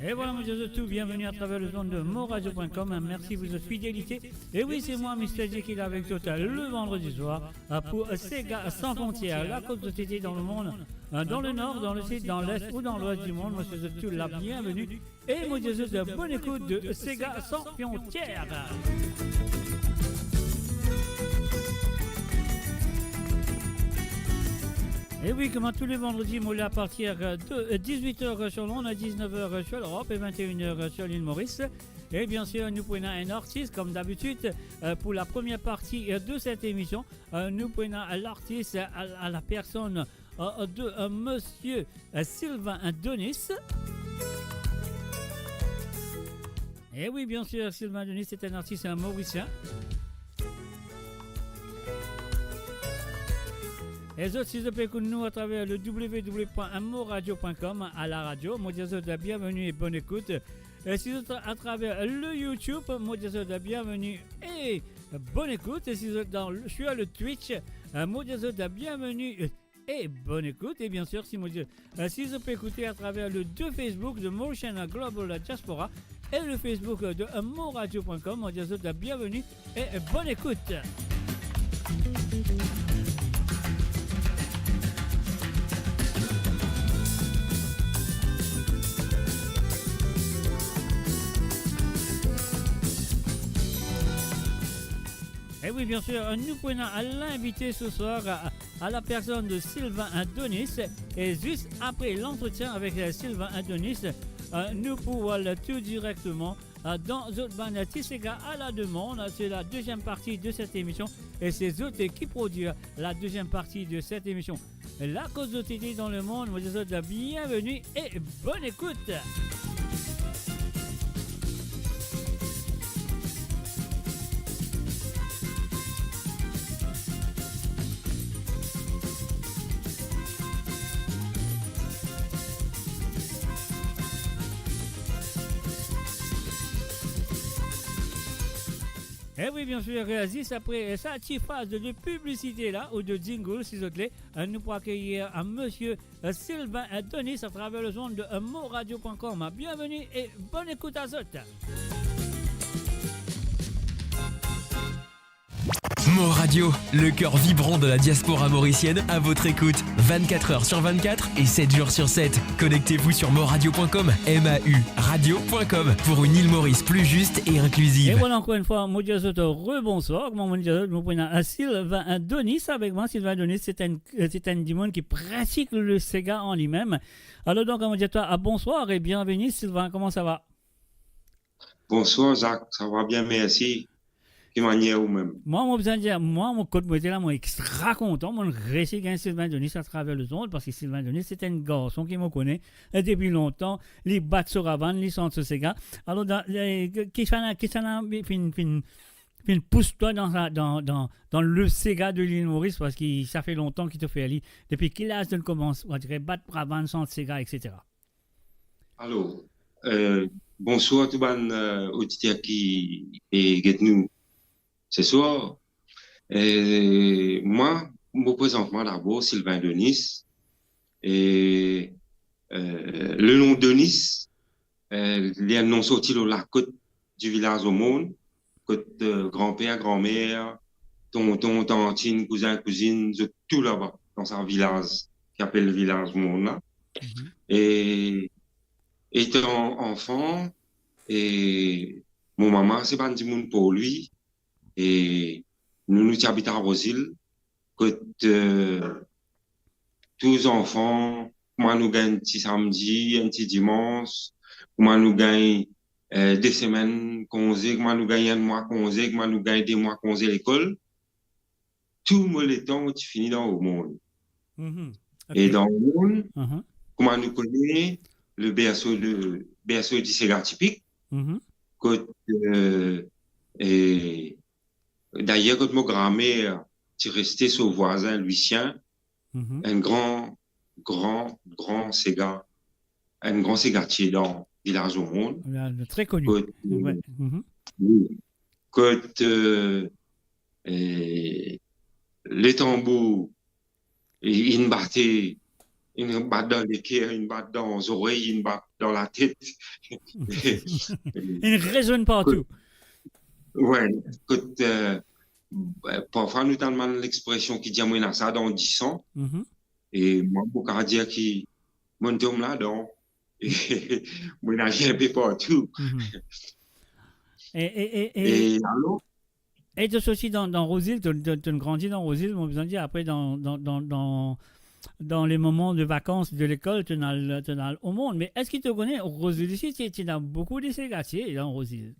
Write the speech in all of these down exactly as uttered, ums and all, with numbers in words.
E vwala, mo dir zot tou, bienveni atraver lezond de moradio pwin kom. Mersi pou zot fidelite. E wi, se mwa, Mister J, ki la avek zot le vandredi swar, euh, pou Sega Sans Frontières. La kot zot ete dan lemond, euh, dan lenor, dan lesid, dan les ou dan lwes dimonn, mo swet zot tou la bienveni. E mo dir zot bonn ekout de Sega Sans Frontières. E wi, kouma tou le vandredi, mo la apartir de dix-huit heures sur l'onde, à dix-neuf heures sur l'Europe et vingt et une heures sur l'île Maurice. E biensir, nou pou ena enn artis, kom dabitid, euh, pou la première partie, euh, de cette émission. Euh, nou pou ena lartis à, à la personne, euh, de, euh, monsieur, euh, Sylvain Donis. E wi, biensir, Sylvain Donis, se enn artis, euh, morisien. E zot, si zot pe ekout nou atraver le w w w pwin moradio pwin kom, à la radio, mo dir zot bienveni e bonn ekout. E si zot atraver le YouTube, mo dir zot bienveni e bonn ekout. E si zot dan, sur le Twitch, euh, mo dir zot bienveni e bonn ekout. E biensir, si mo dir, euh, si zot pe ekoute atraver le deux Facebook de Mauritian Global Diaspora e le Facebook de, euh, moradio pwin kom, mo dir zot bienveni e bonn ekout. E wi, biensir, nou pou ena linvite se swar, euh, à la personne de Sylvain Donis. E zis apre lantretien avek, euh, Sylvain Donis, euh, nou pou al tou direkteman, euh, dan zot bann ti sega à la demande. Se la deuxième partie de cette émission. E se zot ki prodwir la deuxième partie de cette émission. La kot zot ete dan lemond, mo dir zot bienveni e bonn ekout. E wi, biensir, zis apre sa ti faz de, de piblisite la, ou de jingle, si zot le, euh, nou pou akeyir, euh, monsieur, euh, Sylvain, euh, Donis atraver lezond de, euh, moradio pwin kom. Bienveni e bonn ekout à zot. Mo Radio, le cœur vibrant de la diaspora mauricienne, à votre écoute vingt-quatre heures sur vingt-quatre et sept jours sur sept. Connectez-vous sur moradio pwin kom, M A U radio pwin kom, pour une île Maurice plus juste et inclusive. E vwala, ankor enn fwa, mo dir zot rebonswar. Kouma mo dir zot, mo pou ena, euh, Sylvain Donis avek mwa. Sylvain Donis, se enn, euh, se enn dimoun ki pratik le sega an limem. Alor donk, mo dir twa, euh, bonswar e bienveni, Sylvain, kouma sa va? Bonswar Zak, sa va bien, mersi. Ki manier ou mem? Mwa, mo bizin dir, mwa, mo kot mo ete la, mo extra kontan, mo resi gagn Sylvain Donis atraver lezond, parski Sylvain Donis se enn garson ki mo kone, e depi lontan, li bat so ravann, li sant so sega. Alor, dan, e, ki, kisannla, kisannla finn, finn, finn pous twa dan sa, dan, dan, dan le sega de l'île Maurice, parski sa fer lontan ki to fer li. Depi ki laz to'nn koumans, on dirait, bat ravann, sant sega, et cetera? Alor, euh, bonswar tou bann, euh, oditer ki, e, get nou se swar. E, mwa, mo prezant mwa dabor Sylvain Donis. E, euh, le nom Donis, euh, li enn nom sorti lor lakot di Vilaz Omorn, kot, euh, granper, granmer, tonton, tantinn, kouzin, kouzinn, zot tou laba, dan sa vilaz ki apel Vilaz Omorn la. Mhm. E, etan anfan, e, mo mama se bann dimoun Porlwi, e nou, nou ti abit Arozil, kot, euh, tou zanfan, kouma nou gagn ti samdi, enn ti dimans, kouma nou gagn, euh, de semenn konze, kouma nou gagn enn mwa konze, kouma nou gagn de mwa konze lekol, tou mo letan mo ti fini dan Omorn. Mhm. E dan Omorn, mhm, kouma nou kone, le berceau de, berceau di sega tipik, mhm, kot, euh, e, dayer, kot mo granmer ti reste so vwazin Lwisien, mhm, enn gran, gran, gran sega, enn gran segatie dan Vilaz Omorn. Tre koni. Kot, we, mhm, wi. Kot, euh, e, le tanbour, e, inn bate, inn bat dan leker, inn bat dan zorey, inn bat dan latet. Inn rezonn partou. Kot, we, kot, eh, parfwa nou tann bann lexpresion ki dir, "Mo ena sa dan disan." Mhm. E mwa, mo kapav dir ki mo'nn tom ladan. E mo ena li inpe partou. Mhm. E, e, e, e, E alor, e to sorti dan, dan Rouzil, to, to, to'nn grandi dan Rouzil, mo bizin dir, apre dan, dan, dan, dan, dan le moman de vakans de lekol, to'nn al, to'nn al Omont. Me eski to kone Rouzil isi, ti, ti ena boukou de segatier dan Rouzil?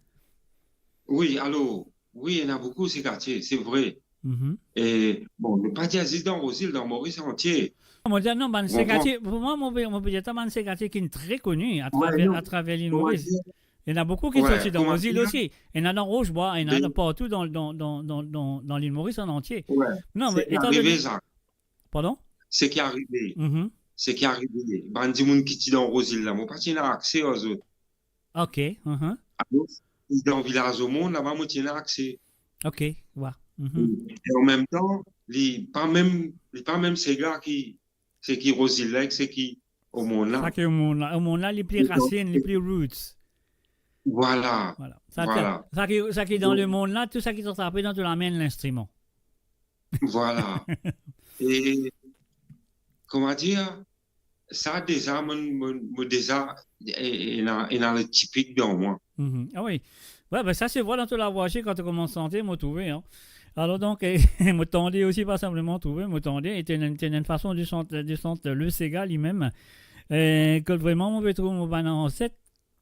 Wi, alor, wi, ena boukou segatier, se vre. Mhm. E, bon, nou pa dir zis dan Rouzil, dan Moris antie. Mo dir non, bann segatier, pou mwa, mo pe, mo pe dir sa, bann segatier ki tre koni atraver, non, atraver Lil Moris. Ena boukou ki sorti dan Rouzil osi. Ena dan Rochebwa, ena dan partou dan, dan, dan, dan, dan, dan Lil Moris an antie. Non, me seki arive, Zak. Pardon? Seki arive. Mhm. Seki arive. Bann dimoun ki ti dan Rouzil la, mo pa ti ena akse ar zot. Ok, mhm. Alor, dan vilaz Omont laba, mo ti ena akse. Ok, wa. Mhm. E an mem tan, li pa mem, li pa mem sega ki, seki Rouzil la, ek seki Omont la. Sa ki Omont la. Omont la, li pli rasinn, li pli roots. Vwala. Vwala. Sa ki, sa ki dan lemonn la, tou sa ki to trape dan to lame enn linstriman. Vwala. E, kouma dir, sa deza, mo, mo, mo deza, e, e, ena, ena le tipik dan mwa. Mhm. Ah wi. Wi, be sa se vwa dan to lavwa osi, kan to koumans sante, mo trouve, an. Alor donk, e, mo tande osi, pa sinpleman trouve, mo tande, e ti ena, ti ena enn fason de sant, de sant le sega limem, e, kot vreman mo pe trouv mo bann anset,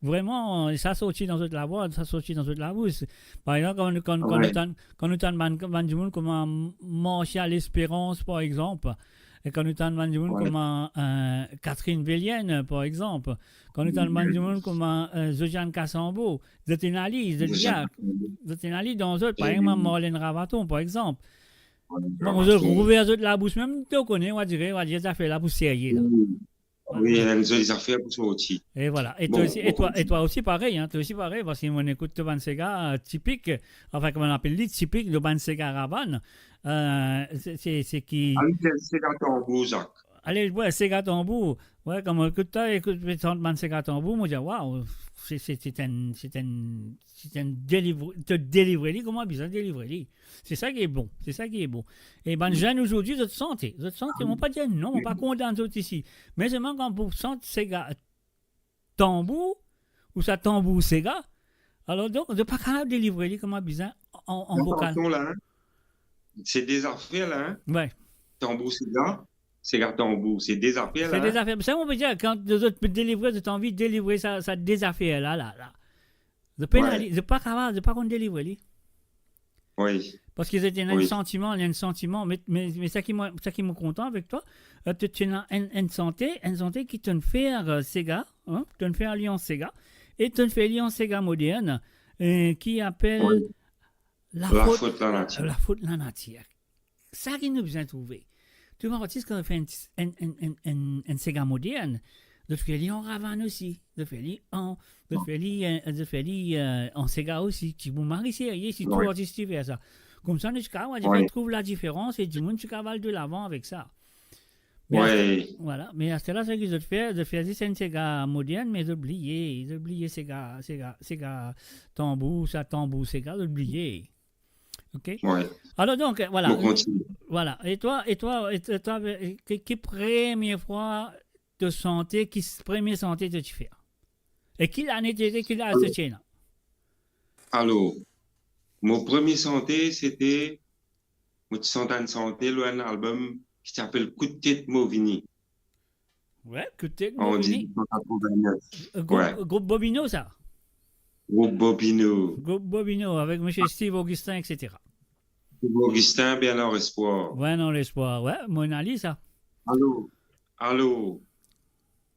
vreman, sa sorti dan zot lavwa, sa sorti dan zot labous. Par exanp, kan, kan, kan nou tann, kan nou tann bann, bann dimoun kouma Martial Espérance, par exanp, e kan nou tann bann dimoun kouma, e, Catherine Velienne, par exanp, kan nou tann bann dimoun kouma, e, Josiane Casambeau, zot ena li, zot ena li dan zot, par exanp, Marlène Ravaton, par exanp. Bon, zot rouver zot labous, mem to kone, ou a dire, ou a dir, zafer la pou serye la. Wi, ena enn zoli zafer pou sorti. E vwala. E twa osi, e twa, e twa osi parey, an, twa osi parey, parski mo'nn ekout to bann sega, e, tipik, anfin, kouma nou apel li, tipik, to bann sega Ravann, e, se, se, se ki... Ale, sega tanbour, Zak. Ale, wi, sega tanbour. Wi, kan mo ekout twa, ekout, tant bann sega tanbour, mo dir, waw, se, se, se enn, se enn, se enn delivre, to delivre li kouma bizin delivre li. Se sa ki bon, se sa ki bon. E bann zenn azordi, zot sante, zot sante, mo pa dir non, mo pa kondann zot isi. Me selman kan pou sant sega tanbour, ou sa tanbour sega, alor donk, zot pa kapav delivre li kouma bizin an, an vokal. Atansion la, en. Se de zafer la, en. Wi. Tanbour sega, sega tanbour, se de zafer la, en. Se de zafer. Sa mo pe dir, kan zot pe delivre, zot anvi delivre sa, sa de zafer la, la, la. Zot pena li, zot pa kapav, zot pa konn delivre li. Wi. Parski zot ena enn santiman, li enn santiman, me, me, me sa ki mwa, sa ki mo kontan avek twa, e, to, to ena enn, enn sante, enn sante ki to'nn fer, e, sega, en, to'nn fer li an sega, e to'nn fer li an sega modern, e, ki apel Lafot, Lafot lanatir. Lafot lanatir. Sa ki nou bizin trouve. Tou bann artis, kan zot fer enn, enn, enn, enn, enn, enn sega modern, zot fer li an ravann osi. Zot fer li an, zot fer li, e, zot fer li, e, an sega osi. Ti pou mari serye si tou artis ti fer sa. Koumsa, nou ti kapav, ti kapav trouv ladiferans e dimoun ti kapav al delavan avek sa. Me aster, vwala. Me aster la, sa ki zot fer, zot fer zis enn sega modern, me zot bliye, zot bliye sega, sega, sega tanbour, sa tanbour sega, zot bliye. Ok? Wi. Alor donk, e, vwala. Bon, kontinie. Vwala. E twa, e twa, e twa, e twa, e ki, ki premie fwa to sante, ki s-, premie sante to ti fer? E ki lane to ete, ki laz to ti ena? Alor, mo premie sante, sete, mo ti sant enn sante lor enn albom ki ti apel Kout Tet Mo Vini. Wi, Kout Tet Mo Vini. An diznef san katrovennef. Group, wi, group Bobino, sa? Group Bobino. Group Bobino, avek misie Steve Augustin, et cetera. Steve Augustin, Bernard Espoir. Bernard Espoir, wi, mo ena li, sa. Alor, alor,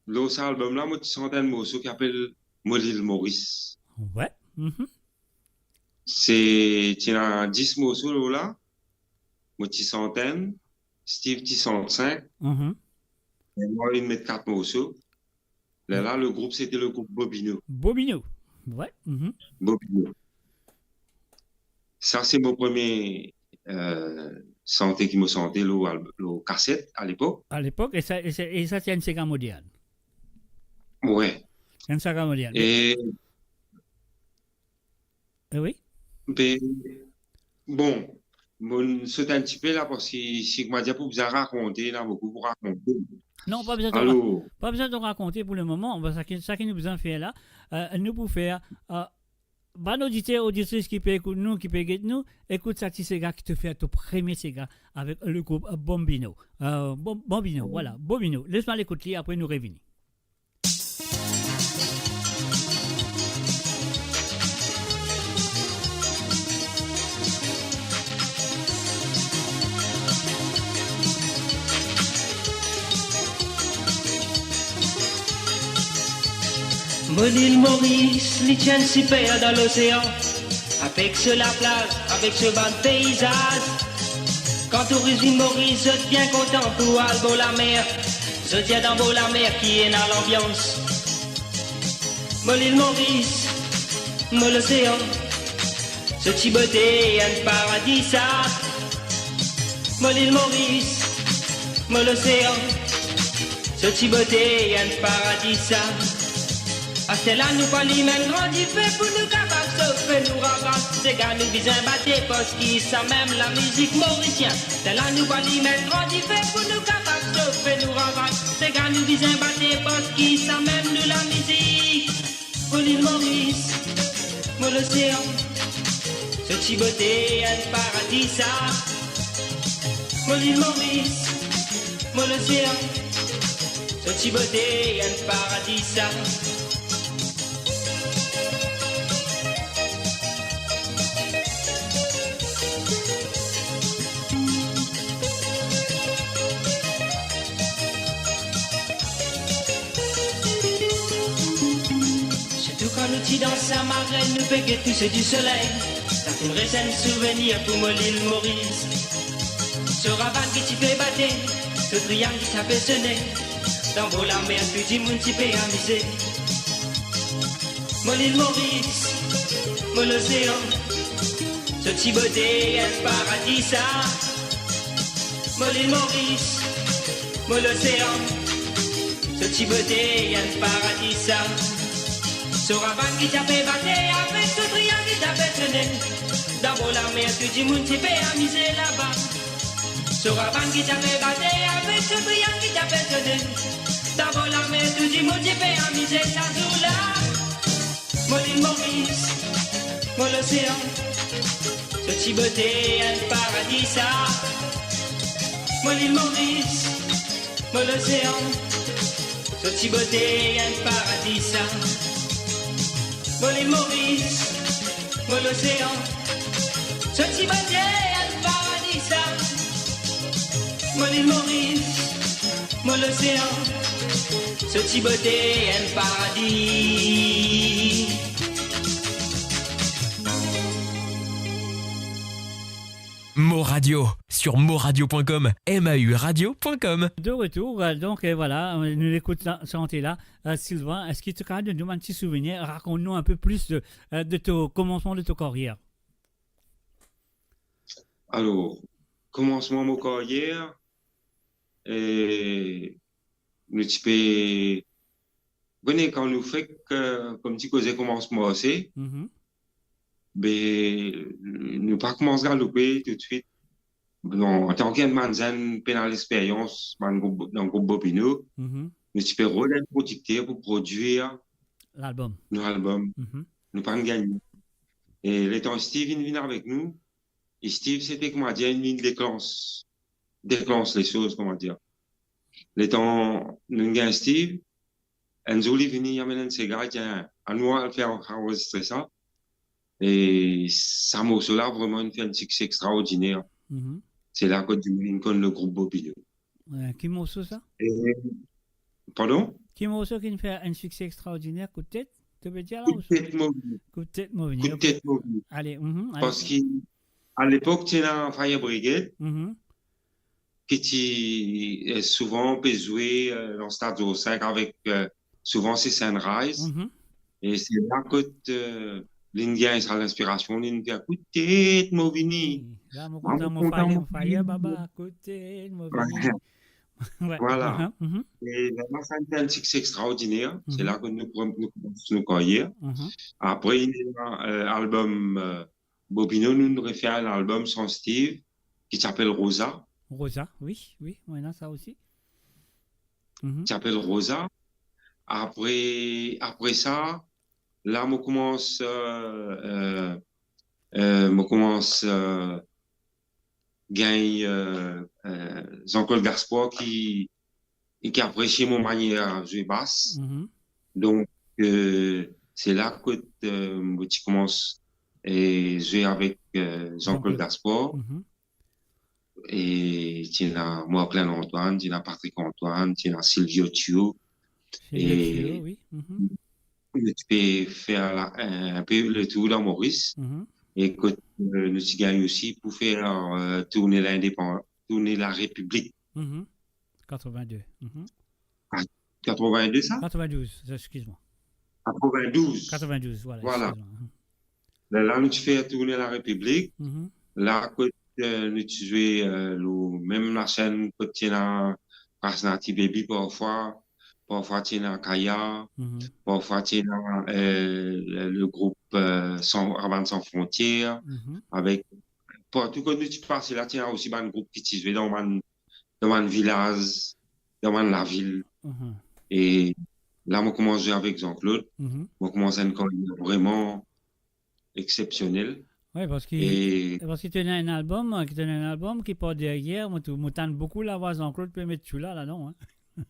lor sa albom la, mo ti sant enn morso ki apel Mo Lil Moris. Wi, mhm. Se, ti ena dis morso lor la, mo ti sant enn, Steve ti sant sink, mhm, e mwa inn met kat morso. Lerla, le group, sete le group Bobino. Bobino. Wi. Mhm. Bobino. Sa, se mo premie, e, sante ki mo sante lor al-, lor kaset alepok. Alepok, e sa, e sa, e sa ti enn sega modern. Wi. Enn sega modern. E E wi. Be, bon, mo sot enn tipe la, parski si kouma dir pou bizin rakonte, ena boukou pou rakonte. Non, pa bizin to ra-, Alor, pa bizin to rakonte pou lemoman. Bon, sa ki, sa ki nou bizin fer la, eh, nou pou fer, eh, bann oditer, oditris ki pe ekout nou, ki pe get nou, ekout sa ti sega ki to fer, to premie sega avek legroup Bambino. Eh, Bom-, Bambino, vwala, Bambino. Les nou al ekout li, apre nou revini. Mo lil Moris, li ti enn siper dan losean, avek so laplaz, avek so bann peizaz. Kan touris vinn Moris, zot bien kontan pou al bor lamer. Zot dir dan bor lamer ki ena lanbians. Mo lil Moris, mo losean, so ti bote enn paradi sa. Mo lil Moris, mo losean, so ti bote enn paradi sa. Aster la nou pou alim enn gran dife pou nou kapav sofe nou ravas. Sega nou bizin bate parski samem lamizik morisien. Aster la nou pou alim enn gran dife pou nou kapav sofe nou ravas. Sega nou bizin bate parski samem nou lamizik. Mo lil Moris, mo losean, so ti bote enn paradi sa. Mo lil Moris, mo losean, so ti bote enn paradi sa. Sirtou kan nou ti dan Samarinn, nou pe get kouser disoley. Sa finn res enn souvenir pou mo lil Moris. So ravann ki ti pe bate, so triang ki ti pe sone. Dan bor lamer tou dimoun ti pe amize. Mo lil Moris, mo losean, so ti bote enn paradi sa. Mo lil Moris, mo losean, so ti bote enn paradi sa. So ravann ki ti pe bate avek so triang ki ti pe sone. Dan bor lamer tou dimoun ti pe amize laba. So ravann ki ti pe bate avek so triang ki ti pe sone. Dan bor lamer tou dimoun ti pe amize sa zour la. Mo lil Moris, mo losean, so ti bote enn paradi sa. Mo lil Moris, mo losean, so ti bote enn paradi sa. Mo lil Moris, mo losean, so ti bote enn paradi sa. Mo lil Moris, mo losean, so ti bote enn paradi. Mo Radio, sur moradio point com, M A U radio point com. De retour, euh, donc, euh, voilà, euh, nou ekout sa, sante la. Euh, Sylvain, eski to kapav donn nou enn ti souvenir, rakont nou enn pe plis de, euh, de to komansman de to karyer? Alor, komansman mo karyer, eh, nou ti pe, kone kan nou fek, eh, koumsi koze koumans marse, Mhm. be, nou pa koumans galoupe toutswit. Bon, antan ki enn bann zenn pena lexperyans, bann group, dan group Bobino, Mhm. nou ti pe rod enn prodikter pou prodwir Lalbom. nou albom. Mhm. Nou pa'nn gagn. E letan Steve inn vinn avek nou, e Steve, sete, kouma dir, inn deklans, deklans lesoz, kouma dir. Letan nou gagn Steve, enn zour li vini, li amenn enn sega, li dir, "Anou al fer anrezistre sa." E sa morso la, vreman, inn fer enn sikse extraordiner. Mhm. Se la kot dimoun inn konn legroup Bobino. Eh, ki morso sa? E, pardon? Ki morso ki'nn fer enn sikse extraordiner, Kout Tet, to pe dir la, Kout Tet Mo Vini. Kout Tet Mo Vini, Kout ok. Tet Mo Vini. Ale, mhm, ale. Parski, a lepok, ti ena Fire Brigade, Mhm. ki ti, eh, souvan pe zwe, eh, dan Stad Georges cinq avek, eh, souvan se Sunrise. Mhm. E se la kot, eh, linn gagn sa linspirasion, linn dir, "Kote mo vini." La, mo kontan, mo faye, mo faye, baba, kote mo vini. Wi. Vwala. E la, sa inn fer enn sikse extraordiner. Se la ki nou, nou koumans nou karyer. Apre, ena, eh, album, eh, Bobino, nou, nou refer enn album san Steve, ki ti apel Rosa. Rosa, wi, wi, mo ena sa osi. Ti apel Rosa. Apre, apre sa, la, mo koumans, eh, eh, eh, mo koumans, eh, gagn, eh, eh, Jean-Claude Gaspard ki, ki apresie mo manier zwe bas. Donk, eh, se la kot, eh, mo ti koumans, eh, zwe avek, eh, Jean-Claude Gaspard. E ti ena Marclin Antoine, ti ena Patrick Antoine, ti ena Silvio Tio. Silvio Tio, wi. Nou ti pe fer la, enn pe le tour dan Moris. E kot, eh, nou ti gagn osi pou fer, eh, tourne lindepan-, tourne Larepiblik. Katrevin-de. Ah, katrevin-de sa? Katrevin-douz, eskiz mwa. Katrevin-douz. Katrevin-douz, vwala, eskiz mwa. Lerla nou ti fer tourne Larepiblik. La kot, eh, nou ti zwe, eh, lor mem lasenn kot ti ena Ras Nati Baby parfwa, parfwa ti ena Kaya, parfwa ti ena, eh, le, le group, eh, San, Rabann San Frontier, avek, partou kot nou ti pase la, ti ena osi bann group ki ti zwe dan bann, dan bann vilaz, dan bann lavil. E la, mo koumans zwe avek Jean-Claude. Mo koumans enn karyer vreman exsepsionel. Wi, parski, e parski to ena enn album, ki to ena enn album ki par deryer, mo tou, mo tann boukou lavwa Jean-Claude pe met tou la, ladan, hein.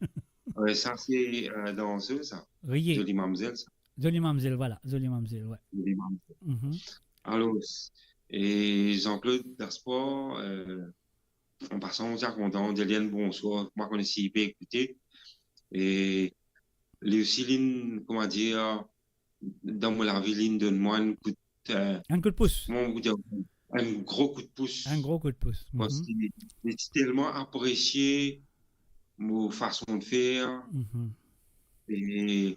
Wi, sa se, eh, dan sa, sa. Riye. Zoli Mamzel, sa. Zoli Mamzel, vwala, Zoli Mamzel, wi. Zoli Mamzel. Alor, e Jean-Claude Gaspard, eh, an pasan, mo ti kontan dir li enn bonswar, mo pa kone si li pe ekoute. E li osi, linn, kouma dir, dan mo lavi, linn donn mwa enn kout, eh, enn kout pous. Kouma nou dir, enn gro kout pous. Enn gro kout pous. Parski li ti telman apresie mo fason de fer. E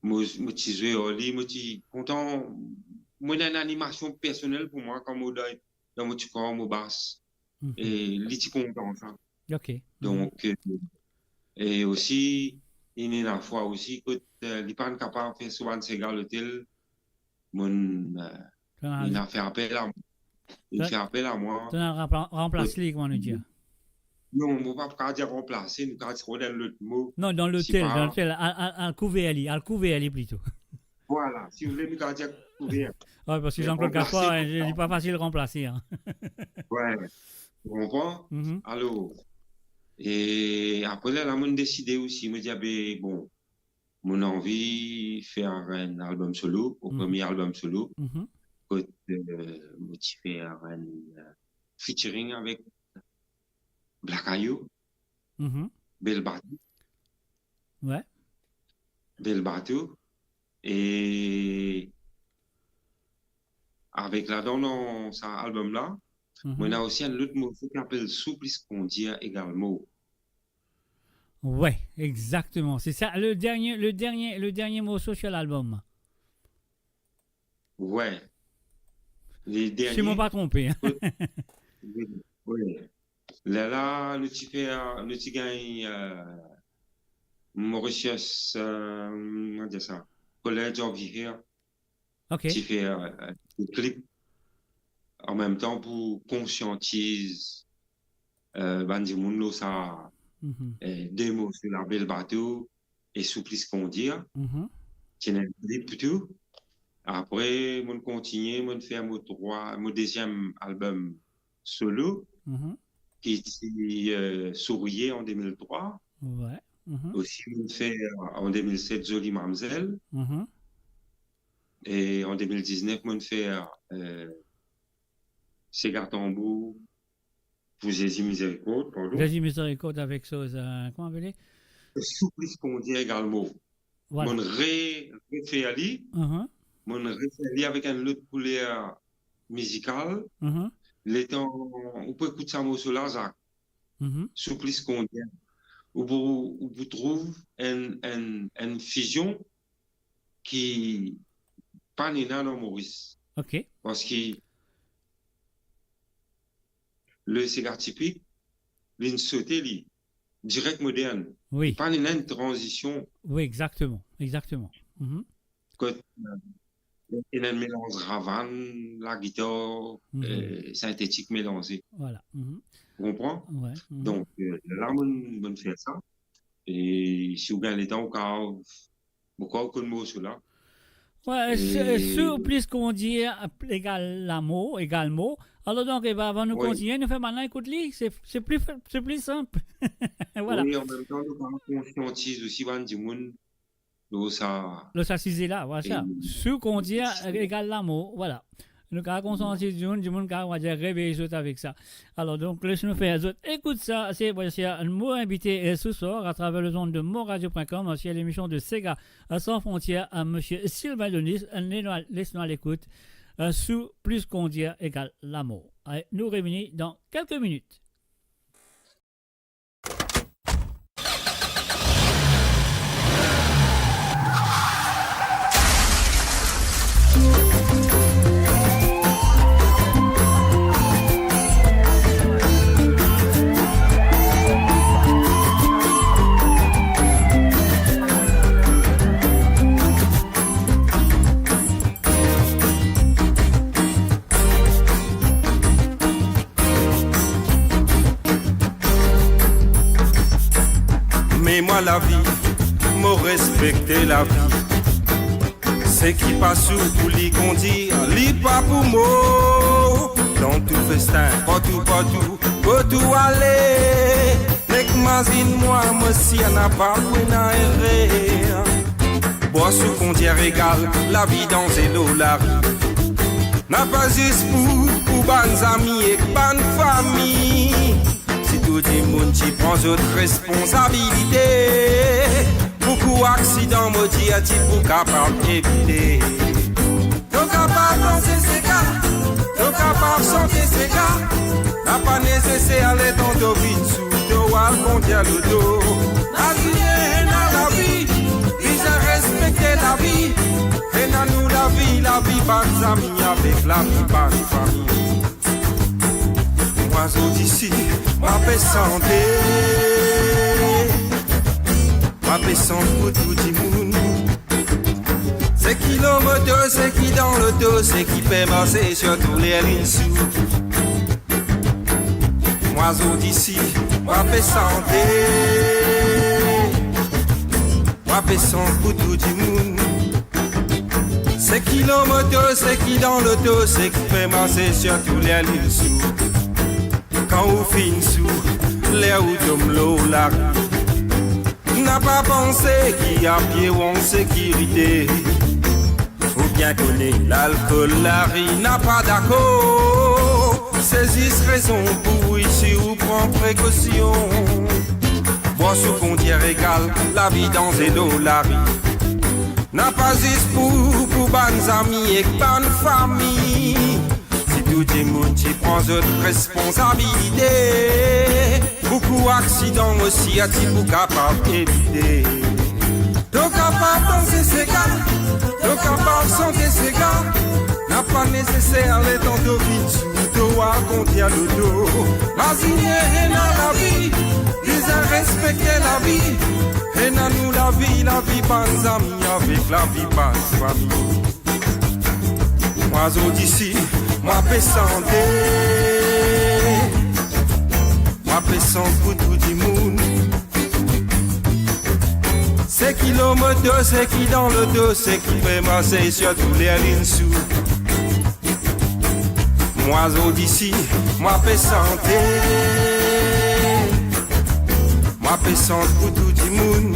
mo, mo ti zwe ar li, mo ti kontan, mo ena enn animasion personel pou mwa, kan mo dan, dan mo ti kar, mo bas. E li ti kontan sa. Ok. Donk, eh, e osi, ena lafwa osi kot, eh, li pa'nn kapav fer so bann sega lotel, mo'nn, eh, inn fer apel a, inn fer apel a mwa. To'nn al ranpla-, ranplas li, kouma nou dir. Non, mo pa kapav dir ranplase, nou kapav dir dan lot mo. Non, dan lotel, dan lotel, al, al, al kouver li, al kouver li plito. Vwala, si ou vle, nou kapav dir kouver. Wi, parski Jean-Claude Gaspard, li pa fasil ranplase, hein. Wi, ou konpran? Alor, e apre la, la, mo'nn deside osi, mo dir, "Be, bon, mo'nn anvi fer enn album solo, mo premie album solo, kot, eh, mo ti fer enn, eh, featuring avek Blakayo, Bel Bato." Wi. Bel Bato. E avek ladan, dan sa album la, mo ena osi enn lot morso ki apel Sou plis kondir egalman. Wi, exakteman. Se sa, le dernie, le dernie, le dernie morso sur lalbom. Wi. Le dernie. Si mo pa tronpe, hein. Wi, wi. Lerla, nou ti fer, nou ti gagn, eh, Mauritius, eh, kouma dir sa, College of the Year. Ok. Ti fer, eh, eh, klip an mem tan pou konsiantiz, eh, bann dimoun lor sa, eh, de morso la, Bel Bato e Sou plis kondir. Ti ena enn klip tou. Apre, mo'nn kontinie, mo'nn fer mo trwa, mo deziem album solo, ki ti, eh, Souriez an de mil trwa. Wi. Osi, mo'nn fer an de mil set Zoli Mamzel. E an de mil diznef, mo'nn fer, eh, Sega Tanbour pou Zezi Mizerikord, pardon. Zezi Mizerikord avek so, eh, kouma apele? Sou plis kondir egalman. Vwala. Mo'nn re-, refer li. Mo'nn refer li avek enn lot kouler mizikal. Letan ou pou ekout sa morso la, Zak, Sou plis kondir, ou pou, ou pou trouv enn, enn, enn fizion ki, pa ena dan Moris. Ok. Parski le sega tipik, linn sote li, direk modern. Wi. Pa ena enn tranzision. Wi, exakteman, exakteman. Mhm. Kot, euh, ena enn melanz ravann, lagitar, mhm, euh, sintetik melanze. Vwala. Mhm. Ou konpran? Wi. Mhm. Donk, euh, la, mo, mo fer sa. E si ou gagn letan, ou kav, ou kav konn morso la. Wi, e se, se plis, kouma dir, egal lamor, egal mor. Alor donk, e ben, avan nou, wi, kontinie, nou fer bann-la ekout li. Se, se pli, se pli sinp. Vwala. Wi, an mem tan, nou kav konsiantiz osi bann dimoun lor sa. Lor sa size la, vwala sa. E, si ou kontinie, egal lamor, vwala. Nou kav konsiantiz dimoun, dimoun kav, on va dire, revey zot avek sa. Alor donk, les nou fer zot ekout sa. Se, bon, se mo invite, euh, ce soir, à travers les ondes de moradio point com, c'est l'émission de Sega, euh, sans frontières, euh, monsieur Sylvain Donis. Euh, les nou, les nou al ekout, euh, sou Plis Kouma Dir Egal Lamor. Allez, nou revini dan kelke minit. Me mwa lavi, mo respekte lavi. Seki pa sou pou li kondir, li pa pou mo. Dan tou festin, partou, partou, kot ou ale. Nek mazinn mwa, mo sir napa pou ena erer. Bwar sou kondir egal lavi danze lor lari. Napa zis pou, pou bann zami ek bann fami. Si tou dimoun ti pran zot responsabilite, boukou aksidan, mo dir, ti pou kapav evite. Nou kapav danse sega, nou kapav sante sega. Napa neseser letan to vinn sou, to al kondir loto. Lavi ena lavi, bizin respekte lavi. Ena nou lavi, lavi bann zami avek lavi bann fami. Mwa zordi si, mwa pe sante. Mwa pe sant pou tou dimoun. Seki lor moto, seki dan loto, seki pe marse, sirtou ler linn sou. Mwa zordi si, mwa pe sante. Mwa pe sant pou tou dimoun. Seki lor moto, seki dan loto, seki pe marse, sirtou ler linn sou. Kan ou finn sou, ler ou tom lor lari, napa panse ki apie ou an sekirite. Ou bien kone lalkol, lari napa dakor. Se zis rezon pou isi ou pran prekosion. Bwar sou kondir egal lavi danze lor lari. Napa zis pou, pou bann zami ek bann fami. Si tou dimoun ti pran zot responsabilite, boukou aksidan osi a ti pou kapav evite. To kapav danse sega, to kapav sante sega. Napa neseser letan to vinn sou, to al kondir loto. Mazinn ena lavi, bizin respekte lavi. Ena nou lavi, lavi bann zami avek lavi bann fami. Mwa zordi si, mwa pe sante. Mwa pe sant pou tou dimoun. Seki lor moto, seki dan loto, seki pe marse, sirtou ler linn sou. Mwa zordi si, mwa pe sante. Mwa pe sant pou tou dimoun.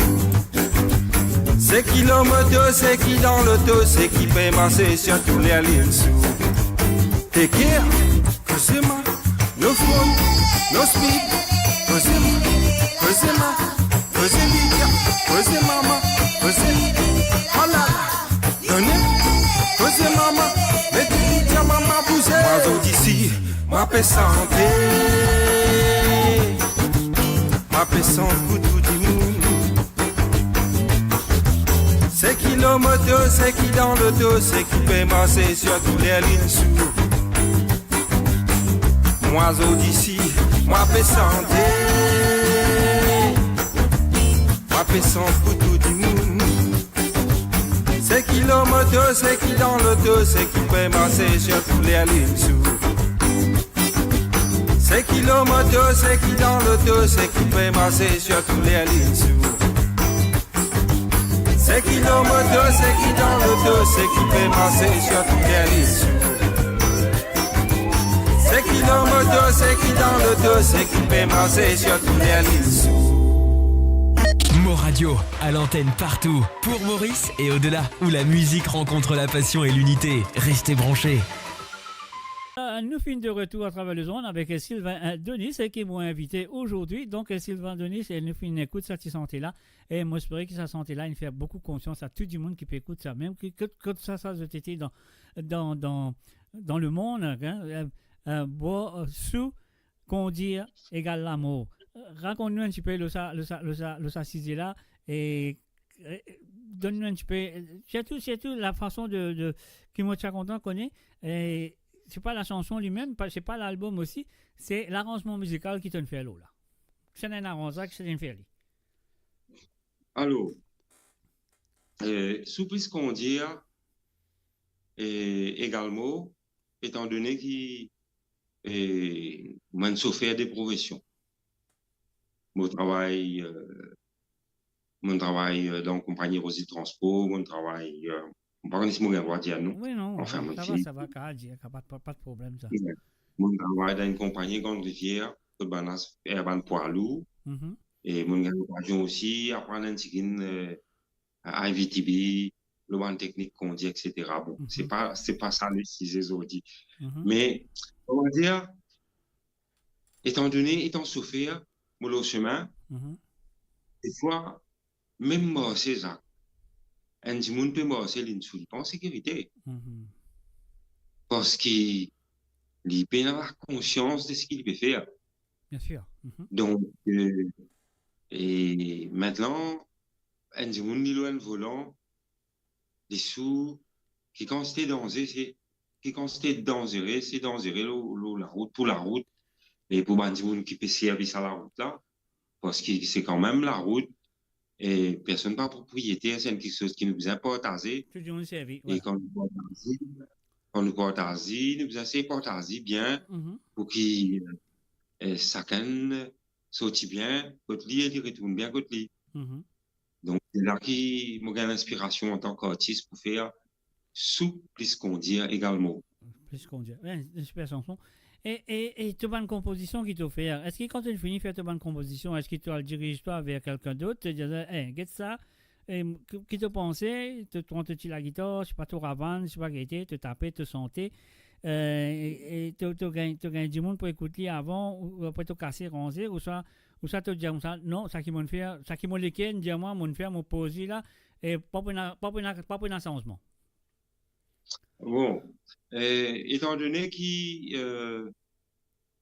Seki lor moto, seki dan loto, seki pe marse, sirtou ler linn sou. Take care, koze ma, no phone, no speed. Koze ma, koze ma, koze media, koze mama, koze, alala. Done, koze mama, met media mama bouze. Mwa zordi si, mwa pe sante. Mwa pe sant pou tou dimoun. Seki Lor moto, seki dan loto, seki pe marse, sirtou ler linn sou. Mwa zordi si, mwa pe sante. Mwa pe sant pou tou dimoun. Seki lor moto, seki dan loto, seki pe marse, sirtou ler linn sou. Seki lor moto, seki dan loto, seki pe marse, sirtou ler linn sou. Seki lor moto, seki dan loto, seki pe marse, sirtou ler linn sou. Seki lor moto, seki dan loto, seki pe marse, sirtou ler linn sou. Mo Radio, à l'antenne partout, pour Maurice et au-delà, où la musique rencontre la passion et l'unité. Restez branchés. Euh, nou finn de retour à travers le zone avec, euh, Sylvain, euh, Donis, euh, ki mo invite ozordi. Donk, euh, Sylvain Donis, euh, nou finn ekout sa ti sante la. E mo espere ki sa sante la inn fer boukou konfians a tou dimoun ki pe ekout sa, mem ki, kot, kot sa, sa zot ete dan, dan, dan, dan lemond, hein, euh, euh, bwar, euh, sou, kondir egal lamor. Rakont nou enn tipe lor sa, lor sa, lor sa, lor sa size la, e, e, donn nou enn tipe, sirtou, sirtou lafason de, de, ki mo ti a kontan kone, e, se pa lasanson limem, pa, se pa lalbom osi, se laranzman mizikal ki to'nn fer lor la. Kisannla inn aranz sa, kisannla inn fer li? Alor, euh, sou Plis Kondir, euh, egalman, etandone ki, euh, mo enn sofer de profesion. Mo travay, euh, mo travay, euh, dan konpagni Rosil Transport, mo travay, euh, mo pa kone si mo gagn drwa dir non. Wi, non, anfin, wi, mo sa va, sa va, kapav dir, kapav, pa, pa de problem sa. Wi. Mo travay dan enn konpagni Grande Rivière, kot bann la fer bann pwa lour. Mhm. E mo gagn lokazion osi aprann enn tigit, euh, I V T B, lor bann teknik kondir, et cetera. Bon, mhm, se pa, se pa sa le size zordi. Mhm. Me, on va dire, etandone, etan sofer, mo lor semin, mhm, defwa, mem marse, Zak, enn dimoun pe marse, linn sou, li pa an sekirite. Mhm. Parski li pena lakonsians de seki li pe fer. Bien sûr. Mhm. Donk, euh, e aster, enn dimoun li lor enn volan, li sou, ki kantite danze, se, ki kantite danzere, se danzere lor, lor larout, pou larout, e pou bann dimoun ki pe servi sa larout la, parski se kanmem larout, e personn pa propriyeter, se enn kiksoz ki nou bizin partaze. Tou dimoun servi, e vwala. Kan nou partaze, kan nou partaze, nou bizin sey partaze bien, mhm, pou ki, euh, sakenn sorti bien kot li e li retourn bien kot li. Mhm. Donk, se la ki mo gagn linspirasion antan ki artis pou fer Sou Plis Kondir egalman. Plis Kondir. Wi, enn siper sanson. E, e, e to bann konpozision ki to fer, eski kan to fini fer to bann konpozision, eski to al diriz twa ver kelkenn dot, to dir, "Eh, get sa," e ki, ki to panse, to pran to ti lagitar, sipa to ravann, sipa gete, to tape, to sante, e, e, e to, to gagn, to gagn dimoun pou ekout li avan, ou, ou apre to kase, ranze, ouswa, ouswa to dir koumsa, "Non, sa ki mo'nn fer, sa ki mo leker dir mwa, mo'nn fer, mo poz li la, e pa pou ena, pa pou ena, pa pou ena sanzman." Bon, e, etandone ki, e,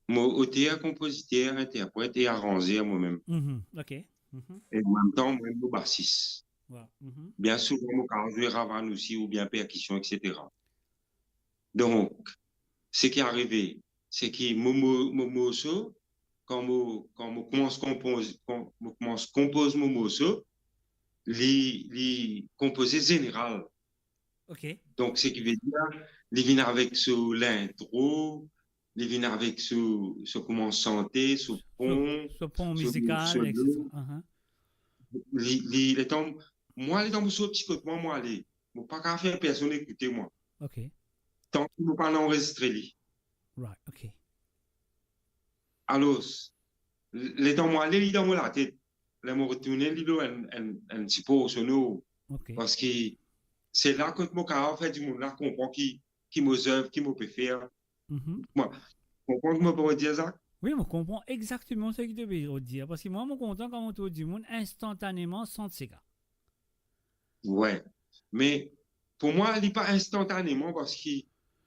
mo oter, konpoziter, interpret e aranzer mwa mem. Mhm, ok. Mhm. E an mem tan, mwa mem mo basis. Wa, mhm. Bien souvan, mo kapav zwe ravann osi, oubien perkision, et cetera. Donk, seki arive, seki mo, mo, mo morso, kan mo, kan mo koumans konpoz, kan mo koumans konpoz mo morso, li, li konpoze zeneral. Ok. Donk, seki vedir, li vinn avek so lintro, li vinn avek so, so koumans sante, so pon, so, so pon so mizikal, solo. Etsetera. Aha. Li, li, letan, mwa, letan mo sorti kot mwa, mo ale, mo pa kapav fer personn ekoute mwa. Ok. Tanki mo pa'nn anrezistre li. Right, ok. Alor, letan mo ale, li dan mo latet. Ler mo retourne, li lor enn, enn, enn sipor sonor. Ok. Parski se la kot mo kapav fer dimoun la konpran ki, ki mo zev, ki mo pe fer. Mhm. Mwa, konpran ki mo pe dir, Zak? Wi, mo konpran exakteman seki to pe dir. Parski mwa, mo kontan kan mo trouv dimoun instantaneman sant seka. Wi. Me pou mwa, li pa instantaneman, parski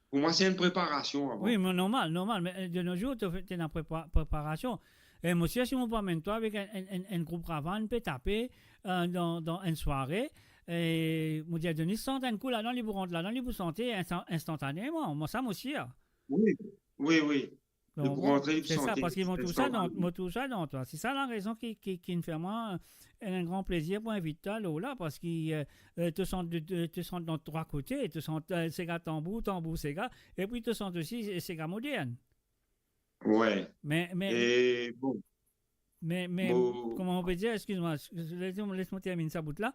pou mwa, se enn preparasion avan. Wi, me normal, normal. Me, e, de nos jours, to, to ena prepa-, preparasion. E mo sir, si mo pou amenn twa avek enn, enn, enn, enn group ravann, pe tape, e, dan, dan enn sware, E mo dir Dionis, sant enn kou ladan, li pou rant ladan, li pou sante instan-, instantaneman. Mwa sa mo sir. Wi, wi, wi. Li pou rant, li pou sante instantaneman. Donk, se sa, parski mo trouv sa dan, mo trouv sa dan twa. Se sa larezon ki, ki, ki finn fer mwa enn gran plezir pou invit twa lor la, parski, e, e, to sant de, de, to sant dan trwa kote, to sant, e, sega tanbour, tanbour sega, epi to sant osi sega modern. Wi. Me, me, e bon, me, me, mo kouma mo pe dir, exkiz mwa, les mwa, les mwa terminn sa bout la.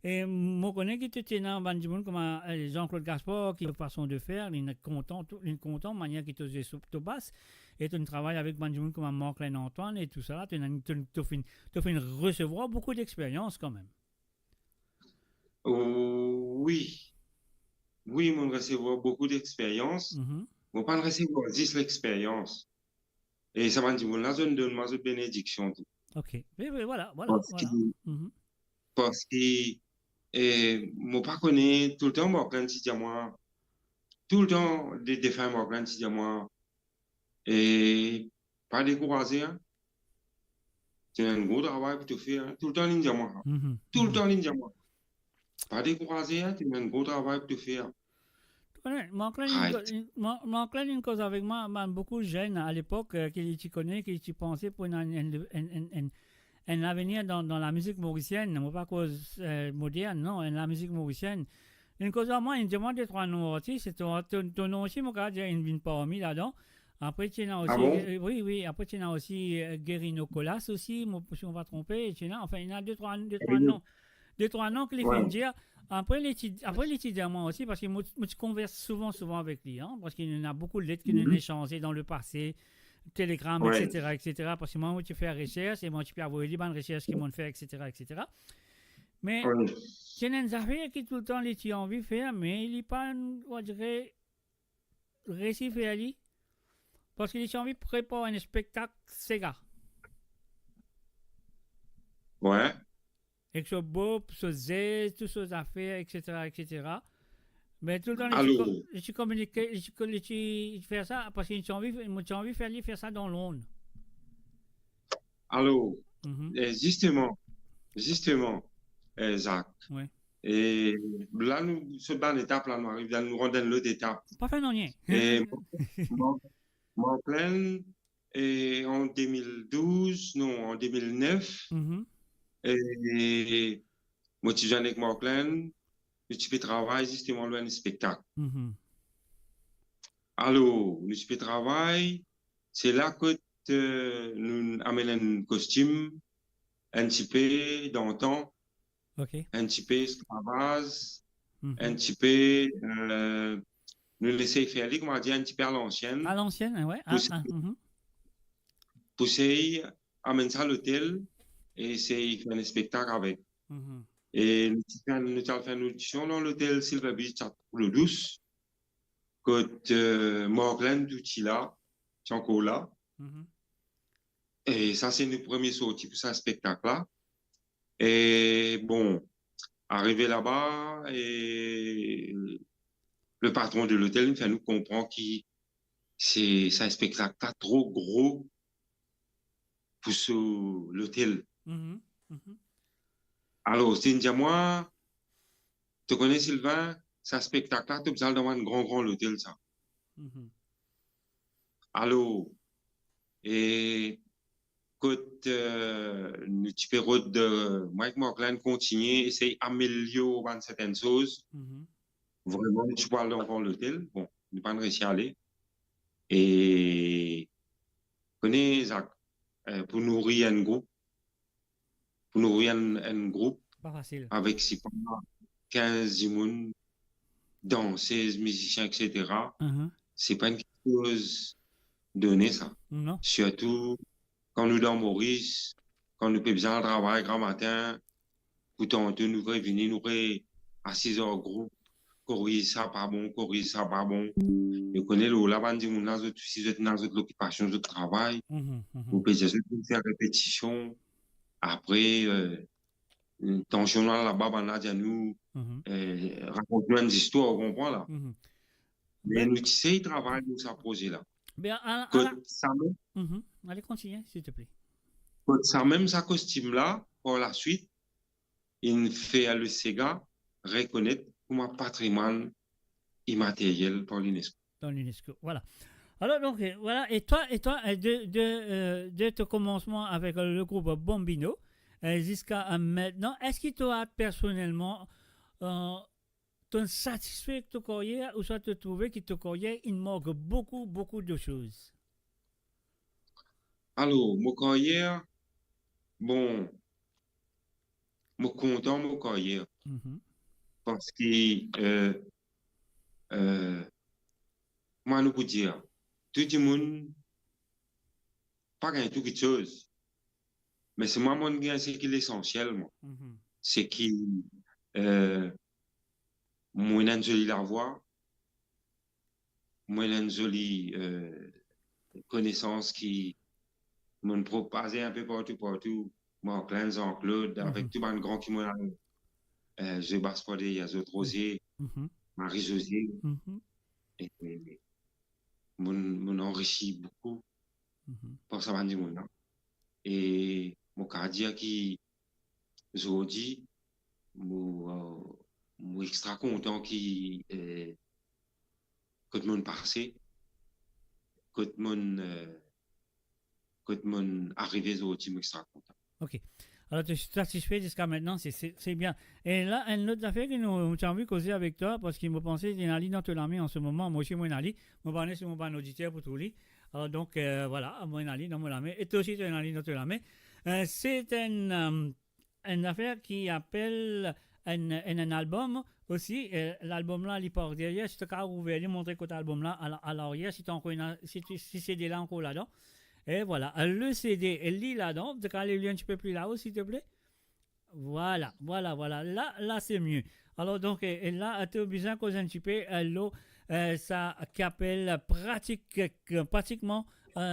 E mo kone ki to ti ena bann dimoun kouma, e, Jean-Claude Gaspard, ki fason de fer, li kontan tou, li kontan manier ki to zwe so to bas, e to travay avek bann dimoun kouma Marc Lin Antoine e tousala, to ena, to, to finn, to finn resevwar boukou dexperyans kanmem. Wi. Wi, mo'nn resevwar boukou dexperyans. Mhm. Mo pa'nn resevwar zis lexperyans. E sa bann dimoun la, zot donn mwa zot benediksion tou. Ok. Wi, wi, vwala, vwala, vwala. Parski, mhm, parski, e, mo pa kone, toultan Marc Lin ti dir mwa, toultan de, defin Marc Lin ti dir mwa, e, pa dekouraze, en. To ena enn gro travay pou to fer, en. Toultan li'nn dir mwa sa. Mhm. Toultan li'nn dir mwa sa. Pa dekouraze, en, to ena enn gro travay pou to fer. Wi, Marc Lin, li'nn, Mar-, Marc Lin, li'nn koz avek mwa, bann boukou zenn a lepok, e, ki ti kone, ki ti panse pou ena enn, enn, enn, enn, enn, enn lavenir dan, dan lamizik morisienn. Mo pa koz, e, modern, non, enn lamizik morisienn. Li'nn koz ar mwa, li'nn dir mwa de trwa nom artis, e to, to, to nom osi, mo kapav dir, inn vinn parmi ladan. Apre, ti ena osi, ah bon? E, wi, wi, apre, ti ena osi, e, Guerino Colas osi, mo, si mo pa tronpe, ti ena, anfin, ena de, trwa, de, trwa nom. De, trwa nom ki li finn dir. Apre, li ti, apre, li ti dir mwa osi, parski mo, mo ti konvers souvan, souvan avek li, en, parski nou ena boukou let ki nou echanze dan lepase, telegram, etsetera, etsetera, parski mwa, mo ti fer resers, e mwa, ti pe avoy li bann resers ki mo'nn fer, etsetera, etsetera. Me, ti ena enn zafer ki toultan li ti anvi fer, me li pa, on dirait, resi fer li, parski li ti anvi prepar enn spektak sega. Wi. Ek so bop, so zez, tou so zafer, etsetera, etsetera. Me toultan li ti, alor, ko-, li ti kominike, li ti ko-, li ti fer sa, parski li ti anvi, mo ti anvi fer li fer sa dan Lond. Alor, mhm, e, zisteman, zisteman, e, Zak, wi, e la nou sot bann etap la, nou ariv dan, nou rant dan lot etap. Pa fer nanye. E Marc Lin, e an de mil douz, non, an de mil nef, mhm, e mo ti zwenn ek Marc Lin, nou ti pe travay zisteman lor enn spektak. Mhm. Alor, nou ti pe travay, se la kot, e, nou amenn enn kostim, enn tipe dantan, ok, enn tipe esklavaz, mhm, enn tipe, e, nou esey fer li, kouma dir, enn tipe alansienn. Alansienn, wi. Pou, a, sey, a, mhm, pou sey amenn sa lotel e sey fer enn spektak avek. Mhm. E nou ti fer, nou ti al fer enn odision dan lotel Silver Beach, a Dlo Dous, kot, e, Marc Lin tou ti la, ti ankor la. Mhm. E sa, se nou premie sorti pou sa spektak la. E bon, arive laba, e le patron de lotel inn fer nou konpran ki se, sa spektak la tro gro pou so lotel. Mhm, mhm. Alor, li'nn dir mwa, to kone Sylvain, sa spektak la, to bizin al dan bann gran, gran lotel sa. Mhm. Alor, e kot, e, nou ti pe rod, e, mwa ek Marc Lin kontigne esey amelior bann sertenn soz. Mhm. Vreman, nou ti pou al dan gran lotel. Bon, nou pa'nn resi ale. E, kone, Zak, e, pou nouri enn group, pou nouri enn, enn group, pa fasil, avek, sipa, kinz dimoun, dansez, mizisien, etsetera, mhm, se pa enn kiksoz done, sa. Non. Sirtou kan nou dan Moris, kan nou pe bizin al travay gramatin, pou tanto nou revini, nou re asiz ar group, koriz sa pa bon, koriz sa pa bon. E kone lor la, bann dimoun la, zot osi, zot ena zot lokipasion, zot travay. Mhm, mhm. Ou pe dir zot vinn fer repetision. Apre, e, tansion la laba, bann la dir nou, mhm, e, rakont nou enn zistwar, ou konpran la. Mhm. Me, ben, nou ti sey travay lor sa proze la. Ben, ala, kot ala, sa mem, mhm. Ale, kontigne, silteple. Kot sa mem sa kostim la, par laswit, inn fer le sega, rekonet kouma patrimwann imateryel par l'UNESCO. Par l'UNESCO, voilà. Alors, donc, euh, voilà, et toi, et toi, euh, de, de, euh, de ton commencement avec, euh, le groupe Bambino, euh, jusqu'à, euh, maintenant, est-ce que toi, personnellement, euh, t'es satisfait de ton carrière ou soit tu trouves que ton carrière, il manque beaucoup, beaucoup de choses? Alor, mo karyer, bon, mo kontan mo karyer. Mhm. Parski, euh, euh, kouma nou pou dir, tou dimoun pa gagn tou kitsoz. Me selman mo gagn seki lesansiel, mwa. Mhm. Seki, euh, mo ena enn zoli lavwa, mo ena enn zoli, euh, konesans ki mo propaze inpe partou, partou. Marclin, Jean-Claude, avek, mhm, tou bann gran ki mo ena, euh, Zobas Pwade, Azot Roze, mhm, Marie-Josée. Mhm. E, e mo, mo anrisi boukou, mhm, par sa bann dimoun la. E mo kav dir ki zordi, mo, euh, mo extra kontan ki, euh, kot mo'nn pase, kot mo'nn, euh, kot mo'nn arive zordi, mo extra kontan. Ok. Alors, tu es satisfait jusqu'à maintenant, c'est, c'est, c'est bien. Et là, une autre affaire que nous, nous avons envie de causer avec toi, parce que moi, je pense que tu as dans ton lame en ce moment, moi aussi, moi, Nali, moi, je suis mon auditeur pour tout lui. Alors, donc, euh, voilà, moi, Nali, dans mon lame, et toi aussi, tu as dans ton lame. Euh, c'est un, euh, enn zafer ki apel enn, enn, enn albom osi, eh, lalbom la, li par deryer, si to kav ouver li, montre kot albom la, a la, a laryer, si to ankor ena, si, si, si CD la ankor ladan. E vwala, le CD, li ladan, to kav ale li enn tipe pli lao, silteple. Vwala, vwala, vwala. La, la, c'est mieux. Alor, donk, e, e la, to bizin koz enn tipe, e, lor, e, sa ki apel pratik, pratikman, e,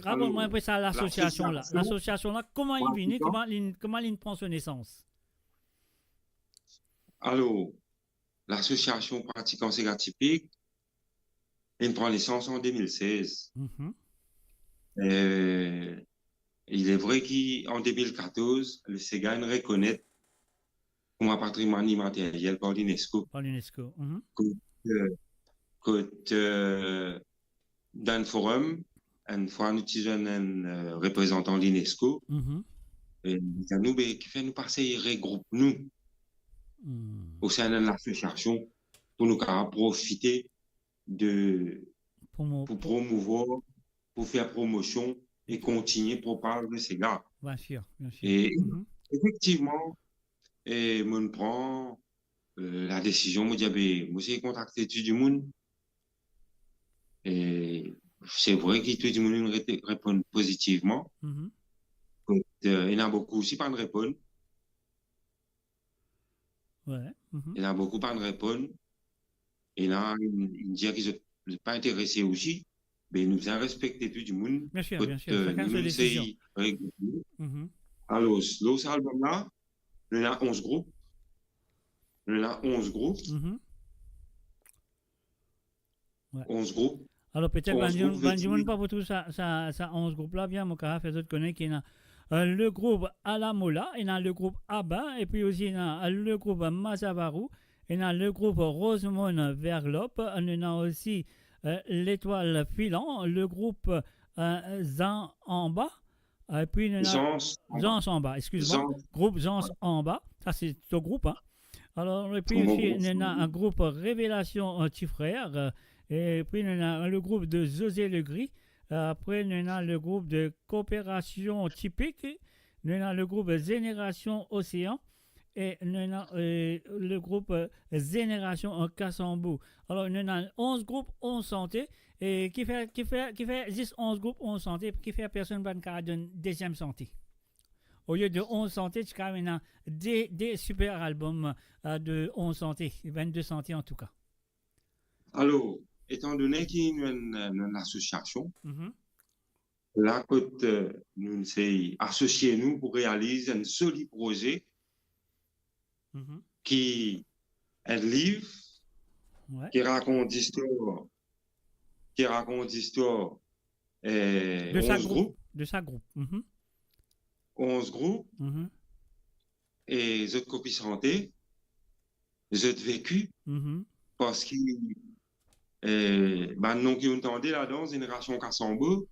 rakont mwa inpe sa lasosiasion la. Lasosiasion la, kouma li vini, kouma li, kouma li pran so nesans? Alor, lasosiasion Pratikan Sega Tipik, li pran nesans an de mil sez. Mhm. E, il est vrai ki an de mil katorz, le sega inn rekonet kouma patrimwann imateryel par l'UNESCO. Par l'UNESCO, mhm. Kot, e, kot, e, dan forum, enn fwa nou ti zwenn enn, e, reprezantan l'UNESCO, mhm, e li dir nou, be, kifer nou pa sey regroup nou, hmm, osin enn lasosiasion pou nou kapav profite de, pou promouvwar, pou fer promosion e kontinie propaz le sega. Bien sûr, bien sûr. E, mhm, efektivman, e mo'nn pran, e, ladesizion, mo dir, be, mo sey kontakte tou dimoun. E c'est vrai ki tou dimoun inn re-, reponn pozitivman. Mhm. Kot, e, ena boukou osi pa'nn reponn. Ouais, mhm. Ena boukou pa'nn reponn. Ena inn, inn dir ki zot, zot pa interese osi. Be nou bizin respekte tou dimoun. Bien sûr, bien sûr. Kot, e, nou mem sey regroup nou. Mhm. Alor, lor sa albom la, nou ena onz group. Nou ena onz group. Mhm. Ouais. Onz group. Alor, petet bann dimoun, bann dimoun pa pou trouv sa, sa, sa onz group la bien, mo kav fer zot kone ki ena, e, le group Alamola, ena le group Aba, epi osi ena le group Mazavarou, ena le group Rosemond Verlop, ena osi, e, Letwal Filan, le group, e, Zan Anba, epi nou ena Zans Anba. Zans Anba, eskiz mwa. Zans. Group Zans Anba. Sa, se to group, hein. Alor, epi osi, nou ena enn group Revelasion, e, Ti Frer, e, epi nou ena le group de José Legris, e, apre, nou ena le group de Kooperasion Tipik, nou ena le group Zénérasion Osean, e nou ena, e, le group, e, Zénérasion, e, Kasanbou. Alor, nou ena onz group, onz sante, e kifer, kifer, kifer zis onz group, onz sante, kifer personn pa'nn kav donn deziem sante? Olie de onz sante, ti kav ena de, de siper albom, e, de onz sante, vennde sante antouka. Alor, etandone ki nou enn, nou enn lasosiasion, mhm, la kot, e, nou sey asosie nou pou realiz enn zoli proze, mhm, ki enn liv, ouais, ki rakont zistwar, ki rakont zistwar, e, de sa onz group, group. De sa group. Mhm. Onz group. Mhm. E zot kopi sante, zot veki, Mhm. parski, eh, bann nom ki nou tande ladan, Zenerasion Kasanbo,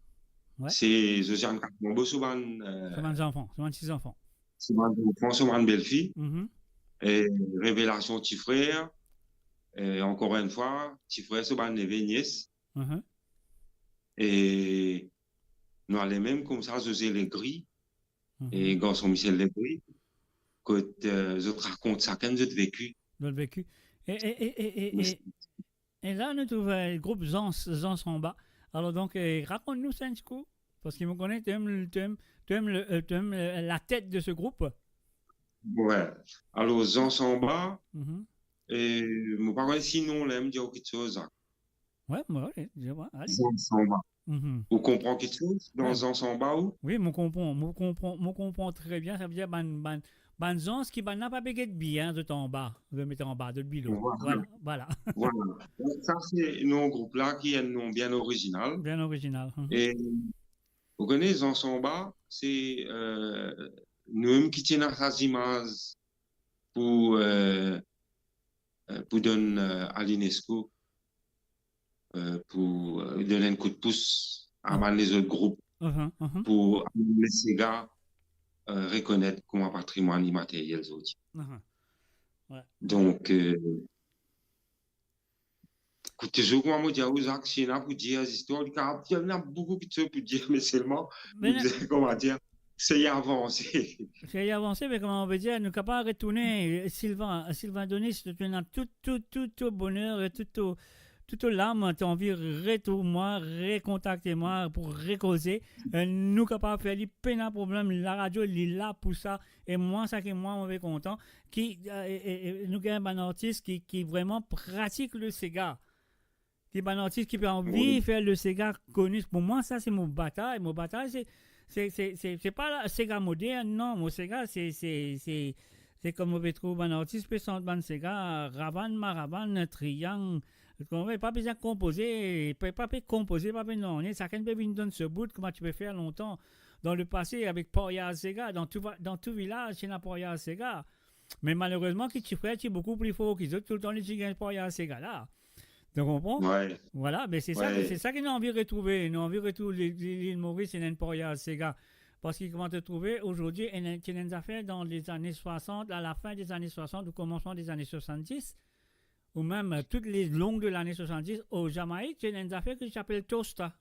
Ouais. se Josiane Kasanbo so bann, eh, So bann zanfan, so bann ti zanfan. so bann zanfan, so bann belfi, Mhm. e Revelasion Ti Frer, eh, ankor enn fwa, Ti Frer so bann neve, nies. Mhm. E nou ale mem koumsa Zoze Legri, Mhm. e garson Michel Legri, kot, eh, zot rakont sakenn zot veki. Zot veki. E, e, e, e, e, Mes- e, e la, nou trouv, eh, group Zans, Zans Anba. Alor, donk, eh, rakont nou sa enn ti kou, parski mo kone to em, to em, to em le, eh, to em le, la tet de se group. Ouais. Alor, Zans Anba, Mhm. e mo pa kone si nom la mem dir ou kiksoz, Zak. Ouais, ouais, ouais, je vois, allez. Zans Anba. Mhm. Ou konpran kiksoz dan Ouais. Zans Anba ou? Wi, mo konpran, mo konpran, mo konpran tre bien. Savedir bann, bann, bann zans ki bann la pa pe get bien, zot anba, zot met anba, zot bilo. Voilà. Voilà, voilà. Voilà. Donk sa se nom group la ki enn nom bien orizinal. Bien orizinal. Mhm. E ou kone Zans Anba, se, eh, nou mem ki ti ena sa zimaz pou, eh, eh, pou donn, eh, a l'UNESCO, eh, pou, eh, donn enn koudpous a Ah. bann lezot group Mhm, mhm. pou amenn lesega, eh, rekonet kouma patrimwann imateryel zordi. Mhm. Ouais. Donk, eh, kout, touzour kouma mo dir ou, Zak, si ena pou dir zistwar, li kapav, ena boukou kiksoz pou dir, me selman, Me nou na- bizin, kouma dir, sey avanse. Sey avanse, me kouma on pe dir, nou kapav retourne, Sylvain, Sylvain Donis, to ena tou, tou, tou, to boner e tou, to, tou to lam, to anvi retrouv mwa, rekontakte mwa pou rekoze. Eh, nou kapav fer li, pena problem, laradio, li la pou sa. E mwa, sa ki mwa, mo pe kontan, ki, eh, eh, eh, eh, nou gagn bann artis ki, ki vreman pratik lesega. Ki bann artis ki pe anvi Wi. fer lesega koni. Pou mwa, sa se mo batay. Mo batay, se, se, se, se, se pa la, sega modern, non. Mo sega, se, se, se, se kouma pe trouv bann artis pe sant bann sega, ravann, maravann, triyang. Konpran, pa bizin konpoze, pe, pa pe konpoze, pa pe nanye. Sakenn pe vinn donn so bout, kouma ti pe fer lontan. Dan lepase, avek paryaz sega, dan tou va-, dan tou vilaz, ti ena paryaz sega. Me malerezman, ki ti frer ti boukou pli for ki zot, toultan li ti gagn paryaz sega la. To konpran? Wi. Vwala, me se sa, Wi. se sa ki nou anvi retrouve. Nou anvi retrouv li-, li-, Lil Moris, ena enn paryaz sega. Parski kouma to trouve, azordi, ena, ti ena enn zafer dan lezane swasant, a la fin dezane swasant ou komansman dezane swasanndis, ou mem, eh, tout le long de lane swasanndis, o Zamaik, ti ena enn zafer ki ti apel tosta.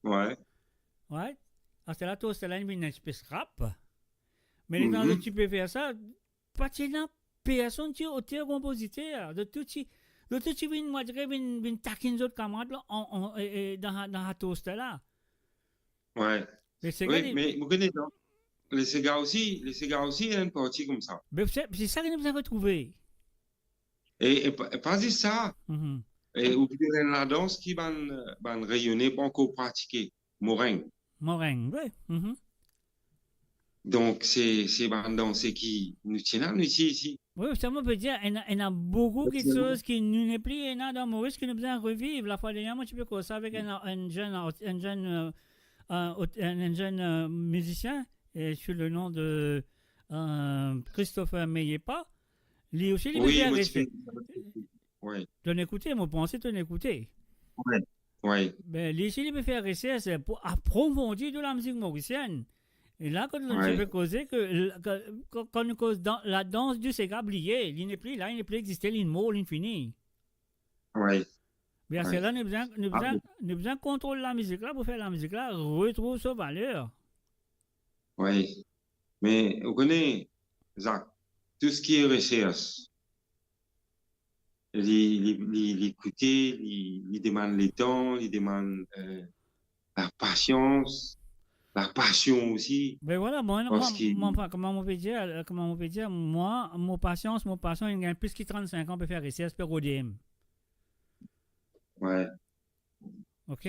Wi. Wi. Aster la, tosta la, li vinn enn espes rap. Me letan Mhm. zot ti pe fer sa, pa ti ena personn ti oter konpoziter. Zot tou ti, zot tou ti vinn, mo dire, vinn, vinn takinn zot kamarad la, an, an, e, e, dan, dan sa tosta la. Wi. Me sega Wi, li me ou kone, non? Lesega osi, lesega osi, ena enn parti koumsa. Me se, se sa ki nou bizin retrouve. E, e pa, e pa zis sa. Mhm. E ou bizin ena ladans ki bann, bann Reyone pa ankor pratike, moreng. Moreng, wi. Mhm. Donk, se, se bann dans ki nou ti ena, nou ti isi. Wi, sa mo pe dir, ena, ena boukou Wi, kiksoz ki nou nepli ena dan Moris ki nou bizin reviv. Lafwa dernie, mo ti pe koz sa avek enn, enn zenn art-, enn zenn, eh, eh, ot-, enn, enn zenn, eh, mizisien, eh, sous le nom de, eh, Christopher Meyepa. Li osi, li Wi, bizin mo ti reste. pe, wi. To'nn ekoute, mo panse to'nn ekoute. Wi, wi. Be, li osi, li pe fer resers pou aprofondi de lamizik morisienn. E la, kan nou Wi. ti pe koze ke, ke, kan, kan nou koz dan, ladans di sega, bliye, li nepli la, li nepli existe, li mor, li fini. Wi. Be, Wi. aster la, nou bizin, nou bizin, Ah. nou bizin kontrol lamizik la pou fer lamizik la retrouv so valer. Wi. Me, ou kone, Zak, tou seki resers, li, li, li, li koute, li, li demann letan, li demann, eh, lapasians, lapasion osi. Be vwala, bon, mwa, Parski mwa, mwa, kouma mo pe dir, eh, kouma mo pe dir, mwa, mo pasians, mo pasion, inn gagn plis ki trannsenk an pe fer resers, pe rode. Wi. Ok?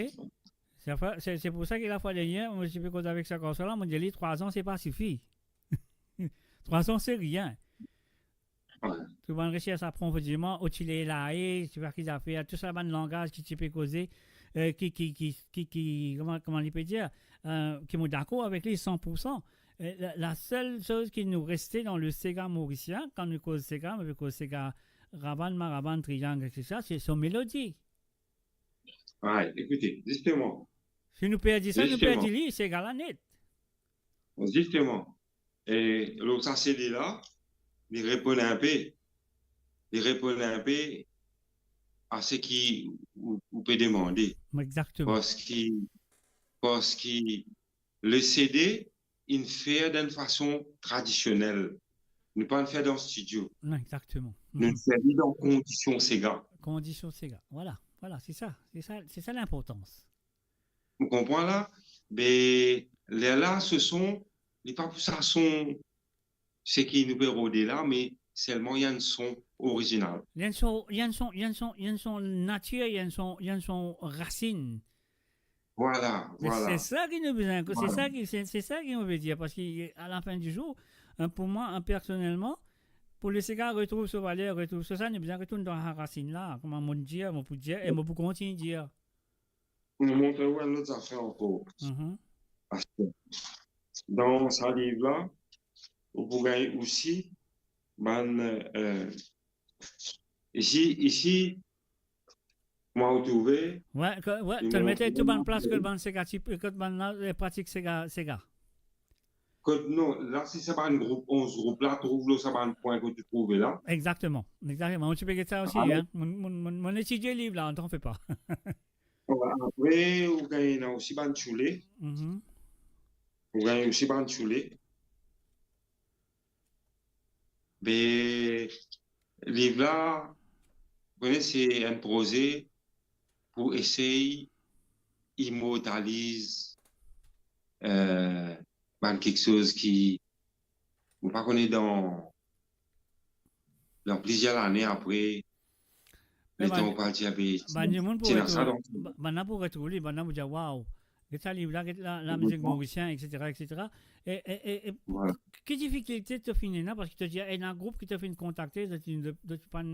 Se, se, se pou sa ki lafwa dernie, mo ti pe koz avek sa garson la, mo dir li, trwa zan, se pa sifi. Trwa zan, se rien. Wi. Tou bann resers aprofondiman, otiler lae, ti pa ki zafer, tou sa bann langaz ki ti pe koze, eh, ki, ki, ki, ki, ki, kouma, kouma li pe dir, eh, ki mo dakor avek li san pou san. E la, la sel soz ki nou reste dan le sega morisien, kan nou koz sega, nou pe koz sega rabann, marabann, triyang, et cetera, se son melodi. Ay, ekoute, zisteman. Si nou perdi sa, nou Zisteman. perdi li, sega la net. Zisteman. E lor sa, sede la, li reponn inpe, li reponn inpe a seki ou, ou pe demande. Exactement. Parski, parski le sede, inn fer dan enn fason tradisionel. Nou pa'nn fer dan stidio. Non, exactement. Nou Mhm. fer li dan kondision sega. Kondision sega. Voilà, voilà, c'est ça, c'est ça, c'est ça l'importance. Ou konpran la? Be, lerla, so son, li pa pou sa son, seki nou pe rode la, me selman li enn son orizinal. Li enn son, li enn son, li enn son, li enn son natir, li enn son, li enn son rasinn. Voilà, Me voilà. se sa ki nou bizin, se Voilà. sa ki, se, se sa ki nou ve dir, parski a la fin di zour, e, pou mwa, e, personelman, pou le sega retrouv so valer, retrouv so sa, nou bizin retourn dan sa rasinn la, kouma mo dir, mo pou dir, e mo pou kontign dir. Pou montre ou enn lot zafer ankor. Mhm. Parski dan sa liv la, ou pou gagn osi bann, e, isi, isi, mwa ou trouve, Ouais, ke, ouais, li to met montre tou bann plas ke bann sega ti, ke bann la, e, pratik sega, sega. Kot, non, la, se sa bann group, onz group la, trouv lor sa bann pwin kot ou trouve la. Exactement, exactement. Mo ti pe get sa osi, Alor hein. Mo, mo, mo, mo etidie liv la, t'en fais pas. Apre, ou gagn ena osi bann tchoule. Mhm. Ou gagn osi bann tchoule. Be, liv la, ou kone, se enn proze pou esey imortaliz, e, bann kiksoz ki, mo pa kone dan, dan plizier lane apre, Me letan bann, ou parti ape, bann dimoun pou ti ena sa retrouv, dan ba-, bann la pou retrouv li, bann la pou dir, "Waw, get sa liv la, get la, lamizik morisien, et cetera, et cetera." E, e, e, e, Voilà. ki difikilte to finn ena, parski to dir, ena group ki to finn kontakte, zot, zot, zot pa'nn,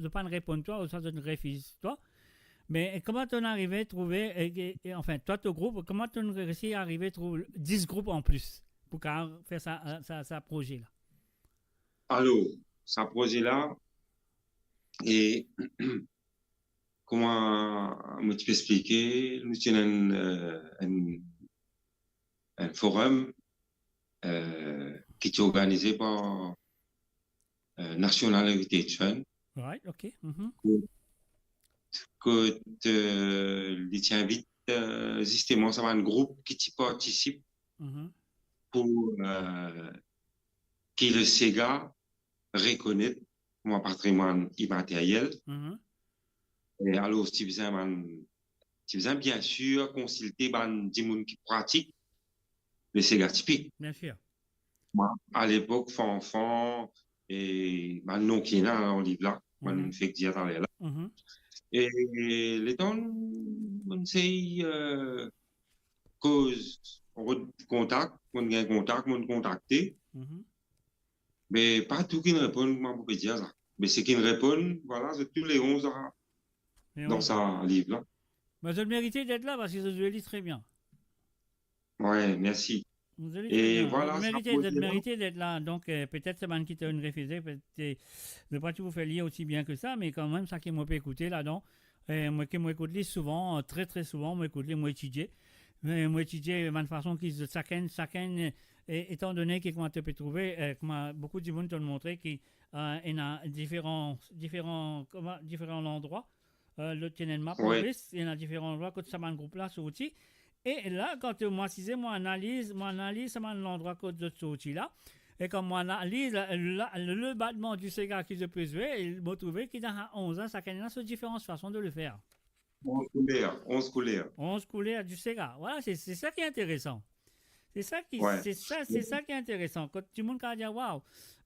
zot pa'nn reponn twa, ouswa zot refiz twa. Me, e, kouma to'nn arive trouve, e, e, e, anfin, twa, to group, kouma to'nn resi arive trouv dis group an plis pou kapav fer sa, sa, sa proze la? Alor, sa proze la, e, kouma mo ti pe explike, nou ti ena enn, e, enn, enn forum, e, ki ti organize par, e, National Heritage Fund. Right, ok. Mhm. Kot, kot, e, li ti invit, e, zisteman sa bann group ki ti partisip Mhm. pou, e, ki le sega rekonet kouma patrimwann imateriel. Mhm. E alor, ti bizin bann, ti bizin, bien sir, konsilte bann dimoun ki pratik le sega tipik. Bien sir. Mwa, alepok, Fanfan, e bann non ki ena dan liv la, bann Mhm. fek dir taler la. Mhm. E letan mo'nn sey, e, koz, rod kontak, mo'nn gagn kontak, mo'nn kontakte. Mhm. Me pa tou ki'nn reponn, kouma mo pe dir sa. Me seki'nn reponn, vwala, zot tou le onz la, Le dan onz. sa liv la. Me zot merite d'être là, parski zot zwe li tre bien. Ouais, mersi. Zot zwe li E tre bien. Vwala, Zot sa merite, pou zot dir la. merite d'être là. Donk, e, petet se bann ki to'nn refize, petet, e, zot pa ti pou fer li osi bien ke sa, me kanmem, sa ki mo pe ekoute ladan, e, mwa ki mo ekout li souvan, e, tre, tre souvan, mo ekout li, mo etidie. E, mo etidie bann fason ki zot sakenn, sakenn, e, e, etan done ki kouma to pe trouve, e, kouma boukou dimoun to'nn montre ki, e, ena diferan, diferan, kouma, diferan landrwa, e, lot ti ena enn map, Ouais. Moris, ena diferan landrwa kot sa bann group la sorti. E la, kan, e, mo asize, mo analiz, mo analiz sa bann landrwa kot zot sorti la, e kan mo analiz la, la, le batman di sega ki zot pe zwe, e mo trouve ki dan sa onz la, sakenn ena so diferan fason de le fer. Onz kouler, onz kouler. Onz kouler di sega. Vwala, se, se sa ki interesan. Se sa ki, Ouais. se sa, se sa ki interesan. Kot dimoun kapav dir, "Waw."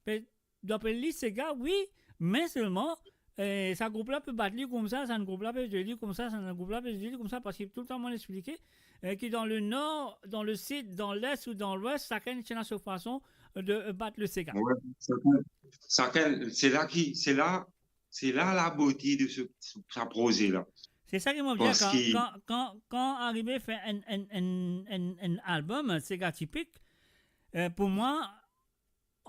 Me, dapre li, sega, wi, me selman, e, sa group la pe bat li koumsa, sa group la pe zwe li koumsa, sa group la pe zwe li koumsa, parski toultan mo'nn explike, e, ki dan le nor, dan le sid, dan les ou dan lwes, sakenn ti ena so fason de, e, bat le sega. Ouais, sakenn, sakenn, se la ki, se la, se la labote de se, se, sa proze la. Se sa ki mo dir, kan, Parski kan, kan, kan arive fer enn, enn, enn, enn, enn album, sega tipik, Euh, pour moi,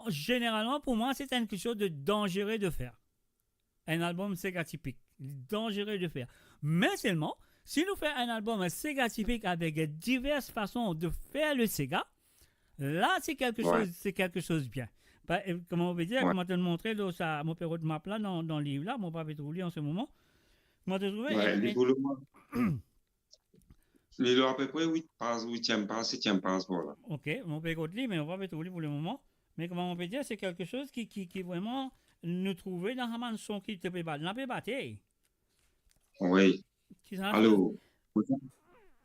généralement, pour moi, c'est quelque chose de dangereux de faire. Un album sega tipik, dangereux de faire. Mais seulement, si nous faisons un album sega tipik avec diverses façons de faire le sega, là, c'est quelque chose, c'est quelque chose de bien. Kouma mo pe dir, kouma to montre, sa, mo pe rod map la dan, dan liv la, mo pa pe trouv li an se moman. Mo te trouve, li pou lor mwa. Li lor apepre wit paz, witiem paz, setiem paz, vwala. Ok, mo pe kot li, me mo pa pe trouv li pou le moman. Me kouma mo pe dir, se quelque chose ki, ki, ki vreman nou trouve dan sa bann son ki to pe bat. Nou pe bate. Wi. Ki sa? Alor, mo ti,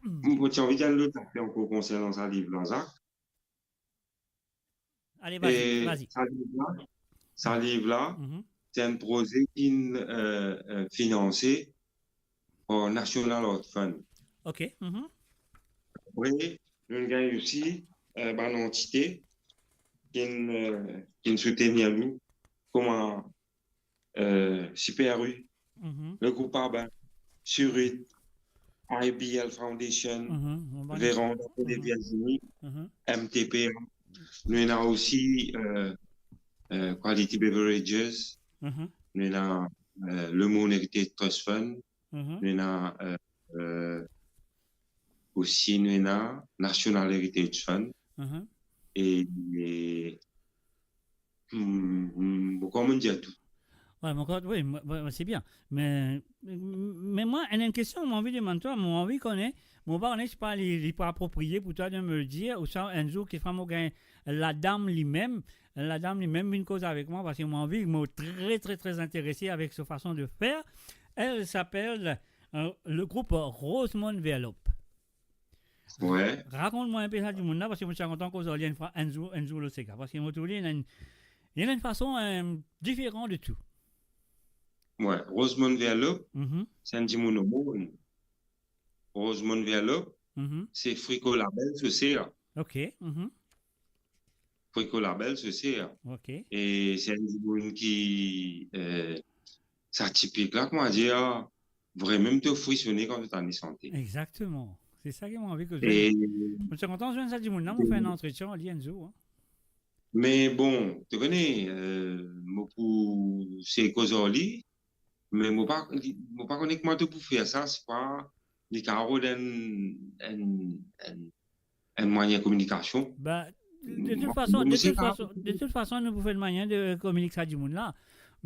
mo ti anvi dir lot zafer ankor konsernan sa liv la, Zak. Ale, vazi, e vazi. Sa liv la, sa liv la, se enn proze ki, euh, euh, finanse par National Art Fund. Ok. Apre, nou gagn osi, euh, bann antite ki, euh, ki soutenir nou, kouma euh, Super U, le group Abin, Surit, I B L Foundation, Véranda pour les Virginie, M T P. Nou ena osi, euh, euh, Quality Beverages, nou ena, euh, Le Moon Heritage Trust Fund, nou ena, euh, euh, osi nou ena National Heritage Fund. E, e Hmm, hmm, mo kouma dir tou. Wi, mo kouma, wi, mo, wi, wi, se bien. Me, me mwa, enn, enn kestion mo anvi demann twa, mo anvi kone, mo pa kone si pa li, li pa apropriye pou twa de me le dir, ouswa enn zour ki fwa mo gagn ladam limem, ladam limem vinn koz avek mwa, parski mo anvi, mo tre, tre, tre interese avek so fason de fer. Elle s'appelle, euh, le groupe Rosemond Verlop. Wi. Rakont mwa inpe sa dimoun la, parski mo ti a kontan koz ar li enn fwa, enn zour, enn zour lor sega, parski mo trouv li ena enn, li ena enn fason, euh, diferan de tou. Wi, Rosemond Verlop, se enn dimoun Omorn. Rosemond Verlop, se Frico Label so ser. Ok. Frico Label so ser. Ok. E se enn dimoun ki, euh, sa tipik la, kouma dir, vremem to frisone kan to tann li sante. Exactement. Se sa ki mo anvi koz. E mo ti a kontan zwenn sa dimoun la, mo fer enn antretien ar li enn zour, hein. Me bon, to kone, euh, mo pou sey koz ar li, me mo pa, li, mo pa kone kouma to pou fer sa, si pa li kapav rod enn, enn, enn, enn manier kominikasion. Ba, de, de tout fason, de tout fason, de tout fason, nou pou fer enn manier de kominik sa dimoun la.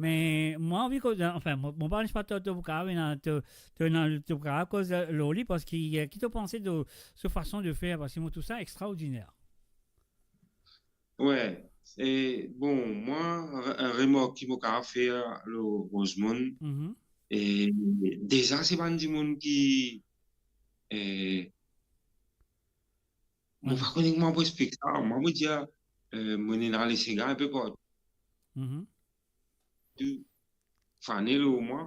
Me mo anvi koz, anfin, mo, mo pa, pa to, to pou kapav ena, to, to ena, to pou kapav koz lor li, parski, euh, ki to panse de so fason de fer, parski mo trouv sa extraordiner. Wi, e bon, mwa, re-, remark ki mo kapav fer lor Rosemond, e deza se bann dimoun ki, e, mo pa kone kouma pou explik sa, mwa, mo dir, e, mo ena le sega inpe partou. Tou fane lor mwa,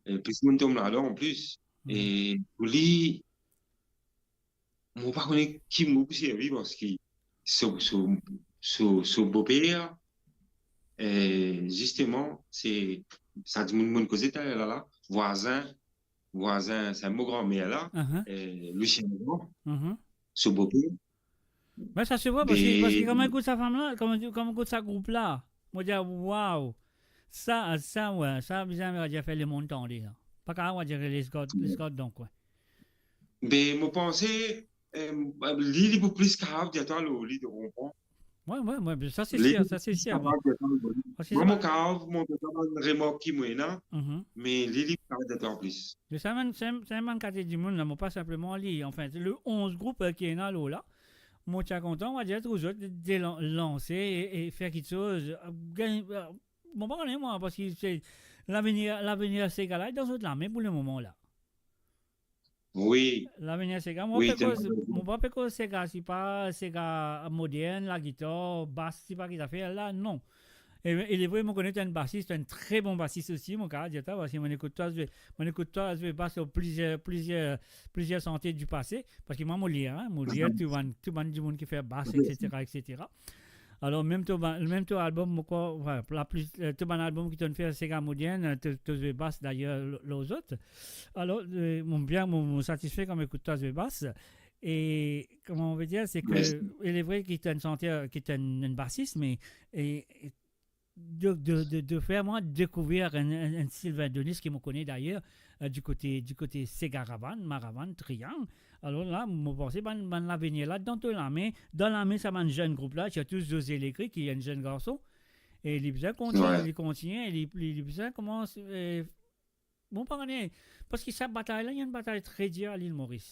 e plis moun tom ladan anplis. E pou li, mo pa kone ki mo pou servi, parski so, so, so, so boper, e zisteman, se sa dimoun mo koze taler la, la, vwazin, vwazin, se mo granmer la, e Lucien Legrand, so boper. Me sa se vre, parski, parski kan mo ekout sa fam la, kan mo, kan mo ekout sa group la, mo dir, waw, sa, sa, wi, sa bizin, mo dir, fer lemonn tande sa. Pa kapav, mo dir, les gars, les gars, donk, wi. Be, mo panse, euh, li, li pou plis kapav dir twa lor li, to konpran. Wi, wi, wi, sa se sir, sa se sir, wi. Parski mwa, mo kapav, mo kapav remark ki mo ena, me li, li pou kapav dir twa plis. Me sa bann, sa, sa bann kalte dimoun la, mo pa sinpleman li, anfin, le onz group, euh, ki ena lor la, mo ti a kontan, mo dir, trouv zot de lan-, lanse e, e fer kiksoz, euh, gagn, euh, mo pa kone mwa, parski se lavenir, lavenir sega la, dan zot lame pou lemoman la. Wi. Lavenir sega, mo pa pe koz, mo pa pe koz sega, si pa sega modern, lagitar, bas, si pa ki zafer la, non. E, e li vre, mo kone to enn basis, to enn tre bon basis osi, mo kapav dir twa, parski mo ekout twa zwe, mo ekout twa zwe bas lor plizier, plizier, plizier sante di pase, parski mwa, mo lir, hein, mo lir tou bann, tou bann dimoun ki fer bas, et cetera, et cetera. Alor, mem to ba-, mem to album, mo krwar, voilà, lapli-, euh, to bann album ki to'nn fer sega modern, euh, to, to zwe bas dayer lor, lor zot. Alor, euh, mo bien, mo, mo satisfe kan mo ekout twa zwe bas. E, kouma mo ve dir, se ke, il est vrai ki to enn santer, ki to enn, enn basis, me, e, e, de, de, de, de fer mwa dekouvrir enn, enn, enn Sylvain Donis ki mo kone dayer, e, di kote, di kote Sega Ravanne, Maravanne, Triangle. Alor la, mo panse bann, bann lavenir la dan to lame, dan lame sa bann zenn group la, sirtou José Legris, ki enn zenn garson, e li bizin kontigne, li kontigne, li, li, li bizin koumans, e, Bon, pa kone, parski sa batay la, li enn batay tre dir a Lil Moris.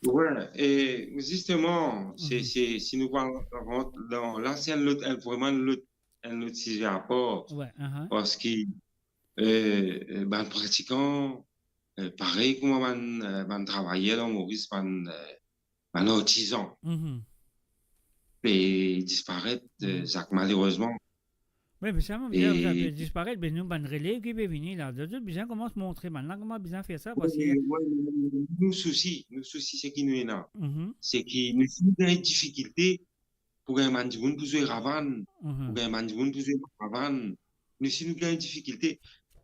Wi, e zisteman, se, se, si nou pa rant dan, la se enn lot, enn, vreman enn lot, enn lot size apar. Wi, aha. Parski, e, e, bann pratikan, e, parey kouma bann, e, bann travayer dan Moris, bann, e, bann artizan pe disparet, e, Zak, malerezman. Wi, me sa, mem, e sa, sa pe disparet, me nou bann relev ki pe vini la, zot, zot bizin koumans montre bann la kouma bizin fer sa, wi, parski wi, wi, nou sousi, nou sousi seki nou ena, se ki nou, si nou gagn difikilte pou gagn bann dimoun pou zwe ravann, pou gagn bann dimoun pou zwe ravann, nou, si nou gagn difikilte,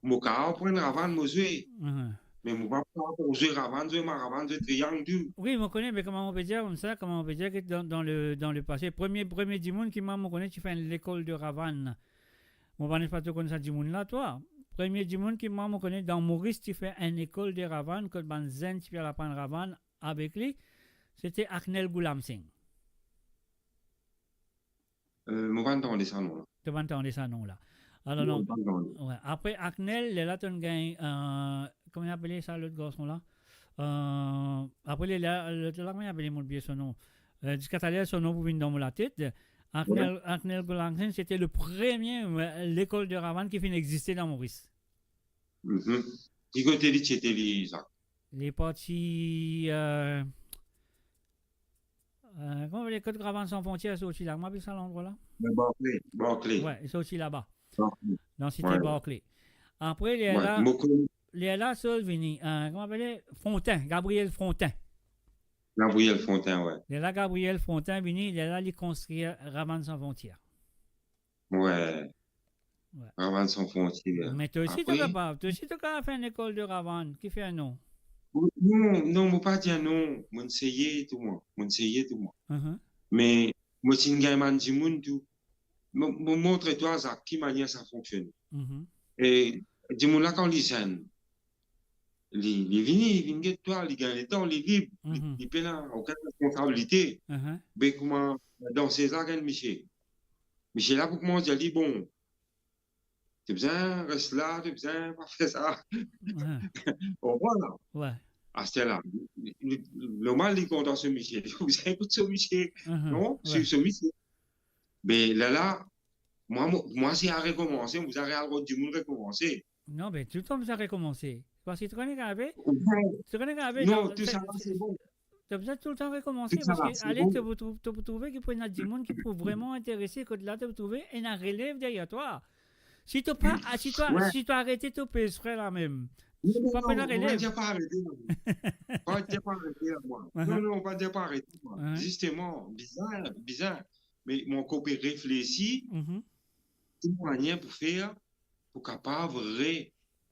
mo kapav pran enn ravann, mo zwe. Me mo pa pou zwe ravann, zwe maravann, zwe triang tou. Wi, mo kone, me kouma mo pe dir koumsa, kouma mo pe dir ki dan, dan le, dan le pase, premie, premie dimoun ki mwa mo kone ti fer enn lekol de ravann. Mo pa kone si to kone sa dimoun la, twa. Premie dimoun ki mwa mo kone dan Moris ti fer enn lekol de ravann, kot bann zenn ti pe al aprann ravann avek li, sete Aknel Goulam Singh. E, mo pa tande sa non la. To pa tande sa non la. Alor non, non, mo pa tande. Wi. Apre Aknel, lerla to'nn gagn, e, kouma apele sa lot garson la? E, apre lerla, lot la, kouma apele, mo bliye so nom. E, ziska taler so nom pou vinn dan mo latet. Aknel, wi, Aknel Goulam Singh, sete le premie, e, lekol de ravann ki finn existe dan Moris. Mhm. Ki kote li ti ete, li, Zak? Li parti, e, e, kouma apele, kot Ravann San Frontier sorti la? Kouma apel sa landrwa la? Barclay, Barclay. Wi, li sorti laba. Barclay. Dan site Barclay. Apre, lerla, lerla so vini, e, kouma apele? Frontin, Gabriel Frontin. Gabriel Frontin, wi. Lerla Gabriel Frontin vini, lerla li konstrir Ravann San Frontier. Wi. Wi. Ravann San Frontier. Me to osi to kapav, to osi to kapav fer enn lekol de ravann, kifer non? Non, non, mo pa dir non, mo'nn seye tou mwa, mo'nn seye tou mwa. Mhm. Me mo ti gagn bann dimoun tou. Mo, mo montre twa, Zak, ki manier sa fonksione. Mhm. E dimoun la, kan li zenn, li, li vini, li vinn get twa, li gagn letan, li lib, li, mhm, li pena okenn responsabilite. Mhm. Be kouma dan Sega gagn misie. Misie la pou koumans dir li, bon, to bizin res la, to bizin pa fer sa. Mhm. Ou konpran la? Wi. Aster la, li, li, normal, li kontan so misie. Li bizin ekout so misie. Mhm. Non? Wi. Swiv so misie. Be lerla, mwa, mo, mwa, si al rekomanse, mo bizin al rod dimoun rekomanse. Non, be toultan bizin rekomanse. Parski to kone ki arive, wi, to kone ki arive, non, dan, tou se, sa la, se, se bon. To bizin toultan rekomanse, tou sa la, parski se ale, bon, to pou trouv-, to pou trouve ki pou ena dimoun ki pou vreman interese, kot la to pou trouve ena relev deryer twa. Si to pa, wi, a, si to, wi, si to arete to pez fre la mem, non, non, pa pena relev. Non, non, pa dir pa arete la. Pa dir pa arete la, mwa. Aha. Non, non, pa dir pa arete, mwa. Aha. Zisteman, bizin, bizin. Me mo ankor pe reflesi, mhm, ki manier pou fer pou kapav re-,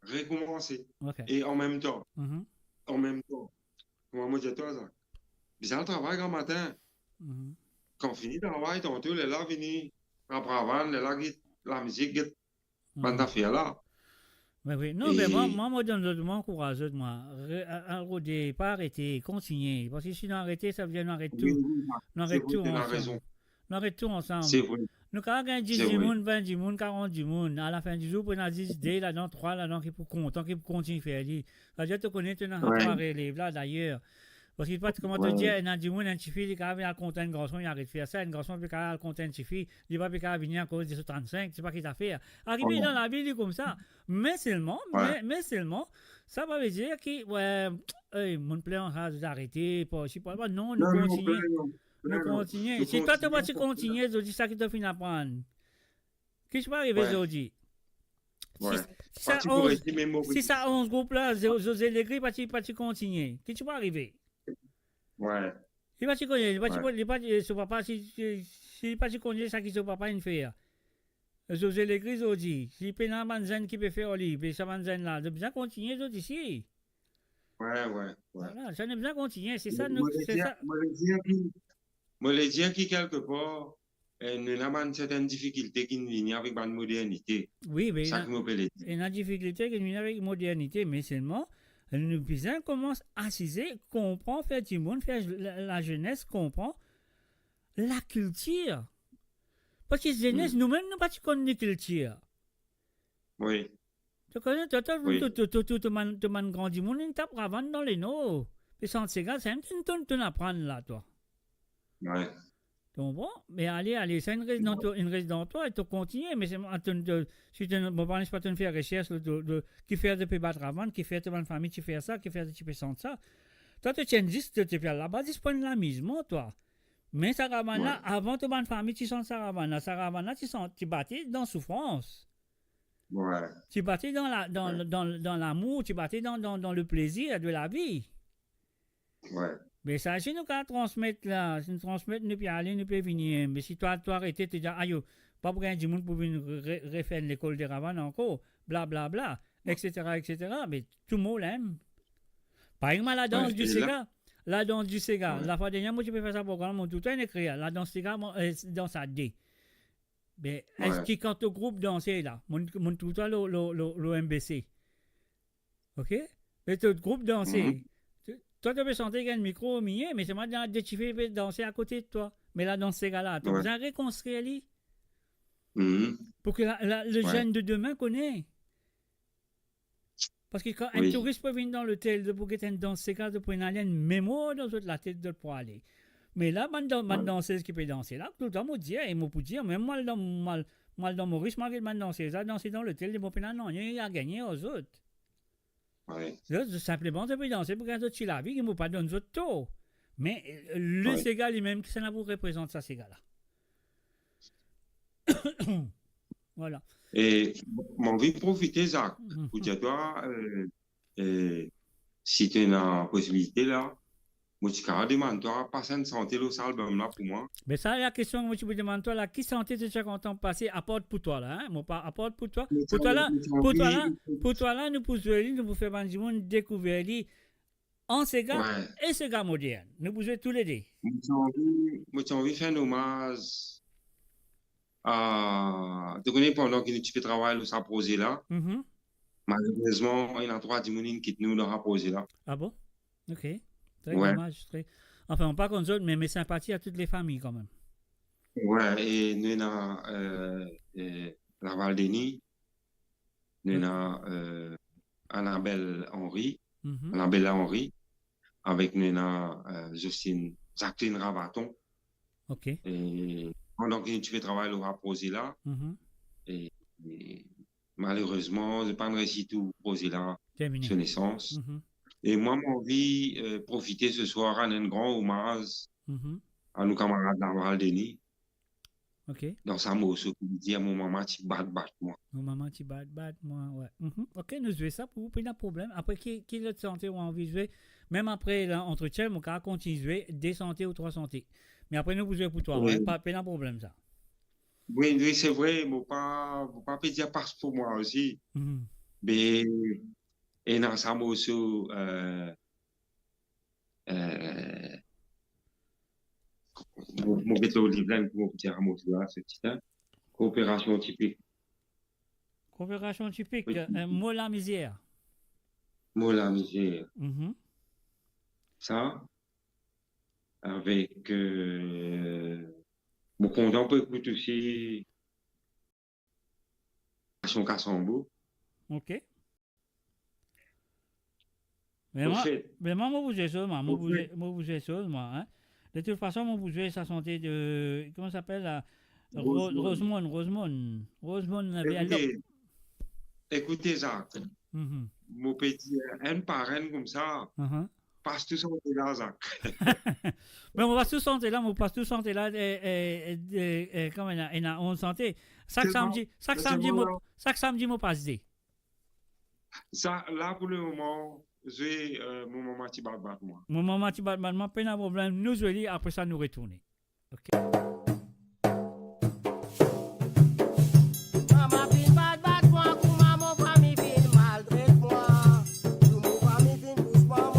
rekomanse. Ok. E anmemtan, mhm, anmemtan, kouma mo dir twa sa, bizin al travay gramatin. Mhm. Kan fini travay, tanto lerla vini rap ravann, lerla get lamizik, get bann, mhm, zafer la. Wi, wi. Non, e me mwa, mwa, mo donn zot, mo ankouraz zot, mwa. Re-, a-, al rode, pa arete, kontigne. Parski si nou arete, sa ve dir nou aret tou. Wi, wi, wi. Nou aret tou ansam. Se vre, to ena rezon. Nou aret tou ansam. Se vre. Nou kapav gagn dis dimoun, vin dimoun, karant dimoun. Alafin di zour, pou ena zis de ladan, trwa ladan ki pou kontan, ki pou kontign fer li. Sa ve dir to kone to ena, wi, trwa relev la, dayer. Parski pa, kouma to dir, ena dimoun, enn tifi, li kapav al kont enn garson, li aret fer sa, enn garson pe kapav al kont enn tifi, li pa pe kapav vini akoz de so trannsink, se pa ki zafer. Arive dan lavi, li koumsa. Me selman, me, me selman, sa pa ve dir ki, wi, ey, mo'nn pler sa, zot arete, pa osi, pa, pa, non, nou kontigne. Non, non, pena, non. Nou kontigne. Si twa, to pa ti kontigne, zot dir sa ki to finn aprann. Ki ti pou arive zordi? Si, si sa onz, si sa onz group la, Zo-, José Legris pa ti, pa ti kontigne, ki ti pou arive? Li pa ti konn, li pa ti, li pa ti, so papa, si, si, si li pa ti konn sa ki so papa inn fer. José Legris zordi, si pena bann zenn ki pe fer li, be sa bann zenn la, zot bizin kontigne zot isi. Wi, wi, wi. Vwala, sa nou bizin kontigne, se sa nou, mo le dir, mo le dir ki, mo le dir ki kelkepar, eh, nou ena bann sertenn difikilte ki vini avek bann modernite. Wi, me sa ena, ki mo pe le dir. Ena difikilte ki vini avek modernite, me selman, nou bizin koumans asize, konpran, fer dimoun, fer la, lazenes konpran lakiltir. Parski zenes, noumem, nou pa ti konn ni kiltir. Wi. To kone, to, to, wi, to, to, to, to, to bann, to bann gran dimoun, inn tap ravann dan Lenor. Pe sant sega, samem to, to, to'nn aprann la, twa. Wi. To konpran? Me ale, ale, sa inn res dan twa, inn res dan twa, e to kontigne, me se, a, to, to, si to, mo pa, pa to'nn fer resers, de, de, kifer to pe bat ravann, kifer to bann fami ti fer sa, kifer to ti pe sant sa. Twa, to ti enn zis, to, to pe al laba, zis pou enn lamizman, twa. Me sa ravann la, wi, avan to bann fami ti sant sa ravann la, sa ravann la ti sant, ti bate dan soufrans. Wi. Ti bate dan la, dan, wi, dan, dan lamour, ti bate dan, dan, dan le plezir de lavi. Wi. Me sa, si nou kapav transmet la, si nou transmet, nou pe ale, nou pe vini, me si twa, twa arete, to dir, ayo, pa pou gagn dimoun pou vinn re-, re-, refer enn lekol de ravann ankor, bla, bla, bla, wi, et cetera, et cetera, me tou mo la mem. Parey mwa, ladans, wi, di sega, ladans di sega, wi, lafwa dernie, mo ti pe fer sa program, mo toultan inn ekrir, ladans sega, mo, eh, dans a de. Me, wi, eski kan to group danse la, mo, mo trouv twa lor, lor, lor, lor M B C. Ok? Me to group danse. Mhm. To, twa to pe sante, gagn mikro omilie, me selman ena de tifi pe danse akote twa. Me ladans sega la, to, wi, bizin rekonstrir li. Mhm. Pou ki la, la, le, wi, zenn de demin kone. Parski kan enn, wi, touris pou vinn dan lotel, zot pou get enn dans sega, zot pou ena li enn memwar dan zot latet, zot pou ale. Me la, bann dan-, bann, wi, dansez ki pe danse la, toultan mo dir, e mo pou dir, mem mwa dan, mwa, mwa dan Moris, mwa get bann dansez la danse dan lotel, mo pena nanye a gagne ar zot. Wi. Zot, zot sinpleman, zot pe danse pou gagn zot ti lavi, ki mo pa donn zot tor. Me, eh, le, wi, sega limem, kisannla pou reprezant sa sega la? Vwala. E mo anvi profite, Zak, mhm, pou dir twa, eh, eh, si to ena posibilite la, mo ti kapav demann twa pas enn sante lor sa album la pou mwa. Me sa, la kestion mo ti pou demann twa la, ki sante to ti kontan pase, apart pou twa la, hein? Mo pa, apart pou twa. Mo ti, pou twa la, mo ti pou twa la, anvi, pou twa la, nou pou zwe li, nou pou fer bann dimoun dekouver li, an sega, wi, e sega modern. Nou pou zwe toulede. Mo ti anvi, mo ti anvi fer enn omaz a, to kone, pandan ki nou ti pe travay lor sa proze la, mhm, malerezman, ena trwa dimoun inn kit nou dan sa proze la. Ah bon? Ok. Tre, wi, domaz, tre. Anfin, mo pa konn zot, me, me sinpati a tout lefami kanmem. Wi, e nou ena, eh, eh, Laval Denis, nou ena, eh, Annabelle Henry, mhm, Annabella Henry, avek nou ena, eh, Justine, Jacqueline Ravaton. Ok. E pandan ki nou ti pe travay lor sa proze la, mhm, e, e malerezman, zot pa'nn resi tou proze la, termine, so nesans. Mhm. E mwa, mo anvi, eh, profite se swar, rann enn gran omaz, mhm, a nou kamarad Laval Denis. Ok. Dan sa morso ki li dir, "Mo mama ti bat, bat mwa." Mo mama ti bat, bat mwa, wi. Mhm. Ok, nou zwe sa pou ou, pena problem. Apre, ki, ki lot sante ou anvi zwe? Mem apre la, antretien, mo kapav kontign zwe de sante ou trwa sante. Me apre, nou pou zwe pou twa, wi, wi, pa, pena problem sa. Wi, wi, se vre, mo pa, mo pa pe dir pas pou mwa osi. Mhm. Me ena sa morso, eh, eh, mo, mo get lor liv la, mo dir sa morso la, se ti, hein. Kooperasion Tipik. Kooperasion Tipik, wi, eh, Mo Lamizer. Mo Lamizer. Mhm. Sa, avek, eh, mo kontan pou ekout osi Kooperasion Kasambo. Ok. Me mwa, me mwa, mo pou zwe soz mwa, mo pou zwe, mo pou zwe soz mwa, hein. De tout fason, mo pou zwe sa sante de, kouma sa apel la? Ro-, Rosemond. Rosemond, Rosemond. Rosemond, eh, bien, ekoute, ekoute, Zak, mhm, mo pe dir enn par enn koumsa. Mhm. Pas tou sante la, Zak. Me mo pas tou sante la, mo pas tou sante la, eh, eh, eh, eh, kouma ena, ena onz sante. Sak samdi, sak samdi, mo, sak samdi, mo pas de. Sa, la, pou lemoman, zwe, eh, Mo mama ti bat, bat mwa. Mo mama ti bat, bat mwa, pena problem, nou zwe li, apre sa, nou retourne. Ok. Mama finn bat, bat mwa, kouma mo fami finn maltret mwa. Tou mo fami finn tous mwa,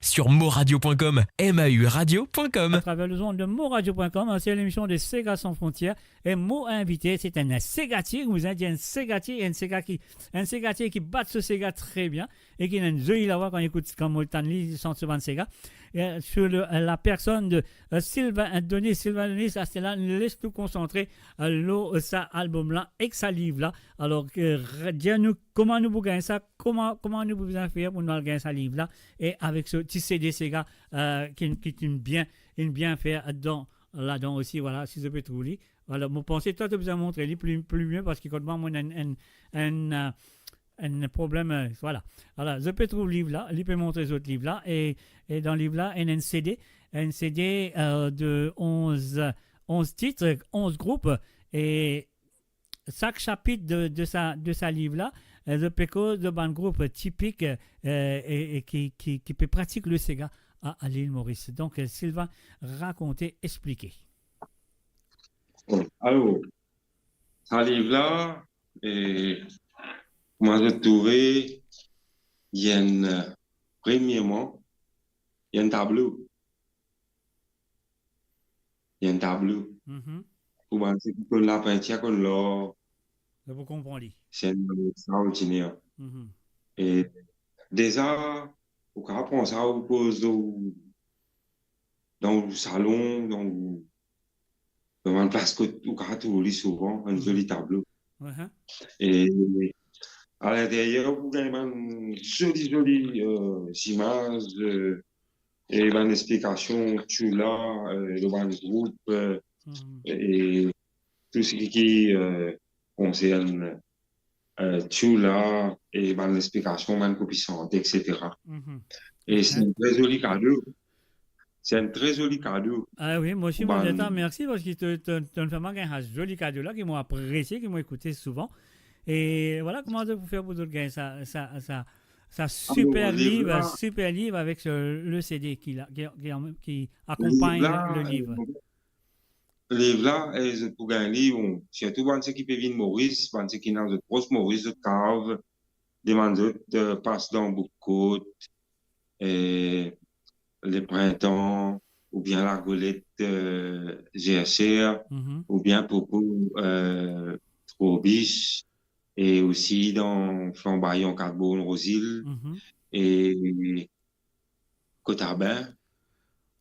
sur moradio point com, M A U radio point com. Atraver lezond de moradio point com, hein, c'est l'émission de Sega Sans Frontières. E mo invite, se enn segatier, mo bizin dir enn segatier, enn sega ki, enn segatier ki bat so sega tre bien e ki ena enn zoli lavwa kan li ekout, kan mo tann li, li sant so bann sega. E, sur le, la personne de, euh, Sylvain Donis, Sylvain Donis, aster la, les nou konsantre, euh, lor, euh, sa albom la ek sa liv la. Alor, euh, re-, dir nou kouma nou pou gagn sa, kouma, kouma nou pou bizin fer pou nou al gagn sa liv la, e avek so ti C D sega, euh, ki, ki, ki bien, inn bien fer dan, ladan osi, vwala, si zot pe trouv li. Vwala, mo panse twa to bizin montre li pli, pli mie, parski kot mwa, mo ena enn, enn, enn, euh, enn problem, euh, vwala. Vwala, zot pe trouv liv la, li pe montre zot liv la, e, e dan liv la, ena enn C D, enn C D, euh, de onz, onz tit, onz group, e sak sapit de, de sa, de sa liv la, euh, zot pe koz de bann group tipik, euh, e, e ki, ki, ki pe pratik le sega a, a Lil Moris. Donk, euh, Sylvain, rakonte, explike. Bon, alor, sa liv la, e, kouma zot trouve, li enn, premierman, li enn tablo. Li enn tablo. Mhm. Pou bann seki konn lapintir, konn lar, zot pou konpran li. Se enn ekstraordiner. Mhm. E deza, ou kapav pran sa, ou poz dan, dan ou salon, dan ou, dan bann plas kot ou kapav trouv li souvan, enn, mhm, zoli tablo. Mhm. E alinteryer, ou pou gagn bann zoli, zoli, euh, zimaz, euh, e bann explikasion tou la, euh, lor bann group, euh, mhm, e tou seki, euh, konsern, euh, tou la, e bann explikasion, bann kopi sante, et cetera. Mhm. E se enn tre zoli kado. Se enn tre zoli kado. Ah wi, mo osi, mo dir twa mersi, parski to, to, to fer mwa gagn sa zoli kado la, ki mo apresie, ki mo ekoute souvan. E vwala kouma zot pou fer pou zot gagn sa, sa, sa, sa, ah, bon, super liv, liv la, super liv avek, euh, le C D ki la, ki, ki, ki akonpagn liv la, le liv. Euh, liv la, e zot pou gagn li, bon, sirtou bann seki pe vinn Moris, bann seki ena zot pros Moris, zot kapav demann zot, euh, pas dan Boukot, euh, Leprintan, oubien Lagolet, euh, Gerser, mhm, oubien Popo, euh, Trobis, e osi dan Flanbayon, Katborn, Rozil, mhm, e Kotabin,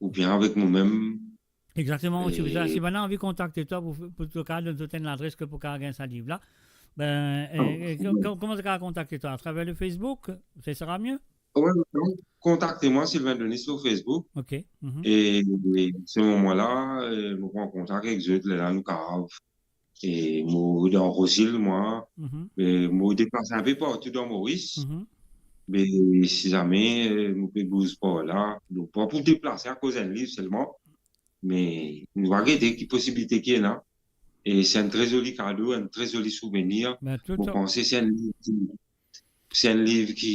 oubien avek momem. Exactement, e si bann-la anvi kontakte twa pou, pou to kapav donn zot enn ladres ke pou kapav gagn sa liv la, ben, ah, e, e, ko-, kouma zot kapav kontakte twa? Atraver le Facebook, ce sera mieux? Wi, donk, kontakte mwa, Sylvain Donis, lor Facebook. Ok. Mhm. E, e se moman la, e, mo pran kontak ek zot, lerla nou kapav. E mo dan Rozil, mwa. Mhm. E mo deplase inpe partou dan Moris. Mhm. Me si zame, e, mo pe bouz par la, donk pa pou deplase akoz enn liv selman, me nou va gete ki posibilite ki ena. E se enn tre zoli kado, enn tre zoli souvenir. Ben, tou mo panse se enn liv ki, se enn liv ki,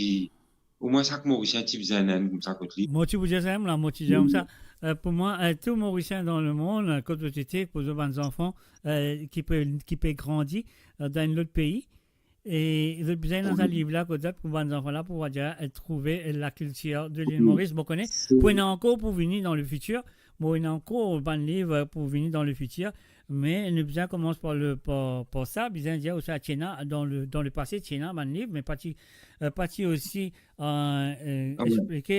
omwin sak Morisien ti bizin ena enn koumsa kot li. Mo ti pou dir sa mem la, mo ti dir koumsa, e, pou mwa, e, tou Morisien dan lemond, e, kot zot ete, pou zot bann zanfan, e, ki pe, ki pe grandi, e, dan enn lot pei, e zot bizin ena sa liv la kot zot pou bann zanfan la pou dir, e, trouve, e, lakiltir de Lil Moris. Mo kone pou ena ankor pou vini dan lefitir, pou ena ankor bann liv, e, pou vini dan lefitir, me nou bizin koumans par le, par, par sa, bizin dir osi ti ena dan le, dan lepase ti ena bann liv, me pa ti, e, pa ti osi, e, e, explike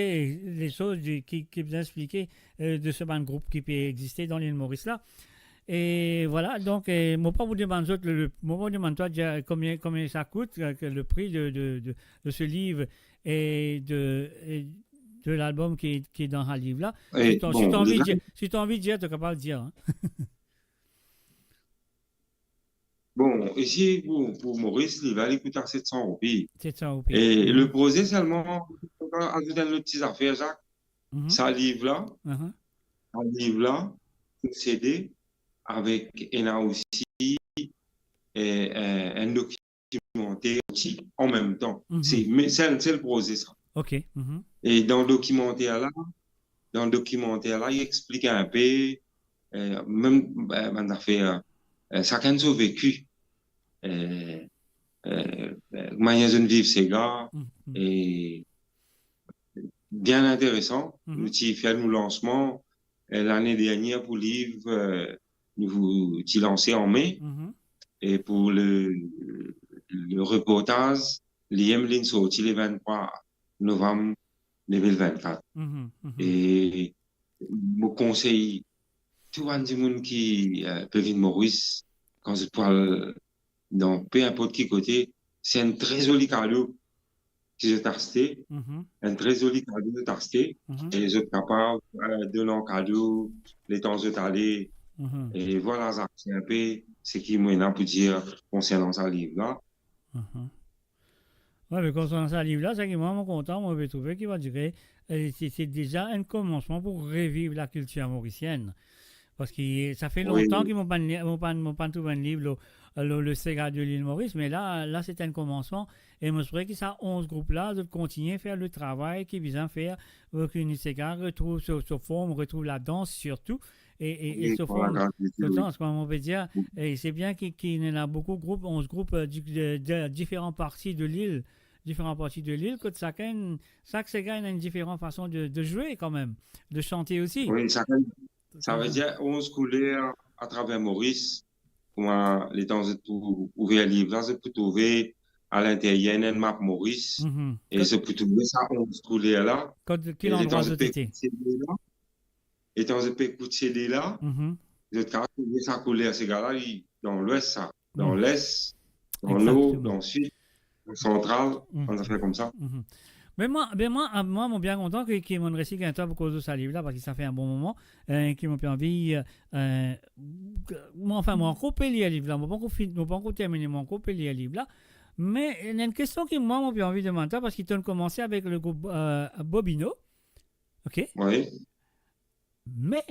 lesoz de, ki, ki bizin explike, e, de se bann group ki pe existe dan Lil Moris la. E vwala, donk, e, mo pa pou demann zot le, le, mo pa pou demann twa dir konbien, konbien sa kout, e, ke le pri de, de, de, de se liv e de, e de lalbom ki, ki dan sa liv la. E si to, si to anvi dir, si to anvi dir, to kapav dir, en. Bon, isi, pou, pou Moris, liv la, li kout a set san roupi. Set san roupi. E le proze selman, azout enn lot ti zafer, Zak. Mhm. Sa liv la, sa liv la, se enn C D avek ena osi, e, e, enn dokimanter osi an mem tan. Mhm. Se, me se enn sel proze sa. Ok. Mhm. E dan dokimanter la, dan dokimanter la, li explik inpe, e, mem, e, bann zafer, e, sakenn so veki, e, e, e, manier zot inn viv sega, mhm, e, bien interesan. Mhm. Nou ti fer nou lansman, eh, lane dernier pou liv, eh, nou ti lanse an me. Mhm. E pou le, le reportaz, li mem linn sorti le vinn-trwa novam de mil vinn-kat. Mhm, mhm. E mo konsey tou bann dimoun ki, eh, pe vinn Moris, kan zot pou al dan pe inport ki kote, se enn tre zoli kado ki zot aste, Mhm. enn tre zoli kado zot aste, Mhm. e zot kapav, eh, donn an kado letan zot ale. Mhm. E vwala, Zak, se inpe seki mo ena pou dir konsernan sa liv la. Mhm. Wi, me konsernan sa liv la, seki mwa, mo kontan, mo pe trouve ki, on dirait, eh, se, se deza enn komansman pou reviv lakiltir morisienn. Parski sa fer Wi. lontan ki mo pa'nn li-, mo pa'nn, mo pa'nn trouv enn liv lor, lor le sega de lil Moris, me la, la, se enn komansman. E mo espere ki sa onz group la, zot kontigne fer le travay ki bizin fer, pou ki nou sega retrouv so, so form, retrouv ladans sirtou, e, e, e Wi, so par form, lagras de Dieu, so wi. dans, kouma on pe dir, Wi. e se bien ki, ki ena boukou group, onz group, eh, di, de, de diferan parti de lil, diferan parti de lil, kot sakenn, sak sega ena enn diferan fason de, de zwe kanmem, de sante osi. Wi, sakenn, sa ve Wi. dir onz kouler atraver Moris. Kouma letan zot pou ouver liv la, zot pou trouve alinteryer enn map Moris, Mhm. e Kot zot pou trouve sa onz kouler la. Kot, ki E landrwa letan zot zot pe ete? kout CD la, letan zot pe kout CD la, Mhm. zot kapav trouve sa kouler sega la, li dan lwes sa, dan Mhm. les, dan nor, Exactement. dan sid, dan santral, Mhm. bann zafer koumsa. Mhm. Me mwa, be mwa, a, mwa, mo bien kontan ki, ki mo'nn resi gagn twa pou koz lor sa liv la, parski sa fer enn bon moman, eh, ki mo pe anvi, eh, eh, mwa, anfin, mo ankor pe lir liv la, mo pa ankor fin-, mo pa ankor termine, mo ankor pe lir liv la. Me, eh, ena enn kestion ki mwa, mo pe anvi demann twa, parski to'nn koumanse avek le group, eh, Bobino. Ok? Wi. Me,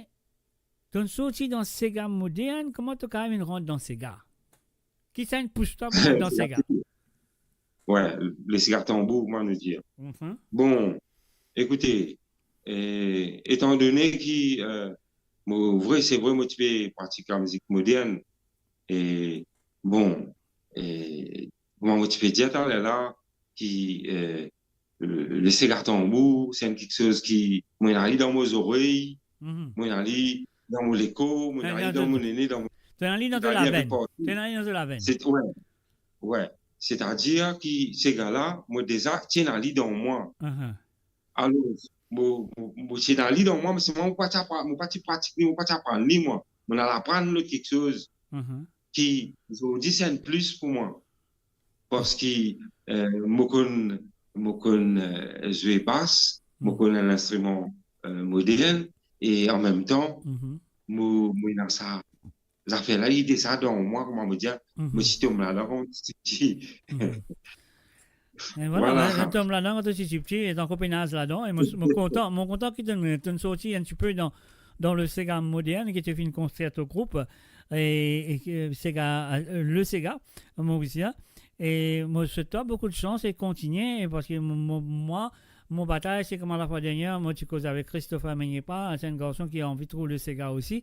to'nn sorti dan sega modern, kouma to kapav vinn rant dan sega? Kisannla pous twa pou rant dan sega? Wi, le sega tanbour, kouma nou dir. Mhm. Bon, ekoute, eh, etandone ki, eh, mo, vre, se vre, mo ti pe pratik lamizik modern. E, bon, e, kouma mo ti pe dir taler la, ki, eh, le, le sega tanbour, se enn kiksoz ki, mo ena li dan mo zorey, Mhm. mo ena li dan mo lekor, mo ena Ena li dan dan mo to, nene, dan mo, to ena li dan to mo ena li inpe lavenn. partou. To ena li dan to lavenn. Se, wi, wi. Setadir ki sega la, mo deza ti ena li dan mwa. Mhm. Alor, mo, mo, mo ti ena li dan mwa, me selman mo pa ti apra-, mo pa ti pratik li, mo pa ti aprann li, mwa. Mo'nn al aprann lot kiksoz Mhm. ki zordi se enn plis pou mwa. Parski, eh, mo konn, mo konn, eh, zwe bas, mo Mhm. konn enn linstriman, eh, modern, e anmemtan, Mhm. mo, mo ena sa zafer la, lide sa dan mwa, kouma mo dir, Mhm. mo ti tom ladan kan mo ti pti. Mhm. E vwala, Vwala. mo, mo tom ladan kan to ti pti, e dan kopinaz ladan, e mo, mo kontan, mo kontan ki to'nn, to'nn sorti enn tipe dan, dan le sega modern ki to finn konstrir to group, e, e ki, sega, eh, le sega morisien. E mo swet twa boukou de sans e kontigne, parski mo, mo, mwa, mo batay, se kouma lafwa dernier, mo ti koz avek Christopher Meniepa, se enn garson ki anvi trouv le sega osi.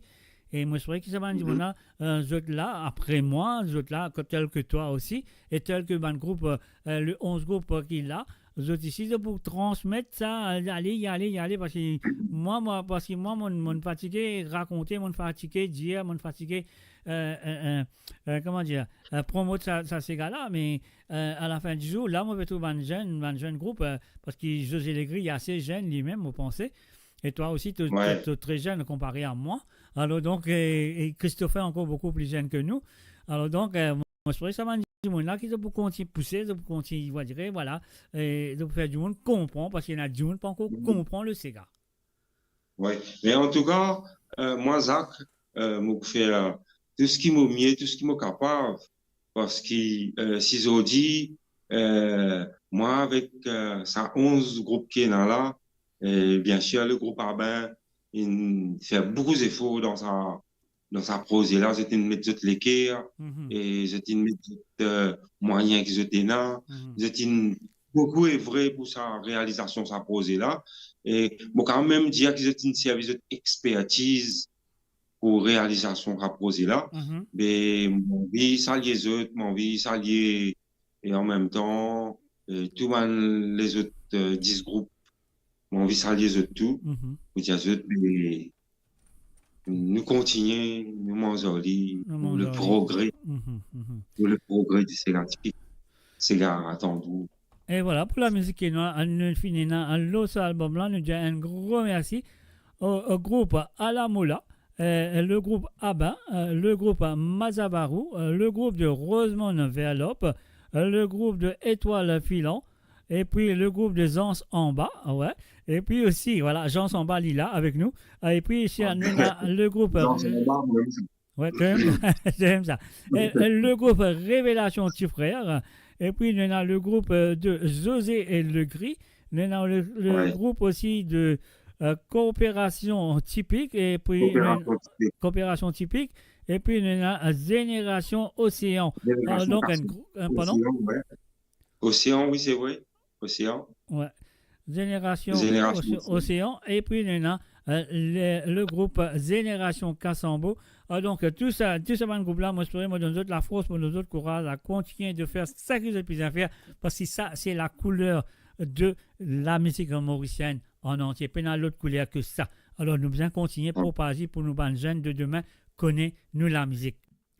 E mo espere ki sa bann Mhm. dimoun la, eh, zot la, apre mwa, zot la, ko-, tel ke twa osi, e tel ke bann group, eh, le onz group, eh, ki la, zot isi, zot pou transmet sa, ale, ale, ale, parski mwa, mwa, parski mwa, mo'nn, mo'nn fatige rakonte, mo'nn fatige dir, mo'nn fatige, eh, eh, eh, eh, kouma dir, eh, promot sa, sa sega la, me, eh, a lafin di zour, la, mo pe trouv bann zenn, bann zenn group, eh, parski José Legris, li ase zenn limem, mo panse, e twa osi, to, Wi. to, to tre zenn konpare a mwa. Alor donk, e, e Christopher ankor boukou pli zenn ke nou. Alor donk, eh, mo espere sa bann dimoun la ki zot pou kontign pouse, zot pou kontign, on dirait, vwala, e zot pou fer dimoun konpran, parski ena dimoun pa ankor Mhm. konpran le sega. Wi, me antouka, eh, mwa, Zak, eh, mo pou fer tou seki mo mie, tou seki mo kapav, parski, eh, si zordi, eh, mwa avek, eh, sa onz group ki ena la, e biensir le group Abin inn fer boukou zefor dan sa, dan sa proze la, zot inn met zot leker, Mhm. e zot inn met zot, eh, mwayin ki zot ena, Mhm. zot inn boukou evre pou sa realizasion sa proze la. E mo kapav mem dir ki zot inn servi zot expertiz pou realizasion sa proze la. Mhm. Me mo anvi salie zot, mo anvi salie, e anmemtan, eh, tou bann lezot, eh, dis group Mo anvi salie zot tou, Mhm. pou dir zot, be, nou kontigne, nou manz ar li, Nou pou manz le ar li. progre, Mhm, mhm. pou le progre di sega tipik, sega tanbour. E vwala, pou lamizik ki nou, nou fini ena lor sa albom la, nou dir enn gro mersi o, o group Alamoula, eh, le group Abin, eh, le group Mazabarou, eh, le group de Rosemond Verlop, eh, le group de Etoile Filante, epi le group de Zans Anba, we. Epi osi, vwala, Zans Anba, li la avek nou. Eh, epi si Ah, nou ena le group, Zans eh, Anba, mwa, wi. We, kanmem, kanmem sa. Eh, eh, le group Révélation Petit Frère, epi nou ena le group, eh, de José et Legris, nou ena le, le Ouais. group osi de, eh, Coopération Typique, epi nou ena Coopération Typique. Coopération Typique, epi nou ena, eh, Génération Océan. Génération Ah, donk, enn Océan. grou-, eh, pardon? Océan, ouais. Océan, wi, se vre. Océan. Ouais. Génération Génération Océ-, Océan. Océan, epi nou ena, eh, le, le group Génération Kasambo. Ah, donk, eh, tou sa, tou sa bann group la, mo espere mo donn zot lafors, mo donn zot kouraz a kontigne de fer seki zot bizin fer, parski sa, se la kouler de lamizik morisienn an antie. Pena lot kouler ki sa. Alor, nou bizin kontigne Ouais. propaze pou nou bann zenn de demin kone nou lamizik.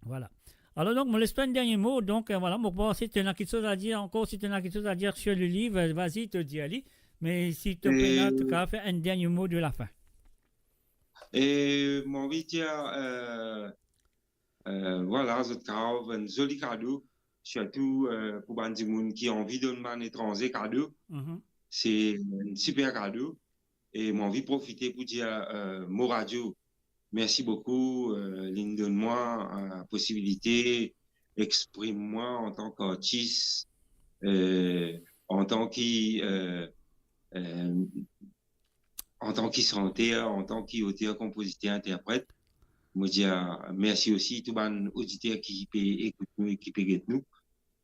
Vwala. Alor donk, mo les twa enn dernie mo. Donk, eh, vwala, mo pa si to ena kiksoz a dir ankor, si to ena kiksoz a dir sur le liv, eh, vas-y, to dir li. Me si to pena, to kapav fer enn dernie mo de la fin. E mo anvi dir, eh, eh, vwala, zot kapav enn zoli kado, sirtou, eh, pou bann dimoun ki anvi donn bann etranze kado. Mhm. Se enn siper kado. E mo anvi profite pou dir, eh, Mo Radio, mersi boukou, eh, linn donn mwa, eh, posibilite exprim mwa antan ki artis, eh, antan ki, eh, eh, antan ki santer, antan ki oter, konpoziter, interpret. Mo dir mersi osi tou bann oditer ki pe ekout nou e ki pe get nou.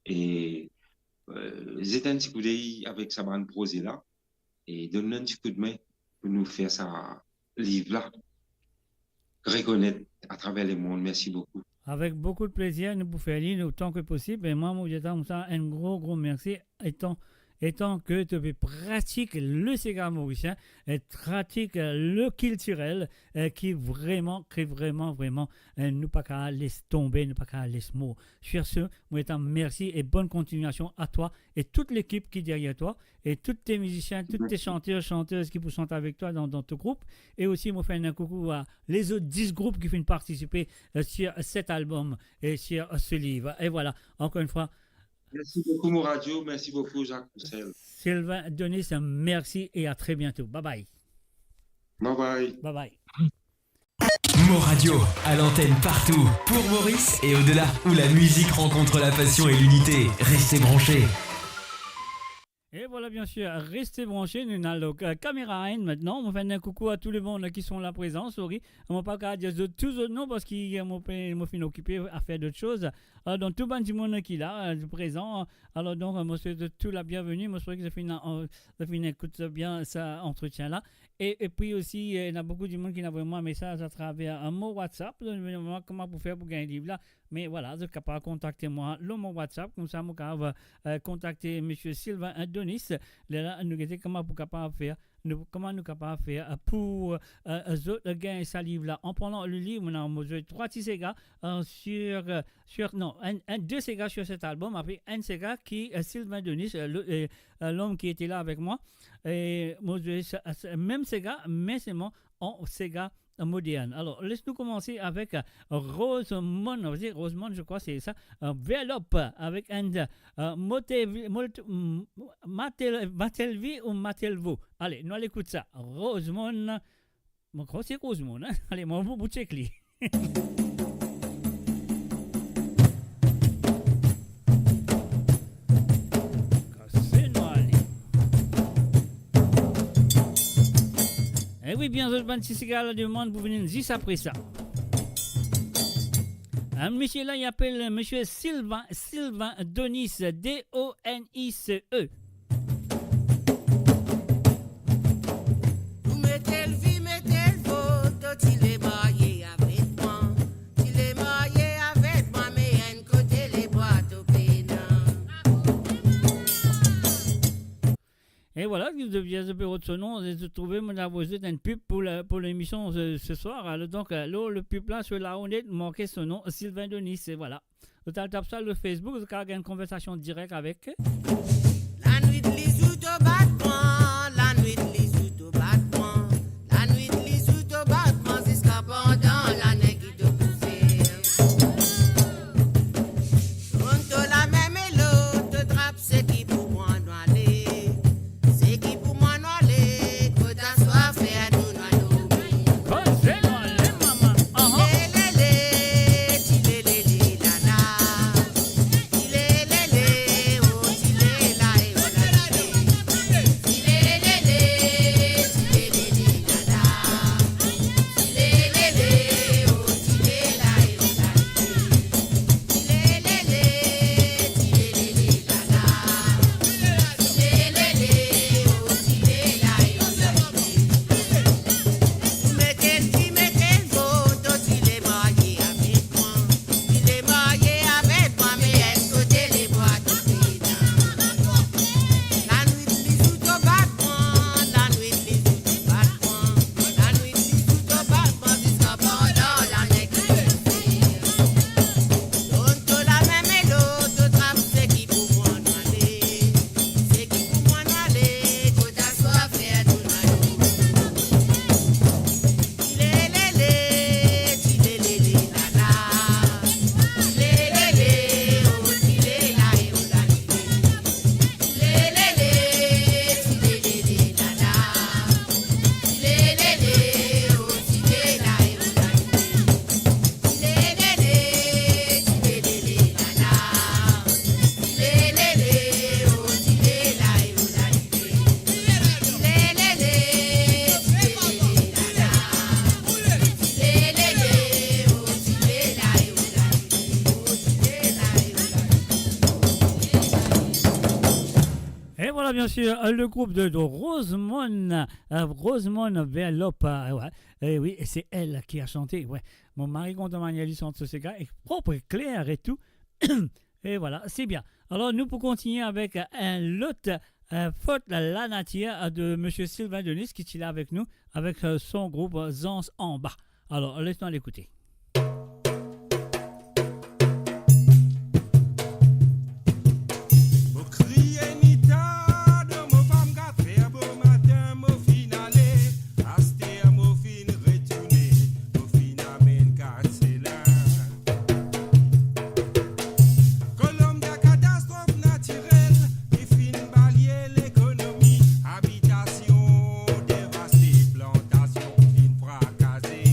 E, eh, zet enn ti koudey avek sa bann proze la. E donn nou enn ti koudme pou nou fer sa liv la rekonet atraver lemond. Mersi boukou. Avek boukou de plezir, nou pou fer li otan ki posib. E mwa, mo dir twa koumsa, enn gro, gro mersi. Etan, etan ki to pe pratik le sega morisien, e pratik le kiltirel, e ki vreman, ki vreman, vreman, e nou pa kapav les tonbe, nou pa kapav les mor. Sur ce, mo dir twa mersi e bonn kontinuasion a twa e tout lekip ki deryer twa. E tout tes mizisien, tout tes Mersi. Chanter, chantez ki pou sant avek twa dan, dan to group. E osi, mo fer enn koukou a lezot dis group ki finn partisipe, eh, sur set albom e sur se liv. E vwala, ankor enn fwa. Mersi boukou, Mo Radio. Mersi boukou, Jacques Roussel. Sylvain Donis, mersi e a tre biento. Bye bye. Bye bye. Bye bye. Mo Radio, à l'antenne partout, pour Maurice et au-delà, où la musique rencontre la passion et l'unité. Restez branchés. E vwala, bien sir, reste branche, nou ena lor, eh, kamera enn aster. Mo fer enn koukou a tou lemonn ki son la prezan, sorry. Mo pa kapav dir zot tou zot non, parski, eh, mo pe, mo finn okipe a fer dot soz. Alor, donk, tou bann dimoun ki la, eh, prezan, alor, donk, mo swet zot tou la bienveni. Mo espere ki zot finn, eh, zot finn ekout bien sa antretien la. E, epi osi, eh, ena boukou dimoun ki ena avoy mwa mesaz atraver, eh, mo WhatsApp. Donk, mo kouma pou fer pou gagn liv la. Me vwala, zot kapav kontakte mwa lor mo WhatsApp, koumsa mo kapav, eh, kontakte misie Sylvain Donis. Lerla nou gete kouma pou kapav fer, nou, kouma nou kapav fer, eh, pou, eh, zot gagn sa liv la. An parlan le liv, mo ena, mo zwe trwa ti sega, eh, sur, eh, sur, non, enn, enn, de sega sur set albom, apre enn sega ki, eh, Sylvain Donis, eh, le, eh, eh, l'homme qui était là avec moi, e mo zwe sa, sa, mem sega, me selman an sega modern. Alor, les nou koumanse avek, eh, Rosemond, on va dire Rosemond, je crois, c'est ça, eh, Verlop, avek enn, eh, Motevi-, Mot-, m-, Matel-, Matelvi ou Matelvo. Ale, nou al ekout sa. Rosemond, mo krwar se Rosemond, hein? Ale, mo, mo, mo check li. Kase nou ale. E wi, bien, zot bann ti sega la demann pou vini zis apre sa. Enn misie la, li apel misie Sylvain, Sylvain Donis, D O N I C E. Ou met Elvi, met Elvo, to ti le marye avek mwa. Ti le marye avek mwa, me enn kote lebwa to pena. E vwala, zot pe rod so nom, zot trouve, mo avoy zot enn pib pou la, pou lemision se, se swar. Alor, donk, euh, lor le pib la, so laonet, marke so nom, Sylvain Denis, e vwala. Zot al tap sa lor Facebook, zot kapav gagn konversasion direk avek. Lanwit li zout o batman, lanwit li zout o batman, lanwit li zout o batman, ziska pandan lane ki to pou fer. Donn to lame me lot to trap seki pou mwa nou ale, seki pou mwa nou ale, kot aswar fer nou nou al dormi. Kot fer nou ale, mama? Aha. Lelele, ti lelele, lala. Ti lelele, oh, ti lela, eh, oh, la, la, la. Ti lelele, ti lelele, lala. Ti lelele, oh, ti lela, eh, oh, la, la. Et voilà, bien sûr, le groupe de, de Rosemond, euh, Rosemond Verlop, euh, ouais. Eh oui, c'est elle qui a chanté, ouais. Mon mari kontan manier li sant so sega, e prop, e kler e tou. E vwala, se bien. Alor, nou pou kontigne avek, euh, enn lot, euh, Fot Lanatir, euh, de Monsieur Sylvain Denis, ki ti la avek nou, avek, euh, son group, euh, Zanz Anba. Alor, les nou al ekoute. Mo kriye ni tar, mo fam kapav fer bomatin, mo finn ale, aster mo finn retourne, mo finn amenn kat selin. Kolonbien, katastrof natirel, li finn balye lekonomi, abitasion devaste, plantasion finn frakase.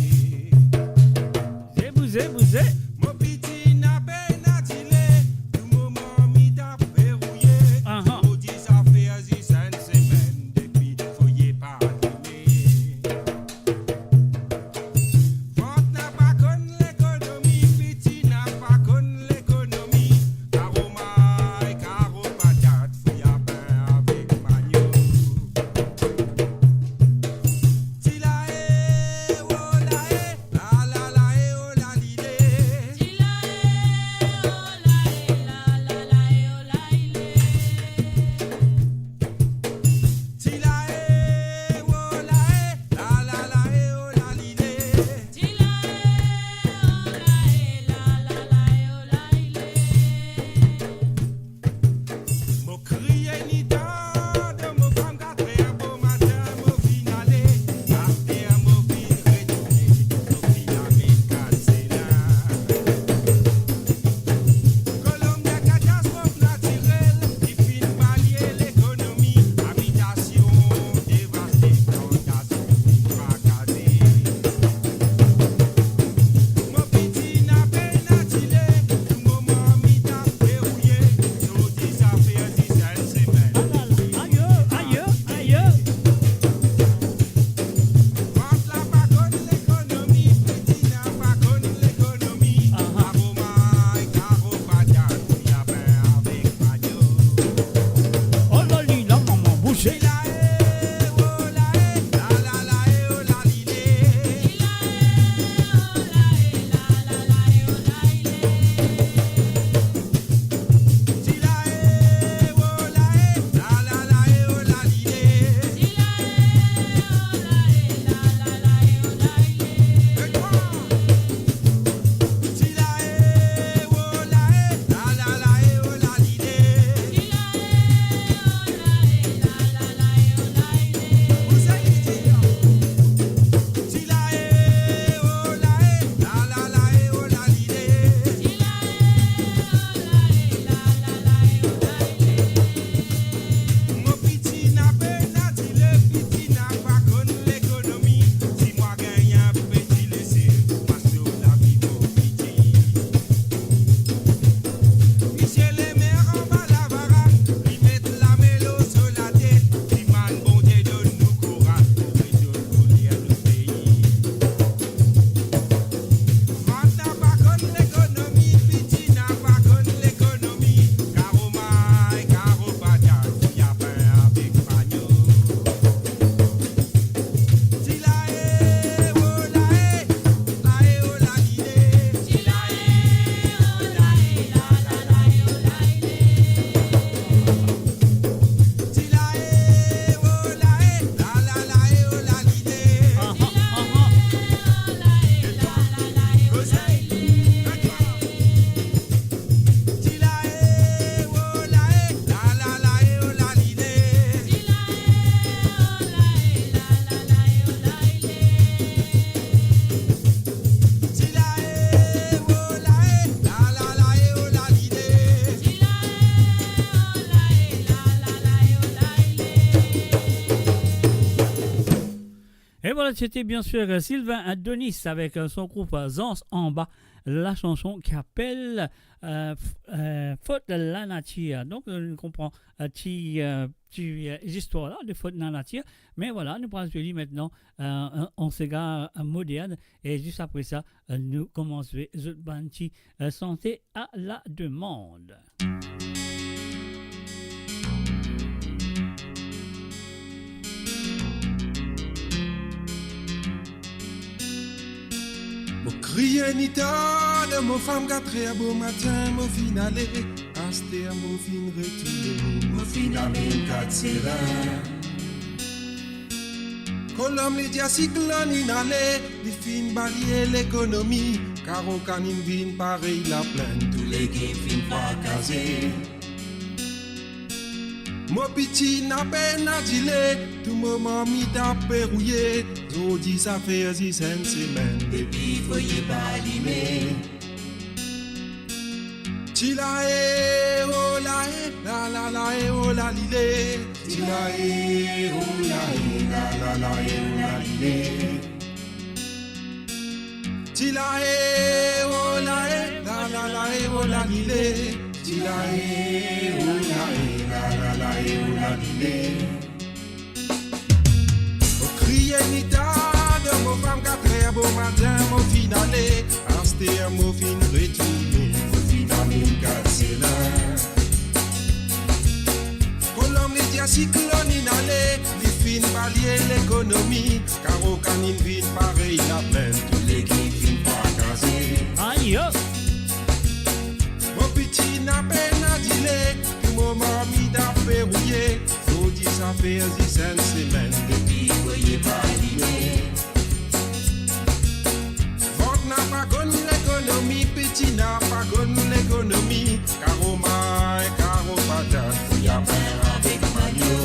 Voilà, c'était bien sûr, euh, Sylvain Adonis avec, euh, son groupe, euh, Zanz Anba, la chanson ki apel, euh, f-, euh, Fot Lanatir. Donk, euh, nou konpran, euh, ti, euh, ti, euh, zistwar la de Fot Lanatir. Me voilà, nou pral zwe li aster, euh, an, an sega, euh, modern. E zis apre sa, euh, nou koumans zwe zot bann ti, euh, sante a la demande. Mo kriye nitar mo fam, katrer bomatin mo finn ale, aster mo finn retourne, mo finn amenn kat serin. Kolonn li dir siklonn inn ale, li finn balye lekonomi, karo kann inn vinn parey laplinn, tou legim finn frakaze. Mo piti inn apena dile, tou mo marmit ape rouye, zordi sa fer zis enn semenn depi foye pa alime. Ti la e, o la e, la la la e, o la li le. Ti la e, o la e, la la la e, o la li le. Ti la e, o la e, la la la e, o la li le. Ti la e, o la e, la la la e, o la li le. Mo kriye nitar mo fam, katrer bomatin mo finn ale, aster mo finn retourne, mo finn amenn kat serin. Kolonn li dir siklonn inn ale, li finn balye lekonomi, karo kann inn vinn parey laplinn, tou legim finn frakaze. Ayo! Mo piti inn apena dile, tou mo marmit ape rouye, zordi sa fer zis enn semenn depi foye pa alime. Vant napa konn lekonomi, piti napa konn lekonomi, karo may, karo patat, pou lapin avek manyo.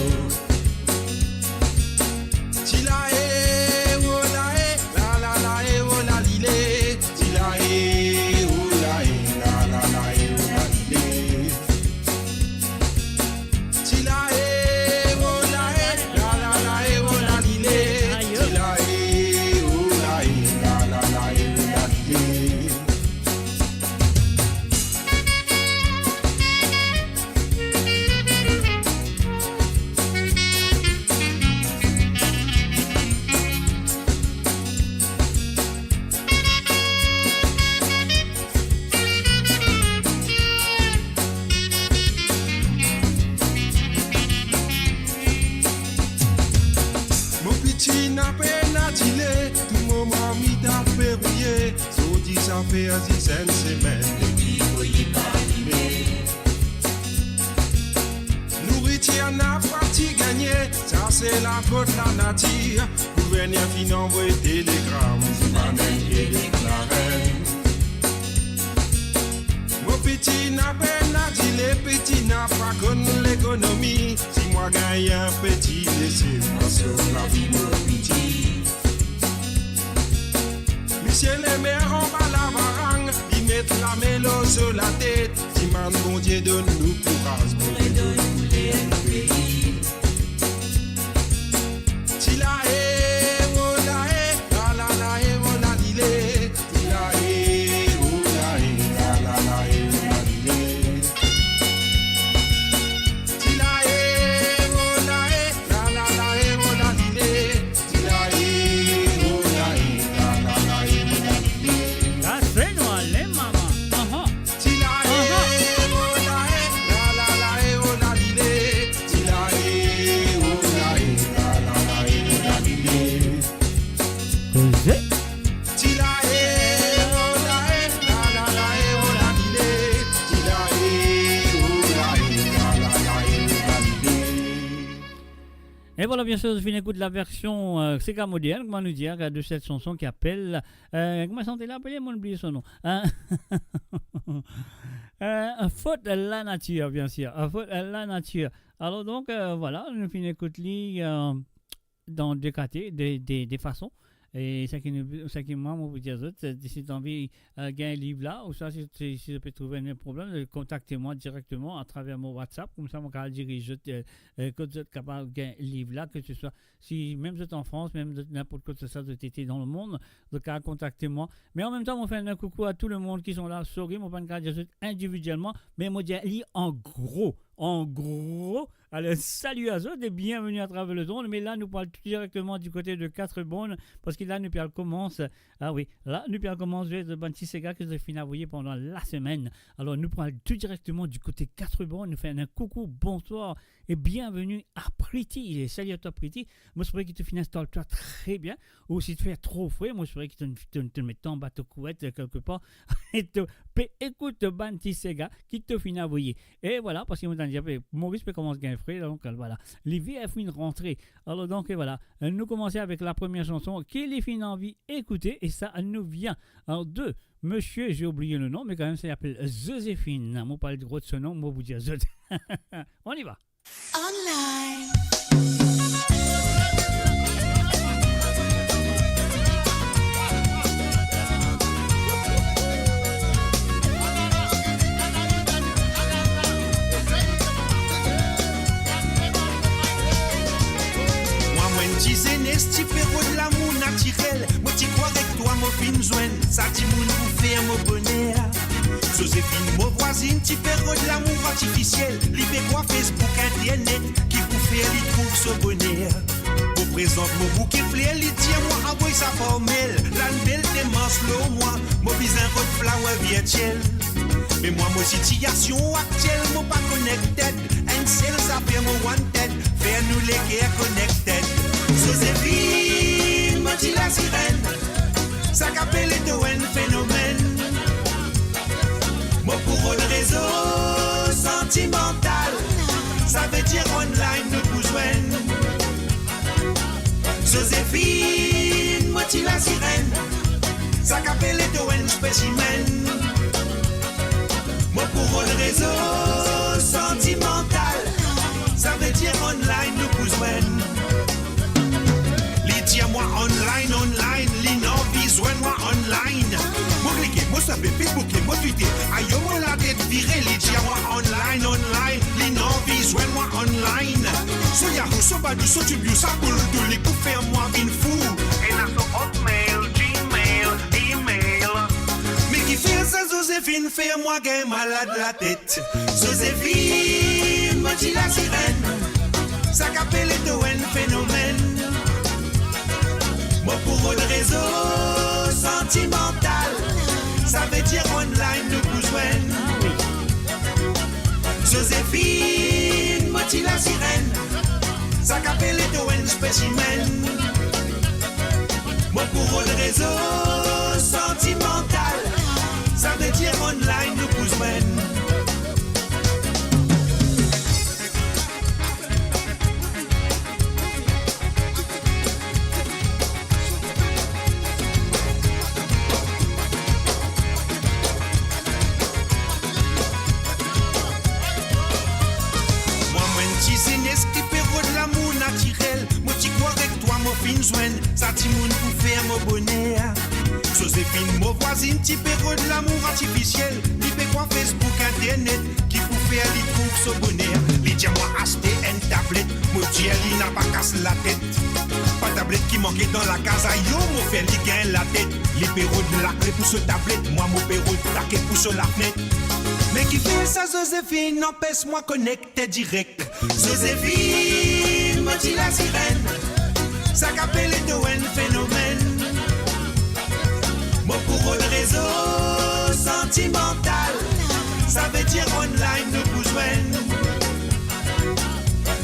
Ti la e, o la e, la la la e, o la li le. Ti la e, o la e, la la la e, o la li le. Ti la e, o la e, la la la e, o la li le. Ti la e, o la e, la la la e, o la li le. Mo piti inn apena dile, tou mo marmit ape rouye, zordi sa fer zis enn semenn depi foye pa alime. Nouritir napa ti gagne, sa se lafot lanatir. Gouverner finn anvoy telegram, zis bann enn e deklare. Mo piti inn apena dile, piti napa konn lekonomi. Si mwa gagn enn peti, les mwa sov lavi mo piti. Misie lemer anba lavarang, li met lame lor so latet. Dimann Bondie donn nou kouraz pou redonn kouleur nou pei. Ti la e, o la e, la la la e, o la li le. Ti la e, o la e, la la la e, o la li le. Ti la e, o la e, la la la e, o la li le. Ti la e, o la e, la la la e, o la li le. Sa se nou ale, mama. Aha. Ti la e, aha, o la e, la la la e, o la li le. Ti la e, o la e, la la la e, o la li le. Koze. Ti la e, o la e, la la la e, o la li le. Ti la e, o la e, la la la e, o la li le. E vwala, bien sir, nou finn ekout la version, euh, sega modern, kouma nou dir, de cette chanson ki apel, euh, kouma sante la apele, mo bliye so non. Euh, euh, Fot Lanatir, bien sir. Euh, Fot Lanatir. Alor donk, euh, vwala, nou finn ekout li, euh, dan de kate, de, de, de fason. E seki nou, seki mwa, mo pou dir zot, eh, si zot anvi, eh, gagn liv la, ouswa si, si, si zot pe trouv enn problem, eh, kontakte mwa direkteman atraver mo WhatsApp, koumsa mo kapav diriz zot, eh, eh, kot zot kapav gagn liv la, ke se swa si mem zot an Frans, mem zot ninport kot se swa zot ete dan lemond, zot kapav kontakte mwa. Me an mem tan, mo fer enn koukou a tou lemonn ki son la. Sorry, mo pa'nn kapav dir zot individielman, me mo dir li an gro, an gro. Alor, salut à zot et bienvenue à travers le monde. Me la, nou pral tou direkteman du côté de Quatre-Bornes, parski la, nou pral koumans, ah wi, la, nou pral koumans avek bann ti sega ki zot finn avoye pandan lasemenn. Alor, nou pral tou direkteman du côté Quatre-Bornes, nou fer enn koukou, bonswar et bienvenue à Pretty. Salut à toi, Pretty. Mo espere ki to finn instal twa tre bien. Ou si fer tro fre, mo espere ki to, to, to met anba to kouet, eh, kelke par. E to pe ekout bann ti sega ki to finn avoye. E vwala, parski mo tann dir, eh, Moris pe koumans gagn fre, donk, eh, vwala. Liver finn rantre. Alor, donk, e vwala. Eh, nou koumans avek la premie sanson ki li finn anvi ekoute, e sa nou vien, alor, de monsieur, j'ai oublié le nom, mais quand même, ça s'appelle Joséphine. Mo pa rod so nom, mo pou dir zot. On y va. Online. Mwa, mo enn ti zenes, ti pe rod lamour natirel. Mo ti krwar ek twa mo finn zwenn sa dimoun pou fer mo boner. Zozefinn, mo vwazinn, ti pe rod lamour artifisiel. Li pe krwar Facebook, internet ki pou fer li trouv so boner. Mo prezant mo bouke fler, li dir mwa avoy sa par mail. Lann bel demars lor mwa, mo bizin rod flower virtiel. Me mwa, mo sitiasion aktiel, mo pa connected. Enn sel zafer mo wanted, fer nou leker connected. Zozefinn, mo ti lazirenn, sa ki apele to enn fenomenn. Mo pou rod rezo santimantal, savedir online nou pou zwenn. Zozefinn, mo ti lazirenn, sa ki apele to enn spesimenn. Mo pou rod rezo santimantal, savedir online nou pou zwenn. Li dir mwa online, online, li'nn anvi zwenn mwa online. Mo klike, mo swipe, Facebooke, mo twite, ayo mo latet vire. Li dir mwa online, online, li'nn anvi zwenn mwa online. So Yahoo, so Badoo, so Tibiou, sa boul tou, li pou fer mwa vinn fou. Ena so Hotmail, Gmail, email. Me kifer sa Zozefinn fer mwa gagn malad latet? Zozefinn, mo ti lazirenn, sa ki apele to enn fenomenn. Mo pou rod rezo santimantal, savedir online nou pou zwenn. Zozefinn, mo ti lazirenn, sa ki apele to enn spesimenn. Mo pou rod rezo santimantal, savedir online nou pou zwenn. Mwa, mo enn ti zenes ki pe rod lamour natirel. Mo ti krwar ek twa mo finn zwenn sa dimoun pou fer mo boner. Zozefinn, mo vwazinn, ti pe rod lamour artifisiel. Li pe krwar Facebook, internet ki pou fer li trouv so boner. Li dir mwa aste enn tablet, mo dir li napa kas latet. Pa tablet ki manke dan lakaz, ayo mo fer li gagn latet. Li pe rod lakle pou so tablet, mwa mo pe rod take pou so lafnet. Me kifer sa Zozefinn anpes mwa konekte direk? Zozefinn, mo ti lazirenn, sa ki apele to enn fenomenn. Mo pou rod rezo santimantal, savedir online nou pou zwenn.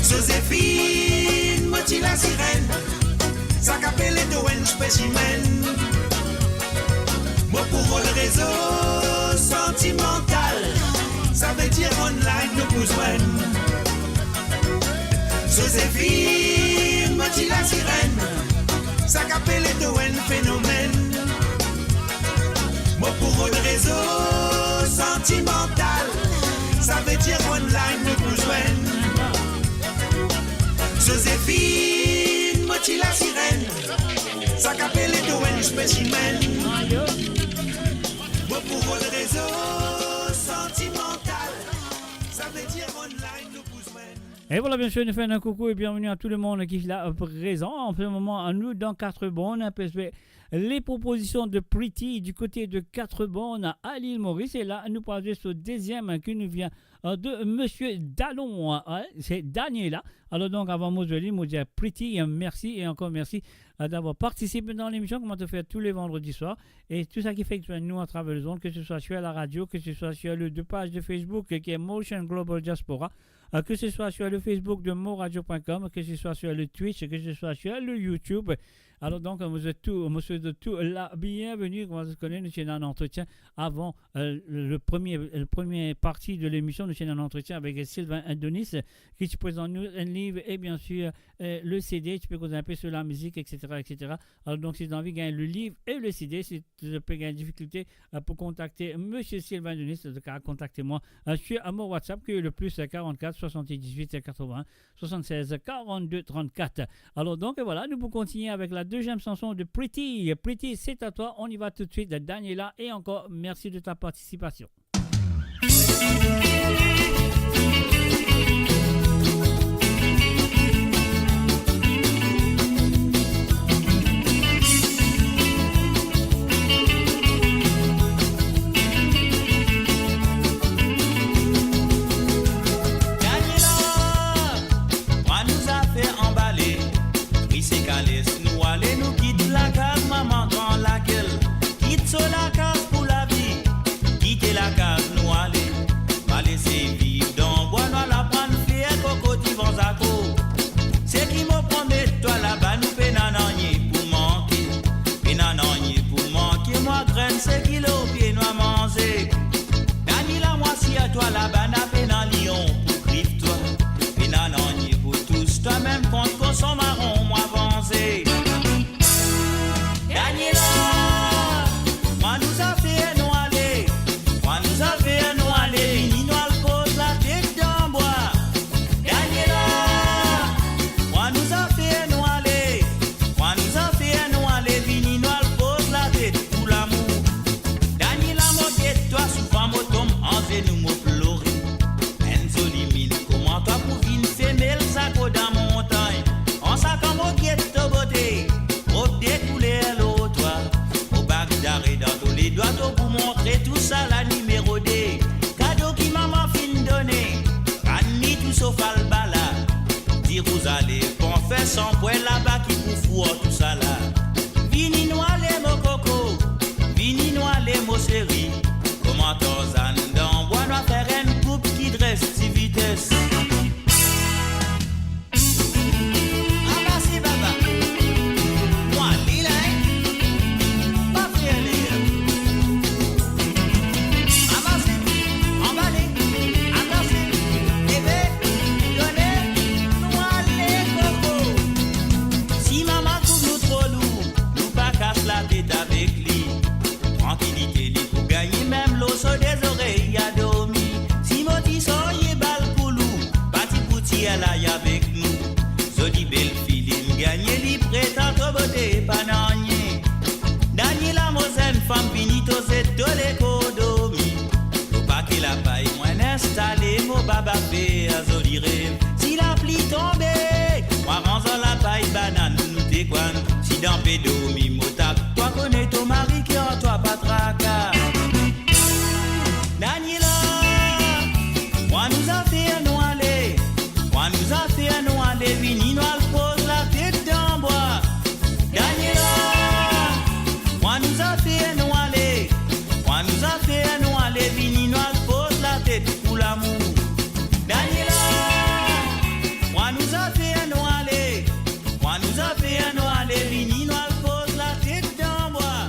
Zozefinn, mo ti lazirenn, sa ki apele to enn spesimenn. Mo pou rod rezo santimantal, savedir online nou pou zwenn. Zozefinn, mo ti lazirenn, sa ki apele to enn fenomenn. Mo pou rod rezo santimantal, savedir online nou pou zwenn. Zozefinn, mo ti lazirenn, Akapele to enn spesimen. Mo pou rod rezo santimantal. Savedir online nou pou zwenn. Et voilà, bien sûr, nous faisons un coucou et bienvenue à tout le monde qui est là, euh, présent. En ce moment, nous, dans Quatre Bornes, on peut trouver les propositions de Pretty du côté de Quatre Bornes à l'île Maurice. Et là, nous parlons sur le deuxième qui nous vient euh, de Monsieur Dalon, hein, c'est Daniela. Alors donc, avant mo dir li, mo dir Pretty, euh, merci et encore merci, euh, d'avoir participé dans l'émission, comme on le fait tous les vendredis soirs. Et tout ça qui fait que nous, à travers les ondes, que ce soit sur la radio, que ce soit sur les deux pages de Facebook, euh, qui est Motion Global Diaspora, euh, que ce soit sur le Facebook de moradio point com, que ce soit sur le Twitch, que ce soit sur le YouTube. Alors donc, euh, vous êtes tout, monsieur de tout, la bienvenue. Comme vous connaissez, nous sommes en entretien avant euh, le, le premier, le premier partie de l'émission, nous avons un entretien avec Sylvain Adonis, qui te présente nous un livre et bien sûr, euh, le C D, tu peux causer un peu sur la musique, et cetera, et cetera. Alors donc, si tu as envie de gagner le livre et le C D, si tu peux gagner une difficulté, euh, pour contacter Monsieur Sylvain Adonis, en tout cas, contactez-moi, euh, sur mon WhatsApp, qui est le plus, euh, quarante-quatre soixante-dix-huit quatre-vingts soixante-seize quarante-deux trente-quatre. Alors donc, voilà, nous pouvons continuer avec la deuxième chanson de Pretty. Pretty, c'est à toi. On y va tout de suite, Daniela. Et encore, merci de ta participation. Daniela, mwa nou zafer anbale, wi se kales nou ale, nou kit lakaz mama gran lakel, kit so lakaz pou lavi, kite lakaz nou ale, pa lese viv dan bwa, nou al aprann fer koko divan zako. Seki mo promet twa laba, nou pena nanye pou manke, pena nanye pou manke, mwa grenn seki lor pie nou a manze. Daniela, mwa sir twa laba, na pena lion pou grif twa, pena nanye pou tous twa, mem kont koson maron, mwa vanze. Daniela, mwa nou zafer nou ale, mwa nou zafer nou ale, vini nou al poz latet dan bwa. Daniela, mwa nou zafer nou ale, mwa nou zafer nou ale, vini nou al poz latet pou lamour. Daniela, mo get twa souvan, mo tom anzenou, mo plore. Enn zoli minn kouma twa pou vinn femel zako dan montagn. An sakan mo get to bote, mo de kouler lor twa, mo bag dare dan to ledwa, to pou montre tou sa la nimero de. Kado ki mama finn done, rann li tou so falbala. Dir ou zale, panfer san pwel laba ki pou fwar tou sa la. Vini nou ale mo koko, vini nou ale mo seri. Kouma Tarzan dan bwa, nou a fer enn koup ki dres ti vites. Anbase baba, mwa li la, en, pa fer ler. Anbase, anbale, anbase, leve, done, nou ale koko. Si mama trouv nou tro lour, nou pa kas latet avek li. Trankilite li pou gagne, mem lor so de zorey a dormi. Si mo ti sarye bal koulou, pa ti pou tir lay avek nou. Zoli bel fili inn gagne, li pre tanto bote pa nanye. Daniela, mo zenn fam, vini to zet to lekor dormi. Lor pake lapay mwa inn instale, mo baba fer zoli rev. Si lapli tonbe, mwa ranz an lapay banann nou te kwann. Si dan pe dormi, mo tap twa, kone to mari ki ar twa pa traka. Daniela, mwa nou zafer nou ale, mwa nou zafer nou ale, vini nou al poz latet dan bwa. Daniela, mwa nou zafer nou ale, mwa nou zafer nou ale, vini nou al poz latet pou lamour. Daniela, mwa nou zafer nou ale, mwa nou zafer nou ale, vini nou al poz latet dan bwa.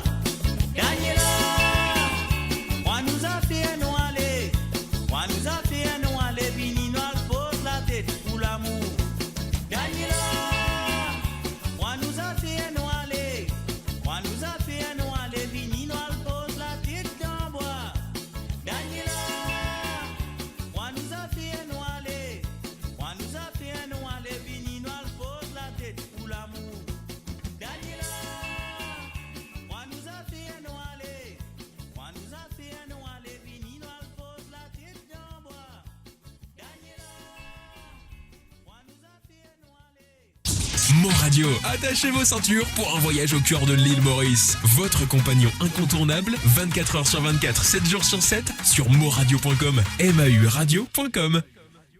Mon Radio. Attachez vos ceintures pour un voyage au cœur de l'île Maurice. Votre compagnon incontournable, vingt-quatre heures sur vingt-quatre, sept jours sur sept, sur mon radio point com, M A U radio point com.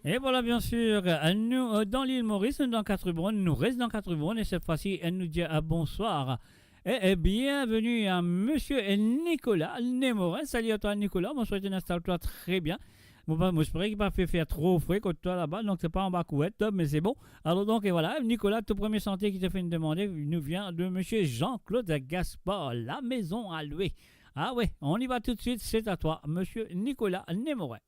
E vwala, byen sir, nou, euh, dan lil Moris, nou dan Kat Ri Bronn, nou res dan Kat Ri Bronn, e set fwa si, nou dir, euh, bonswar. E, e byenveni a Misie Nicolas Nemorin. Sali a twa, Nicolas, mo swete inn instal twa tre byen. Mo pa, mo espere ki pa fer, fer tro fre kot twa laba, donk se pa anba kouert, me se bon. Alor donk, e vwala, Nicolas, to premie sante ki to finn demande, nou vien de Misie Jean-Claude Gaspard, La Maison à louer. Ah ouais, on y va tout de suite, c'est à toi, Misie Nicolas Nemorin.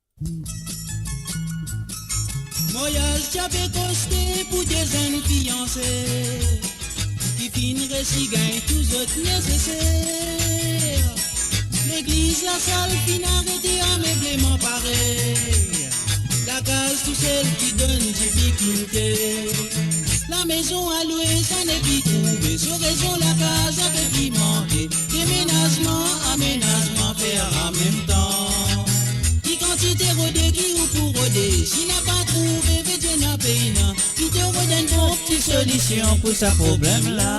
Maryaz ti ape koste pou de zenn fianse ki finn resi gagn tou zot neseser. Legliz, lasal finn arete, amebleman pare. Lakaz tousel ki donn difikilte. La maison à louer, sa nepli trouve, so rezon lakaz ape pli manke. Demenazman, amenazman, fer an mem tan. Ki kantite rode ki ou pou rode, si na pa trouve, vedir na pena. Pito rod enn bon ti solision pou sa problem la.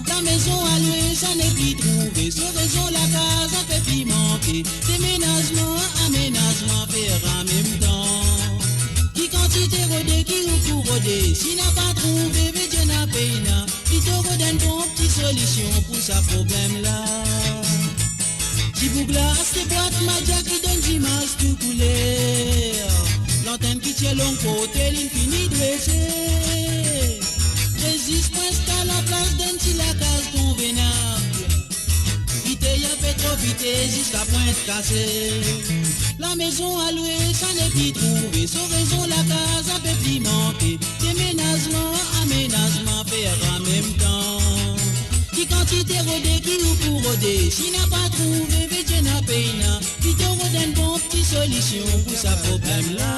La maison à louer, sa nepli trouve, so rezon lakaz ape pli manke. Demenazman, amenazman, fer an mem tan. Ki kantite rode ki ou pou rode, si na pa trouve, vedir na pena. Pito rod enn bon ti solision pou sa problem la. Ti boug la aste bwat madia ki donn dimaz tou kouler. Lantenn ki tir long kote, linn fini drese. Rezis pou instal anplas dan enn ti lakaz konvenab. Vite, ape tro vite, ziska pwint kase. La maison à louer, sa nepli trouve, so rezon lakaz ape pli manke. Demenazman, amenazman, fer an mem tan. Ki kantite rode ki ou pou rode, si na pa trouve, vedir na pena. Pito rod enn bon ti solision pou sa problem la.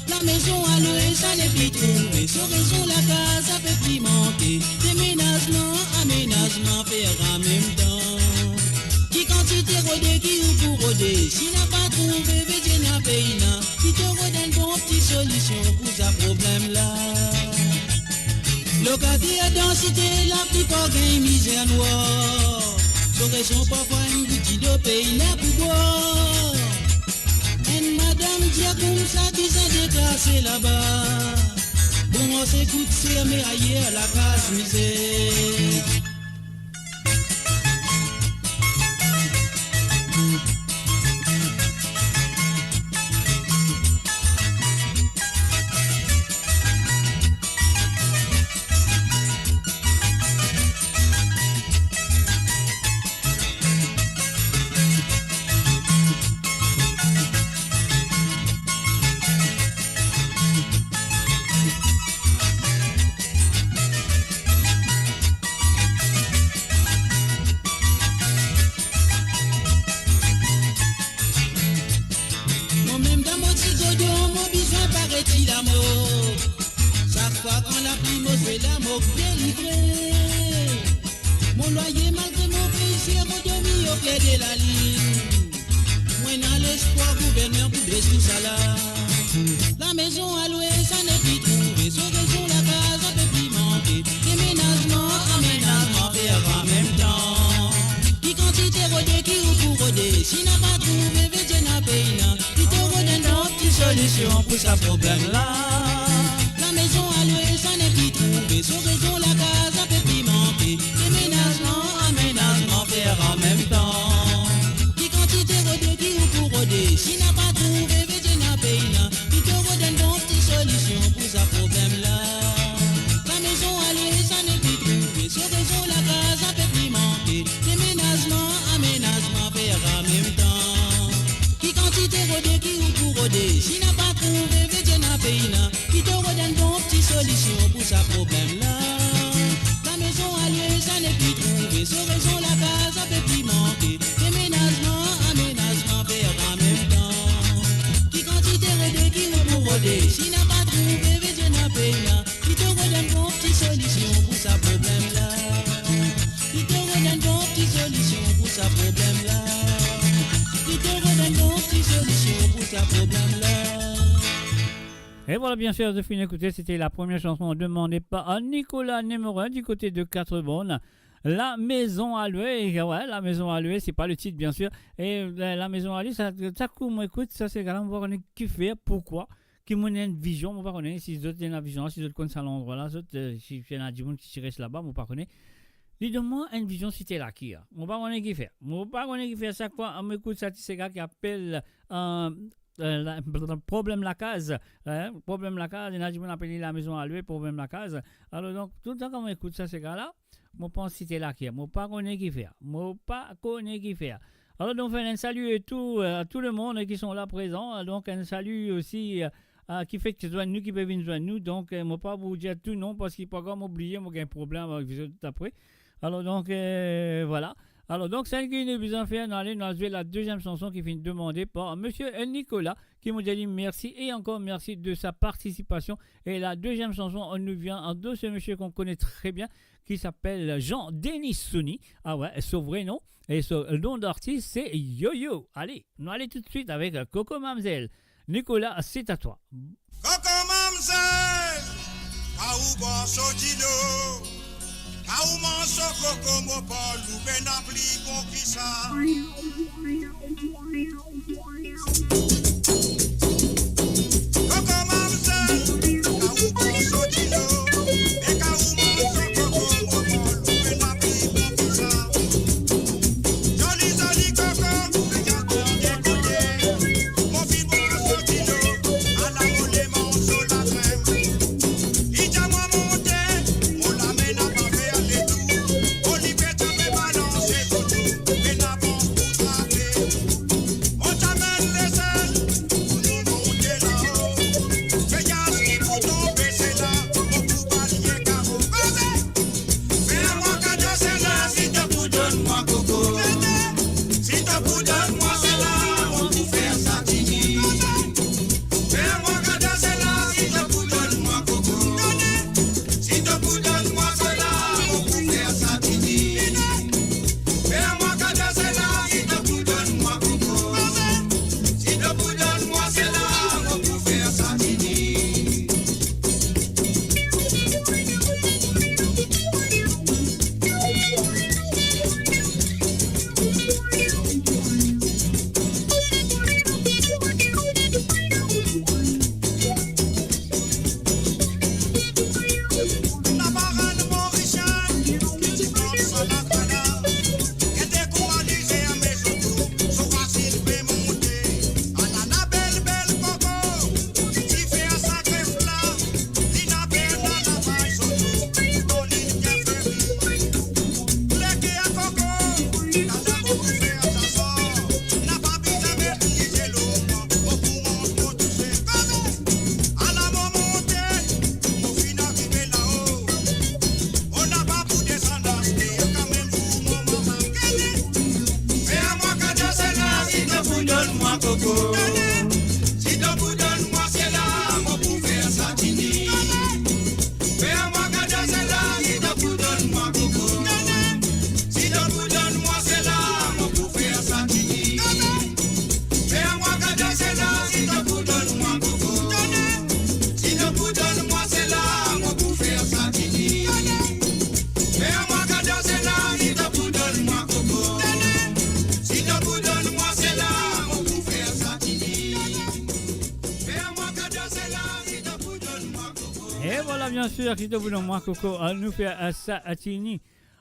La maison à louer, sa nepli trouve, so rezon lakaz ape pli manke. Demenazman, amenazman, fer an mem tan. Ki kantite rode ki ou pou rode, si na pa trouve, vedir na pena. Pito rod enn bon ti solision pou sa problem la. Lokate dan site, laplipar gagn mizer nwar. So rezon parfwa enn gout dilo pena pou bwar. Enn madam dir koumsa bizin deplase laba. Bon, mo se kout ser, me ayer lakaz mizer. Mo mem dan mo ti godon, mo bizin paret ti lamor. Sak fwa kan lapli mo zwe la, mo delivre. Mo lwaye malgre mo pe iser, mo dormi okler de lalinn. Mo ena lespwar gouvernman pou dri tousala. La maison à louer, sa nepli trouve, so rezon lakaz ape pli manke. Demenazman, amenazman, fer an mem tan. Ki kantite rode ki ou pou rode, si na pa trouve, vedir na pena. Pito rod enn bon ti solision pou sa problem la. La maison à louer, sa nepli trouve, so rezon lakaz ape pli manke. Demenazman, amenazman, fer an mem tan. Ki kantite rode ki ou pou rode, si na pa trouve, vedir na pena. Pito rod enn bon ti solision pou sa problem la. La maison à louer, sa nepli trouve, so rezon lakaz ape pli manke. Demenazman, amenazman, fer an mem tan. Ki kantite rode ki ou pou rode, si na pa trouve, vedir na pena. Pito rod enn bon ti solision pou sa problem la. La maison à louer, sa nepli trouve, so rezon lakaz ape pli manke. Demenazman, amenazman, fer an mem tan. Ki kantite rode ki ou pou rode, si na pa trouve, vedir na pena. Pito rod enn bon ti solision pou sa problem la. Pito rod enn bon ti solision pou sa problem la. Pito rod enn bon ti solision pou sa problem la. Et voilà, bien sûr, de fin écouté, c'était la première chanson demandée par Nicolas Nemorin du côté de Quatre-Bornes. La Maison à louer, ouais, La Maison à louer, c'est pas le titre, bien sûr. Et, euh, La Maison à louer, sa, sa kou mo ekout sa, se la mo pa kone ki fer, pourkoi, ki mo ena enn vizion, mo pa kone si zot ena vizion, si zot konn sa landrwa la, zot, euh, si, si ena dimoun ki ti res laba, mo pa kone. Li donn mwa enn vizion, se la ki a. Mo pa kone ki fer. Mo pa kone ki fer, sak fwa mo ekout sa ti sega ki apel, euh, euh, la, Problem Lakaz, hein, Problem Lakaz, ena dimoun apel li La Maison à louer, Problem Lakaz. Alor, donk, toultan kan mo ekout sa sega la, mo pans se la ki a. Mo pa kone ki fer. Mo pa kone ki fer. Alor, donk, fer enn sali a tou, euh, a tou lemonn ki son la prezan. Donk, enn sali osi, euh, euh, ki fek zwenn nou, ki pe vinn zwenn nou. Donk, euh, mo pa pou dir tou non, parski parfwa mo bliye, mo gagn problem avek zot apre. Alor, donk, euh, voilà. Alor, donk, seki nou bizin fer, nou ale, nou al zwe la deziem sanson ki finn demande par Monsieur Nicolas, ki mo dir li mersi e ankor mersi de sa partisipasion. E la deziem sanson, nou vinn de se misie ki nou kone tre bien, ki apel Jean Denis Sony. Ah ouais, so vre non. E so nom d'artis, se Yoyo. Ale, nou ale toutswit avek Koko Mamzel. Nicolas, c'est à toi. Koko Mamzel, ka ou bwar so dilo, ka ou manz so koko, mo pa loup ena pli bon ki sa. Koko Mamzel, ka ou bwar so dilo, e ka ou manz so koko, mo pa loup ena pli bon ki sa. Zoli, zoli koko, regarde de kote. Mo finn bwar so dilo, ala mo le manz so lakrim. Li dir mwa monte, mo lame napa fer letour. Mo li pe trape balanse toutou, pena vant pou trape. Mo ti amenn lesel pou nou monte lao. Peyaz ki pou tonbe, se la mo pou bal ye karo. Koze! Fer mwa kado sela, si to pou donn mwa koko. Si to pou donn mwa sela, mo pou fer sa tini. Fer mwa kado sela, si to pou donn mwa koko. Si to pou donn mwa sela, mo pou fer sa tini. Fer mwa kado sela, si to pou donn mwa koko. Si to pou donn mwa sela, mo pou fer sa tini. Fer mwa kado sela, si to pou donn mwa koko. Si to pou donn mwa sela, mo pou fer sa tini. Fer mwa kado sela, si to pou donn mwa koko. Si to pou donn mwa sela, mo pou fer sa tini. Fer mwa kado sela, si to pou donn mwa koko. Si to pou donn mwa sela, mo pou fer sa tini. Fer mwa kado sela, si to pou donn mwa koko. Si to pou donn mwa sela, mo pou fer sa tini. Fer mwa kado sela, si to pou donn mwa koko. E vwala, bien sir, si to pou donn mwa koko, ah, nou fer, ah, sa, ah, tini.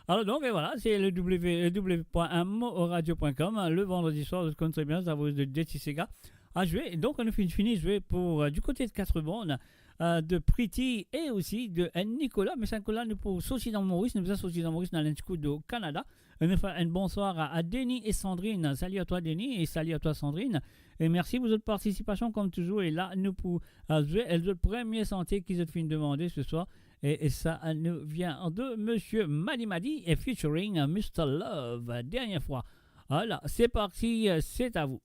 Alor donk, e vwala, se le w w w point mo radio point com, le vandredi swar, zot konn tre bien, sa voz de Dirty Sega a zwe. Donk, nou finn fini zwe pou, euh, du kote de Quatre-Bornes, euh, de Pretty e osi de, euh, Nicolas. Me sa Nicolas, nou pou sorti dan Moris, nou bizin sorti dan Moris, nou al enn ti kou dan Kanada. E nou fer enn bonswar a, a Denis e Sandrine. Salut à toi, Denis, et salut à toi, Sandrine. E mersi pou zot partisipasion, kom touzour. E la, nou pou, euh, zwe, euh, zot premie sante ki zot finn demande se swar. E, e sa, euh, nou vinn de Monsieur Madi Madi et featuring, euh, Mister Love, euh, Dernière fois. Vwala, se parti, euh, c'est à vous.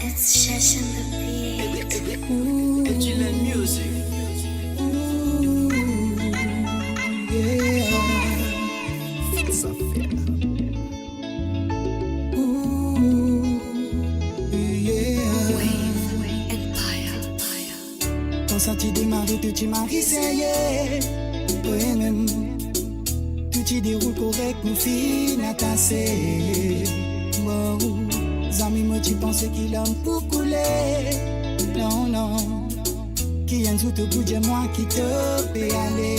It's Session the Beat. It's G L N Music. Ooh, yeah. Sa fer. Sa ti demare, tou ti mari serye. Wi mem, tou ti deroul korek, nou finn atase. Wow, zami, mo ti panse ki larm pou koule. Non, non, ki enn zour to pou dir mwa ki to pe ale.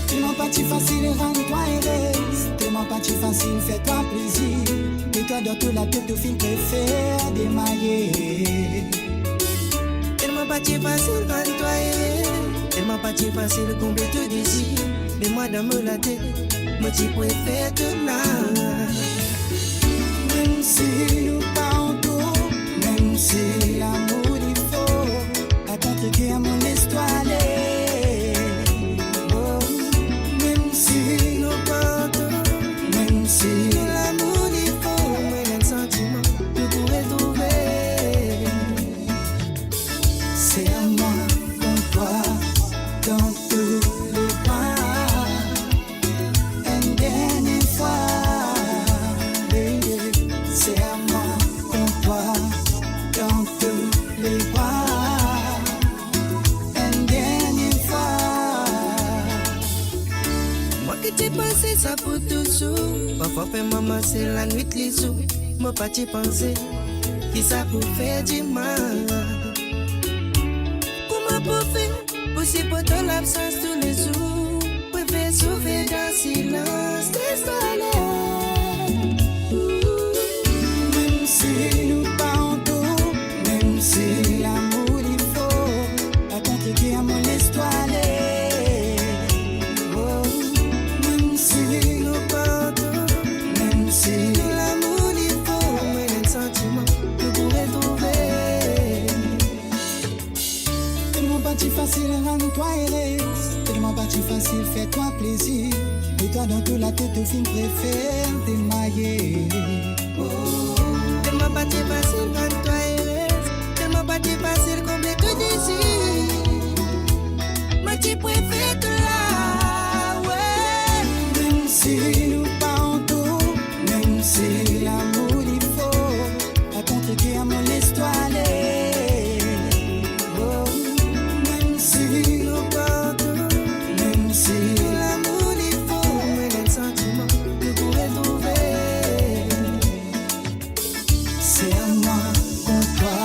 Telman pa ti fasil rann twa erez, telman pa ti fasil fer twa plezir. E twa dan to latet to finn prefer demaye. Telman pa ti fasil rann twa erez, telman pa ti fasil konble to dezir. Me mwa dan mo latet, mo ti prefer to la. Mem si nou pa ankor, mem si lamour li for, atann twa ker, mo les twa ale. Oh, mem si nou pa ankor, mem si lamour li for, mo ena santiman nou pou retrouve. Serre-moi contre toi dans tous les bras. Une dernière fois, baby, serre-moi contre toi dans tous les bras. Une dernière fois. Mwa ki ti panse sa pou touzour, parfwa fer mama se lanwit lizour. Mo pa ti panse ki sa pou fer dimal. Kouma pou fer pou siport to labsans toulezour? Prefer soufer dan silans, les twa ale. Mem si nou pa ankor, mem si lamour li for, atann twa ker, mo les twa ale. Oh, mem si nou pa ankor, mem si lamour li for, mo ena santiman nou pou retrouve. Telman pa ti fasil rann twa erez, telman pa ti fasil fer twa plezir. E twa dan to latet to finn prefer demaye. Oh, telman pa ti fasil rann twa erez, telman pa ti fasil konble to dezir. Mo ti prefer to la, wi. Mem si nou pa ankor, mem si lamour li for, atann twa ker, mo les twa ale. Oh, mem si nou pa ankor, mem si lamour li for, mo ena santiman nou pou retrouve. Serre-moi contre toi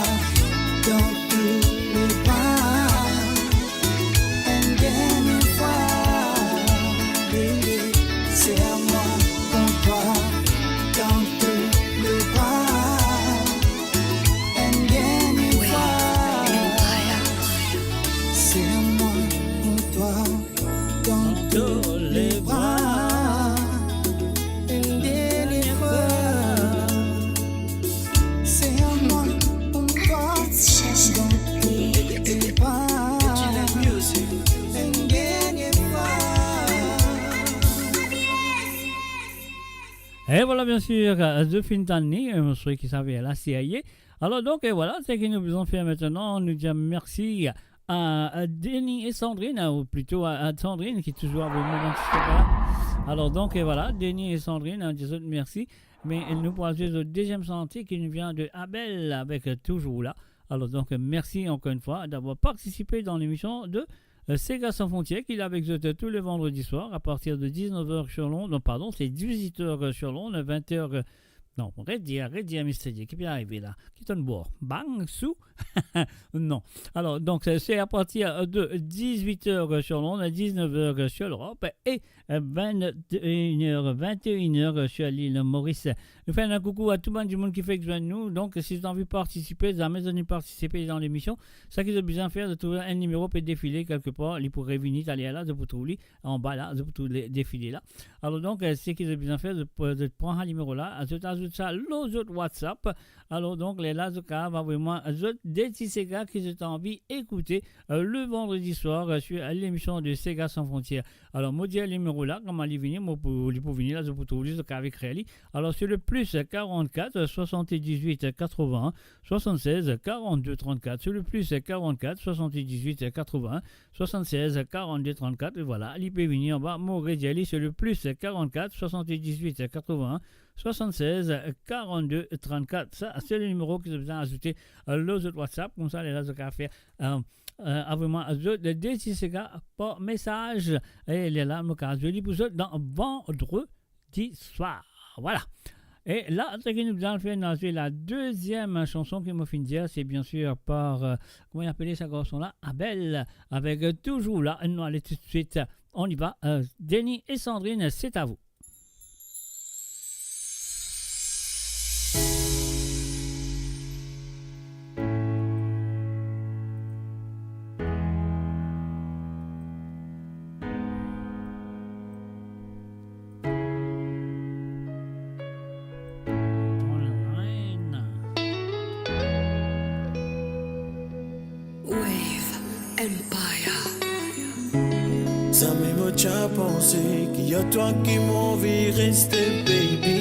dans tous les bras. Une dernière fois, baby, serre-moi contre toi dans tous les bras. Une dernière fois, serre-moi contre toi dans tous les bras. Une dernière fois, serre-moi contre toi dans tous les bras. Une dernière fois. E vwala, biensir, zot finn tann li, mo swete ki sa fer la, serye. Alor donk, e vwala, seki nou bizin fer aster, nou dir mersi a, a Denis e Sandrine, ou plito a, a Sandrine ki touzour avek mwa dan se la. Alor donk, e vwala, Denis e Sandrine, nou dir zot mersi. Me nou pou al zwe zot deziem santi ki nou vinn de Abel avek, e, Touzour La. Alor donk, e, mersi ankor enn fwa davwar partisipe dan lemision de, e, Sega San Frontier ki la avek zot, e, tou le vandredi swar a partir de diznef er sir Lond. Non, pardon, se dizuit er sir Lond, vint er, e, Non, redir, redir, Mister J, ki pe arive la? Ki tonn bwar? Bang, sou? Non. Alor, donk, se, se a partir de dizuit er sir Lond, diznef er sir Lerop e, e, vint-e-inn er, vint-e-inn er sir lil Moris. Nou fer enn koukou a tou bann dimoun ki fek zwenn nou. Donk, si zot anvi partisipe, zame zot inn partisipe dan lemision, seki zot bizin fer, zot trouv enn nimero pe defile kelkepar, li pou revini taler la, zot pou trouv li. Anba la, zot pou trouv li defile la. Alor donk, e, seki zot bizin fer, zot, zot pran sa nimero la, zot azout sa lor zot WhatsApp. Alor donk, lerla zot kapav avoy mwa zot de ti sega ki zot anvi ekoute, e, le vandredi swar, e, sir lemision de Sega San Frontier. Alor, mo dir nimero la, kouma li vini, mo pou, li pou vini la, zot pou trouv li, zot kapav ekrir li. Alor, se le plis karant-kat swasanndizuit katrovin-enn swasannsez karant-de trannkat, se le plis karant-kat swasanndizuit katrovin-enn swasannsez karant-de trannkat, e vwala, li pe vini anba, mo redir li, se le plis karant-kat swasanndizuit katrovin-enn swasann-sez, karannde, trannkat. Sa, se le nimero ki zot bizin azoute, euh, lor zot WhatsApp. Koumsa, lerla zot kapav fer, euh, euh, avoy mwa zot de ti seka par mesaz. E lerla, mo kapav zwe li pou zot dan vandredi swar. Vwala. E la, seki nou bizin fer, nou al zwe la deziem sanson ki mo finn dir, se biensir par, euh, kouma li apele sa garson la? Abel, avek, euh, Touzour la. Nou ale toutswit. On y va. Euh, Denis et Sandrine, c'est à vous. Wave Empire. Zame mo ti a panse ki a twa ki mo anvi reste, baby.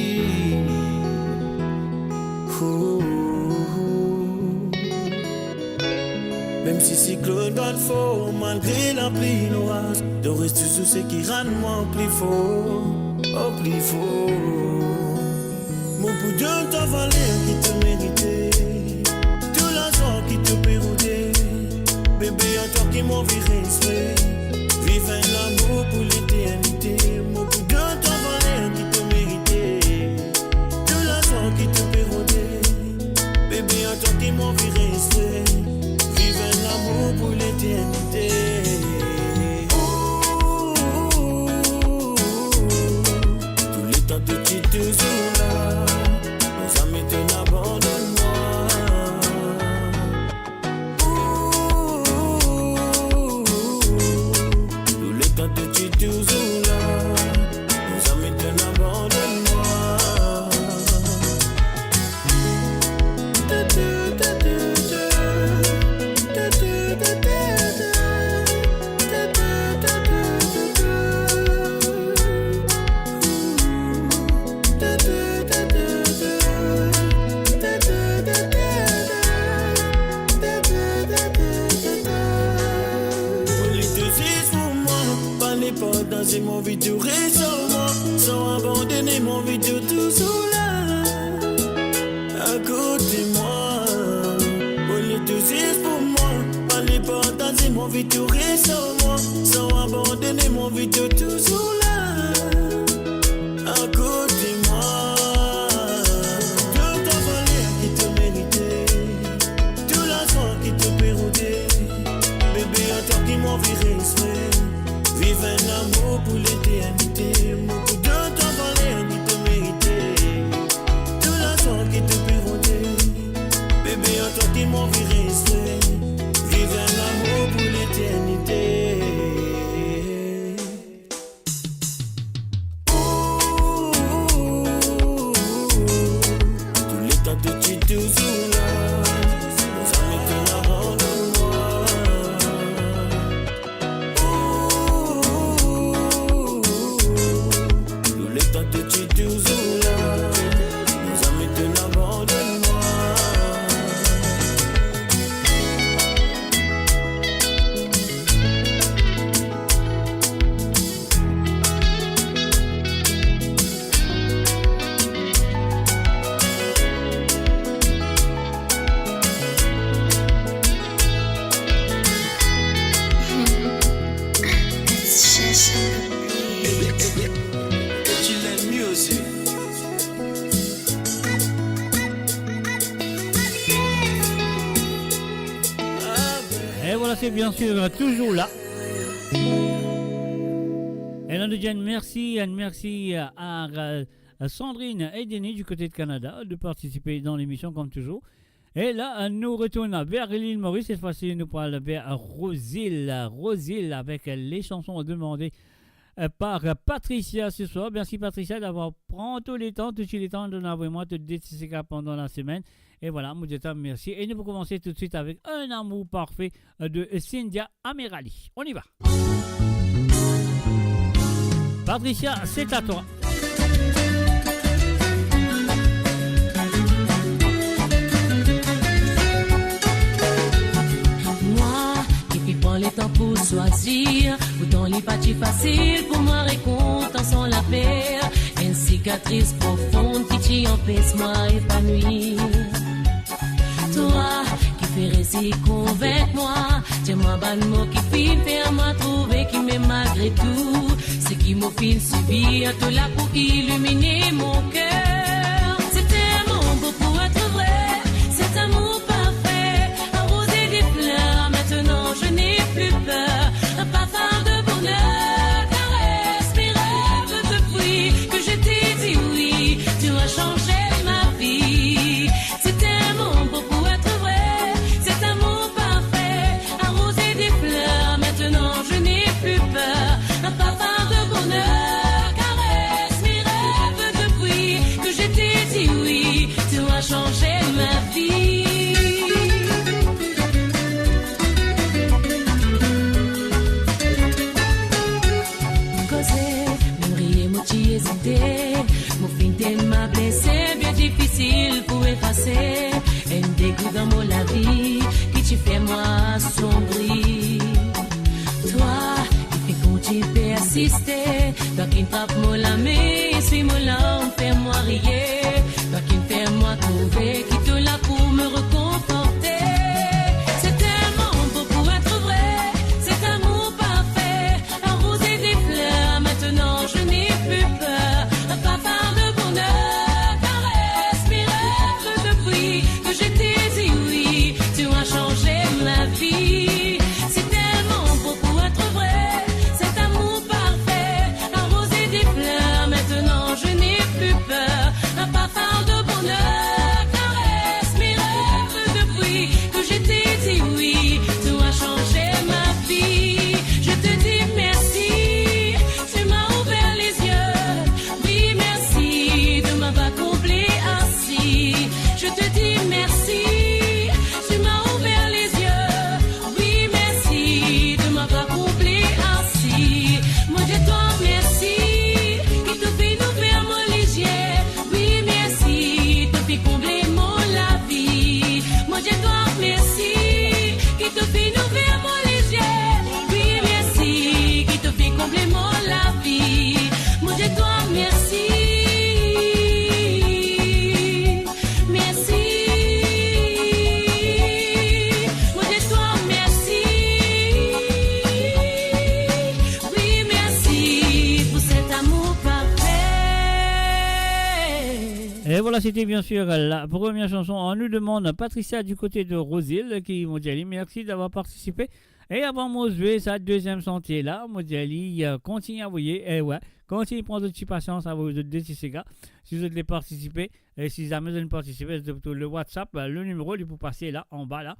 Ooh. Mem si siklonn bat for, malgre lapli, loraz, to res touzour seki rann mwa pli for, oh, pli for. Mo pou donn twa valer ki to merite, tou lazwa ki to pe rode. Bebe, a twa ki mo anvi reste, viv enn lamour pou leternite. Mo pou donn twa valer ki to merite, tou lazwa ki to pe rode. Bebe, a twa ki mo anvi reste, viv enn lamour pou leternite. Ooh, touletan to ti touzour la, zame to abandonn mwa. Ooh, touletan to ti touzour la, zame to abandonn mwa. Mo li to zis pou mwa, pa neport, mo anvi to res ar mwa, san abandone, mo anvi to touzour la akote mwa. Mo li to zis pou mwa, pa neport, mo anvi to res ar mwa, san abandone, mo anvi to touzour la akote mwa. Donn twa valer ki to merite, tou lazwa ki to pe rode. Bebe, a twa ki mo anvi reste, viv enn lamour pou leternite. Mo pou donn twa valer ki to merite, tou lazwa ki to pe rode. Bebe, a twa ki mo anvi reste, viv enn lamour pou leternite. Ooh, touletan to ti touzour la, zame to abandonn mwa. Ooh, touletan to ti touzour la, zame to abandonn mwa. E vwala, se biensir, euh, Touzour la. E la, nou dir enn mersi, enn mersi, euh, a, euh, Sandrine e Denis du kote de Kanada de partisipe dan lemision, kom touzour. E la, euh, nou retourn ver lil Moris, set fwa si nou pou al ver Rosil, Rosil avek le sanson demande, euh, par Patricia ce soir. Merci Patricia d'avoir pris tout le temps, tout le temps de nous avoir tout de ti seka pendant la semaine. E vwala, mo dir twa mersi. E nou pou koumans toutswit avek Un amour parfait, euh, de Cynthia Amirali. On y va. Patricia, c'est à toi. Mwa ki finn pran letan pou swazir, pourtan li pa ti fasil pou mwa rekontan san laper. Enn sikatris profon Anpes mwa epanwi. Twa ki finn resi konvink mwa, dir mwa bann mo ki finn fer mwa trouve ki mem malgre tou, seki mo finn sibir, to la pou ilimine mo ker. C'est tellement beau pour être vrai, cet amour parfait, arrosé des fleurs. Maintenant je n'ai plus peur, un parfum de bonheur caresse mes rêves. Depuis que je t'ai dit oui, tu as changé ma vie. C'est tellement beau pour être vrai, cet amour parfait, arrosé des fleurs. Maintenant je n'ai plus peur, un parfum de bonheur caresse mes rêves. Depuis que je t'ai dit oui, tu as changé ma vie. Koze, mo riye, mo ti ezite, mo finn telman blese, bien difisil pou efase enn degou dan mo lavi ki ti fer mwa sonbri. Twa ki finn kontign persiste, twa ki trap mo lame, eswi mo larm, fer mwa riye, twa ki fer mwa trouve ki to la pou me rekonforte. C'est tellement beau pour être vrai, cet amour parfait, arrosé des fleurs. Maintenant je n'ai plus peur, un parfum de bonheur caresse mes rêves. Depuis que je t'ai dit oui, tu as changé ma vie. C'est tellement beau pour être vrai, cet amour parfait, arrosé des fleurs. Maintenant je n'ai plus peur, un parfum de bonheur caresse mes rêves. Depuis que je t'ai dit oui, tu as changé ma vie. Je te dis merci, tu m'as ouvert les yeux. Oui, merci de m'avoir comblé ainsi. Je te dis merci, tu m'as ouvert les yeux. Oui, merci de m'avoir comblé ainsi. Mo dir twa mersi, ki to finn ouver mo lizie. Oui, mersi, to finn konble mo lavi. Mo dir twa mersi, ki to finn ouver mo lizie. Oui, mersi, ki to finn konble mo lavi. Mo dir twa mersi. Mersi. Mo dir twa mersi. Oui, mersi pou set amour parfait. Et voilà, c'était bien sûr la première chanson. On nous demande, Patricia du côté de Rose-Hill, ki mo dir li mersi d'avoir participé. E avan mo zwe sa deziem santie la, mo dir li, euh, kontign avoye, e wi, kontign pran zot ti pasians, avoy zot de ti sega, si zot le partisipe, e si zame zot partisipe, zot pou trouv le WhatsApp, euh, le nimero li pou pase la, anba la.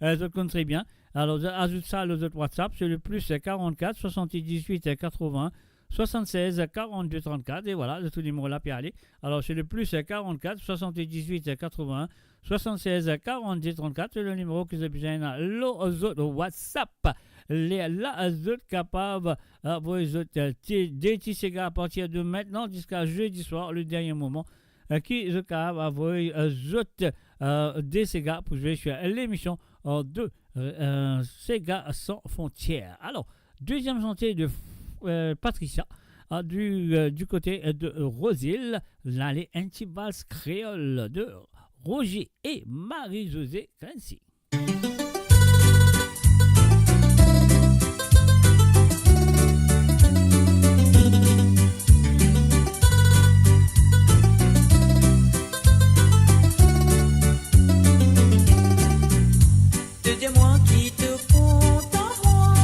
Euh, zot konn tre bien. Alor, zot azout sa lor zot WhatsApp, c'est le plus quarante-quatre soixante-dix-huit quatre-vingts soixante-seize quarante-deux trente-quatre, e voilà, zot nimero la pe ale. Alor, c'est le plus quarante-quatre soixante-dix-huit quatre-vingts soixante-seize quarante-deux trente-quatre, c'est le nimero ki zot bizin lor zot WhatsApp. Lerla zot kapav, euh, avoy zot, euh, ti, de ti sega à partir de maintenant jusqu'à jeudi soir, le dernier moment, euh, ki zot kapav avoy, euh, zot, euh, de sega pou zwe sur l'émission, euh, de, euh, Sega Sans Frontières. Alors, deuxième chantier de, euh, Patricia, euh, du, euh, du côté de Rose-Hill, la, les, un petit valse créole de Roger et Marie-Josée Clancy. To dir mwa ki to kontan mwa,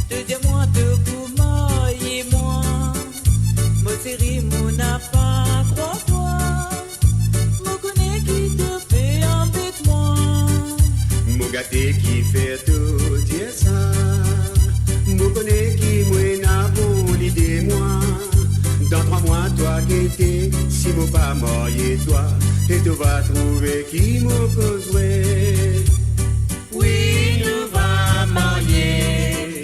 to dir mwa to pou marye mwa. Mo seri, mo napa krwar twa. Mo kone ki to pe anbet mwa. Mo gate kifer to dir sa. Mo kone ki mo ena bon lide mwa. Dan trwa mwa twa gete, si mo pa marye twa, e to va trouve ki mo koz vre. Wi, nou va marye,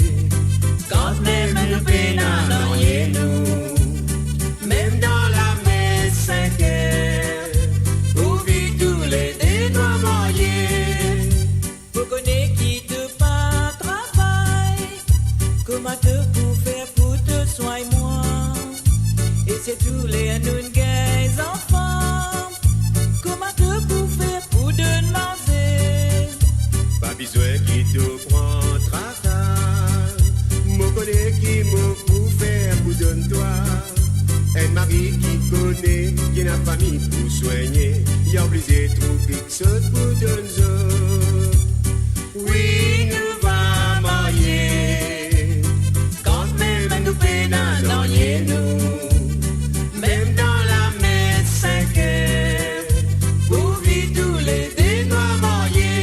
kantmem nou pena nanye nou. Mem dan lame sink er, pou vi toulede nou marye. Mo kone ki to pa travay, kouma to pou fer pou to swagn mwa? E sirtou ler nou gagn zanfan, Fami pou swegne, li oblize trouv kiksoz pou donn zot. Wi, nou va marye, kantmem nou pena nanye nou. Mem dan lame sink er, pou viv toulede nou marye.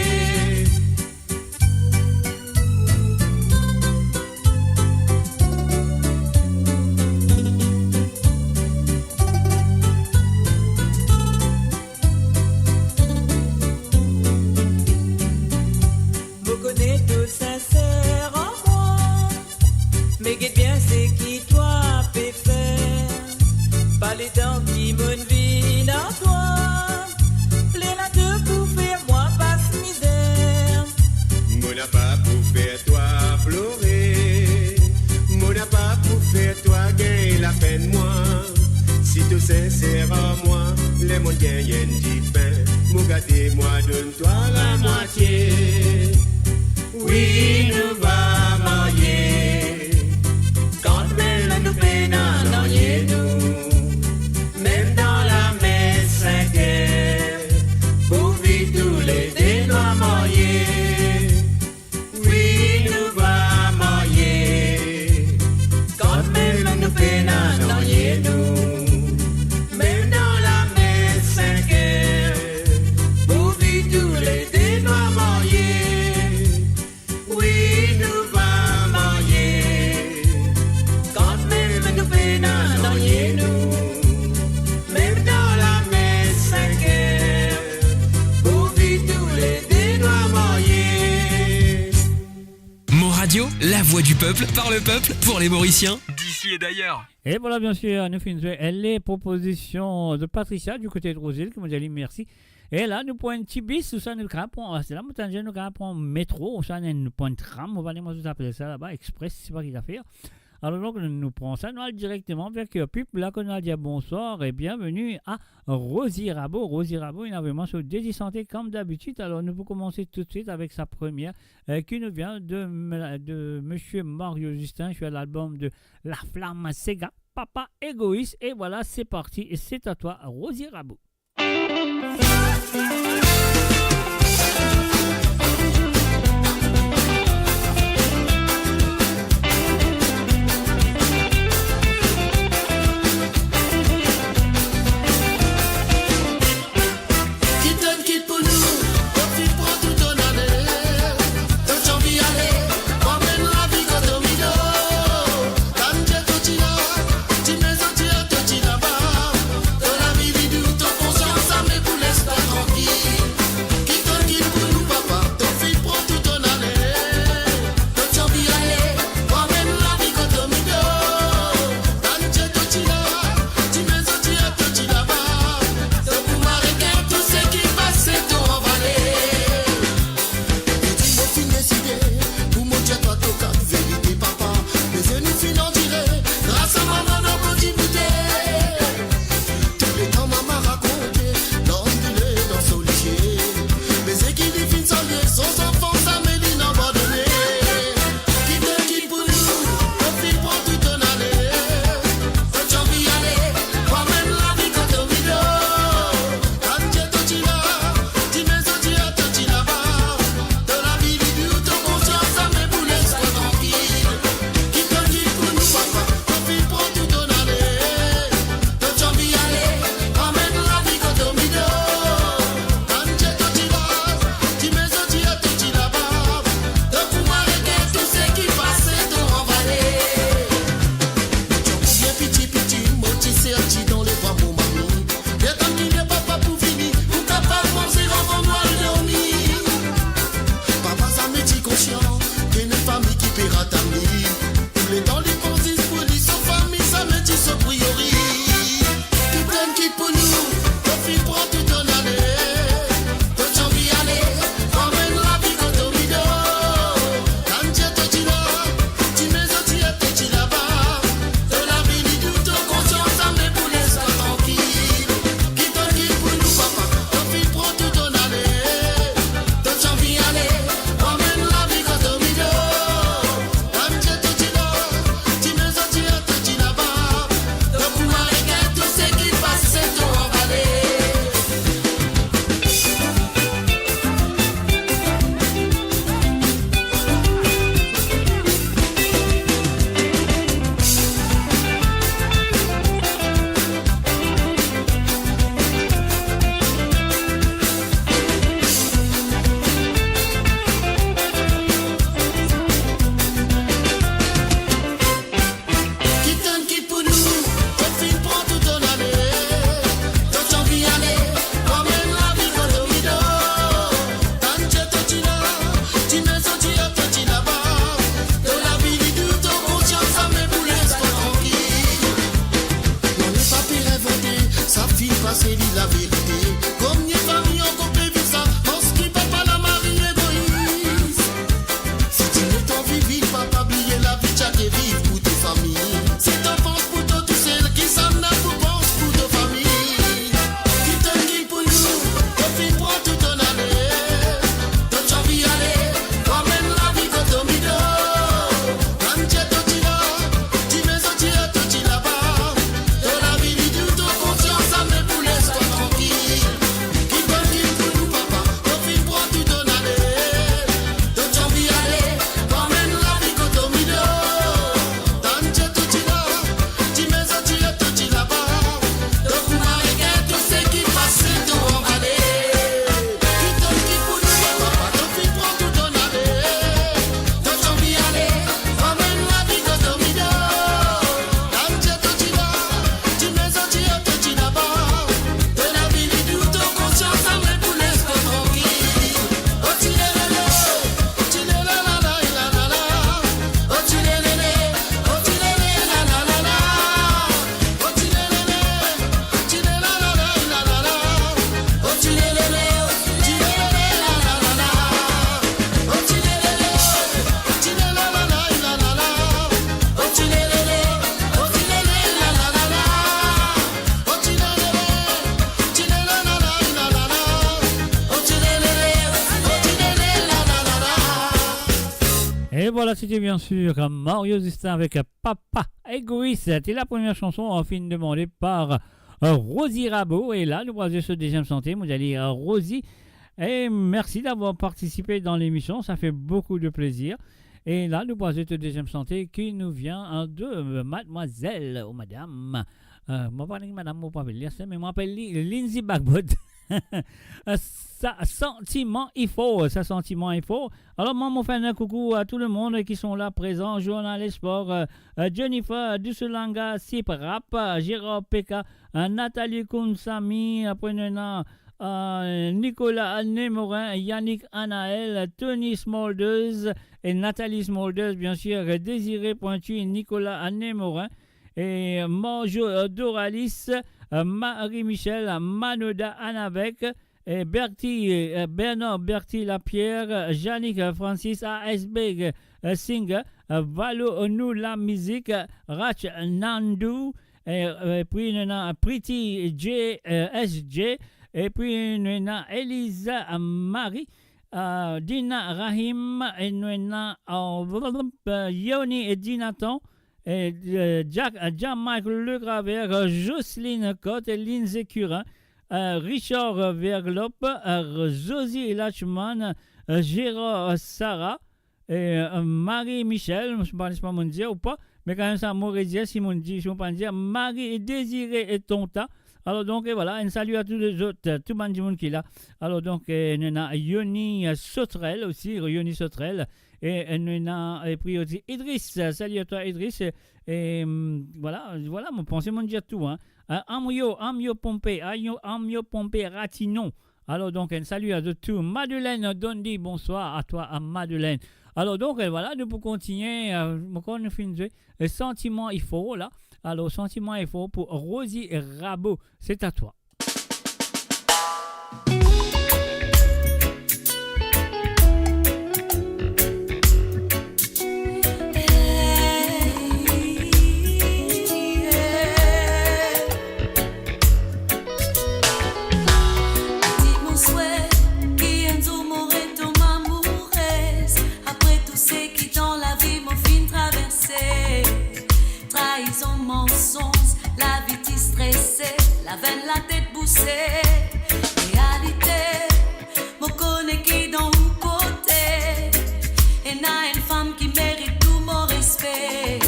Mo kone to sinser ar mwa, me get bien seki twa pe fer. Pa letan ki monn vinn ar twa, plenn a to pou fer mwa pas mizer. Mo napa pou fer twa plore, mo napa pou fer twa gagn lapenn mwa. Si to sinser ar mwa, ler monn gagn enn dipin, mo gate mwa donn twa lamwatie. Wi, nou va marye, kantmem nou pena nanye nou. Mem dan lame sink er, pou viv toulede nou marye. Wi, nou va marye, kantmem nou pena nanye nou. Mem dan lame sink er, pou viv toulede nou marye. Wi, nou va marye, kantmem nou pena nanye nou. Mem dan lame sink er, pou viv toulede nou marye. Mon Radio, la voix du peuple, par le peuple, pour les Mauriciens, d'ici et d'ailleurs. E vwala, bien sir, nou finn zwe les propositions de Patricia du côté de Rose Hill, ki mo dir li mersi. E la, nou pran enn ti bis, ou sa nou kapav pran, ah, se la mo tann dir nou kapav pran metro, ou sa nou pran enn tram, ou pa dir mwa zot apel sa laba, express, se pa ki zafer. Alor donk, nou pran sa, nou al direkteman avek, euh, pib, la kot nou al dir bonswar e bienveni a Rosie Rabo. Rosie Rabo, inn avek mwa so Dezi Sante, kom dabitid. Alor, nou pou koumans toutswit avek sa premie, euh, ki nou vien de, de Monsieur Mario Justin sur l'album de La Flamme Sega, Papa Egoïste. E vwala, se parti, e se a twa, Rosie Rabo. Kit enn kit pou nou, profit pran tou to nane. To ti anvi ale, mwa menm lavi kot to rido. Tann Bondie to ti la, ti mezon ti la, to ti laba. To lavi li dou, to konsians ame pou lestan. Et voilà, c'était bien sûr Mario Justin avec Papa Égoïste. C'était la première chanson, euh, fin demandée par, euh, Rosie Rabot. Et là, nous voici sur le deuxième santé. Mon Dali, euh, Rosie, et merci d'avoir participé dans l'émission. Ça fait beaucoup de plaisir. Et là, nous voici sur le deuxième santé qui nous vient, hein, de, euh, mademoiselle ou madame. Euh, mo pa konn madam, mo pa apel li, me mo apel li Lindsay Bagbot. Euh, sa, santiman i for, sa santiman i for. Alors, moi, mo fais un coucou à tout le monde qui sont là présents, journaliste sport, euh, euh, Jennifer Dusulanga, Sip Rap, euh, Gérard Peka, euh, Nathalie Koumsami, après, nous avons, euh, Nicolas Némorin, Yannick Anaël, Tony Smolders et Nathalie Smolders, bien sûr, Désiré Pointu, Nicolas Némorin, et Marjo, euh, Doralis, euh, Marie-Michel, Manoda Anavec, et Berti, euh, Bernard Berti Lapierre, Jannick, euh, Francis, A S B, euh, Singer, euh, Valo, euh, Nou La Mizik, euh, Rach Nandu, et, euh, et puis nous avons Pretty J, euh, S J, et puis nous avons Elisa, euh, Marie, euh, Dina Rahim, et nous avons, euh, Yoni et Dinatan, et, euh, Jack, euh, Jean-Marc Le Gravert, euh, Jocelyne Cotte, Lindsay Curin, euh, Richard, euh, Verglop, euh, Josie Lachman, euh, Gérard, euh, Sarah, et, euh, Marie-Michel, je ne sais pas si je peux dire ou pas, mais quand même ça, mo redir, si mo dir, si mo pa dir, Marie et Désiré et Tonta. Alors donc, et voilà, un salut à tous les autres, euh, tout bann dimoun ki la. Alors donc, euh, nous avons Yoni, euh, Sauterelle aussi, Yoni Sauterelle, et, euh, nous avons, et puis aussi Idriss, euh, salut à toi Idriss, et, et, hum, voilà, voilà, mo panse mo dir tou, hein. Euh, Amio, Amio Pompé, Amio, Amio Pompé Ratinon. Alors donc, un salut à tous. Madeleine Dondi, bonsoir à toi, à Madeleine. Alors donc, euh, voilà, nous pour continuer, euh, encore une fin de, euh, santiman i for la. Alors, santiman i for pour Rosie Rabot, c'est à toi. Ti mo swe ki enn zour mo retom amourez, apre tou seki dan lavi mo finn traverse. Traizon, mansonz, lavi ti strese, lavenn, latet bouse. Realite, mo kone ki dan ou kote ena enn fam ki merit tou mo respe.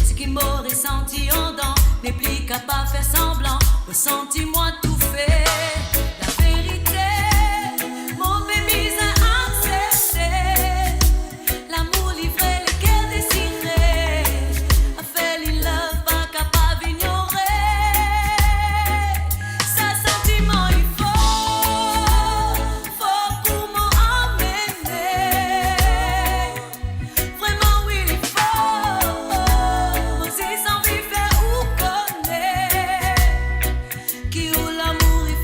Seki mo resanti andan nepli kapav fer sanblan, mo santi mwa toufe. Laverite, mo pe mizin aksepte. Lamour livre, leker desire. I fell in love, pa kapav ignore. Sa santiman i for, for pou mo amene. Vreman wi li for, mo zis anvi fer ou kone ki ou lamour i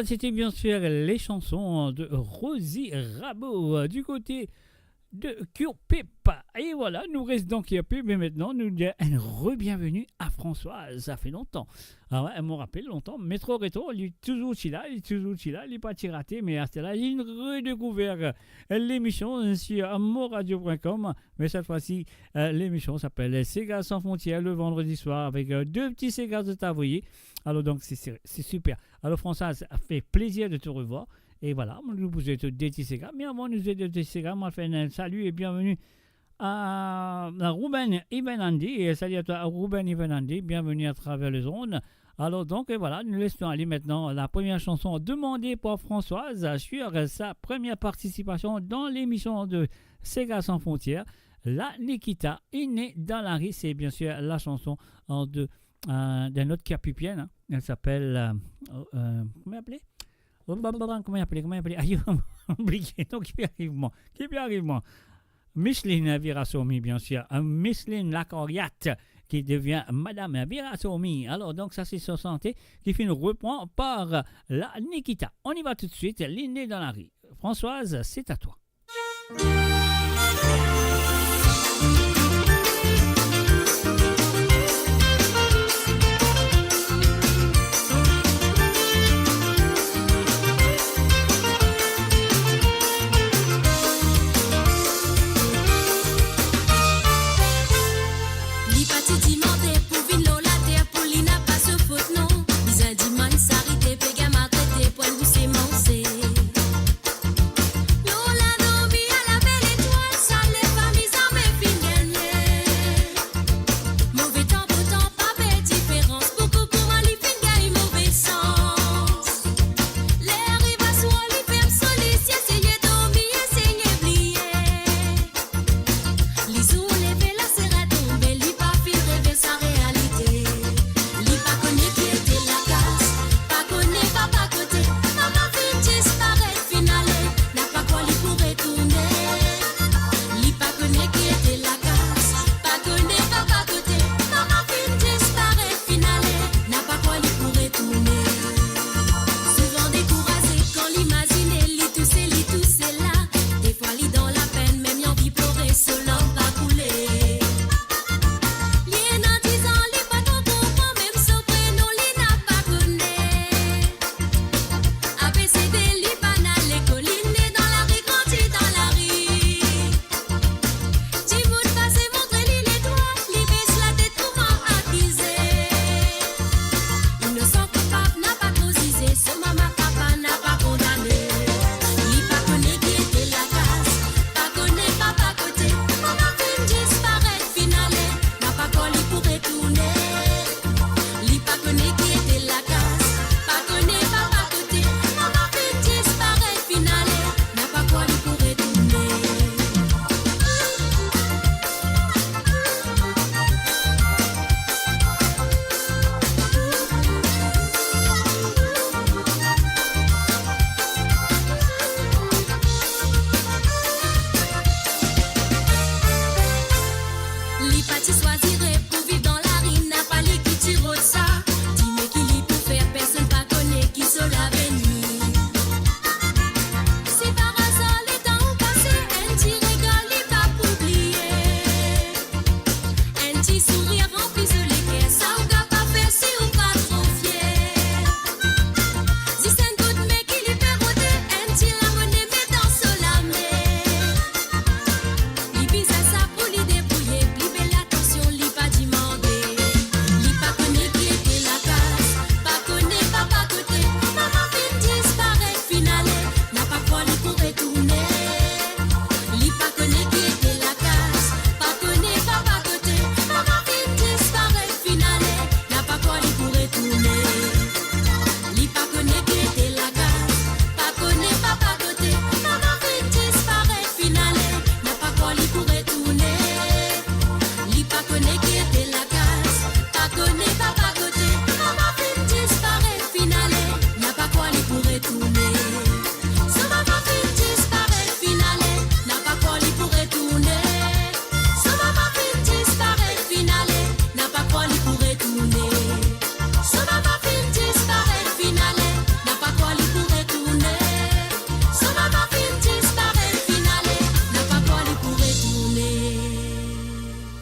C'était bien sûr les chansons de Rosie Rabot, euh, du côté de Kirpip. Et voilà, nou res dan Kirpip, me aster nou dir enn re-bienveni a Françoise. Sa fer lontan. Ah ouais, mo rapel lontan, Métro Rétro, li touzour ti la, li touzour ti la, li pa ti rate, me aster la, li redekouver lemision sur moradio point com. Mais cette fois-ci, euh, l'émission s'appelle Séga sans frontières le vendredi soir avec, euh, deux petits ségas de Tavoyé. Alors donc, c'est, c'est, c'est super. Alors Françoise, ça fait plaisir de te revoir. Et voilà, nou pou swet de ti séga. Me avan nou swet de ti séga, mo fer enn salut et bienvenue à, à Ruben Ivan Andy. Et salut à toi, Ruben Ivan Andy. Bienvenue à travers les ondes. Alors donc, et voilà, nous laissons aller maintenant la première chanson demandée par Françoise sur sa première participation dans l'émission de Séga sans frontières. La Nikita, Inne dan lari, c'est bien sûr la chanson, euh, de, euh, d'un autre Kirpipienne, hein. Elle s'appelle, euh, euh, comment elle s'appelle ? Oh, blablabla, comment elle s'appelle ? Comment elle s'appelle ? Ayo, oubliye, non, ki pe ariv mwa ? Ki pe ariv mwa ? Micheline Virasomi, bien sûr. Euh, Micheline Lacoriate, qui devient Madame Virasomi. Alors, donc, ça, c'est son santé qui finit reprend par la Nikita. On y va tout de suite, Inne dan lari. Françoise, c'est à toi. Li pa ti dimande pou vinn lor later, pou li napa so fot non. Bizin dimann sarite, pe gagn maltrete, pou enn bouse manze. Lor la dormi, alave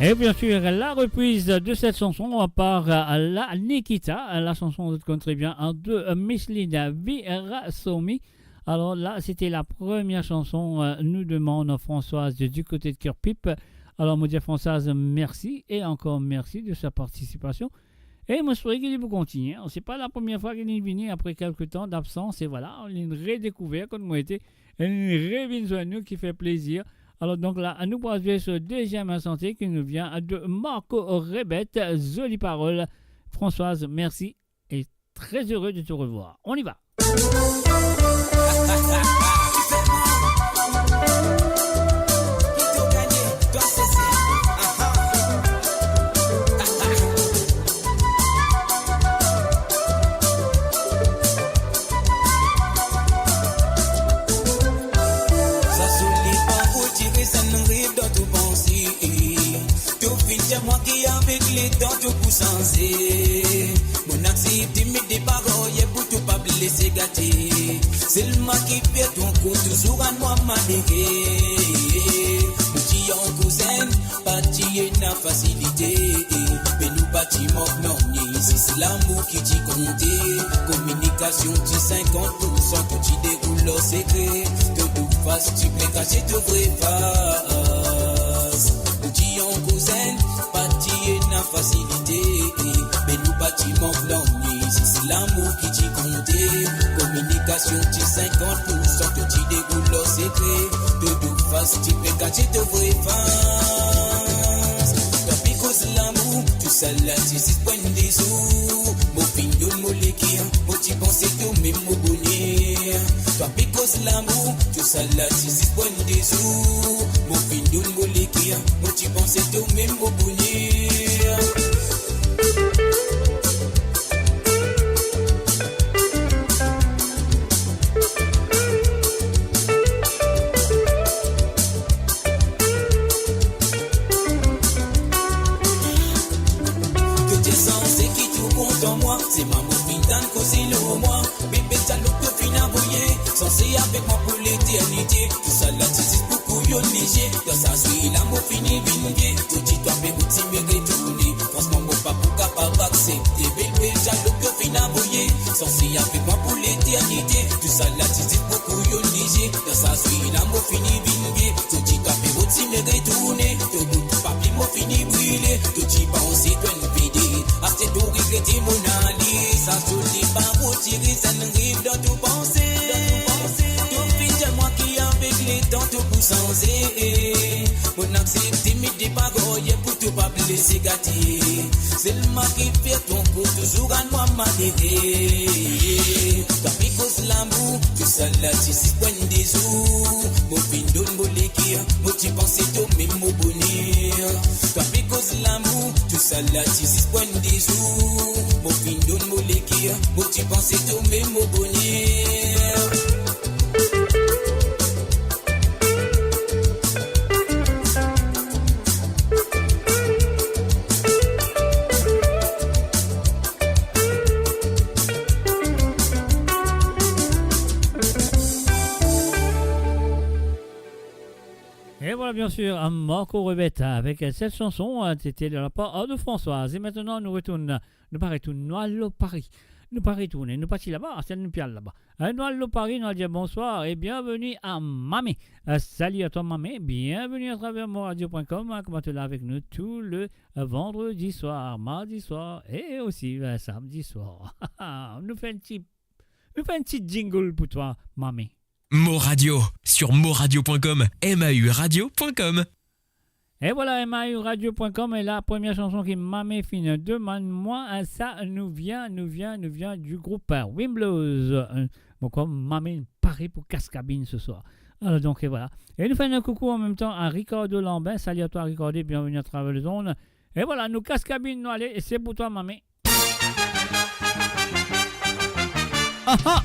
Et bien sûr, la reprise de cette chanson par, euh, la Nikita, la chanson que vous connaissez très bien, hein, de, euh, Micheline Virasomi. Alors là, c'était la première chanson, euh, nous demande Françoise du côté de Cœur Pipe. Alors, mo dir Françoise, merci et encore merci de sa participation. E mo swete ki li pou kontigne. Se pa la premie fwa ki li vini apre kelke tan dabsans. E vwala, li redekouver kot mo ete. E li revinn zwenn nou ki fer plezir. Alor donk la, nou pou al zwe so deziem santi ki nou vien de Marco Rebet, Zoli Parol. Françoise, merci et très heureux de te revoir. On y va. Sa zoli parol ti resann rev dan to panse. To finn dir mwa ki avek letan to pou sanze. Mo'nn aksepte met de parol pou to pa blese gate. Selman ki fer to ankor touzour rann mwa malere. Nou ti ankor zenn, pa ti ena fasilite, me nou pa ti mank nanye, zis lamour ki ti konte. Kominikasion ti sinkant poursan, tou ti deroul an sekre. To doub fas ti pe kase to vre fas. Nou ti ankor zenn, pa ti ena fasilite, me nou pa ti mank nanye, zis lamour ki ti konte. Kominikasion ti sinkant poursan, tou ti deroul an sekre. To doub fas ti pe kase to vre fas. To pe koz lamour, tousala ti zis pou enn de zour. Mo finn donn mo leker, mo ti panse to mem mo boner. To pe koz lamour, tousala ti zis pou enn de zour. Mo finn donn mo leker, mo ti panse to mem mo boner. To ti sanse ki tou kontan mwa, se mwa mo finn tann koze lor mwa. Bebe, sa lok to finn avoye, sanse avek mwa pou leternite. Tousala ti zis pou kouyonn lizie. Dan sa zwe la mo fini vinn vie. To ti twa pe rod si me retourne. Fransman mo pa pou kapav aksepte. Bebe, sa lok to finn avoye, sanse avek mwa pou leternite. Tousala ti zis pou kouyonn lizie. Dan sa zwe la mo fini vinn vie. To ti twa pe rod si me retourne. To bout papye mo fini brile. To ti panse to enn vedet. Aster to regrete mo'nn ale. Sa zoli parol ti resann rev dan to panse. To finn dir mwa ki avek letan to pou sanze. Mo'nn aksepte met de parol pou to pa blese gate. Selman ki fer to ankor touzour rann mwa malere. To pe koz lamour, tousala ti zis pou enn de zour. Mo finn donn mo leker, mo ti panse to mem mo boner. To pe koz lamour, tousala ti zis pou enn de zour. Mo finn donn mo leker, mo ti panse to mem mo boner. Et voilà, bien sûr, à Marco Rebet avec cette chanson, euh, c'était de la part de Françoise. Et maintenant, nous retournons, nous paraît tout noir, Paris. Nou pa retourne, nou pati laba, aster nou pe al laba. Hein, nou al lor Paris, nou al dir bonswar et bienvenue à Mamé. Euh, salut à toi, Mamé. Bienvenue à travers moradio point com, hein, kouma to la avek nou tou le, euh, vandredi soir, mardi soir et aussi, euh, samedi soir. Nou fer enn ti, nou fer enn ti jingle pou twa, Mamé. Mo Radio, sur moradio point com, M A U radio point com. Et voilà, M A U radio point com, et la première chanson ki Mamé finn demann mwa, hein, sa nou vien, nou vien, nou vien du groupe, euh, Wimblows. Euh, bon, kouma Mamé pare pou kas kabinn ce soir. Alors donc, et voilà. Et nous faisons un coucou en même temps à Ricardo Lambin. Salut à toi, Ricardo, bienvenue à travers les ondes. Et voilà, nou kas kabinn, nou ale, et c'est pour toi, Mamé. Aha!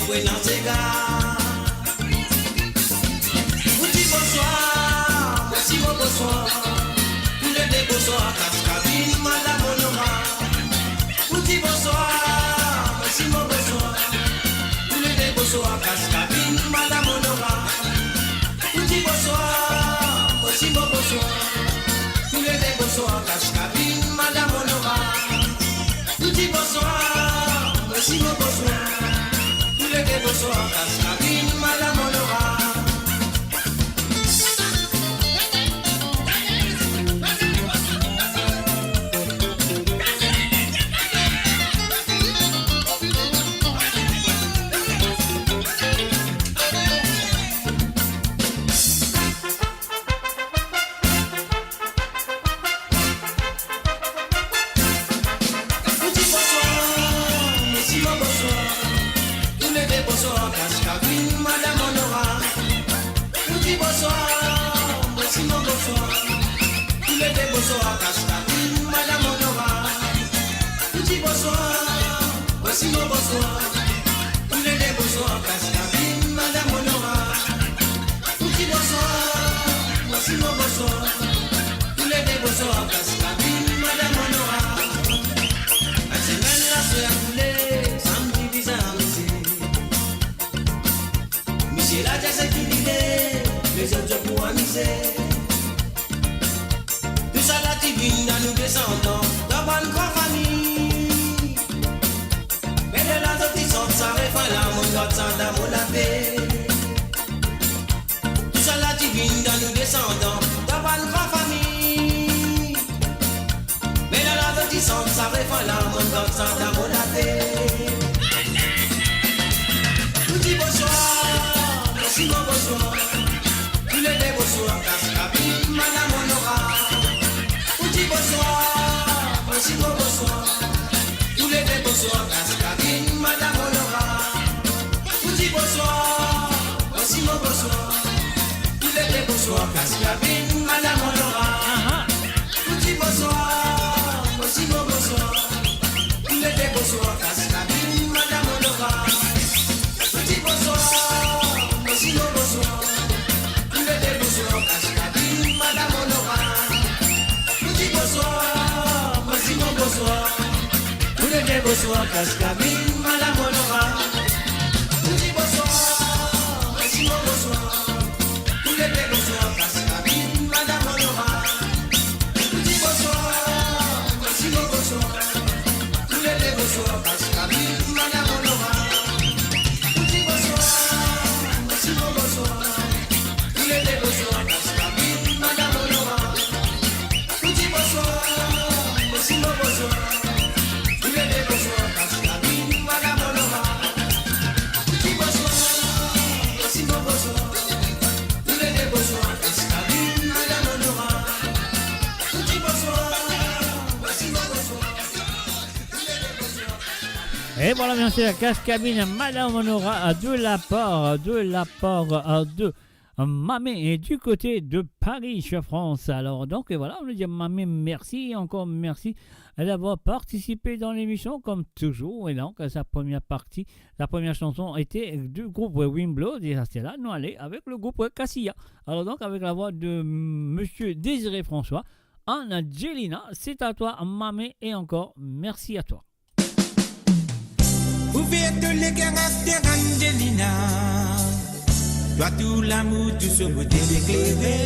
Buenas, sega. Ou di bonswar, mo si mo bonswar. Toulede bonswar, Kaskabinn, Madam Honora. Ou di bonswar, mo si mo bonswar. Toulede bonswar, Kaskabinn, Madam Honora. Ou di bonswar, mo si mo bonswar. Toulede bonswar, Kaskabinn, Madam Honora. Ou di bonswar, mo si mo bonswar. Toulede bonswar, Kaskabinn, Madam Honora. Ou di bonswar, mo si mo bonswar. Toulede bonswar, Kaskabinn, Madam Honora. Ou di bonswar, mo si mo bonswar. Toulede bonswar, Kaskabinn, Madam Honora. Ou di bonswar, mo si mo bonswar. Toulede bonswar, Kaskabinn, Madam Honora. Ou di bonswar, mo si mo bonswar. Toulede bonswar, Kaskabinn, Madam Honora. Enn semenn la swe akoule, samdi bizin amize. Misie la dir seki lide, lezot zot pou amize. Tousala ti vinn dan nou desandan, dan bann gran fami. Me lerla zot ti sant sa refren la, mo gard sa dan mo latet. Tousala ti vinn dan nou desandan, dan bann gran fami. Me lerla zot ti sant sa refren la, mo gard sa dan mo latet. Ou di bonswar, mo si mo bonswar. Toulede bonswar, Kaskabinn, Madam Honora. Ou di bonswar, mo si mo bonswar. Toulede bonswar, Kaskabinn, Madam Honora. Ou di bonswar, mo si mo bonswar. Toulede bonswar, Kaskabinn, Madam Honora. Ou di bonswar, mo si mo bonswar. Toulede bonswar, Kaskabinn, Madam Honora. Ou di bonswar, mo si mo bonswar. Toulede bonswar, Kaskabinn, Madam Honora. Ou di bonswar, mo si mo bonswar. Toulede bonswar, Kaskabinn, Madam Honora. Ou di bonswar, mo si mo bonswar. Toulede bonswar, Kaskabinn, Madam Honora. Ou di bonswar, mo si mo bonswar. Toulede bonswar, Kaskabinn, Madam Honora. Ou di bonswar, mo si mo bonswar. Toulede bonswar, Kaskabinn, Madam Honora. Ou di bonswar, mo si mo bonswar. Toulede bonswar, Kaskabinn, Madam Honora. Ou di bonswar, mo si mo bonswar. Toulede bonswar, Kaskabinn, Madam Honora. Ou di bonswar, mo si mo bonswar. Toulede bonswar. Et voilà, bien sûr, Kaskabinn, Madam Honora, de la part, de la part, euh, de Mamé, et du côté de Paris, en France. Alors, donc, et voilà, on nous dit Mamé, merci, encore merci d'avoir participé dans l'émission, comme toujours. Et donc, sa première partie, la première chanson était du groupe Wimblood, et ça, c'est là, nous allons avec le groupe Cassia. Alors, donc, avec la voix de Monsieur Désiré François, Angelina, c'est à toi, Mamé, et encore merci à toi. Ouver to leker aster Angelina, twa tou lamour, tou so bote pe klere.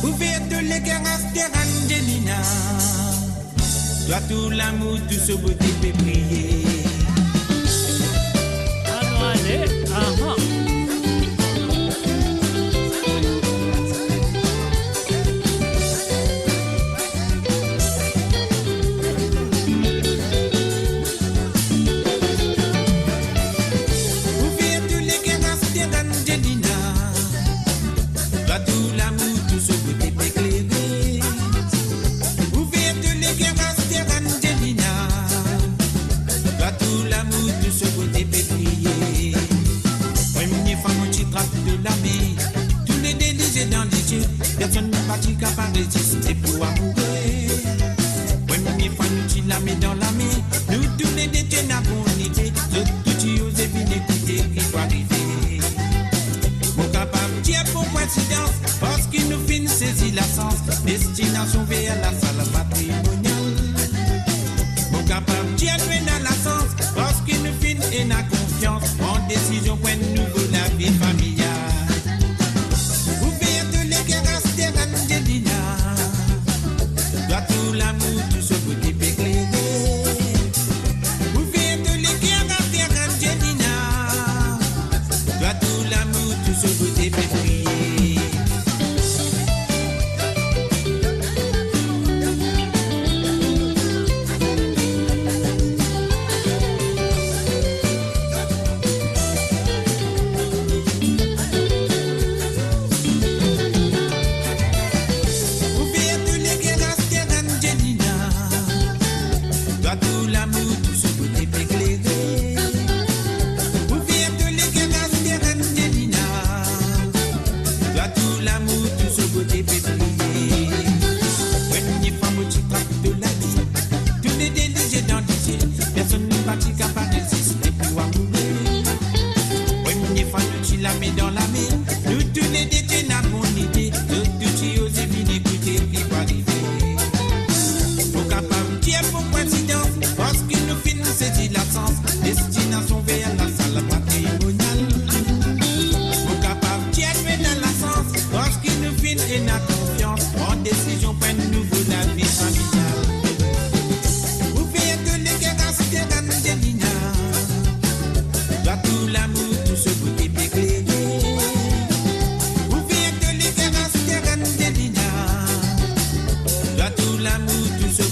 Ouver to leker aster Angelina, twa tou lamour, tou so bote pe briye. Anou ale, aha. Ouver to leker aster Angelina, twa tou lamour, tou so bote pe klere. Ouver to leker aster Angelina, twa tou lamour, tou so bote pe briye. Premie fwa mo ti trap to lame, toulede lizie dan lizie, personn pa ti kapav reziste pou amoure. Premie fwa nou ti lame dan lame, nou toulede ti ena bon lide, zot tou ti oze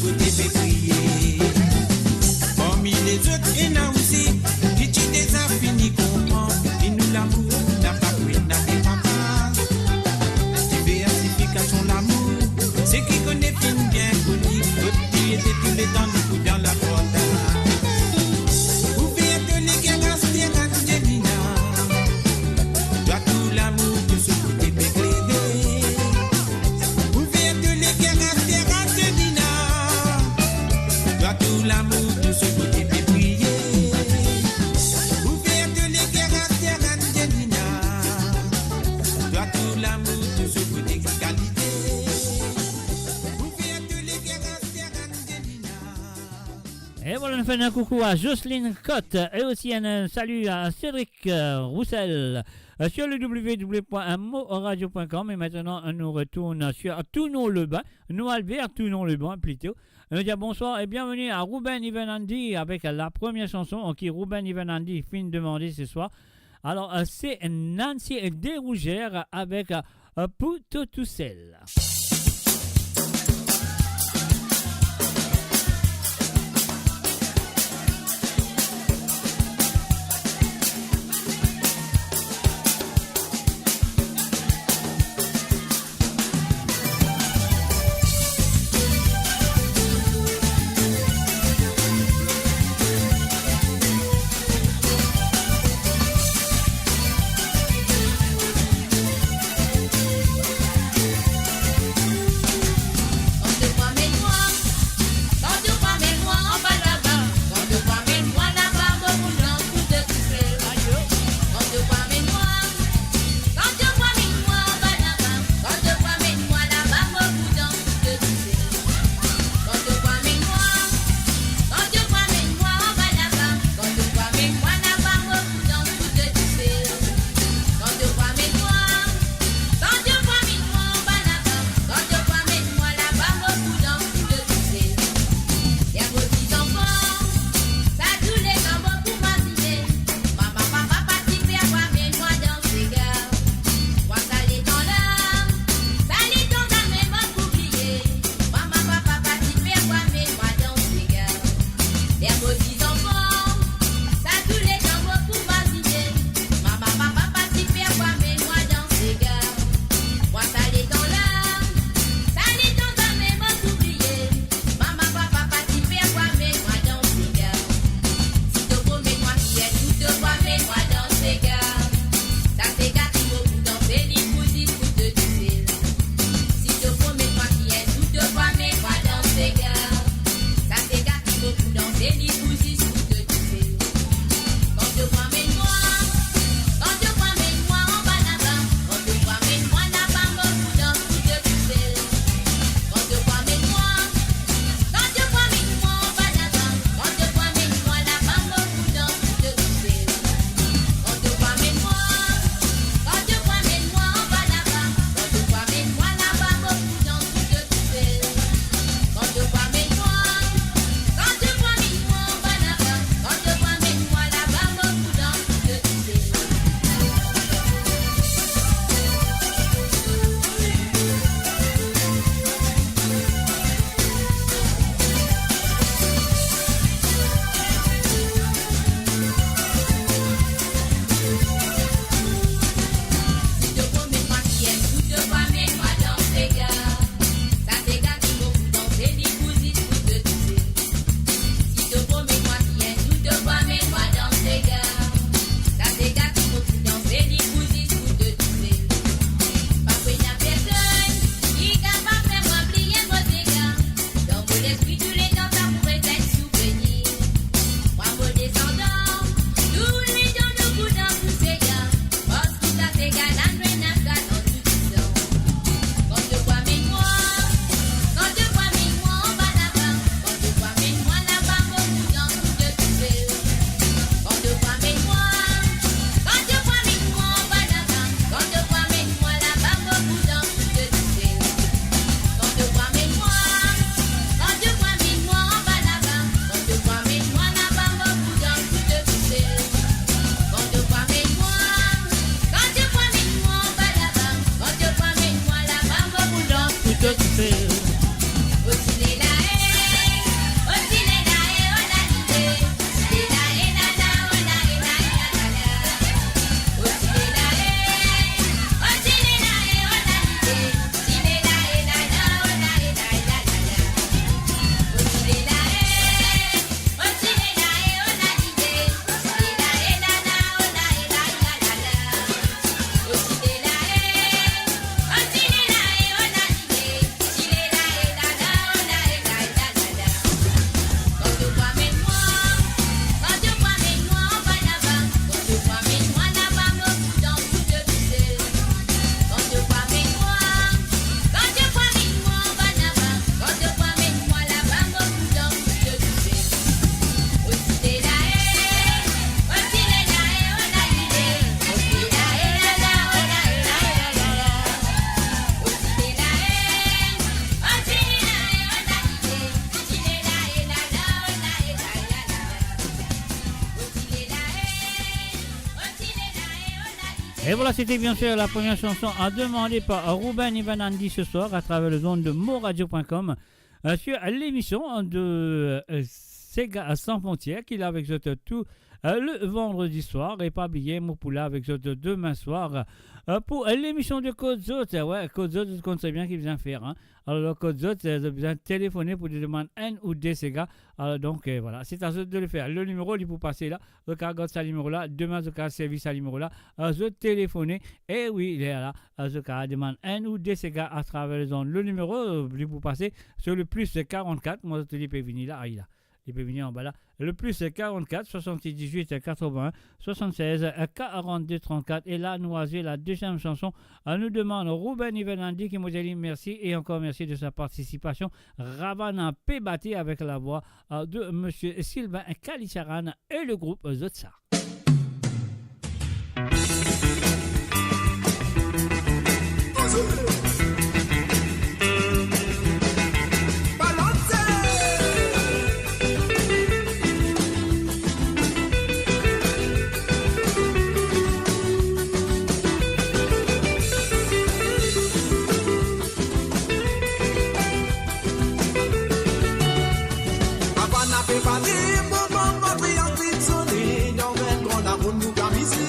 Kote pe priye. Parmi lezot ena osi ki ti deza fini konpran ki nou lamour napa kwin, napa papa. Diversifikasion lamour, seki kone finn bien koni, kot li ete touletan nou pou dan laporta. Ouver to leker, aster Angelina. Twa tou lamour, tou so kote pe klere. Ouver to leker, aster Angelina. Twa tou lamour, tou so kote pe priye. Ouver to leker, aster Angelina. Twa tou lamour, tou so kote ki kalite. Ouver to leker, aster Angelina. E vwala, nou fer enn koukou a Jocelyne Cotte e osi enn, enn sali a Cédric, euh, Roussel, euh, sur le w w w point mo radio point com. E aster, nou retourn sur Tournon-le-Bain. Nou al ver Tournon-le-Bain plito. Nou dir bonswar e bienveni a Ruben Ivan Andy avek la premie sanson ki Ruben Ivan Andy finn demande se swar. Alor, euh, se Nancy Desrougères avek, euh, Pou to tousel. Et voilà, c'était bien sûr la première chanson à demander par Ruben Ivan Andy ce soir à travers les ondes de moradio point com, euh, sur l'émission de, euh, Sega Sans Frontières, ki la avek zot tou, euh, le vendredi soir. E pa bliye, mo pou la avek zot demin swar, euh, pou, euh, lemision de Kot Zot. Euh, ouais, Kot Zot, zot konn tre bien ki bizin fer, hein. Alor, Kot Zot, euh, zot bizin telefone pou demann enn ou de sega. Alor, donk, euh, voilà, se a zot de le fer. Le nimero, li pou pase la. Zot kav gard sa nimero la. Demin, zot kav servi sa nimero la. Euh, zot telefone. E wi, li la. Euh, zot kav demann enn ou de sega atraver lezond. Le nimero, euh, li pou pase sur le plus quarante-quatre. Mwa, zot li pe vini la. Ayi la. Li pe vini anba la. Le plus quarante-quatre, soixante-dix-huit, quatre-vingts, soixante-seize, quarante-deux, trente-quatre. E la, nou al zwe la deziem chanson. Euh, nou demann Ruben Ivan Andy ki mo dir li mersi e ankor mersi de sa partisipasion. Ravana Pe Bate avek lavwa, euh, de Monsieur Sylvain Kalicharan e le group Zotsa. Ravana Pe Bate, mo bann batri an finn sone, dan enn gran laronn nou amize.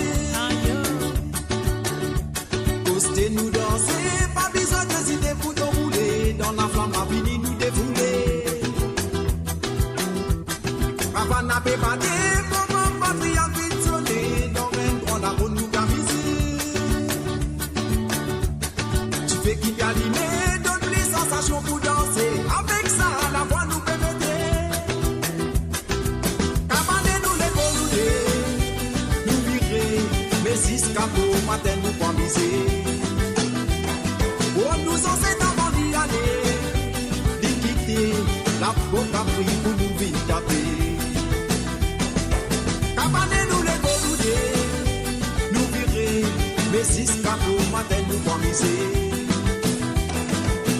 Koste nou danse, pa bizin ezite pou to boule, dan laflam ravini nou defoule. Ravana Pe Bate, mo bann batri an finn sone, dan enn gran laronn nou amize. Dife ki pe alime, donn pli sansasion pou danse. Avek sa, lavwa nou pe mete. Kabann nou levo nou de, nou vire, me ziska bomatin nou pou amize. Oh, nou zanset avan li ale, li kite, lapo kapri pou nou vinn tape. Kabann nou levo nou de, nou vire, me ziska bomatin nou pou amize.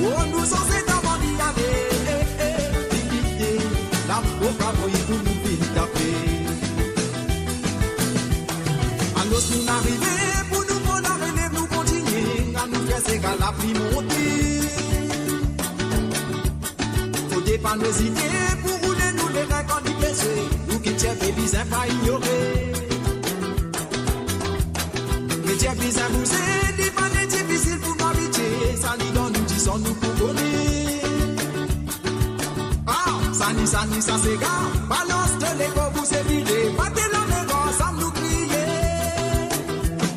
Oh, nou zanset avan li ale, eh, eh, li kite, lapo kapri pou nou vinn tape. Anos nou arive, pou nou pran larelev, nou kontinie, anou fer sega lapli monte. Fode pa nou ezite pou roule nou lerin kan li pleze, nou ki ti pe bizin pa inyore. Me ti bizin bouze, li pa difisil pou nou abitie, sa li dan nou dizon nou pou kone. Ah, sani, sani, sa sega, balans to lekor, bouze vire, bat lame ansam nou kriye.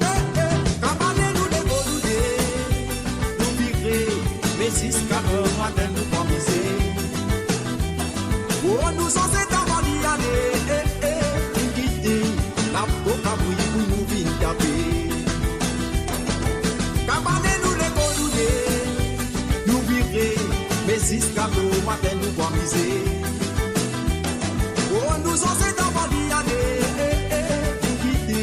Eh, eh, kabann nou levo nou de, nou vire, me ziska bomatin nou pou amize. Oh, nou zanset avan li ale, eh, eh, li kite, lapo kapri pou nou vinn tape. Kabann nou levo nou de, nou vire, me ziska bomatin nou pou amize. Oh, nou zanset avan li ale, eh, eh, li kite,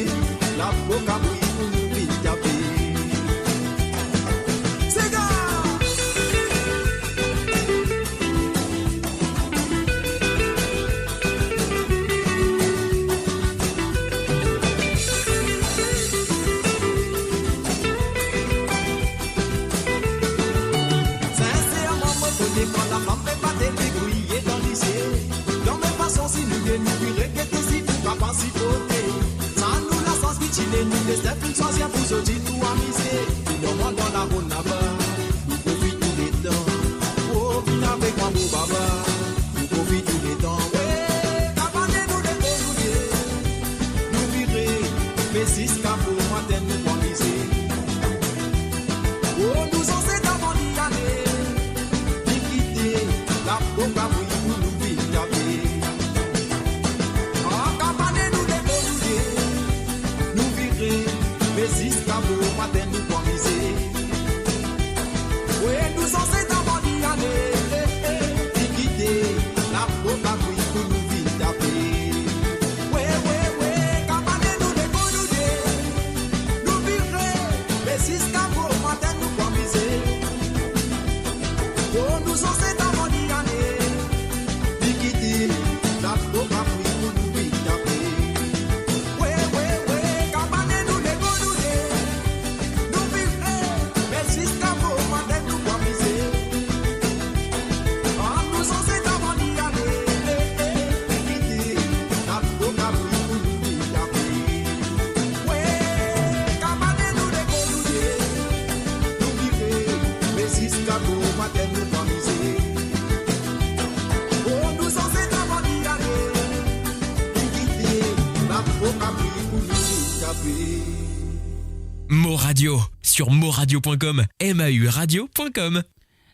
lapo kapri pou nou vinn tape. Sega! Sinserman, mo kone kan laflam pe bate, li briye dan lizie. Dan me fason, si nou de nou vire, gete si nou kapav siporte. Sa nou lasans ki ti ne nou, Lesegner finn swazir pou zot tou amize. Finn normal dan laronn laba, nou profit tou letan. Oh, vinn avek mwa mo baba, nou profit tou letan. We, kabann nou levo nou de, nou vire, me ziska bomatin nou pou amize. Oh, nou zanset avan li ale, li kite, lapo kapri pou nou vinn tape. Ah, kabann nou levo nou de, nou vire, me ziska bomatin nou pou amize. We, nou zanset avan li ale, eh, eh, li kite, lapo kapri pou nou vinn tape. We, we, we, kabann nou levo nou de, nou vire, me ziska bomatin nou pou amize. Oh, nou zanset avan li ale, li kite, lapo kapri pou nou vinn tape. We, we, we, kabann nou levo nou de, Mo Radio, sur moradio point com, M A U radio point com.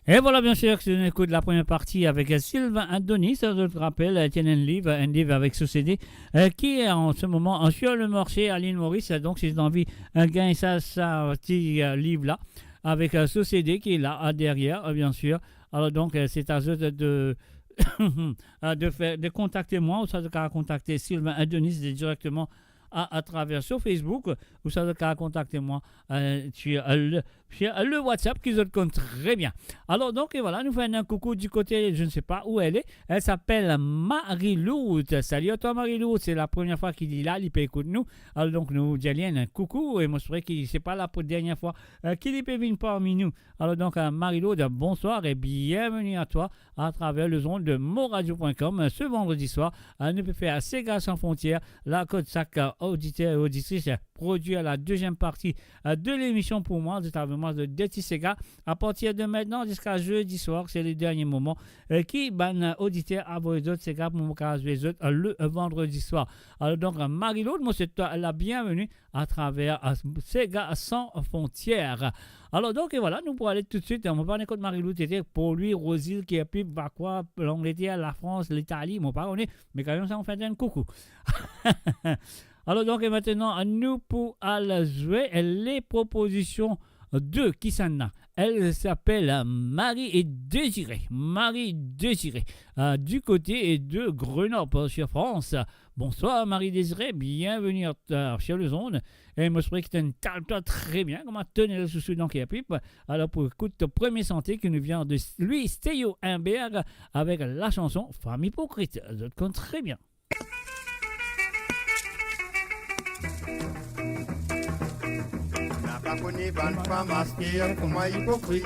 Et voilà, bien sûr, que nous écoute la première partie avec Sylvain Adonis. Je te rappelle, euh, tiens, un livre, un livre avec ce C D, euh, qui est en ce moment, euh, sur le marché à l'île Maurice. Donc, si tu as envie, euh, gagner ça, ça, petit, euh, livre-là, avec, euh, ce C D qui est là, euh, derrière, euh, bien sûr. Alors, donc, euh, c'est à eux de, de, euh, de faire, de contacter moi, ou ça, de contacter Sylvain Adonis directement à, à travers sur Facebook, ou ça, de contacter moi, euh, sur, euh, le, sur, euh, le WhatsApp, qui zot konn très bien. Alors, donc, et voilà, nous faisons un coucou du côté, je ne sais pas où elle est. Elle s'appelle Marie-Lourdes. Salut à toi, Marie-Lourdes. C'est la première fois qu'il est là, il peut écouter nous. Alors, donc, nous disons un coucou, et moi, c'est vrai que c'est pas la dernière fois, euh, qu'il peut venir parmi nous. Alors, donc, euh, Marie-Lourdes, bonsoir et bienvenue à toi à travers les ondes de moradio point com. Ce vendredi soir, euh, nou pe fer Sega Sans Frontières, la kot sak, euh, oditer e oditris, euh, prodwir la deuxième partie, euh, de l'émission pour moi, zot avek mwa, de Dirty Sega. À partir de maintenant jusqu'à jeudi soir, c'est le dernier moment, euh, ki bann, euh, oditer avoy zot sega pou mo kapav zwe zot, euh, le, euh, vendredi soir. Alors donc, euh, Marie-Lourdes, moi, c'est toi la bienvenue à travers, euh, Sega Sans Frontières. Alors donc, et voilà, nous pourrons aller tout de suite. On va parler de Marie-Lourdes, pour lui, Rosil, qui est plus, va quoi, l'Angleterre, la France, l'Italie, mon pas, on est, mais quand même, ça, on fait un coucou. Alors donc, et maintenant, nous pour aller jouer les propositions de Kisana. Elle s'appelle Marie et Désiré. Marie Désiré, euh, du côté de Grenoble, sur France. Bonsoir Marie Désiré, bienvenue à, à, sur le zone. Et moi, je crois que tu entends très bien, comment tenir le souci dans qui pipe. Alors, pour écouter ton premier santé qui nous vient de Louis Théo Imbert avec la chanson Femme Hypocrite. Zot konn très bien. Napa kone bann fam aster kouma ipokrit.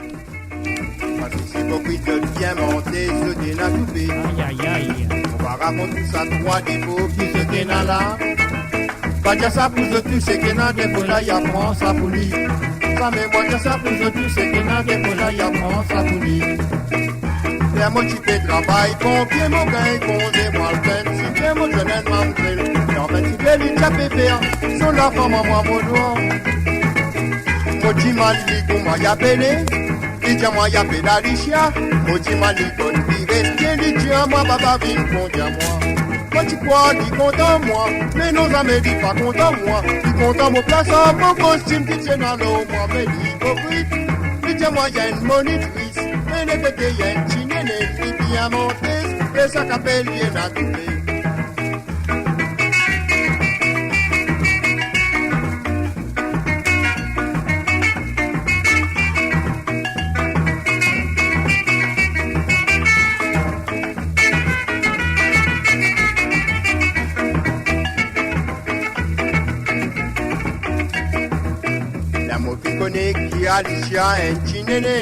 Parski ipokrit zot bien mante, zot ena toupe. Ay, ay, ay. Mo pa rakont tou sa trwa defo ki zot ena la. Pa dir sa pou zot tou, seki ena defo la, li pran sa pou li. Sa mem mwa dir sa pou zot tou, seki ena defo la, li pran sa pou li. Ler mo ti pe travay, konbien mo gagn, konze mo al finn, si bien mo zwenn enn manmzel. Anfin ti pe li ti pe fer, so lafanm a mwa mo nwar. Mo dimann li kouma li apele, li dir mwa li apel Alicia. Mo dimann li kot li reste, li dir mwa papa vinn kontan mwa. Mo ti krwar li kontan mwa, me non, zame li pa kontan mwa. Li kontan mo plas, mo kostim ki ti ena lor mwa, me li ipokrit. Li dir mwa li enn monitris, me lekete li enn ti nene, li bien mante, e sa ki apel li ena toupe. Ler mo finn kone ki Alicia enn ti nene,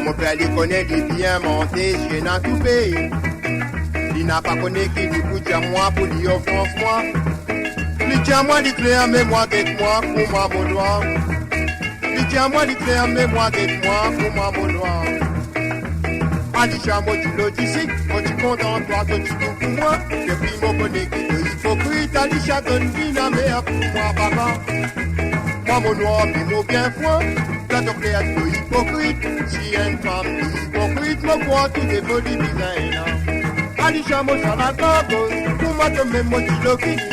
mo fer li kone li bien mante, li ena toupe. Li napa kone ki li pou dir mwa pou li ofans mwa. Li dir mwa li kler, me mwa get mwa kouma mo nwar. Li dir mwa li kler, me mwa get mwa kouma mo nwar. Alicia, mo ti lor disik, mo ti kontan twa to ti tou pou mwa. Depi mo kone ki to ipokrit, Alicia, to inn vinn amer pou mwa, papa. Mwa mo nwar, me mo bien fwar. Twa to kler, to ipokrit. Si enn fam ipokrit, mo krwar tou defo li bizin ena. Alicia, mo sa la gran koz, kouma to mem mo ti lor fini.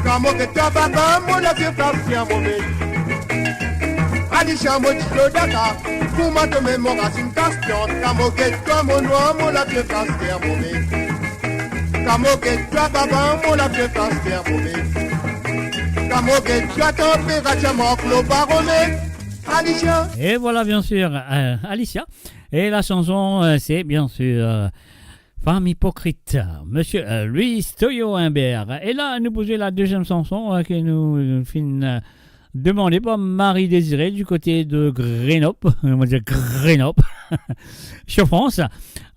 Kan mo get twa, papa, mo lazie fas bien move. Alicia, mo ti lor Dakar, kouma to mem mo rasinn kas plant. Kan mo get twa, mo nwar, mo lazie fas bien move. Kan mo get twa, papa, mo lazie fas bien move. Kan mo get twa, tanperatir mank lor baromèt. Alicia. Et voilà, bien sûr, euh, Alicia. Et la chanson, euh, c'est bien sûr, euh, Femme Hypocrite, monsieur, euh, Louis Toyo Imbert. Et là, nous posons la deuxième chanson, euh, que nous, nous fin, euh, demandée par Marie Désirée du côté de Grenoble. On va dire Grenoble. Sur France.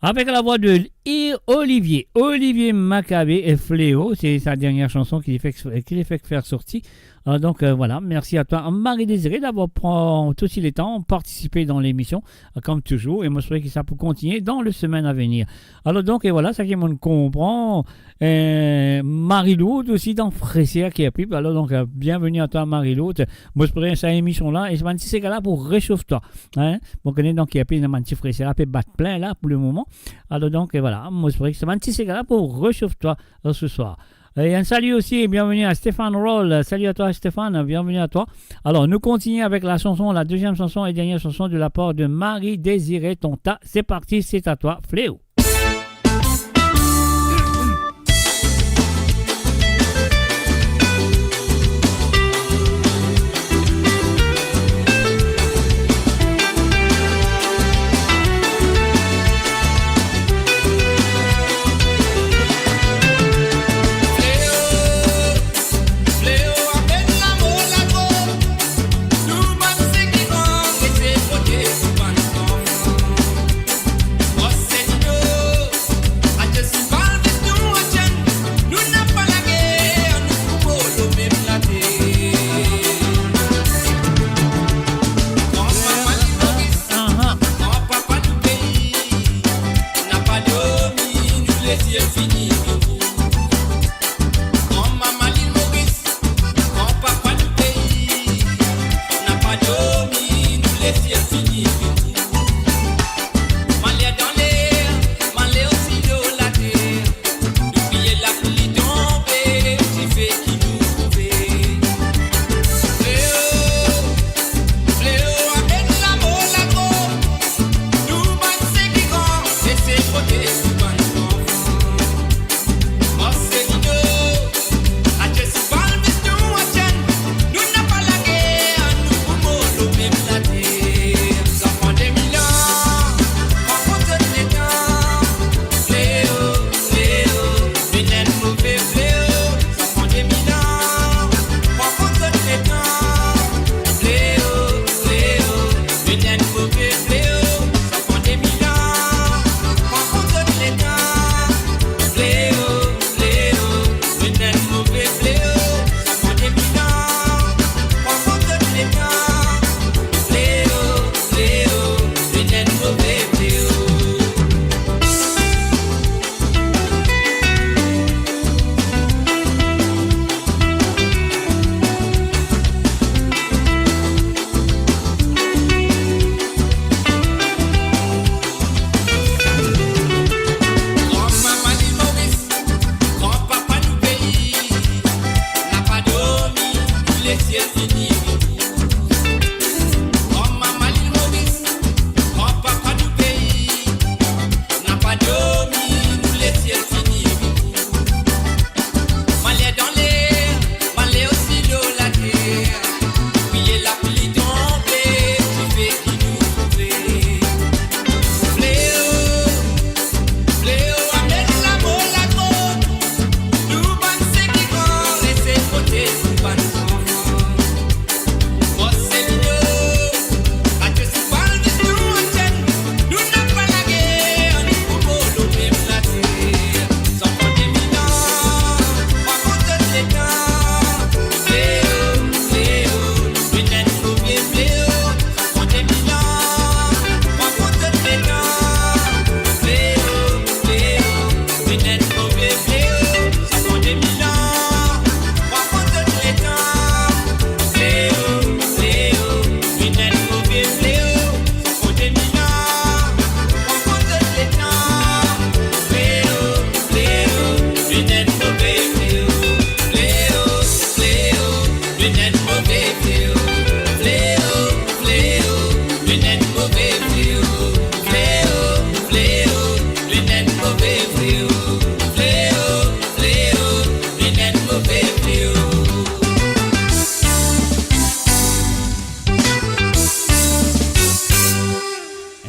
Avec la voix de I-, Olivier, Olivier Macabé et Fléau, c'est sa dernière chanson qu'il fait, qu'il fait faire sortir. Euh, donc, euh, voilà, merci à toi, Marie Désirée, d'avoir pris tout le temps, participé dans l'émission, euh, comme toujours. Et moi, je souhaite que ça peut continuer dans les semaines à venir. Alors, donc, et voilà, sa ki mo konpran. Eh, Marie-Lourdes osi dan freser ki apel. Alor, donk, eh, bienveni a twa, Marie-Lourdes. Mo espere sa emision la, e sa bann ti sega la pou resof twa. Hein? Bon, kone donk, ki apel, bann ti freser la pe bat plin la pou le moman. Alor, donk, eh, vwala, mo espere sa bann ti sega la pou resof twa, eh, ce soir. Et un salut aussi, et bienvenue à Stéphane Roll. Salut à toi, Stéphane, bienvenue à toi. Alors, nous continuons avec la chanson, la deuxième chanson et dernière chanson de la part de Marie Désirée Tonta. C'est parti, c'est à toi, Fléau.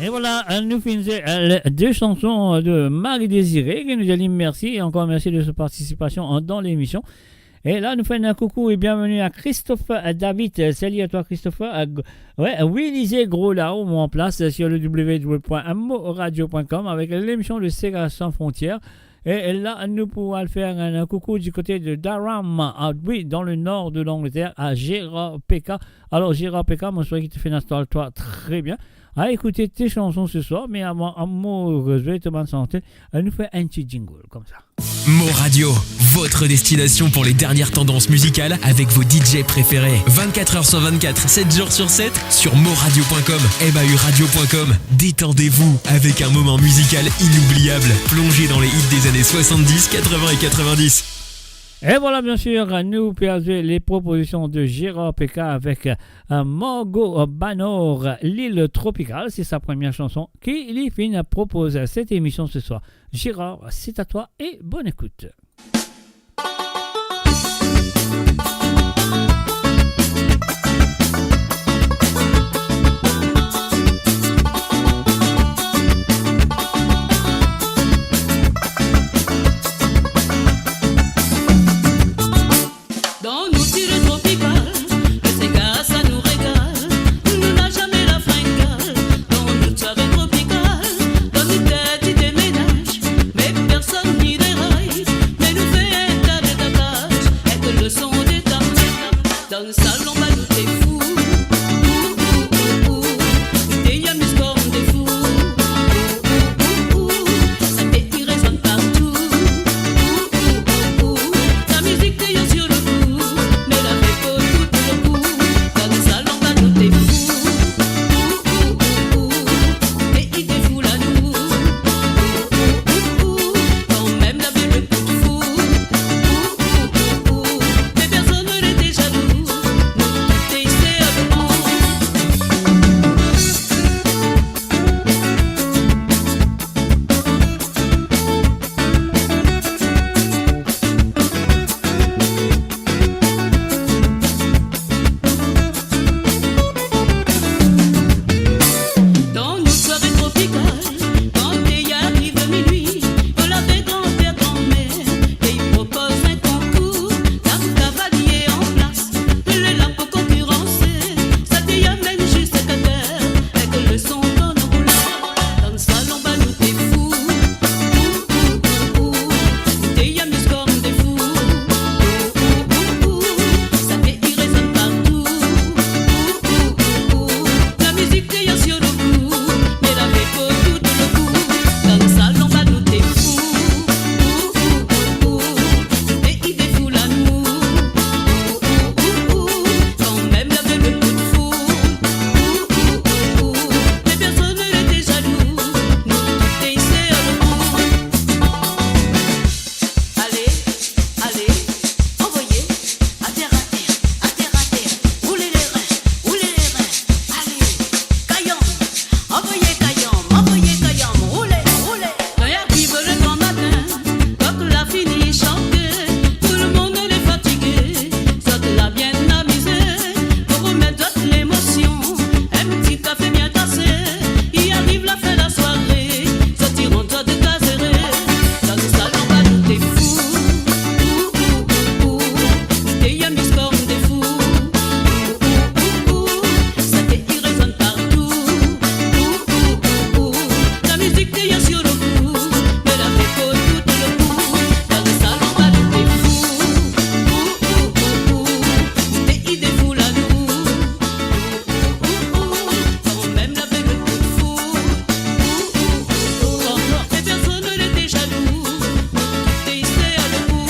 E vwala, euh, nou finn, euh, les deux chansons, euh, de Marie Désirée, ki nou dir li mersi, e ankor mersi de sa partisipasyon an, dan lemision. Et là, nous faisons un coucou et bienvenue à Christopher, euh, David. Euh, salut à toi, Christopher. Euh, g-, ouais, euh, Willy Zegro, là, au moins en place, euh, sur le w w w point moradio point com avec l'émission de Sega Sans Frontières. Et, et là, nous pourrons aller faire un, un coucou du côté de Durham, ah oui, dans le nord de l'Angleterre, à Gérard P K. Alors, Gérard P K, moi, je souhaite qu'il te fait installer toi très bien. À écouter tes chansons ce soir, mais avant, à moi, je vais te bonne santé. Euh, nous fait un petit jingle, comme ça. Mo Radio, votre destination pour les dernières tendances musicales avec vos D J préférés. Vingt-quatre heures sur vingt-quatre, sept jours sur sept, sur moradio point com, M A U radio point com. Détendez-vous avec un moment musical inoubliable. Plongez dans les hits des années soixante-dix, quatre-vingts et quatre-vingt-dix. Et voilà, bien sûr, nous perdons les propositions de Gérard P K avec, euh, Margot Banor, L'île tropicale. C'est sa première chanson qui lui fait une propose à cette émission ce soir. Gérard, c'est à toi et bonne écoute. Dan nou ti le tropikal, le sega sa nou regal. Nou nana zame lafrengal. Dan nou sware tropikal, dan nou tete demenaz. Me personn ni deranz, me nou fer enn ta de tataz, ek le son de tamtam. Dan salon ba nou te fou. Ou, ou, ou, ou. Nou te amis kom de fou. Ou, ou, ou, ou. Sa te rezonn partou. Ou, ou, ou, ou. Lamizik te ena sirkou, me lavi pou tou lekou. Dan salon ba nou te fou. Ou, ou, ou, ou. Te ide fou lanou. Ou, ou, ou, ou. Kanmem lavi le kou fou. Ou, ou, ou, ou. Me personn nete zalou. Nou tou te ser lekou. Dan nou sware tropikal, kan li ariv minwi, nou lavi granper, granmer, e li propoz enn konkour, dam kavalie an plas, li la pou konkiranse, sa ki amenn zis kater, ek le son dan nou kouleur. Dan salon ba nou te fou. Ou, ou, ou, ou. Nou te amis kom de fou. Ou, ou, ou, ou. Sa te rezonn partou. Ou, ou, ou, ou. Lamizik te ena sirkou, me lavi pou tou lekou. Dan salon ba nou te fou. Ou, ou, ou, ou. Nou te ide fou lanou. Ou, ou, ou, ou. Kanmem lavi le kou fou. Ou, ou, ou, ou. Me personn nete zalou. Nou tou te ser lekou. Ale, ale, anvoye, ater, ater, ater, ater. Roule les reins, roule les reins. Ale, kayanm, anvoye kayanm, anvoye kayanm. Roule, roule. Kan li ariv le gran matin, kok la fini sante, tou lemonn li fatige. Zot la bien amize, pou remet zot lemosion. Enn ti kafe bien kase, li ariv lafin lasware, zot ti rant zot kaz ere. Dan salon ba nou te fou. Ou, ou, ou, ou. Nou te amis kom de fou. Ou, ou, ou, ou. Sa te rezonn partou. Ou, ou, ou, ou. Lamizik te ena sirkou, me lavi pou tou lekou. Dan salon ba nou te fou. Ou, ou, ou, ou. Nou te ide fou lanou. Ou, ou, ou, ou. Kanmem lavi le kou fou. Ou, ou, ou, ou. Me personn nete zalou. Nou tou te ser lekou.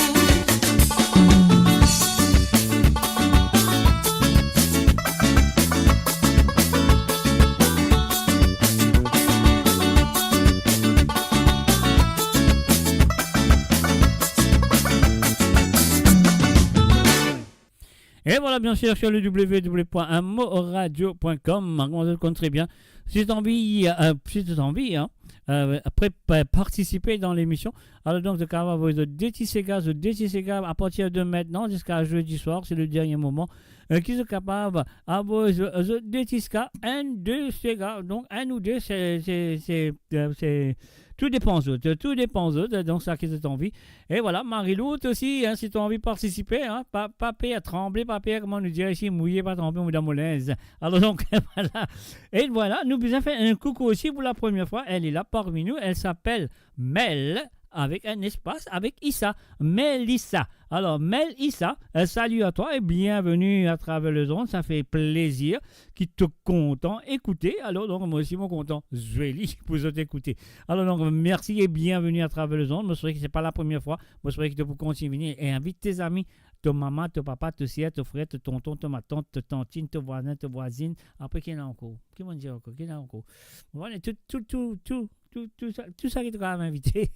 Et voilà, bien sûr, sur le w w w point moradio point com, kouma zot konn tre bien. Si zot anvi, euh, si zot anvi, hein, euh, apre, pa-, participer dans l'émission, alors donc, zot kapav avoy zot de ti sega, zot de ti sega à partir de maintenant jusqu'à jeudi soir, c'est le dernier moment, euh, ki zot kapav avoy zot, zot de ti sega, enn, de sega, donc enn ou de, c'est, c'est, c'est, euh, c'est Tou depan zot, tou depan zot, donk sa ki zot anvi. E vwala, Marie-Lourdes osi, hein, si to anvi partisipe, hein, pa, pa per, tranble pa per, kouma nou dir isi, mouye pa tranble, mo dan mo linz. Alor donk, vwala. E vwala, nou bizin fer enn koukou osi pou la premie fwa. Elle est là parmi nous, elle s'appelle Mel, avek enn espas, avek Issa. Melissa. Alor, Melissa, euh, salut à toi et bienvenue à travers les ondes. Sa fer plezir ki to kontan ekoute. Alor, donk, mwa osi, mo kontan zwe li pou zot ekoute. Alor, donk, mersi e bienveni à travers les ondes. Mo swete ki se pa la premie fwa. Mo swete ki to pou kontign vini e invit to zami, to mama, to papa, to ser, to frer, to tonton, to matant, to tantinn, to vwazin, to vwazinn. Apre, ki ena ankor? Ki mo dir ankor? Ki ena ankor? Bon, ale, tou, tou, tou, tou, tou, tou sa, tou sa ki to kapav invite.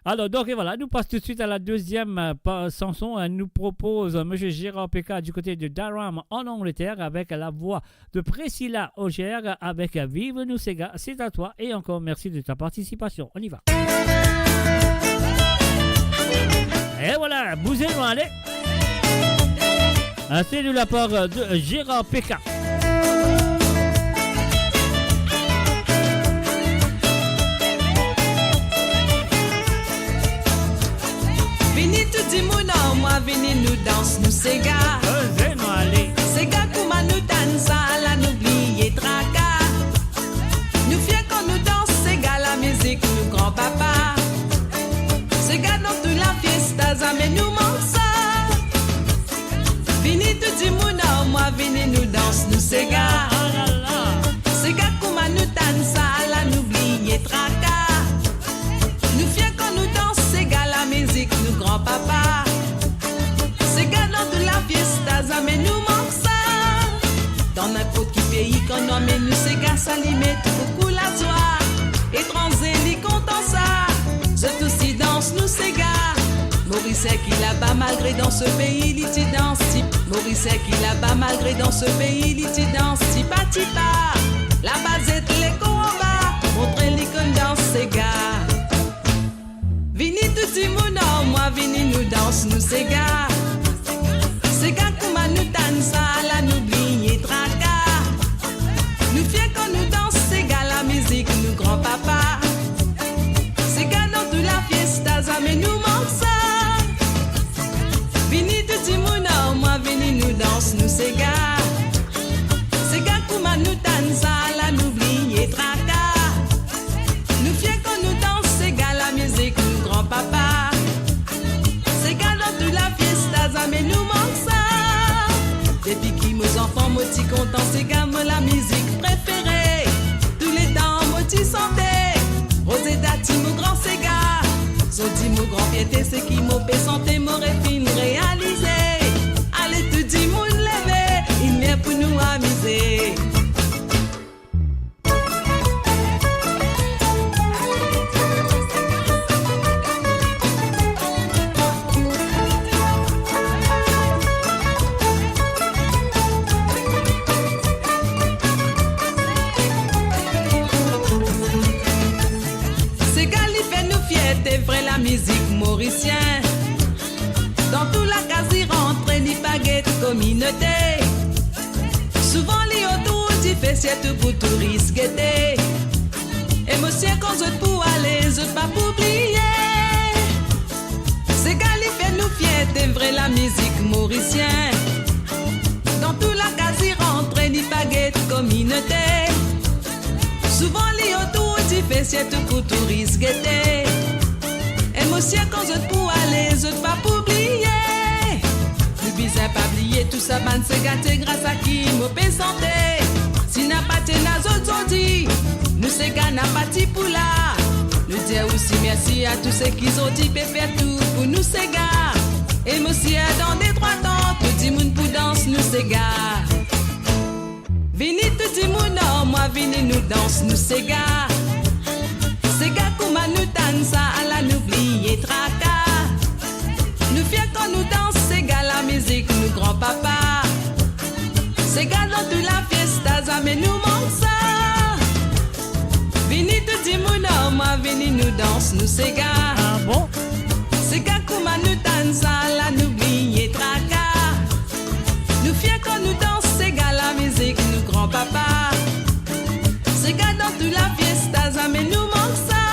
Alor, donk, e vwala, nou pas toutswit a la deziem, euh, pa-, sanson, euh, nou propoz, euh, Misie Gérard Peka du kote de Durham, an Angleter, avek la vwa de Priscilla Auger avek Vive Nou Sega, c'est à toi et encore merci de ta participation. On y va. E vwala, bouze nou ale. Ah, c'est de la part de Gérard Peka. Vini tou dimoun, oh, mwa vini nou dans, nou sega. Bouze nou ale. Sega kouma nou tann sa, la nou bliye traka. Nou fier kan nou dans, sega lamizik nou gran papa. Sega dan tou la fiesta, zame nou mank sa. Vini tou dimoun, oh, mwa vini nou dans, nou sega. Sega kouma nou tann sa, la nou bliye traka. Nou fier kan nou dans, sega lamizik nou gran papa. Sega dan tou la fiesta, zame nou mank sa. Dan ninport ki pei kan nou amenn nou sega, sa li met boukou lazwa. Etranze li kontan sa, zot osi dans nou sega. Morisien ki laba malgre dan so pei li ti dans, ti Morisien ki laba malgre dan so pei li ti dans, tipa tipa. Laba zet lekor anba, montre li konn dans sega. Vini tou dimoun, oh, mwa vini nou dans, nou sega. Sega kouma nou tann sa, la nou bliye traka. Nou fier kan nou dans, sega lamizik nou gran papa. Sega dan tou la fiesta, zame nou mank sa. Vini tou dimoun, oh, mwa vini nou dans, nou sega. Sega kouma nou tann sa, la nou bliye traka. Nou fier kan nou dans, sega lamizik nou gran papa. Sega dan tou la fiesta, zame nou mank sa. Depi ki mo zanfan, mo ti kontan, sega mo lamizik prefere. Touletan mo ti sante, Rosetta ti mo gran sega. Zordi mo gran fierte, seki mo pe sante, mo refinn realize. Ale tou dimoun leve, inn ler pou nou amize. Sega li fer nou fierte, vre lamizik morisien. Dan tou lakaz li rantre, li pa get kominote. Souvan li otour dife, sirtou pou touris gete. E mo sir kan zot pou ale, zot pa pou bliye. Sega li fer nou fierte, vre lamizik morisien. Dan tou lakaz li rantre, li pa get kominote. Souvan li otour dife, sirtou pou touris gete. E mo sir kan zot pou ale, zot pa pou bliye. Nou bizin pa bliye tou sa bann sega, se gras a ki mo pe sante. Si napa ti ena zot zordi, nou sega napa ti pou la. Nou dir osi mersi a tou seki zordi pe fer tou pou nou sega. E mo sir dan de trwa tan, tou dimoun pou dans nou sega. Vini tou dimoun, oh, mwa vini nou dans, nou sega. Sega kouma nou tann sa, ala nou bliye traka. Nou fier kan nou dans, sega lamizik nou gran papa. Sega dan tou la fiesta, zame nou mank sa. Vini tou dimoun, oh, mwa vini nou dans, nou sega. Ah bon? Sega kouma nou tann sa, ala nou bliye traka. Nou fier kan nou dans, sega lamizik nou gran papa. Sega dan tou la fiesta, zame nou mank sa.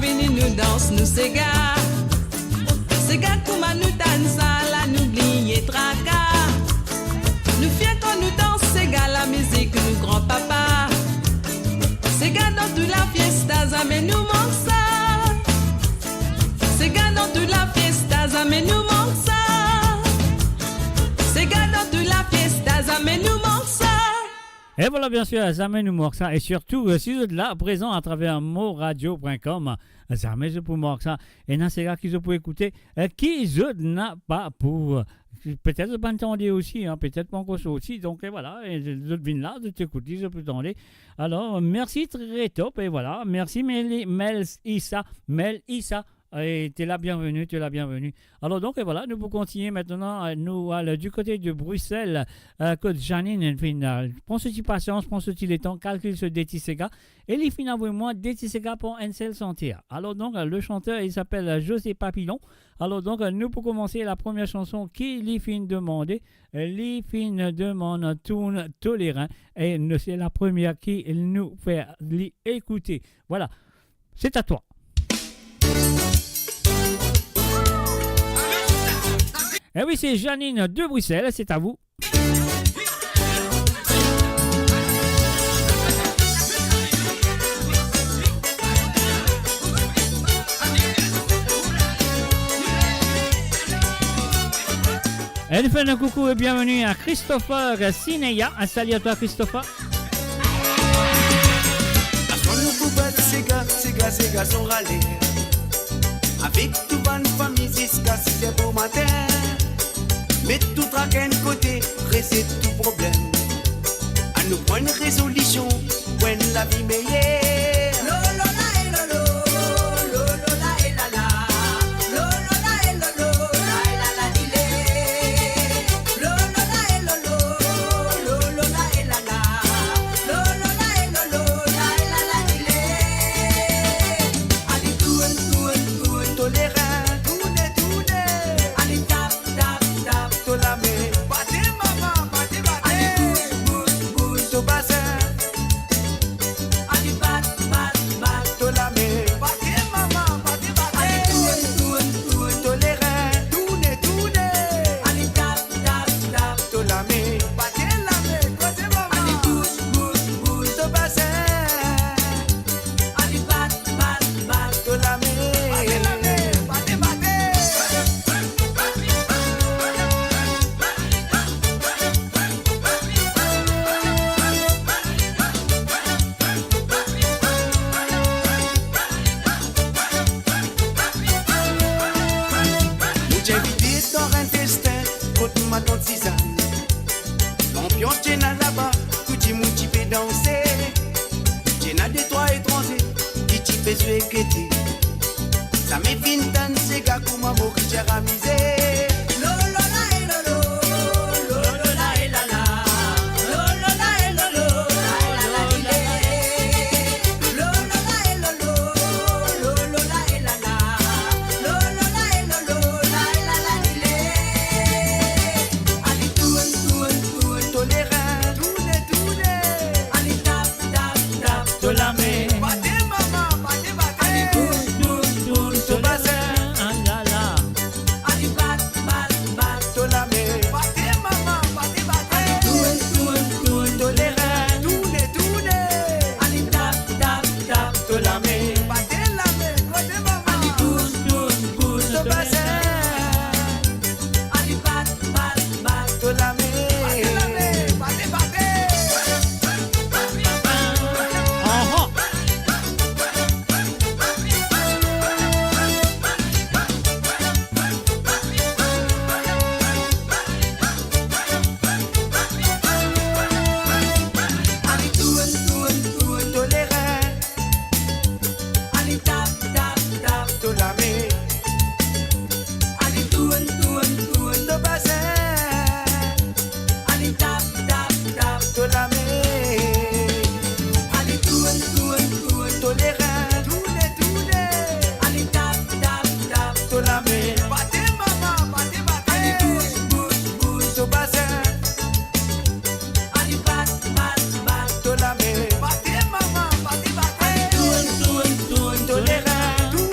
Vini nou dans, nou sega. Sega kouma nou tann sa la, nou bliye traka. Nou fier kan nou dans sega, lamizik nou gran papa. Sega dan tou la fiesta, zame nou mank sa. Sega dan tou la fiesta, zame nou mank sa. Sega dan tou la fiesta, zame nou mank sa. E vwala, bien sir, zame nou mank sa. E sirtou, euh, si zot la, prezan atraver moradio pwin kom, zame zot pou mank sa. Ena sega ki zot pou ekoute, euh, ki zot napa pou, euh, petet zot pa'nn tande osi, hein, petet pa ankor sorti. Donk, euh, vwala, e zot vinn la, zot ekout li, zot pou tande. Alor, mersi, tre top, e vwala. Mersi, Mel-, Mel Issa, Mel Issa. E t'es la bienvenue, t'es la bienvenue. Alor donk, e vwala, nou pou kontigne aster, euh, nou al du kote de Brisel, euh, kot Janine, inn finn, euh, pran so ti pasians, pran so ti letan, kalkil so de ti sega, e li finn avoy mwa de ti sega pou enn sel santer. Alor donk, euh, le chanteur, il s'appelle, euh, José Papillon. Alor donk, euh, nou pou koumans la premie sanson ki li finn demande, euh, li finn demann Tourne Toleran, e nou, se la premie ki nou fer li ekoute. Vwala. C'est à toi. Eh oui, c'est Janine de Bruxelles, c'est à vous. Inn fer nou koukou e bienveni a Christopher Sineya. Un salut à toi, Christopher. Aswar nou pou bat sega, sega, sega san rale. Avek tou bann fami ziska siz er bomatin. Met tou traka enn kote, reset tou problem. Anou pran enn rezolision pou enn lavi meyer. Lo, lo, la, e, lo, lo. Lo, lo, la, e, la, la. Lo, lo, la, e, lo, lo. La, e, la, la, di, le. Lo, lo, la, e, lo, lo. Lo, lo, la, e, la, la. Lo, lo, la, e, lo, lo. La, e, la, la, di, le. Ale tourn, tourn, tourn, Toleran. Tourne, tourne. Ale tap, tap, tap to lame. Bate, mama, bate, bate. Ale bous, bous, bous to basin. Ale bat, bat, bat to lame. Bate, mama, bate, bate. Ale tourn, tourn, tourn Toleran. Tourne, tourne. Ale tap, tap, tap to lame. Bate lame, koze mama. Ale bous, bous, bous to basin. Ale bat, bat, bat to lame. Bate lame, bate, bate. Nou ti invite dan enn festin kot matant Sizann. Lanbians ti ena laba, tou dimoun ti pe danse. Ti ena de trwa etranze ki ti pe zwe gete. Zame finn tann sega kouma Moris ti amize. Lo, lo, la, e, lo, lo. Lo, lo, la, e, la, la. Lo, lo, la, e, lo, lo. La, e, la, la, di, le. Lo, lo, la, e, lo, lo. Lo, lo, la, e, la, la. Lo, lo, la, e, lo, lo. La, e, la, la, di, le. Ale tourn, tourn, tourn Toleran. Tourne, tourne. Ale tap, tap, tap to lame. Bate mama, bate, bate. Ale bous, bous, bous to basin. Ah la la. Ale bat, bat, bat to lame. Bate mama, bate, bate. Ale tourn, tourn, tourn Toleran. Tourne, tourne. Ale tap, tap, tap to lame. Bate lame, koze mama. Ale bous, bous, bous to basin. Ale bat, bat, bat to lame. Bate lame, bate, bate. Aha. Ale tourn, tourn, tourn Toleran. Ale tap, tap, tap to lame. Ale tourn, tourn, tourn to basin. Ale tap, tap, tap to lame. Ale tourn, tourn, tourn Toleran. Tourne, tourne. Ale tap, tap, tap to lame. Bate mama, bate, bate. Ale bous, bous, bous to basin. Ale bat, bat, bat to lame. Bate mama, bate, bate. Ale tourn, tourn, tourn Toleran.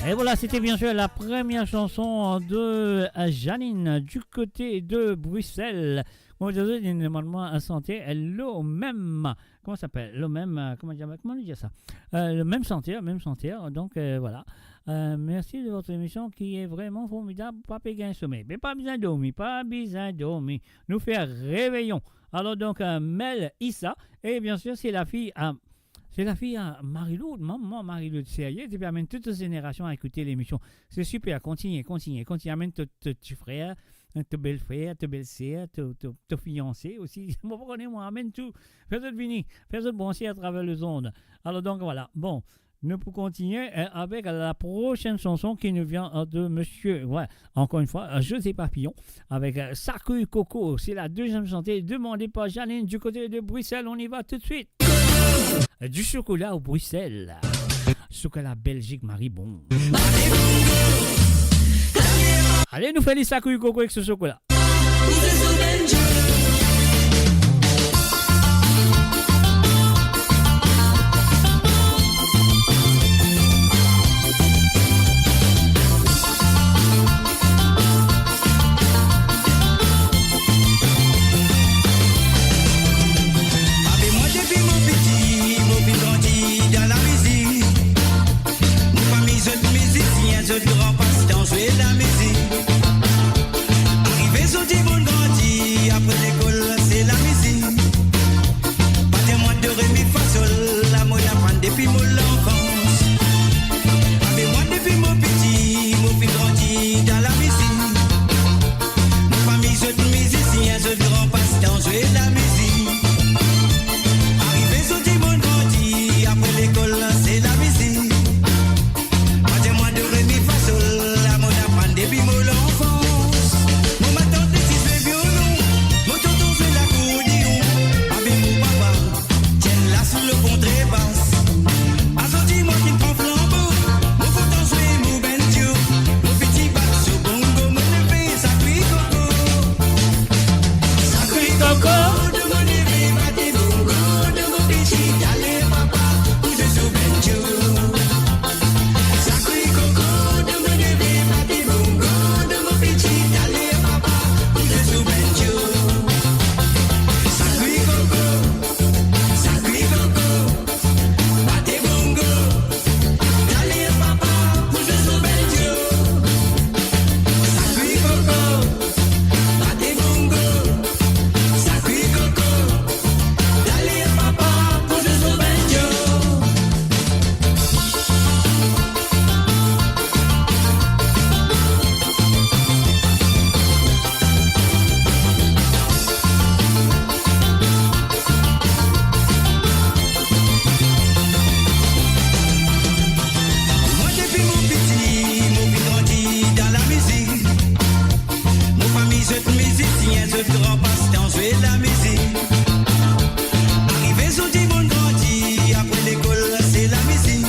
Et voilà, c'était bien sûr la première chanson de, euh, Janine du côté de Bruxelles. Bon, désolé, il demande moi un chanteur, le même. Comment ça s'appelle ? Le même, euh, comment dire, comment dire ça ? Euh, le même chanteur, même chanteur. Donc, euh, voilà. Euh, merci de votre émission qui est vraiment formidable. Pa pe gagn somey. Mais pas besoin de dormir, pas besoin de dormir. Nous faire réveillon. Alors donc, euh, Mel Issa, et bien sûr, c'est la fille à C'est la fille à Marie-Lourdes, maman Marie-Lourdes, sérieux, tu peux amener toute ta génération à écouter l'émission. C'est super, continue, continue, continue. Amène ton, ton petit frère, ton bel-frère, ton belle-sœur, ton, ton, ton fiancé aussi. Bon, vous connaissez, moi, amène tout. Fais-le venir, fais-le brancher à travers les ondes. Alors donc, voilà. Bon, nous pour continuer, euh, avec la prochaine chanson qui nous vient, euh, de monsieur, ouais, encore une fois, euh, José Papillon, avec, euh, Sakouy Koko. C'est la deuxième chanson demandée par Janine du côté de Bruxelles. On y va tout de suite. Du chocolat au Bruxelles. Chocolat Belgique, Marie Bon. Allez, nou fer li Sakouy Koko avek so chocolat. Abe mwa depi mo piti, mo finn grandi dan lamizik. Mo fami zot mizisien, zot gran pastan zwe lamizik. Arive zot dimoun grandi, apre lekol se lamizik. Pader mwa do re mi fa sol, la mo'nn aprann depi mo lanfans. Abe mwa depi mo piti, mo finn grandi dan lamizik. Mo fami zot mizisien, zot gran pastan zwe lamizik. Arive zot dimoun grandi, apre lekol se lamizik. Pader mwa do re mi fa sol, la mo'nn aprann depi mo lanfans. Mo matant li ti zwe violon, mo tonton zwe lakordeon, abe mo papa ti enn las lor kontrebas. Azordi mwa ki pran flanbo, mo kontan zwe mo banjo, mo piti bat so bongo, mo neve Sakouy Koko. Sakouy Koko, dan mo neve bat bongo, dan mo piti ale papa pou zwe so banjo. Sakouy Koko, dan mo neve bat bongo, dan mo piti ale papa pou zwe so banjo. Sakouy Koko, Sakouy Koko, bat bongo, ale papa pou zwe so banjo. Sakouy Koko, bat bongo, Sakouy Koko, ale papa pou zwe so banjo. Mwa depi mo piti, mo finn grandi dan lamizik. Mo fami zot mizisien, zot gran pastan zwe lamizik. Arive zot dimoun grandi, apre lekol se lamizik.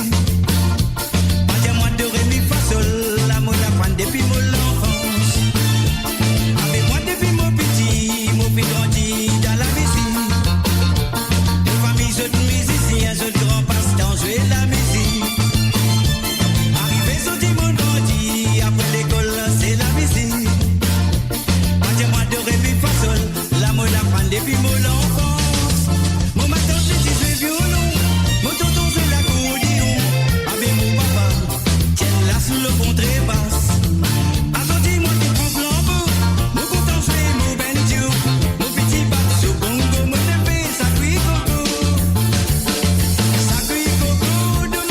Pader mwa do re mi fa sol, la mo'nn aprann depi mo lanfans. Abe mwa depi mo piti, mo finn grandi dan lamizik. Mo fami zot mizisien, zot gran pastan zwe lamizik. Arive zot dimoun grandi, apre lekol se lamizik. Pader mwa do re mi fa sol, la mo'nn aprann depi mo lanfans. Mo matant li ti zwe violon, mo tonton zwe lakordeon, abe mo papa ti enn las lor kontrebas. Azordi mwa ki pran flanbo, mo kontan zwe mo banjo, mo piti bat so bongo, mo neve Sakouy Koko. Sakouy Koko, dan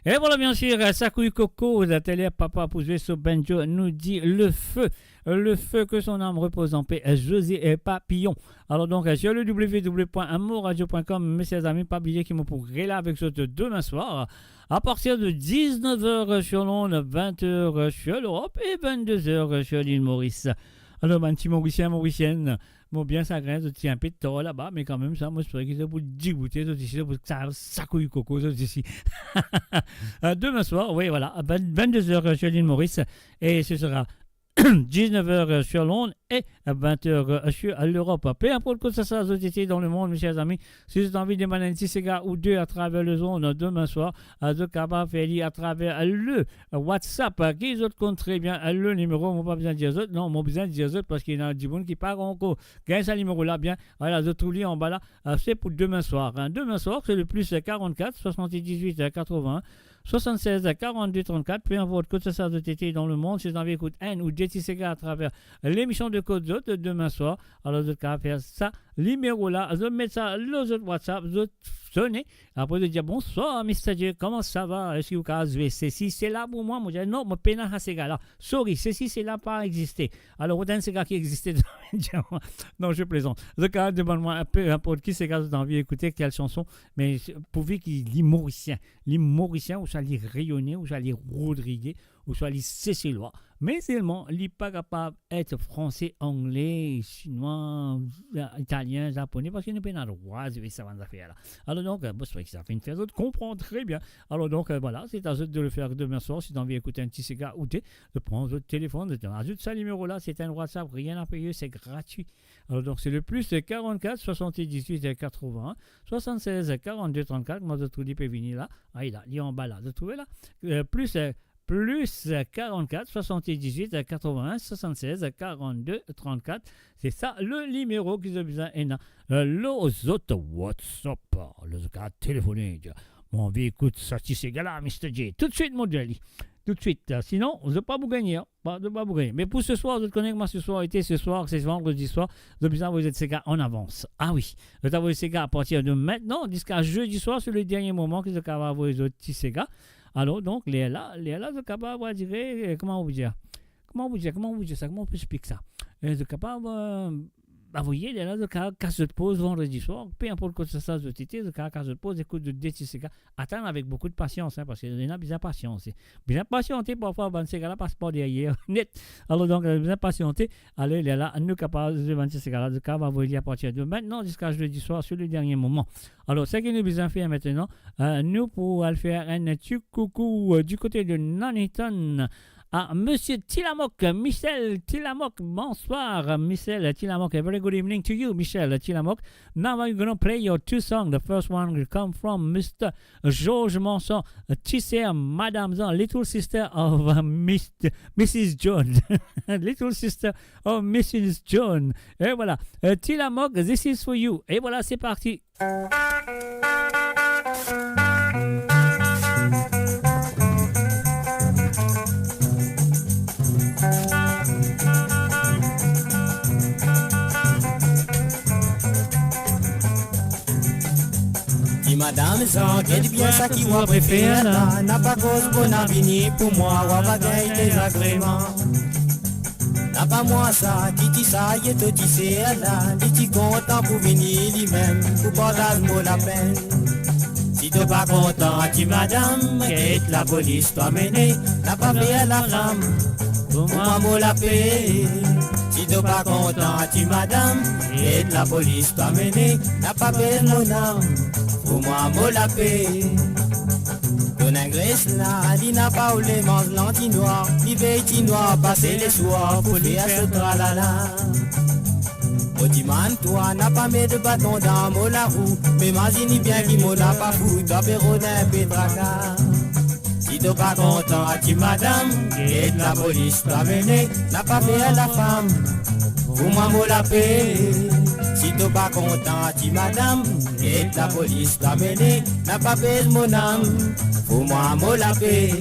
Et voilà, bien sûr, Sakouy Koko, Atelier Papa pour jouer sur banjo, nous dit le feu, le feu, que son âme repose en paix, José Papillon. Alors donc, sur le w w w point amourradio point com, mes chers amis, pas oublier que vous pourrez là avec nous demain soir, à partir de dix-neuf heures sur l'onde, vingt heures sur l'Europe et vingt-deux heures sur l'île Maurice. Alors, bann ti Morisien, Morisienn, mo bien sagrin, zot ti inpe tar laba, me kanmem sa, mo espere ki zot pou diboute, zot isi, zot pou sa, sakouy koko, zot isi. Euh, demain soir, oui, voilà, à vingt, vingt-deux heures sur l'île Maurice, et ce sera dix-neuf heures sur l'onde et vingt heures sur l'Europe. Peu importe que ça soit aux États-Unis, dans le monde, mes chers amis, si vous avez envie de demander un petit séga ou deux à travers le zone demain soir, euh, zot kapav fer li à travers le WhatsApp, euh, ki zot konn très bien, euh, le numéro, mo pa bizin dir zot, non, mo bizin dir zot parski ena dimoun ki pa ankor gagn sa nimero la bien. Voilà, zot trouv li anba la, euh, c'est pour demain soir, hein. Demain soir, c'est le plus quarante-quatre soixante-dix-huit quatre-vingts soixante-seize quarante-deux trente-quatre, peu importe que ça soit aux États-Unis, dans le monde, si vous avez envie d'écouter un ou deux petits ségas à travers l'émission de Kot Zot demain soir, alors zot kapav fer sa nimero la, zot met sa lor zot WhatsApp, zot sone, apre zot dir, "Bonsoir, Mister J, comment ça va? Est-ce que vous pouvez jouer ceci, cela pour moi?" Mo dir, "Non, mo pena sa séga la. Sorry, ceci, cela pa existe." Alors, otan séga ki existe, non, je plaisante. Zot kapav demann mwa, peu importe ki séga zot anvi ekoute, kel sanson, me pourvu ki li Morisien, li Morisien, ouswa li Reyone, ouswa li Rodrige, ouswa li Seselwa, me selman li pa kapav et Franse, Angle, Sinwa, Italien, Zapone, parski nou pena drwa zwe sa bann zafer la. Alors donc, euh, bon, c'est vrai que ça fait une faire, zot konpran très bien. Alors donc, euh, voilà, c'est à zot de le faire demain soir. Si zot anvi ekoute un ti séga ou deux, zot pran zot telefonn, zot azout sa nimero la, c'est un WhatsApp, rien à payer, c'est gratuit. Alors donc, c'est le plus quarante-quatre soixante-dix-huit quatre-vingts soixante-seize quarante-deux trente-quatre. Kouma zot trouv li pe vini la, ah, li la, li anba la, zot trouve la. Euh, plus, euh, plus quarante-quatre soixante-dix-huit quatre-vingts soixante-seize quarante-deux trente-quatre. C'est ça le numéro ki zot bizin ena, euh, lor zot WhatsApp, lor zot kapav telefone, dir, "Mo anvi ekout sa ti séga la, Mister J." Tout de suite, mo dir li. Tout de suite. Sinon, zot pa pou gagne, hein. Bon, zot pa pou gagne. Mais pour ce soir, zot kone kouma ce soir été, ce soir, c'est vendredi soir, zot bizin avoy zot séga en avance. Ah oui, zot avoy séga à partir de maintenant jusqu'à jeudi soir, c'est le dernier moment ki zot kapav avoy zot ti séga. Alors, donc, ler la, ler la, zot kapav, on va dire, euh, kouma nou pou dir? Kouma nou pou dir? Kouma nou pou dir sa? Kouma nou pou explik sa? Euh, zot kapav, euh, avoy, ler la, zot kapav kas zot poz vandredi soir, peu importe kouma sa zot été, zot kapav kas zot poz, ekout zot de ti séga. Atann avec beaucoup de patience, hein, parski ena bizin pasians. Bizin pasiante, parfwa bann séga la pas par derrière, net. Alors donc, euh, bizin pasiante, ale, ler la, nou kapav zwe bann ti séga la, zot kapav avoy li à partir de maintenant jusqu'à jeudi soir, c'est le dernier moment. Alors, seki nou bizin fer maintenant, euh, nou pou al fer un ti coucou, euh, du côté de Nuneaton, à Monsieur Tilamoc, Michel Tilamoc. Bonsoir, Michel Tilamoc. A very good evening to you, Michel Tilamoc. Now I'm gonna play your two songs. The first one will come from Mister Georges Manson, uh, Ti Ser Madam Zan, Little Sister of, uh, Mis-, Missus John. Little Sister of Missus John. Et voilà. Euh, Tilamoc, this is for you. Et voilà, c'est parti. Ti Madam Zan, get bien sa ki wa prefer la. Napa koz bon avini pou mwa, wa pa gagn dezagreman. Napa mwa sa ki ti sa ye to ti ser la, li ti kontan pou vini limem pou partaz mo lapenn. Si to pa kontan, ti madam, get lapolis to amene, napa fer lafam pou mwa mo lape. Si to pa kontan, ti madam, get lapolis to amene, napa pez mo nam pou mwa mo lape. Donn enn gres la, li napa oule manz lanti nwar, li vey ti nwar pase leswar pou fer so tralala. Mo dimann twa, napa met baton dan mo larou, me mazini bien ki mo napa fou, twa pe rod inpe traka. Si to pa kontan, ti madam, get lapolis to amene, napa fer lafam pou mwa mo lape. Si to pa kontan, ti madam, get lapolis to amene, napa pez mo nam pou mwa mo lape.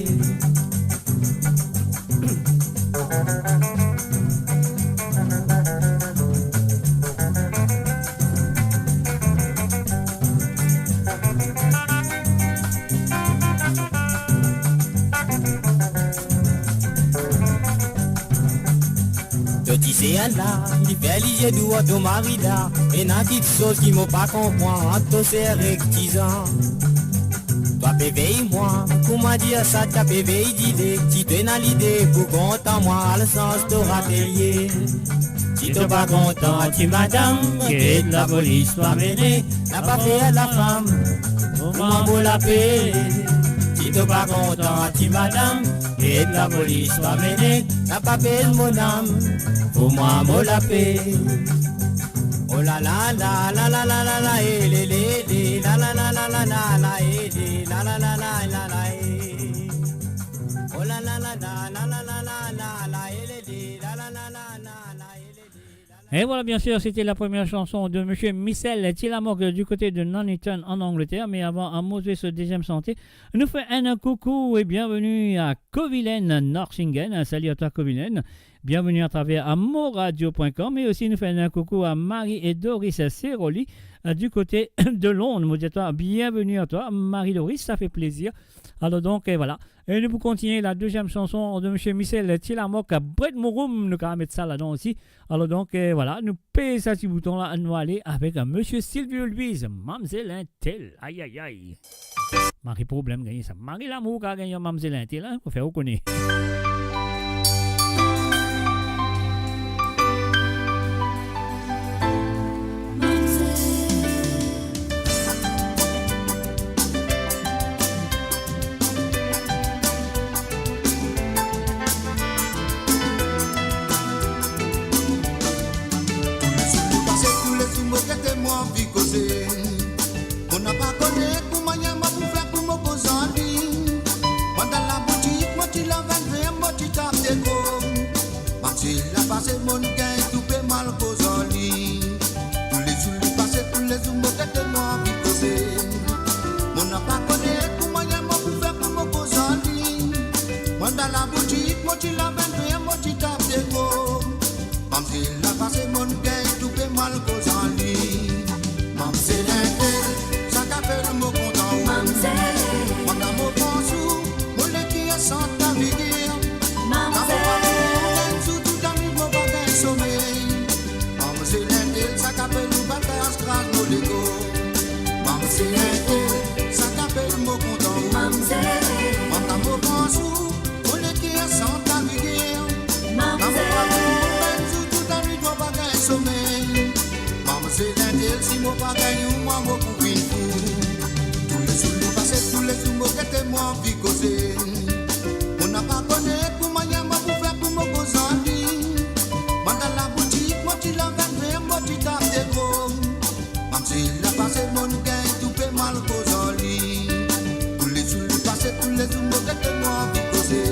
Te ala, li fer lizie dwar to mari la, ena kiksoz ki mo pa konpran ant to ser ek ti Zan. Twa pe vey mwa, kouma dir sa, twa pe vey dile, si to ena lide pou kontan mwa, al sanz to ratelie. Si to pa kontan ti madam, get lapolis pou amene, napa fer lafam, pou mwa mo lape. Si to pa kontan ti madam, get lapolis pou amene, napa pez mo nam, pou mwa mo lape. Oh la la la, la la la la la, eh, le, le, le, la la la la la la, eh, le, la la la la la la, eh. Oh la la la la, la la la la la la, eh, le, le, la la la la la la, eh, le, le, la la. Et voilà, bien sûr, c'était la première chanson de Monsieur Michel Tilamoc, euh, du côté de Nuneaton en Angleterre. Mais avant, à Moses, deuxième santé, nous fait un coucou et bienvenue à Kovilen Norsingen. Un salut à toi, Kovilen. Bienvenue à travers amoradio point com. Et aussi, nous fait un coucou à Marie et Doris Seroli, euh, du côté de Londres. Mo dir twa, bienvenue à toi, Marie-Doris, ça fait plaisir. Alors donc, euh, voilà. E nou pou kontigne la deuxième chanson de Monsieur Michel Tilamoc, Bred Mo Roum, nou kapav met sa ladan osi. Alors donc, euh, voilà, nou pez sa ti bouton la, nou ale avek, euh, Monsieur Silvio Luiz, Mamzel Intel. Ay, ay, ay. Mari problem gagne sa. Mari lamour ka gagne Mamzel Intel, hein, pou fer ou kone. Toulezour mo pase, toulezour mo gete, mo anvi koze. Mo napa kone ki mannyer mo pou fer pou mo koz ar li. Mwa dan laboutik, mo ti lav enn ver, mo ti tap deko. Mamzel la pase, monn gagn tou pe mal koz ar li. Toulezour li pase, toulezour mo gete, mo anvi koze. Mo napa kone ki mannyer mo pou fer pou mo koz ar li. Mwa dan laboutik, mo ti lav enn ver, mo ti tap deko. Mamzel la pase, monn gagn tou pe mal koz ar li. Mamzel Intel, sa ki apel mo kontan ou. Mamzel. Mwa kan mo pans ou, mo leker sant lafigir. Mamzel. Kan mo pran ou, enn zour tou lanwit mo pa gagn somey. Mamzel Intel, sa ki apel ou, batay as gras mo lego. Mamzel Intel, sa ki apel mo kontan ou. Mamzel. Mwa kan mo pans ou, mo leker sant lafigir. Mamzel. Kan mo pran ou, enn zour tou lanwit mo pa gagn somey. Mamzel Intel, si mo pa gagn ou, mwa mo pou vinn fou. Toulezour li pase, toulezour mo gete, mo anvi koze. Mo napa kone ki mannyer mo pou fer pou mo koz ar li. Mwa dan laboutik, mo ti lav enn ver, mo ti tap deko. Mamzel la pase, monn gagn tou pe mal koz ar li. Toulezour li pase, toulezour mo gete, mo anvi koze.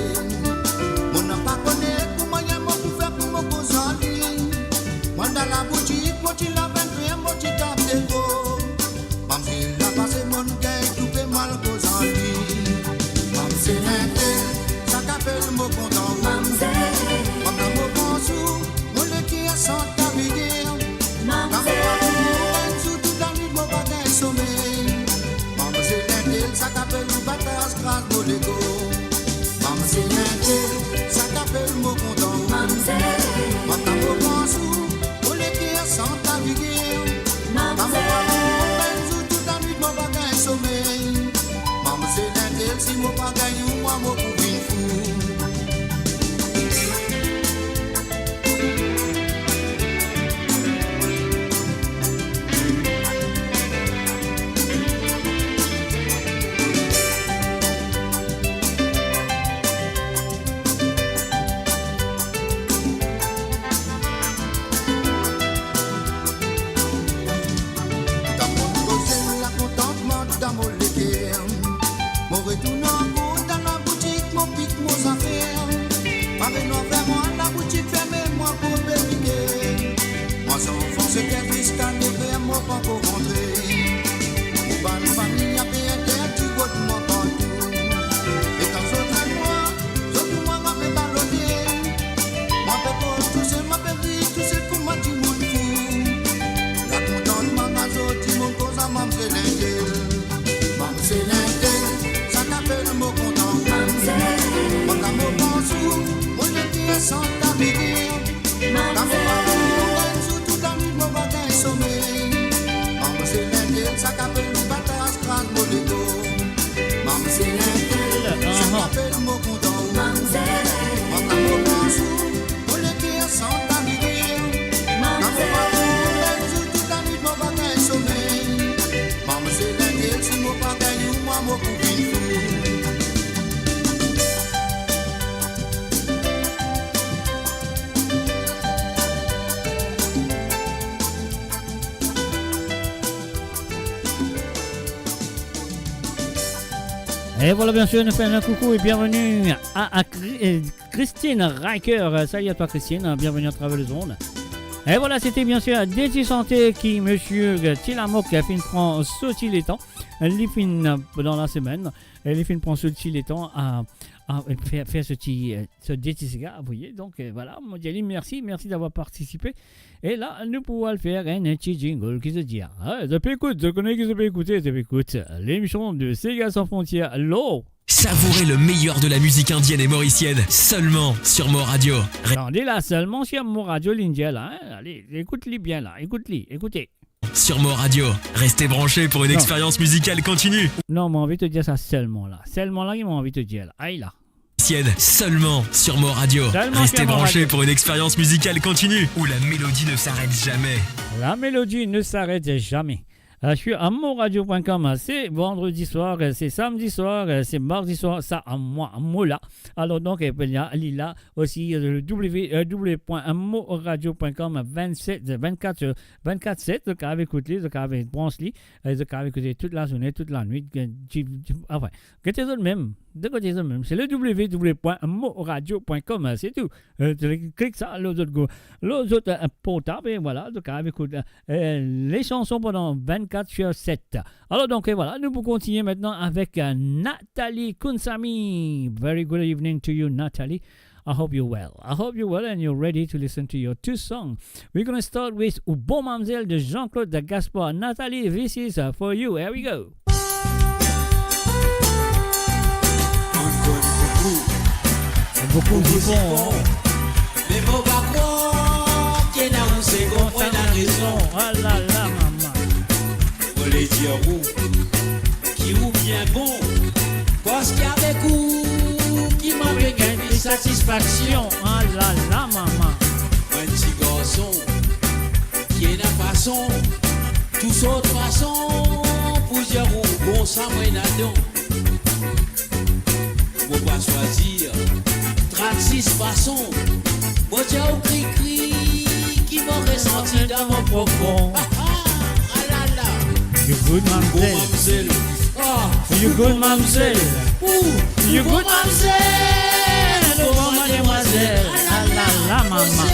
Mo napa kone ki mannyer mo pou fer pou mo koz ar li. Mwa dan laboutik, mo ti lav enn ver, mo ti tap deko. Mamzel la pase, monn gagn tou pe mal koz ar li. Mamzel Intel, sa ki apel mo kontan ou. Mamzel. Mwa kan mo pans ou, mo leker sant lafigir. Mamzel. Kan mo pran ou, enn zour tou lanwit mo pa gagn somey. Mamzel Intel, sa ki apel ou, batay as gras mo lego. Mamzel Intel, sa ki apel mo kontan ou. Mamzel. Mwa kan mo pans ou, mo leker sant lafigir. Mamzel. Kan mo pran ou, enn zour tou lanwit mo pa gagn somey. Mamzel Intel, si mo pa gagn ou, mwa mo pou vinn fou. Kan monn koze lakontantman dan mo leker, mo retourn ankor dan laboutik, mo pik mo zafer. Mari nwa fer mwa, laboutik ferme, mwa koube pike. Mwa zanfan seker ziska nev er, mwa pankor rantre. Mo bann fami ape interdi rod mwa partou. E kan zot rod mwa, zot trouv mwa, mwa pe balote. Mwa pe koz tousel, mwa pe rir tousel kouma dimoun fou. Lakontantman a zot, dimoun koz a Mamzel Intel. Mamzel Intel, sa ki apel mo kontan ou. Mamzel. Mwa kan mo pans ou, mo leker sant lafigir. Mamzel. Kan mo Kapel nou bataz kraz mo lego. Mamzel, aha, sa kapel mo kontan ou. Mamzel, mwa kan mo pans ou, mo leker sant dan lide. Mamzel, kan mo pran ou, enn zour tou lanwit mo pa gagn somey. Mamzel, enn zour si mo pa gagn ou, mwa mo pou vinn fou. Et voilà, bien sûr, nous faisons un coucou et bienvenue à, à Cri-, euh, Christine Riker. Euh, salut à toi, Christine. Bienvenue à travers les ondes. Et voilà, c'était bien sûr Deti Santé ki, monsieur, euh, Tilamok, euh, finn pran so ti letan. Li finn, euh, dan la semaine, euh, li finn pran so ti letan a, a, euh, fer, fer so ti, euh, so de ti siga, vous voyez. Donc, euh, voilà, mo dir li mersi, mersi d'avoir partisipé. E la, nou pou al fer enn ti jingle ki zot dir. Ah, zot pe ekout, zot kone ki zot pe ekoute, zot pe ekout lemision de Sega Sans Frontières, Lo. Savourez le meilleur de la musique indienne et mauricienne, seulement sur Mo Radio. Tande la, seulement sur Mo Radio, li dir la, hein. Allez, écoute-li bien la, écoute-li, écoutez. Sur Mo Radio, restez branchés pour une expérience musicale continue. Non, mo anvi to dir sa seulement la. Seulement la, mo anvi to dir la. Aïe la. Seulement sur Mo Radio. Seulement sur Mo Radio. Restez branchés pour une expérience musicale continue où la mélodie ne s'arrête jamais. La mélodie ne s'arrête jamais. Euh, sur amourradio point com, c'est vendredi soir, euh, c'est samedi soir, euh, c'est mardi soir, sa, a mwa, a mo la. Alors donc, euh, il y a, li la aussi, euh, le w w w point amourradio point com, vingt-sept, vingt-quatre, euh, vingt-quatre sept, zot kapav ekout li, zot kapav branch li, euh, zot kapav ekout li tout lazourne, tout lanwit, euh, ti, ti, enfin, gete zot mem, de kote zot mem, se le w w w point amourradio point com, euh, c'est tout. Euh, zot klik sa, lor zot go-, lor zot, euh, portab, e voilà, zot kapav ekout, euh, euh, les chansons pandan vingt-quatre sur sept. Alors donc, et voilà, nous pouvons continuer maintenant avec, euh, Nathalie Kunsami. Very good evening to you, Nathalie. I hope you're well. I hope you're well and you're ready to listen to your two songs. We're gonna start with Ou bon mamzel de Jean-Claude Gaspard. Nathalie, this is, uh, for you. Here we go. Boukou zifon. Me mo pa krwar ki ena ou segon, mo ena rezon. Ah la la, mama. Mo le dir ou ki ou bien bon, parski avek ou ki mo pe gagn plis satisfaksion. Ah la la, mama. Mo enn ti garson ki ena fason, tou sort fason pou dir ou bon, sa mo ena don. Mo pa swazir trannsis fason, mo dir ou krikri ki mo resanti dan mo profon. Ah, ah, ah la la. You good, mamzel. Bon mamzel. Ah, you good, mamzel. Ooh, you good, mamzel. Bon mademwazel. Ah la la, mama.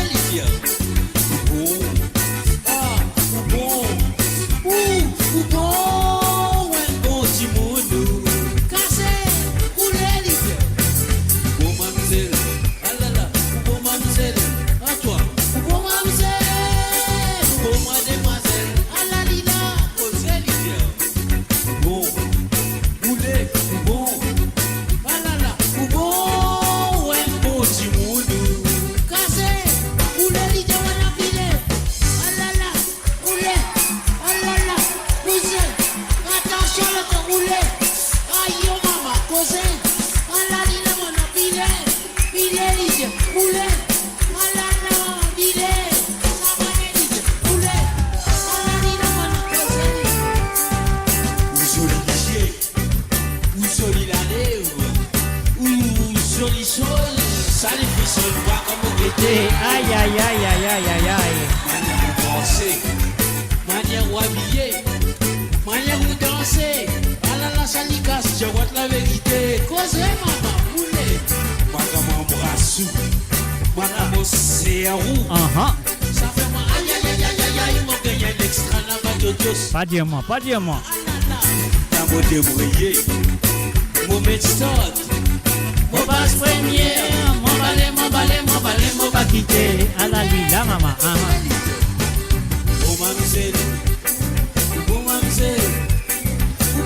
Bon. Ah, ou bon. Ou, ou bon, ou enn bon dimoun, ou. Kase, ou le li. Bon mamzel, ah la la, ou bon mamzel, à toi. Ou bon mamzel, ou bon mademwazel, ah la li la, koze li bien. Bon, ou le, ou bon. Ah la la, ou bon, ou enn bon dimoun, ou. Kase, ou le li, dir mwa, na pile. Ah la la, ou le. Ah la la, koze. Atansion, loto, ou le. Ayo mama, koze. Ah la li la, mwa na pile. Pile li, dir, ou le. Ah la la, pile. Sa va li, dir, ou le. Ah la li la, mwa na koze. Ou zoli lizie. Ou zoli lalev, ou zoli sol, sa li frisonn bwa kan mo gete. Ay, ay, ay. Manier ou panse, manier ou abiye, manier ou danse. Ah la la, sa li kas, dir mwa laverite. Koze mama, ou le. Mwa kan mo anbras ou, mwa kan mo ser ou. Aha. Sa fer mwa, ay, ay, ay, mo gagn enn extra laba, totos. Pa dir mwa, pa dir mwa. Kan mo debriye, mo met start, mo pas premie, mo bale, mo bale, mo bale, mo pa kite. Ah la li la, mama, ah. Bon mamzel, bon mamzel,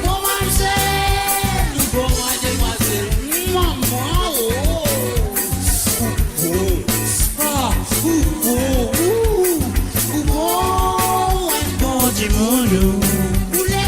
bon mamzel, bon mademwazel, mama, oh. Ou bon, ah, ou bon, ou, ou bon, ou enn bon dimoun, ou. Ou le,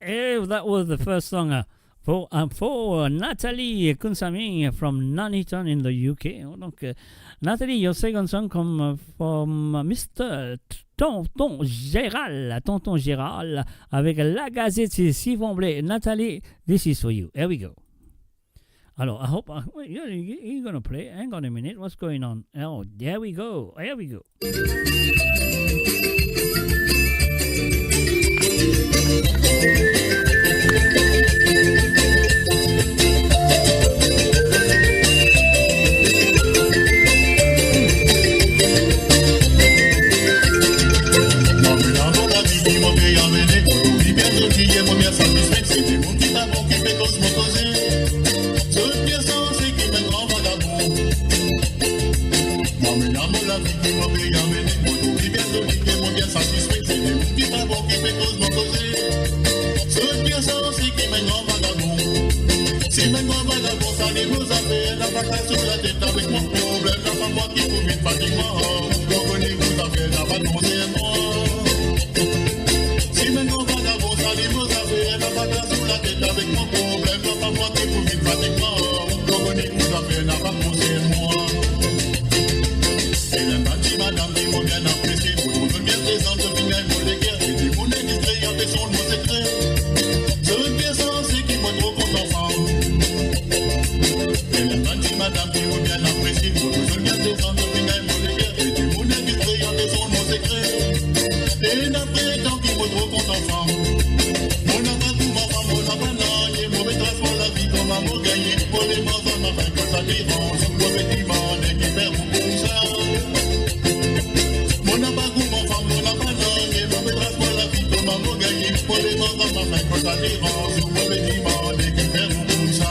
If that was the first song, uh, for, um, for, uh, Nathalie Kunsami from Nuneaton in the U K. Donc, euh, Nathalie, your second song come, uh, from, uh, Mister T-, Tonton Gérald, Tonton Gérald, avec La Gazette, c'est Sifon Ble. Nathalie, this is for you. Here we go. Alors, I hope, uh, wait, you, you, you're gonna play. Hang on a minute. What's going on? Oh, there we go. Here we go. Zot bien sanse ki mo lavi ki mo pe amene, mo trouv li bien zoli, ke mo bien satisfe. Se dimoun ki pa bon ki pe koz mo koze. Zot bien sanse ki mo enn gran vagabon. Si mo enn gran vagabon, sa li mo zafer, napa kas ou latet avek mo problem, napa mwa ki pou vinn fatig mwa. Mo kone ki zafer, napa konsern mwa. Si mo enn gran vagabon, sa li mo zafer, napa kas ou latet avek mo problem, napa mwa ki pou vinn fatig mwa. Mo kone ki zafer, napa konsern mwa. E ena bann ti madam ki mo bien apresie, mo trouv zot bien prezant, zot finn gagn mo leker. E dimoun ki distre, ape sonn mo sekre. Zot bien sanse ki mo tro kontan fam. E ena bann ti madam ki mo bien apresie, mo trouv zot bien prezant, zot finn gagn mo leker. E dimoun ki distre, ape sonn mo sekre. E ena frekan ki mo tro kontan fam. Mo napa kouma fam, mo napa nanye, mo pe tras mo lavi kouma mo gagne. Mo lemar zam afin ki sa deranz, mo pe dimande kifer ou koumsa. Mo napa kouma fam, mo napa nanye, mo pe tras mo lavi kouma mo gagne. Mo lemar zam afin ki sa deranz, mo pe dimande kifer ou koumsa.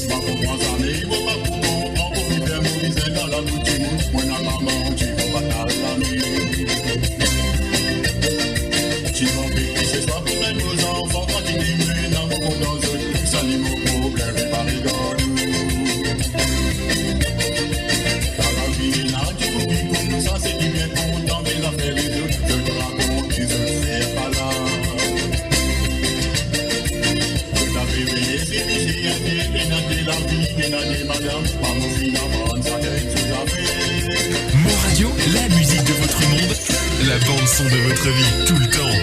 Pa pou pran zame, mo pa pou pran, pran pou kifer mo bizin dan lakou dimoun, mo napa manti, mo pa kal lame. Ti manke ki se swa pou enn mo zanfan, pa kite mwa ena mo kontan zot, sa li mo problem, li pa regard ou. Dan lavi ena dimoun ki koumsa, se ki bien kontan, me zafer lezot, zot rakont ki zot fer pa la. Zot ape veye si misie inkel, ena de lavi, ena de madam, pa mo finn aprann sakenn so zafer. Mon Radio, la musique de votre monde, la bande son de votre vie, tout le temps.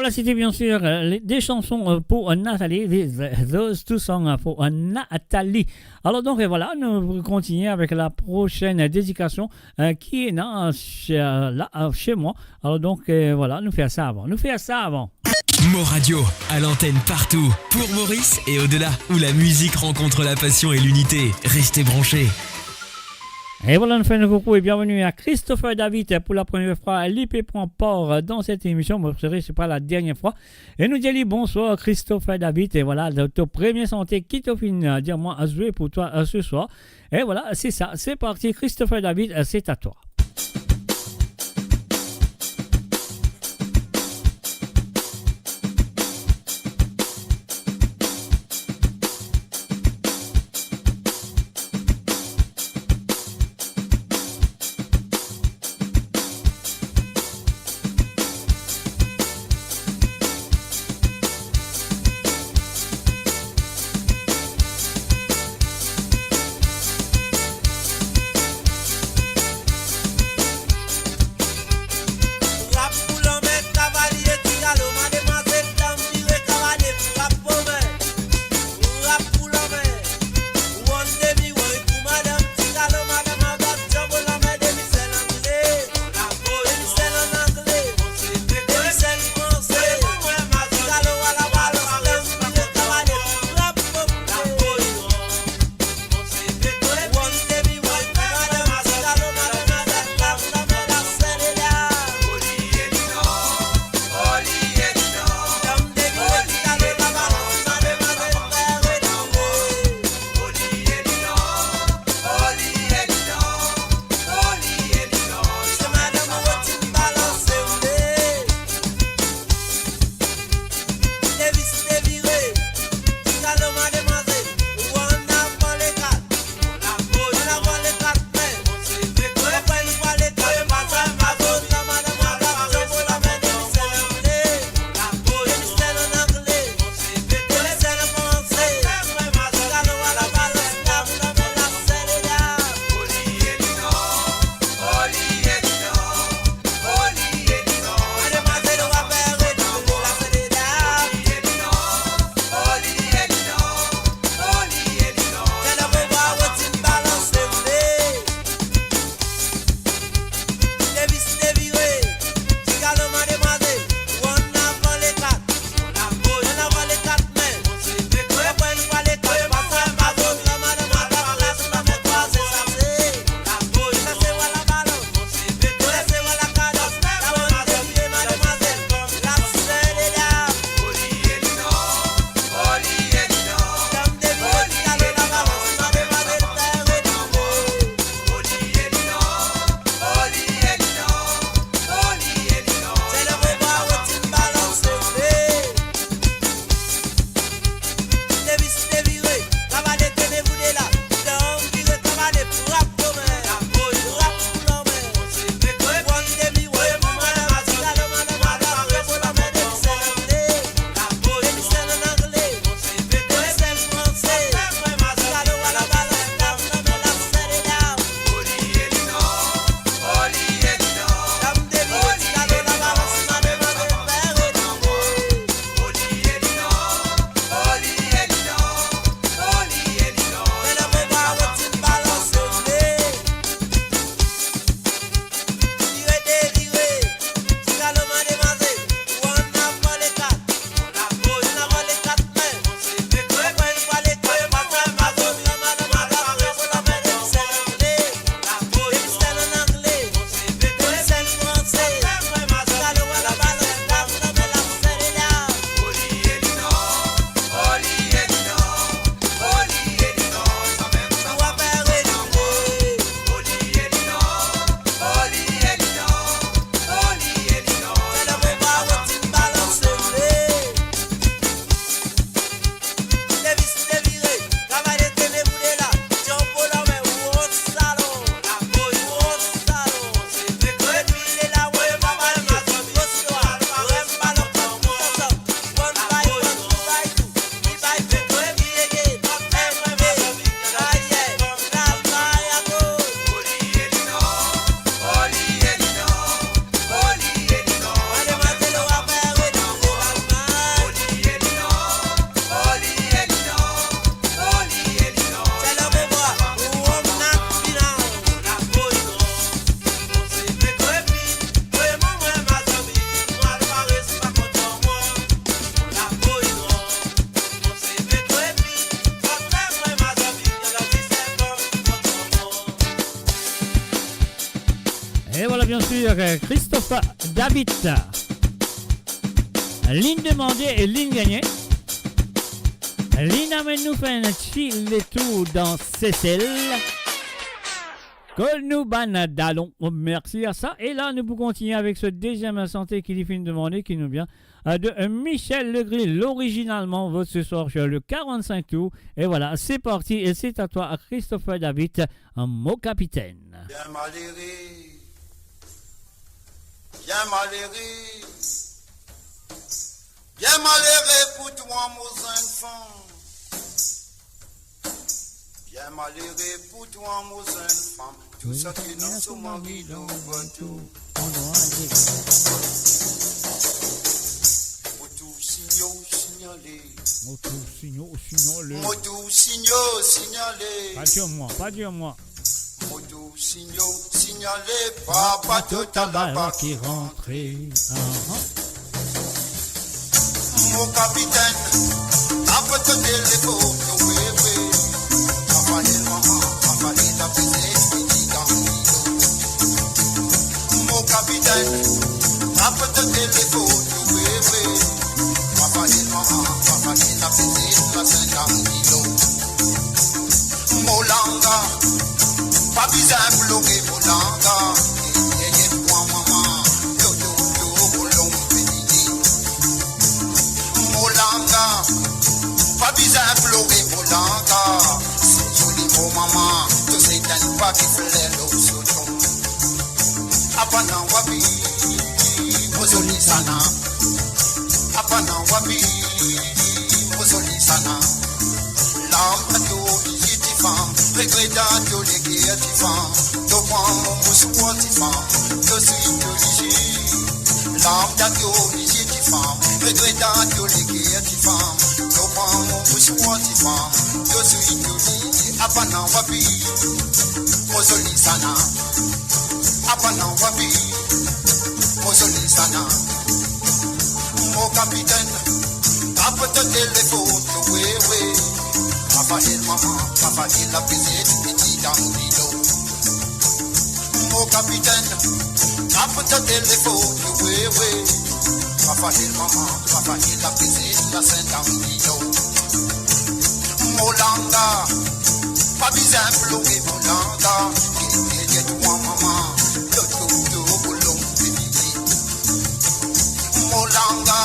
Voilà, c'était bien sûr, euh, les deux chansons, euh, pour, euh, Nathalie, les, euh, those two songs, euh, pour, euh, Nathalie. Alors donc, euh, voilà, nous continuons avec la prochaine dédication, euh, qui est là, euh, chez, euh, là, euh, chez moi. Alors donc, euh, voilà, nous faisons ça avant. Nous faisons ça avant. Mo Radio, à l'antenne partout, pour Maurice et au-delà, où la musique rencontre la passion et l'unité. Restez branchés. E vwala, nou fer nou koukou e bienveni a Christopher David pou la premie fwa. Li pe pran par dan set emision. Mo espere se pa la dernie fwa. E nou dir li bonswar, Christopher David. E vwala, to premie sante ki to finn, euh, dir mwa, a zwe pou twa, euh, se swar. E vwala, se sa. Se parti, Christopher David, euh, c'est à toi. E vwala, byen sir, Christopher David. Linn demande e linn gagne. Linn amenn nou fer enn ti letour dan Sesel. Kot nou bann dalon, mersi a sa. E la, nou pou kontigne avek so deziem sante ki li finn demande, ki nou bien, euh, de, euh, Michel Legris, l'original Manvot ce soir sur le quarante-cinq tours. Et voilà, c'est parti, et c'est à toi, Christopher David, euh, Mo Kapitenn. Bien malere, bien malere, bien malere pou twa mo zenn fanm. Bien malere pou twa mo zenn fanm. Tou seki ena so mari dan bato. Mo tou signo, signale. Mo tou signo, signale. Mo tou signo, signale. Pa dir mwa, pa dir mwa. Mo tou signo, signale. Pa bato Talaba ki rantre. Aha. Mo kapitenn, apre to telefone, wi, wi. Rafael mama, Rafael apeze, piti dan dilo. Mo kapitenn, apre to telefone, wi, wi. Rafael mama, Rafael apeze, lasenn dan dilo. Mo langa, pa bizin plore mo langa. Yeye twa mama, yo, yo, yo, mo lom peye. Mo langa, pa bizin plore mo langa. Soli mo mama, to se tann pa ki fler lo so tonm. Apa na wapi, mo zoli sana. Apa na wapi, mo zoli sana. Larm dan to lizie ti fanm, regret dan to leker ti fanm. To pran mo mouswar ti fanm, to swi to lizie. Larm dan to lizie ti fanm, regret dan to leker ti fanm. To pran mo mouswar ti fanm, to swi to lizie. Apa na wapi, mo zoli sana. Apa na wapi, mo zoli sana. Mo kapitenn, apa to telefone, wi, wi. Rafael mama, Rafael apeze, piti dan dilo. Mo kapitenn, apa to telefone, wi, wi. Rafael mama, Rafael apeze, lasenn dan dilo. Mo langa, pa bizin plore mo langa. Yeye twa mama, yo, yo, yo, mo lom peye. Mo langa,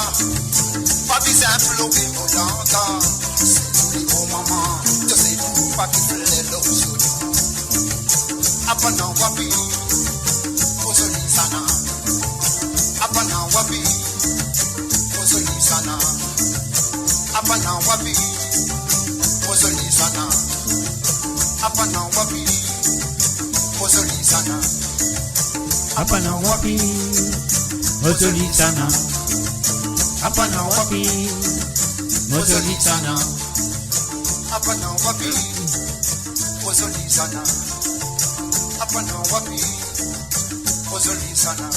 pa bizin plore mo langa. Soli mo mama, to se tann pa ki fler lo so tonm. Apa na wapi, mo zoli sana. Apa na wapi, mo zoli sana. Apa na wapi, mo zoli sana. Apa na wapi, mo zoli sana. Apa na wapi, mo zoli sana. Apa na wapi, mo zoli sana. Apa na wapi, mo zoli sana. Apa na wapi, mo zoli sana.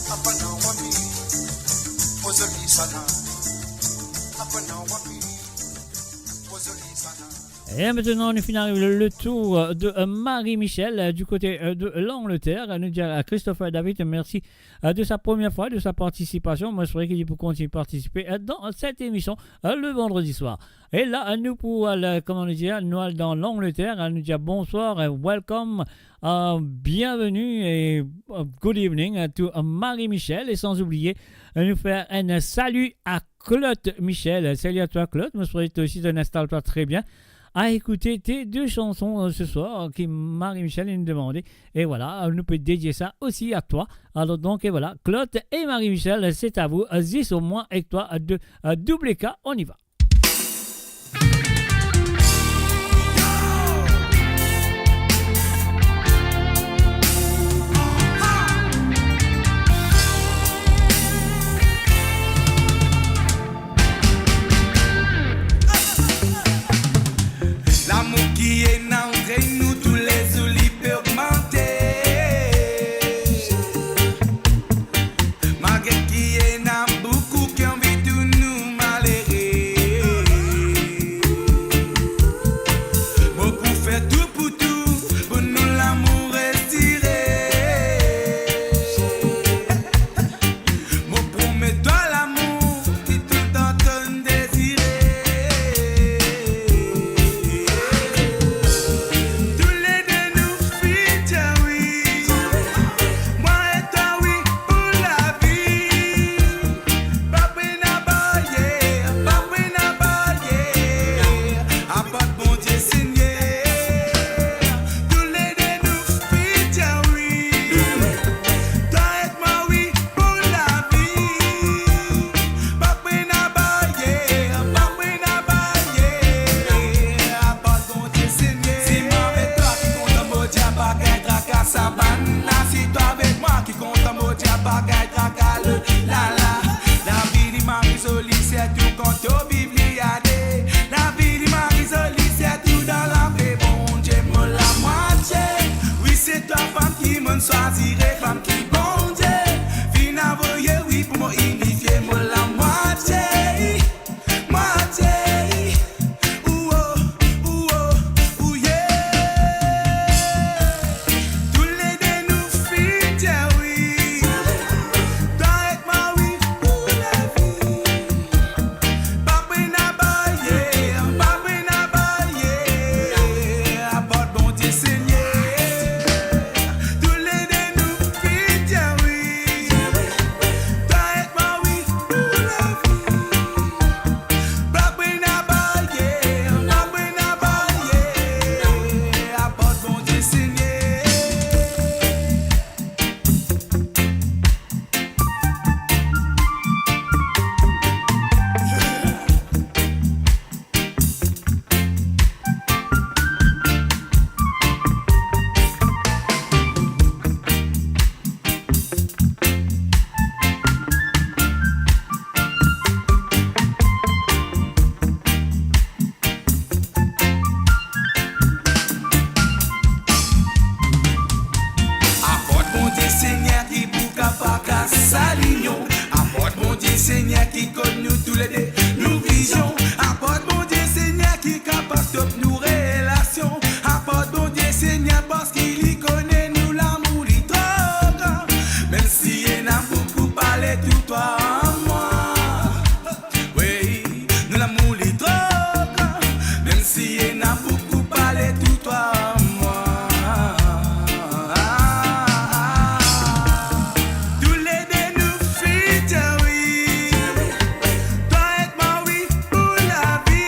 Apa na wapi, mo zoli sana. Apa na wapi, mo zoli sana. Et maintenant, nous finissons le, le tour de, euh, Marie-Michel, euh, du côté, euh, de l'Angleterre. Nous disons à Christopher David, merci, euh, de sa première fois, de sa participation. Moi, je souhaite qu'il peut continuer de participer, euh, dans cette émission, euh, le vendredi soir. E la, nou pou al, kouma nou dir, nou al dan Langleter, nou dir bonswar, eh, welcome, eh, bienveni e, eh, good evening, eh, to, eh, Marie-Michel, e san oubliye, eh, nou fer enn sali a Claude Michel. Sali a twa, Claude, mo swete twa osi to instal twa tre bien. A ekoute tes deux chansons, eh, ce soir, ki Marie-Michel inn demande. E vwala, eh, nou pe dedie sa osi a twa. Alor donk, e vwala, Claude e Marie-Michel, c'est à vous, eh, zis omwin ek twa, eh, de, eh, double K, on y va. Lamour ki ena ant nou toulezour li pe ogmante. Malgre ki ena boukou ki anvi trouv nou malere, Asize twa avek mwa, ki kontan Bondie, pa gagn traka, le lala. Lavi li mari zoli, sirtou kan to viv li ale. Lavi li mari zoli, sirtou dan lape Bondie. Mo lamwatie, wi, se twa fam ki mo'nn swazir, fam ki Bondie finn avoye, wi, pou mo inifie. Mo lamwatie, mwatie, ouo, ouo, ouye. Toulede nou finn dir wi, twa ek mwa, wi, pou lavi. Pa pena baryer, pa pena baryer, aport Bondie Segner. Toulede nou finn dir wi, twa ek mwa, wi, pou lavi. Pa pena baryer, pa pena baryer, aport Bondie Segner. Aport Bondie Segner ki pou kapav kas sa linion. Aport Bondie Segner ki konn nou toulede, nou vizion. Aport Bondie Segner ki kapav stop nou relasion. Aport Bondie Segner, parski li kone nou lamour li tro gran. Mem si ena boukou pale tou twa mwa, wi, nou lamour li tro gran. Mem si ena boukou pale tou twa mwa. Toulede nou finn dir wi, twa ek mwa, wi, pou lavi.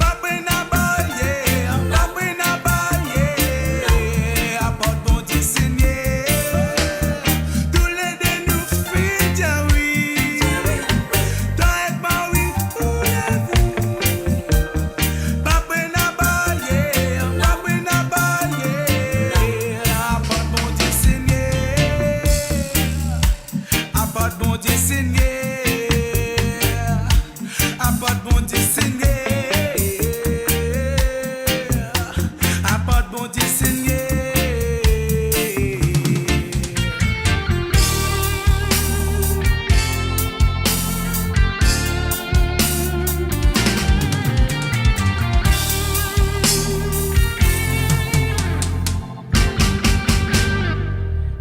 Pa pena baryer, pa pena baryer, aport Bondie Segner. Toulede nou finn dir wi, twa ek mwa, wi, pou lavi. Pa pena baryer, pa pena baryer, aport Bondie Segner. Aport Bondie Segner. Aport Bondie Segner. Aport Bondie Segner.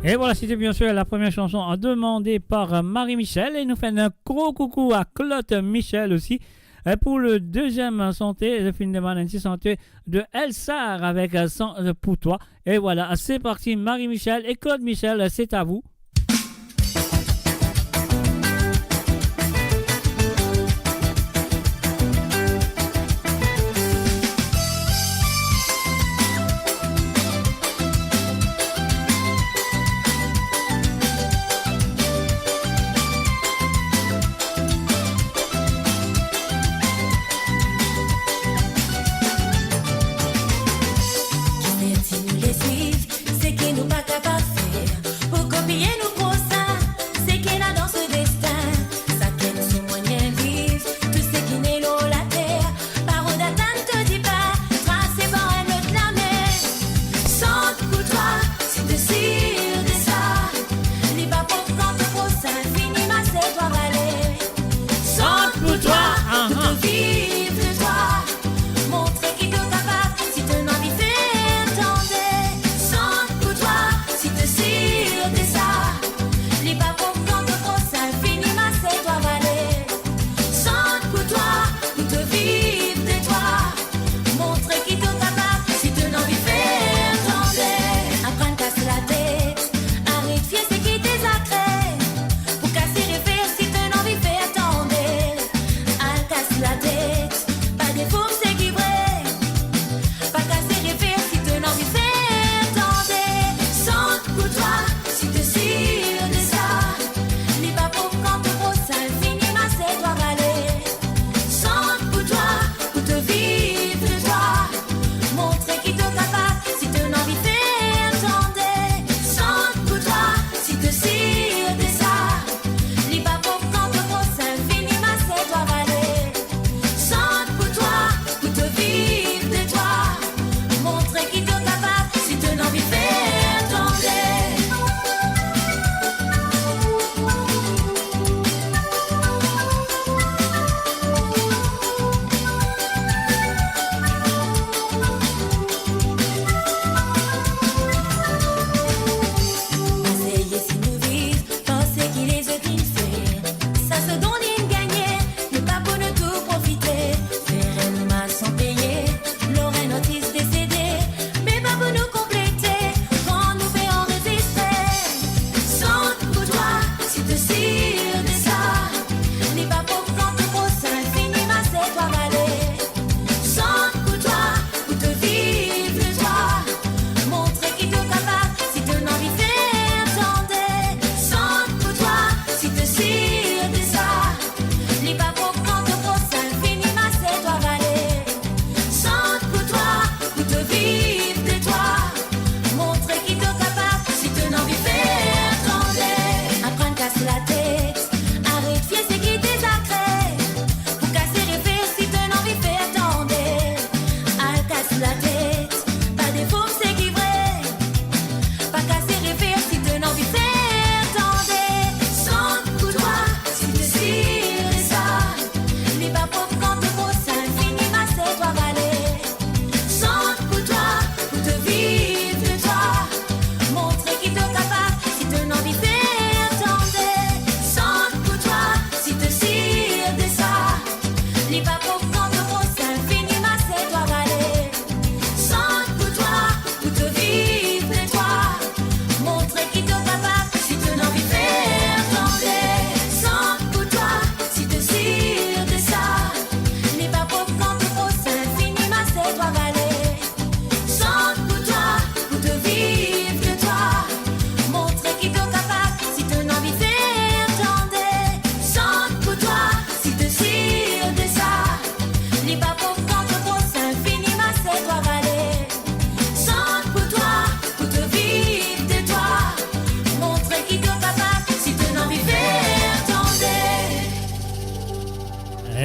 Et voilà, c'était bien sûr la première chanson demandée par Marie Michel. Et nous faisons un gros coucou à Claude Michel aussi. Et pour le deuxième santé, je finis de demander un petit santé de Elsar avec, euh, Sans, euh, pour toi. Et voilà, c'est parti, Marie Michel et Claude Michel, c'est à vous. Kifer ti nou le swiv seki nou pa kapav fer? Pou kopie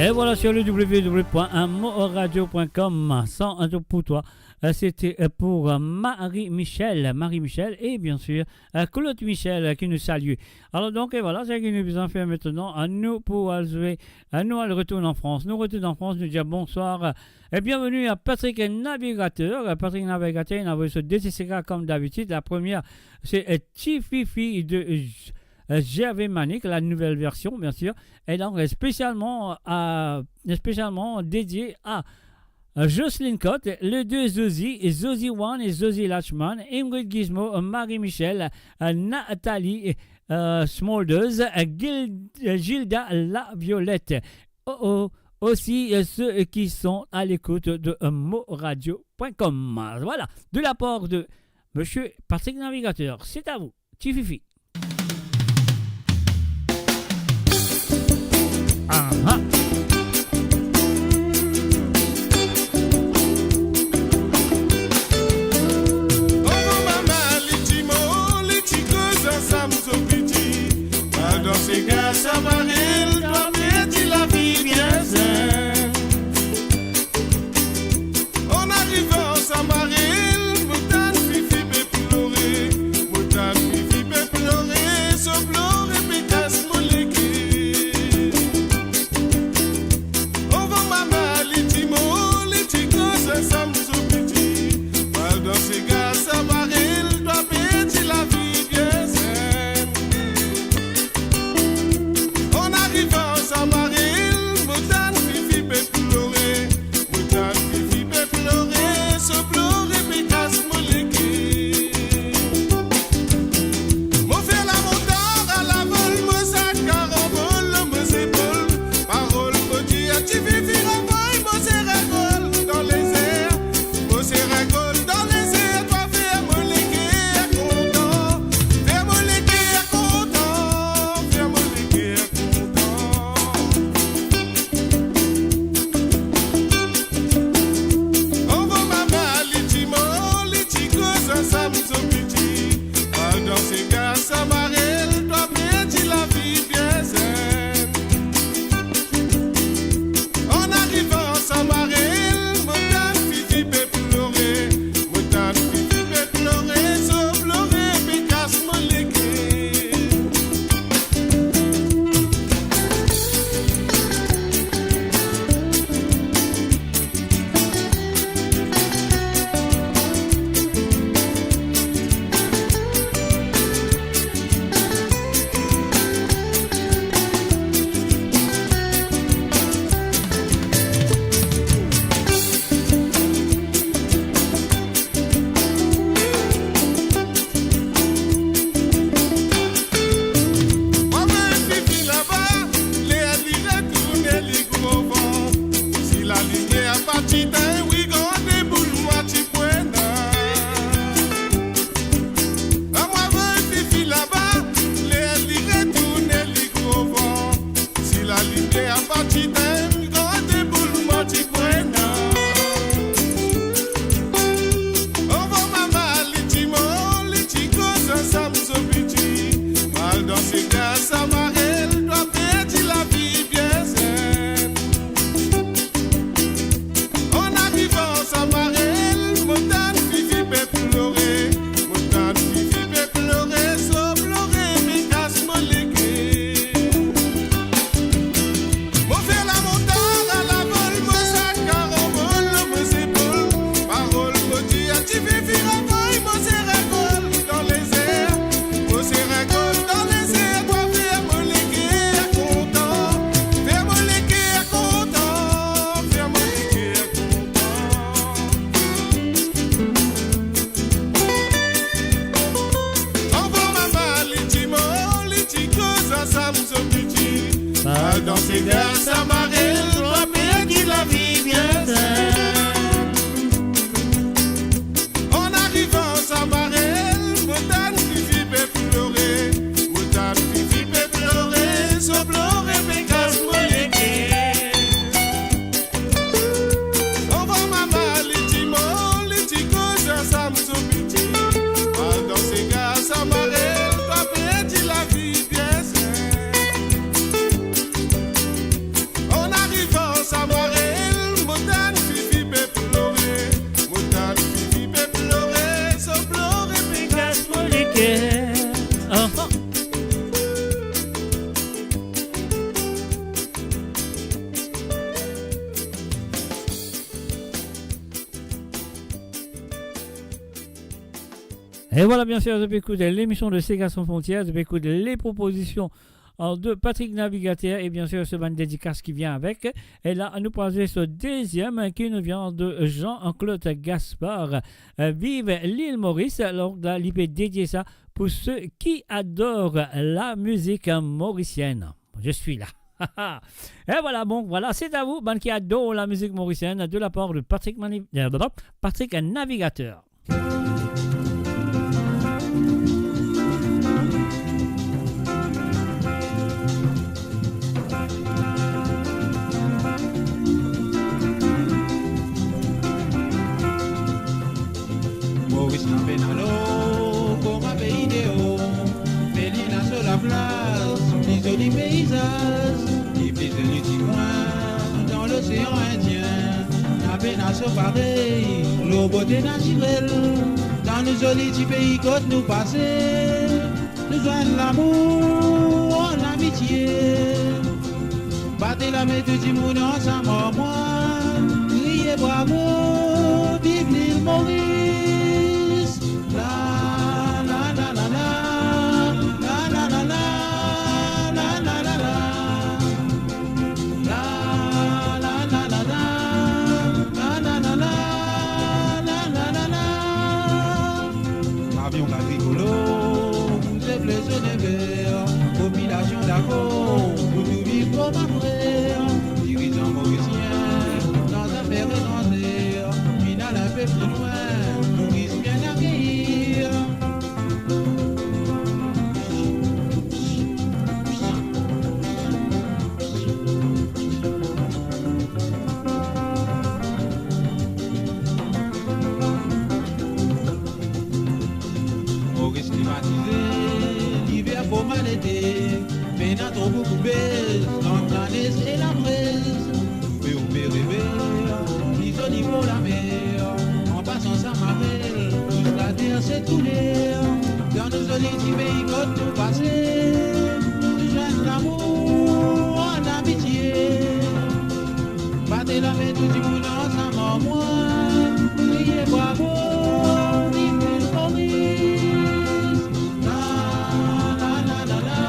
Et voilà sur le w w w point moradio point com, sans pour toi. Euh, c'était, euh, pour, euh, Marie-Michel, Marie-Michel et bien sûr, euh, Claude Michel, euh, qui nous salue. Alors donc, et voilà, c'est ce qui nous faisons faire maintenant. À nous pour aller jouer, à nous aller retourner en France. Nous retournons en France, nous disons bonsoir, euh, et bienvenue à Patrick Navigateur. Euh, Patrick Navigateur, il a envoyé sur deux C C K comme d'habitude. La première, c'est, euh, Tififi de, euh, euh, Gervais Manick, la nouvelle version, bien sûr. Et donc, euh, spécialement à, spécialement dédié à, euh, Jocelyne Cotte, les deux Zozi, et Zozi One et Zozi Lachman, Ingrid Gizmo, euh, Marie-Michel, euh, Nathalie, euh, Smulders, euh, Gil-, euh, Gilda La Violette. Oh, oh, aussi, euh, ceux qui sont à l'écoute de, euh, moradio point com. Voilà, de la part de monsieur Patrick Navigateur. C'est à vous. Tififi. Ah ah. Oh, mama, li ti mo, li ti koz ansam so piti. Al dan sega Samaril, to a perdi lavi bien zen. An arivan Samaril, mo tann Fifi pe plore, mo tann Fifi pe plore, so plore pe kas mo leker. Anvan mama li ti mo, li ti koz ansam so piti. Al dan sega Samaril, to a perdi lavi bien zen. An arivan Samaril, mo tann Fifi pe plore, mo tann Fifi pe plore, so plore pe kas mo leker. Mo fer lamontar a lavol, mo sak karanbol lor mo zepol. Parol mo dir, ti Fifi, ranvoy mo serakol dan lezer. Mo serakol dan lezer, to a fer mo leker kontan. Fer mo leker kontan, fer mo leker kontan. Anvan mama li ti mo, li ti koz ansam so piti. Al dan sega Samaril, to a perdi lavi bien zen. An arivan Samaril, mo tann Fifi pe plore, mo tann Fifi pe plore, so plore pe kas mo leker. Mwa, mo Fifi laba, ler li retourne, li gro van. Si lalimier pa ti tegn, wi, gran deboul mwa ti pwena. Mwa, mo Fifi laba, ler li retourne, li gro van. Si lalimier pa ti tegn, gran deboul mwa ti pwena. Anvan mama li ti mo, li ti koz ansam so piti. Al dan sega Samaril, to a perdi lavi bien zen. An arivan Samaril, mo tann Fifi pe plore, mo tann Fifi pe plore, so plore pe kas mo leker. Mo fer lamontar a lavol, mo sak karanbol lor mo zepol. Parol mo dir, ti Fifi, ranvoy mo serakol dan lezer. Mo serakol dan lezer, to a fer mo leker kontan, fer mo leker kontan, fer mo leker kontan. Anvan mama li ti mo, li ti koz ansam so piti. Al dan sega Samaril, to a perdi lavi bien zen. An arivan Samaril, mo tann Fifi pe plore, mo tann Fifi pe plore, so plore pe kas mo leker. Anvan mama li ti mo, li ti koz ansam so piti. Al dan sega Samaril, to a perdi lavi bien zen. E vwala, byen sir, zot pe ekout lemision de Sega Sans Frontières, zot pe ekout le propozision, euh, de Patrick Navigateur, e byen sir, se bann dedikas ki vinn avek. E la, nou pou al zwe so deziem, ki nou vinn de Jean-Claude Gaspard, euh, Vive l'île Maurice. Donk la, li pe dedie sa pou se ki ador la mizik morisienn. Je suis là. E vwala, bon, vwala, c'est à vous, bann ki ador la mizik morisienn, de la part de Patrick Mani-, euh, Patrick Navigateur. Moris la pena lor, kouma pei deor, me li ena so laplas, li zoli peizaz, li pli zoli ti kwin dan losean Indien. Napa pena so parey lor bote natirel, dan nou zoli ti pei kot nou pase, nou zwenn lamour, lamitie. Bat lame tou dimoun ansam ar mwa, kriye bravo, viv lil Moris. La, la, la, la, la. Avion Agrikolo, zefle so never, popilasion dakor, pou tou viv kouma frer. Dirizan morisien, dan zafer etranzer, finn al inpe pli lwin, Moris bien akeyi. Moris klimatize, liver kouma lete, pena tro boukou bez, ant lanes e labrez. Ouve, ouve reve, li zoli bor lamer, an pasan Samarel, tous later se touler. Dan nou zoli ti pei kot nou pase, nou zwenn lamour, lamitie. Bat lame tou dimoun ansam ar mwa, kriye bravo, viv lil Moris. La, la, la, la, la.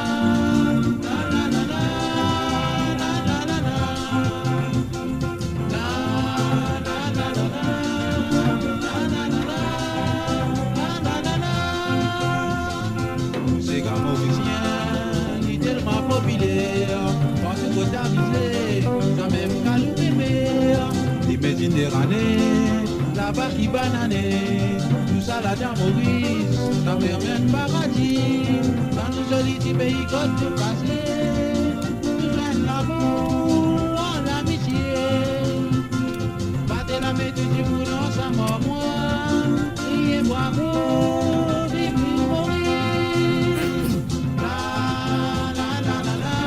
Sega morisien, li telman popiler, partou kot avize, samem kaloup pe fer. Li Mediterane, laba ki banane, tousala dan Moris, sa fer mem paradi. Dan nou zoli ti pei kot nou pase, nou zwenn lamour, lamitie. Bat lame tou dimoun ansam ar mwa, kriye bravo, viv lil Moris. La, la, la, la, la.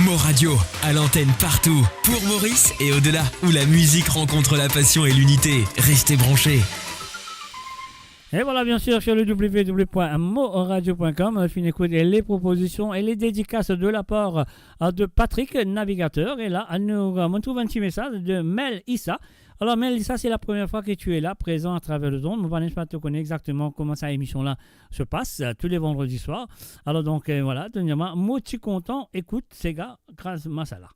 Mo Radio, à l'antenne partout, pour Maurice et au-delà, où la musique rencontre la passion et l'unité. Restez branchés. E vwala, byen sir, sur le w w w point mo radio point com, euh, finn ekout le propozision e le dedikas de la part, euh, de Patrick Navigateur. E la, nou, euh, mo trouv enn ti mesaz de Mel Issa. Alors, Mel Issa, c'est la première fois que tu es là, présent à travers les ondes. Mo pa, n'est-ce pas, to kone exakteman kouma sa emision la se passe, euh, tous les vendredis soirs. Alors, donk, euh, vwala, dernièrman, mo ti kontan ekout sega Kraz Masala.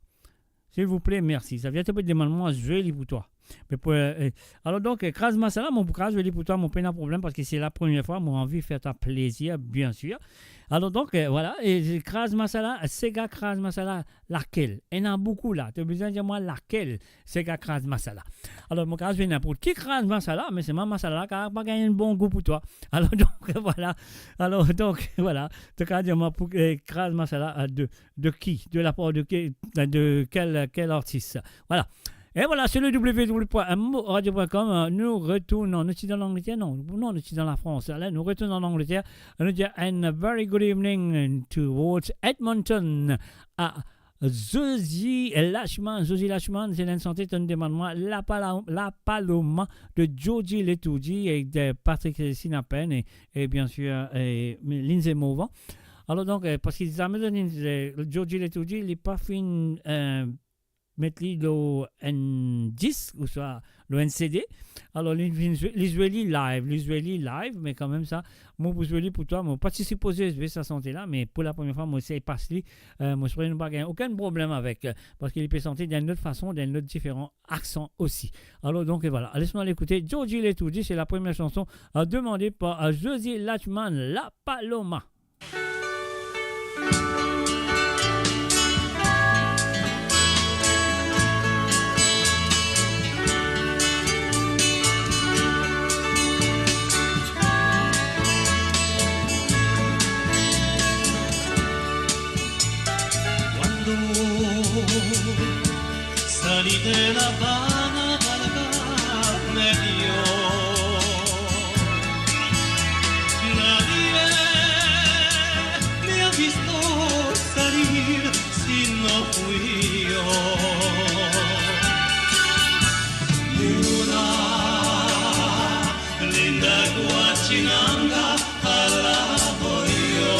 Silvouple, mersi. Savedir to pe demann mwa zwe li pou twa. Me pou, euh, euh, alor donk, euh, Kraz Masala, mo pou kapav zwe li pou twa, mo pena problem, parski se la première fois, mo anvi fer twa plezir, byen sir. Alor donk, euh, vwala, e Kraz Masala, sega Kraz Masala, lakel? Ena boukou la, to bizin dir mwa lakel sega Kraz Masala. Alor, mo kapav zwe ninport ki Kraz Masala, me selman masala la kapav pa gagn enn bon gou pou twa. Alor donk, vwala. Alor donk, vwala. To kapav dir mwa pou, euh, Kraz Masala, euh, de de qui? De la part de qui? De quel, quel artiste? Voilà. Et voilà, sur le w w w point mo radio point com, euh, nou retourn, nou ti dan Langleter, non, non, nou ti dan Lafrans. Alor, nou retourn an Langleter, nou dir a very good evening towards Edmonton, à Zozi Lachman, Zozi Lachman, se enn sante, to'nn demann mwa, La Pala-, La Paloma de Georgie Letourdi ek de Patrick Sinapen e, e bien sir, e, Lindsay Morvan. Alor donk, e, parski zame donn, e, Georgie Letourdi, li pa finn, e, met li lor enn disk, ouswa lor enn C D. Alor, li, li zwe, li zwe li live, li zwe li live, me kanmem sa, mo pou zwe li pou twa, mo pa ti sipoze zwe sa sante la, me pou lapremier fwa, mo sey pas li, e, mo espere nou pa gagn okenn problem avek, e, parski li pe sante dan enn lot fason, dan enn lot diferan aksan osi. Alor, donk, e vwala, les nou al ekoute Georgie Letourdi, se lapremier sanson, e, demande par, e, Zozi Lachman, La Paloma. Cuando salí de La Habana para acá, me dio nadie me ha visto salir si no fui yo. Ni una linda guachinanga alabo yo.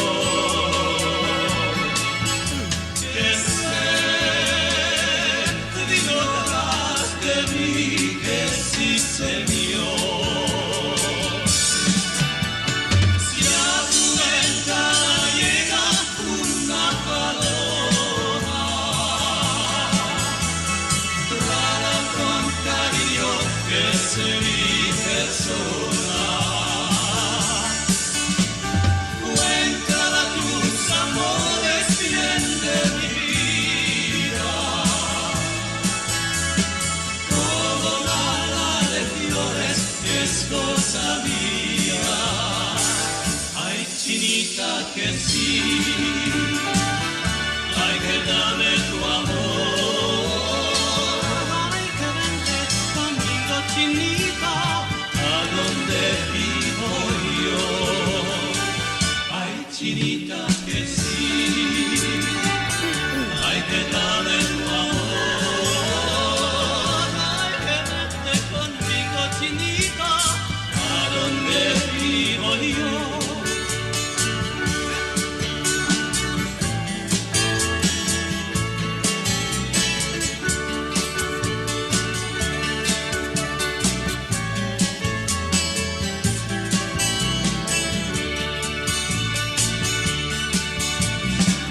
Que se vino tras de mi, que sí, Señor. Si a tu ventana llega una paloma, trátala con cariño, que es mi persona. Cuéntala tus amores, bien de mi vida. Como gala de flores es cosa mía. Ay, chinita, que sí. Ay, que dame tu amor. Ay, que vente conmigo, chinita, a donde vivo yo. Ay, chinita, que sí. Ay, que dame tu amor. Ay, que vente conmigo, chinita, a donde vivo yo.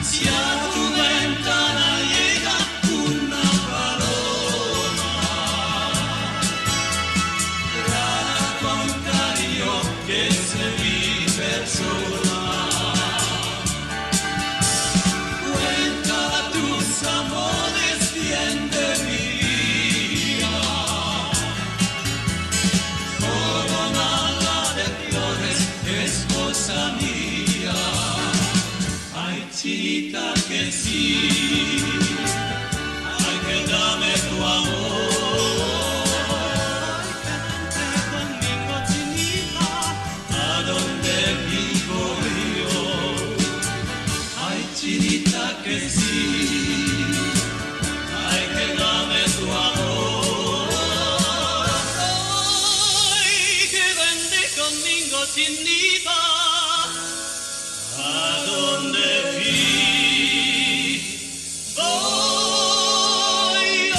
Si a tu ventana llega una paloma, trátala con cariño, que es mi persona. Cuéntala tus amores, bien de mi vida. Corona de flores es cosa mía. Ay, chinita, que sí. Ay, que dame tu amor. Ay, que vente conmigo, chinita, a donde vivo yo. Ay, chinita, que sí. Ay, que dame tu amor. Ay, que vente conmigo, chinita, a donde vivo yo.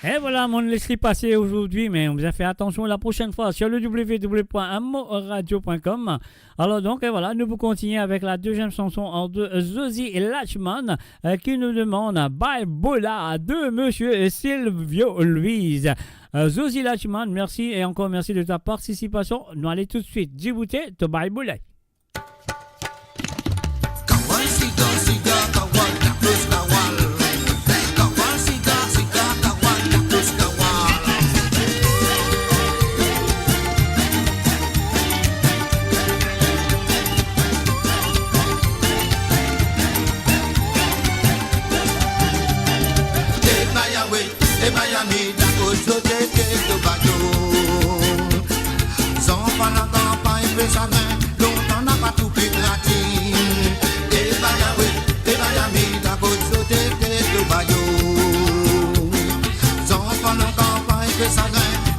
E vwala, mo'nn les li pase azordi, me ou bizin fer atansion la prosenn fwa sur le w w w point mo radio point com. Alor donk, e vwala, nou pou kontigne avek la deziem sanson ant Zozi e Lachman, e, ki nou demann Bye Bola de Monsieur Silvio Luis. E, Zozi Lachman, mersi e ankor mersi de ta partisipasion. Nou ale toutswit diboute to Bye Bola. Kawal, siga, siga, kawal, la plus kawal. Kawal, siga, siga, kawal, la plus kawal. Ebaya we, ebaya mi, da kozo de ke to bato.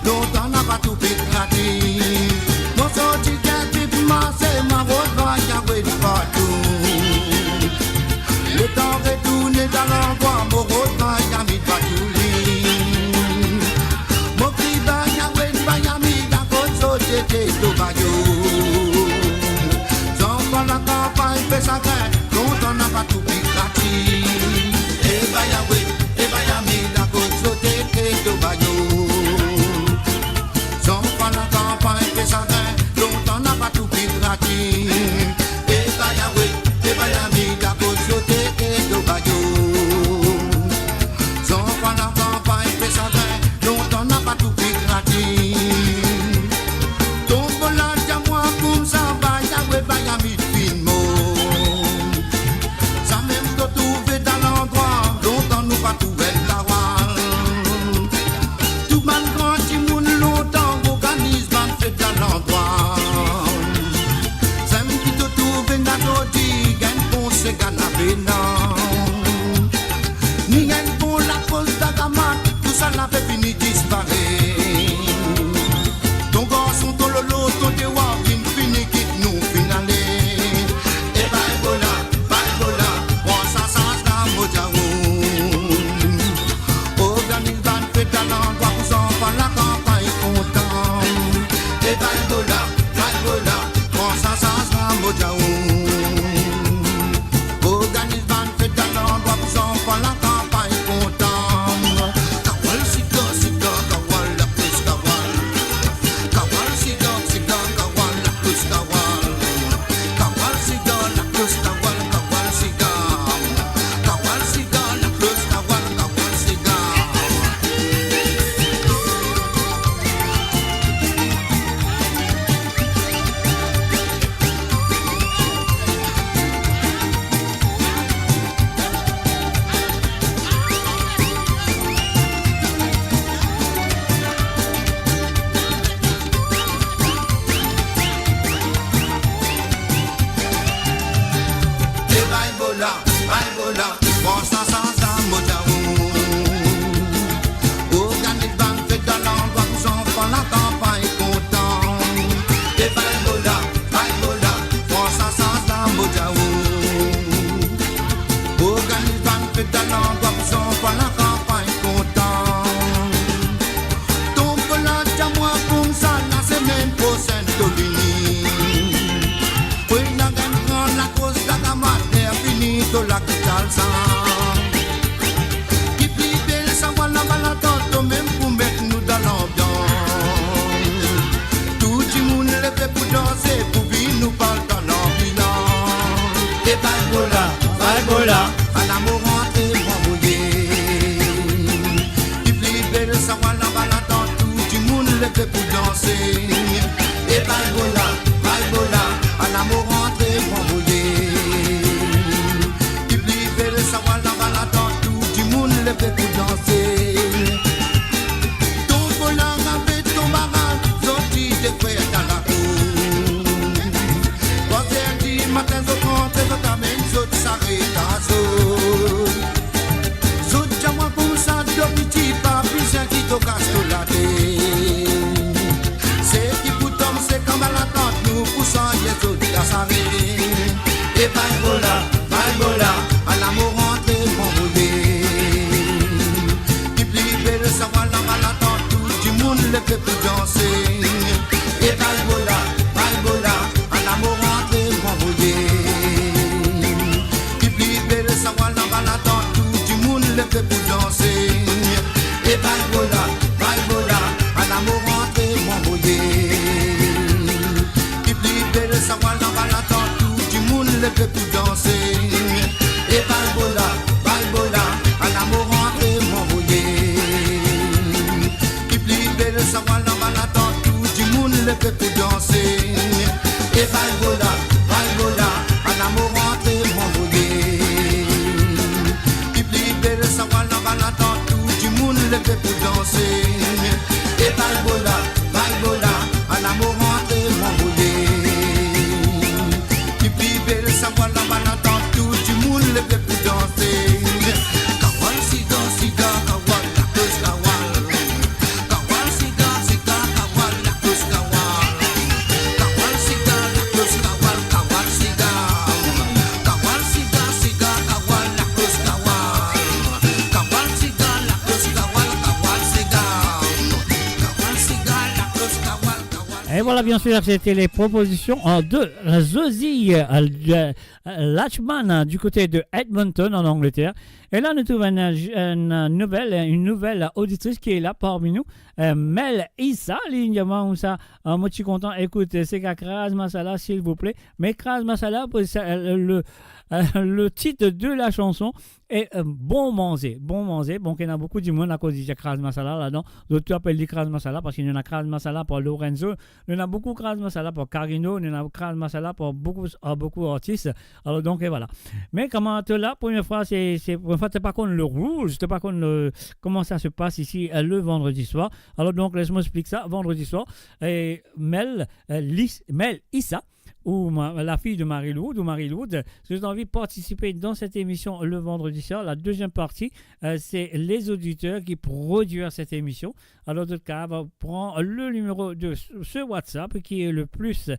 lontan napa tou pe gratis. Mo sorti Kervip, mase, mo rod vayawet partou. Letan retourne dan landrwa, mo rod vayamid partou li. Mo kri vayawet, vayamid, akoz zot ete Tobago. Zanfan lakanpagn pe sagrin, lontan napa tou pe gratis. E vayawet, e vayamid, akoz zot ete Tobago. Zanfan lakanpagn pe sagrin, lontan napa tou pe gratis. E vayawet, e vayamid, akoz zot ete Tobago. Zanfan lakanpagn pe sagrin, lontan napa tou pe gratis. Tonbola dir mwa koumsa, vayawet, vayamid finn mor. Samem to trouve dan landrwa, lontan nou pa trouv enn kawal. Tou bann gran dimoun lontan organiz bann fet dan landrwa. Samem ki to trouve ena zordi, gagn konsek ena pena. Ni enn bon lakoz dagamat, tousala pe fini disparet. To garson, to lolo, to dewa, finn fini kit nou, finn ale. E bay bola, bay bola, pran sa sans la, mo dir ou. Organiz bann fet dan landrwa pou zanfan lakanpagn kontan. E bay bola, bay bola, pran sa sans la, mo dir ou. Organiz bann fet dan landrwa pou zanfan lakanpagn kontan. Kawal siga, siga, kawal laplis kawal. Kawal siga, siga, kawal laplis kawal. Kawal siga, laplis kawal, kawal siga. Kawal siga, laplis kawal, kawal siga. E bay bola, bay bola, pran sa sans la, mo dir ou. Organiz bann fet dan landrwa pou zanfan lakanpagn kontan. E bay bola, bay bola, pran sa sans la, mo dir ou. Organiz bann fet dan landrwa pou zanfan lakanpagn kontan. Tonbola dir mwa koumsa, lasemenn prosenn to vini. Pou ena enn gran lakoz dagamat, ler fini to lakital sa. Ki pli bel sa, vwala, vwala, tanto mem pou met nou dan lanbians. Tou dimoun leve pou danse, pou vinn nou pal dan lanbilans. E bay bola, bay bola, ala mo rantre, mo anvoye. Ki pli bel sa, vwala, vwala, tanto tou dimoun leve pou danse. E bay bola, bay bola, ala mo rantre, mo anvoye. Ki pli bel sa, vwala, vwala, tanto tou dimoun leve pou danse. Tonbola avek tonbara, zot ti de fer dan lakour. Trwa zer dimatin zot rantre, zot amenn zot saret a zot. Zot dir mwa koumsa, dopiti pa bizin ki to kas to latet. Seki pou tom, se kan bal atant nou pou sanye zot lasare. E bay bola, bay bola, ala mo rantre, mo anvoye. Ki pli bel sa, vwala, vwala, tanto tou dimoun leve pou danse. E bay bola, bay bola, ala mo rantre, mo anvoye. Ki pli bel sa, vwala, vwala, tanto tou dimoun leve pou danse. E bay bola, bay bola, ala mo rantre, mo anvoye. Ki pli bel sa, vwala, vwala, tanto tou dimoun leve pou danse. E bay bola, bay bola, ala mo rantre, mo anvoye. Ki pli bel sa, vwala, vwala, tanto tou dimoun leve pou danse. E bay bola, bay bola, ala mo rantre, mo anvoye. Ki pli bel sa, vwala, vwala, tanto tou dimoun leve pou danse. E bay bola, bay bola, ala mo rantre, mo anvoye. Ki pli bel sa, vwala, vwala, tanto tou dimoun leve pou danse. Kawal siga, siga, kawal, laplis kawal. Kawal siga, siga, Et voilà, bien sûr, c'était les propositions, euh, de Zozi, euh, de, euh, Lachman, euh, du côté de Edmonton, en Angleterre. Et là, nous trouvons une, une nouvelle, une nouvelle auditrice qui est là parmi nous, euh, Mel Issa, li dir mwa koumsa, euh, mo ti kontan ekout, euh, sega Kraz Masala, silvouple. Me Kraz Masala, pou sa, euh, le, euh, le titre de la chanson, e, euh, bon manze, bon manze. Bon, ki ena boukou dimoun akoz li dir Kraz Masala ladan. Zot tou apel li Kraz Masala parski nou ena Kraz Masala par Lorenzo, nou ena boukou Kraz Masala par Carino, nou ena Kraz Masala par boukou, euh, boukou artis. Alor donk, e vwala. Me kouma to la, premie fwa, se, se premie fwa to pa konn le rules, to pa konn le, comment ça se passe ici, euh, le vendredi soir. Alor donk, les mwa explik sa, vendredi soir, e Mel, euh, Lis-, Mel Issa, ou ma-, la fille de Marie-Lourdes, ou Marie-Lourdes, si vous avez envie de participer dans cette émission le vendredi soir, la deuxième partie, euh, c'est les auditeurs qui produisent cette émission. Alors, dans ce cas, va prendre le numéro de ce ce WhatsApp qui est le plus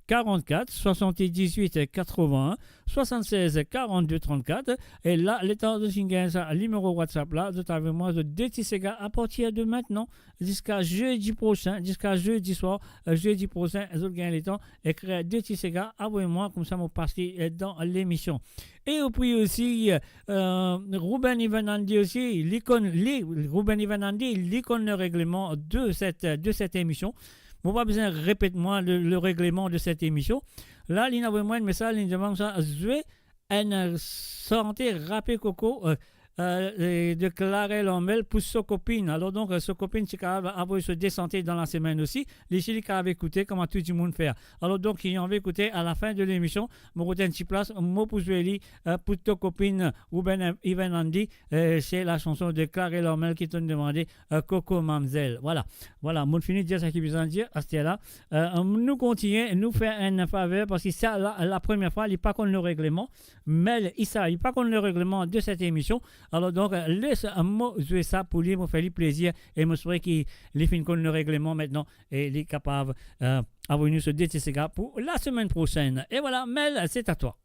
quarante-quatre soixante-dix-huit quatre-vingts soixante-seize quarante-deux trente-quatre. E la, letan zot finn gagn sa nimero WhatsApp la, zot avoy mwa zot de ti sega à partir de maintenant, ziska zedi prosin, ziska zedi swar, euh, zedi prosin, zot gagn letan ekrir de ti sega, avoy mwa, koumsa mo pas li, euh, dan lemision. E epi osi, euh, Ruben Ivan Andy osi, li konn, li, Ruben Ivan Andy, li konn le regleman de cette, de cette émission. Mo pa bizin repet mwa le, le regleman de cette émission. La, li inn avoy mwa enn mesaz, li dir mwa sa, zwe enn, euh, sante rape koko, euh, euh, e de Clarel Armel pou so kopinn. Alor donk, euh, so kopinn ti kapav avoy so de sante dan lasemenn osi. Li si li kapav ekoute kouma tou dimoun fer. Alor donk, li anvi ekoute, a la fin de lemision, mo rod enn ti plas, mo pou zwe li, euh, pou to kopinn, Ruben Ivan Andy, euh, se la chanson de Clarel Armel ki to'nn demande, euh, Koko Mamzel. Vwala. Vwala, mo'nn fini dir sa ki bizin dir, aster la. Euh, nou kontigne, nou fer enn faver, parski sa la, la premie fwa, li pa konn le regleman. Mel Issa, li pa konn le regleman de cette émission. Alor donk, les mo zwe sa pou li, mo fer li plezir, e mo swete ki li finn konn le regleman aster la, e li kapav, euh, avoy nou so de ti sega pou lasemenn prosenn. E vwala, Mel, c'est à toi.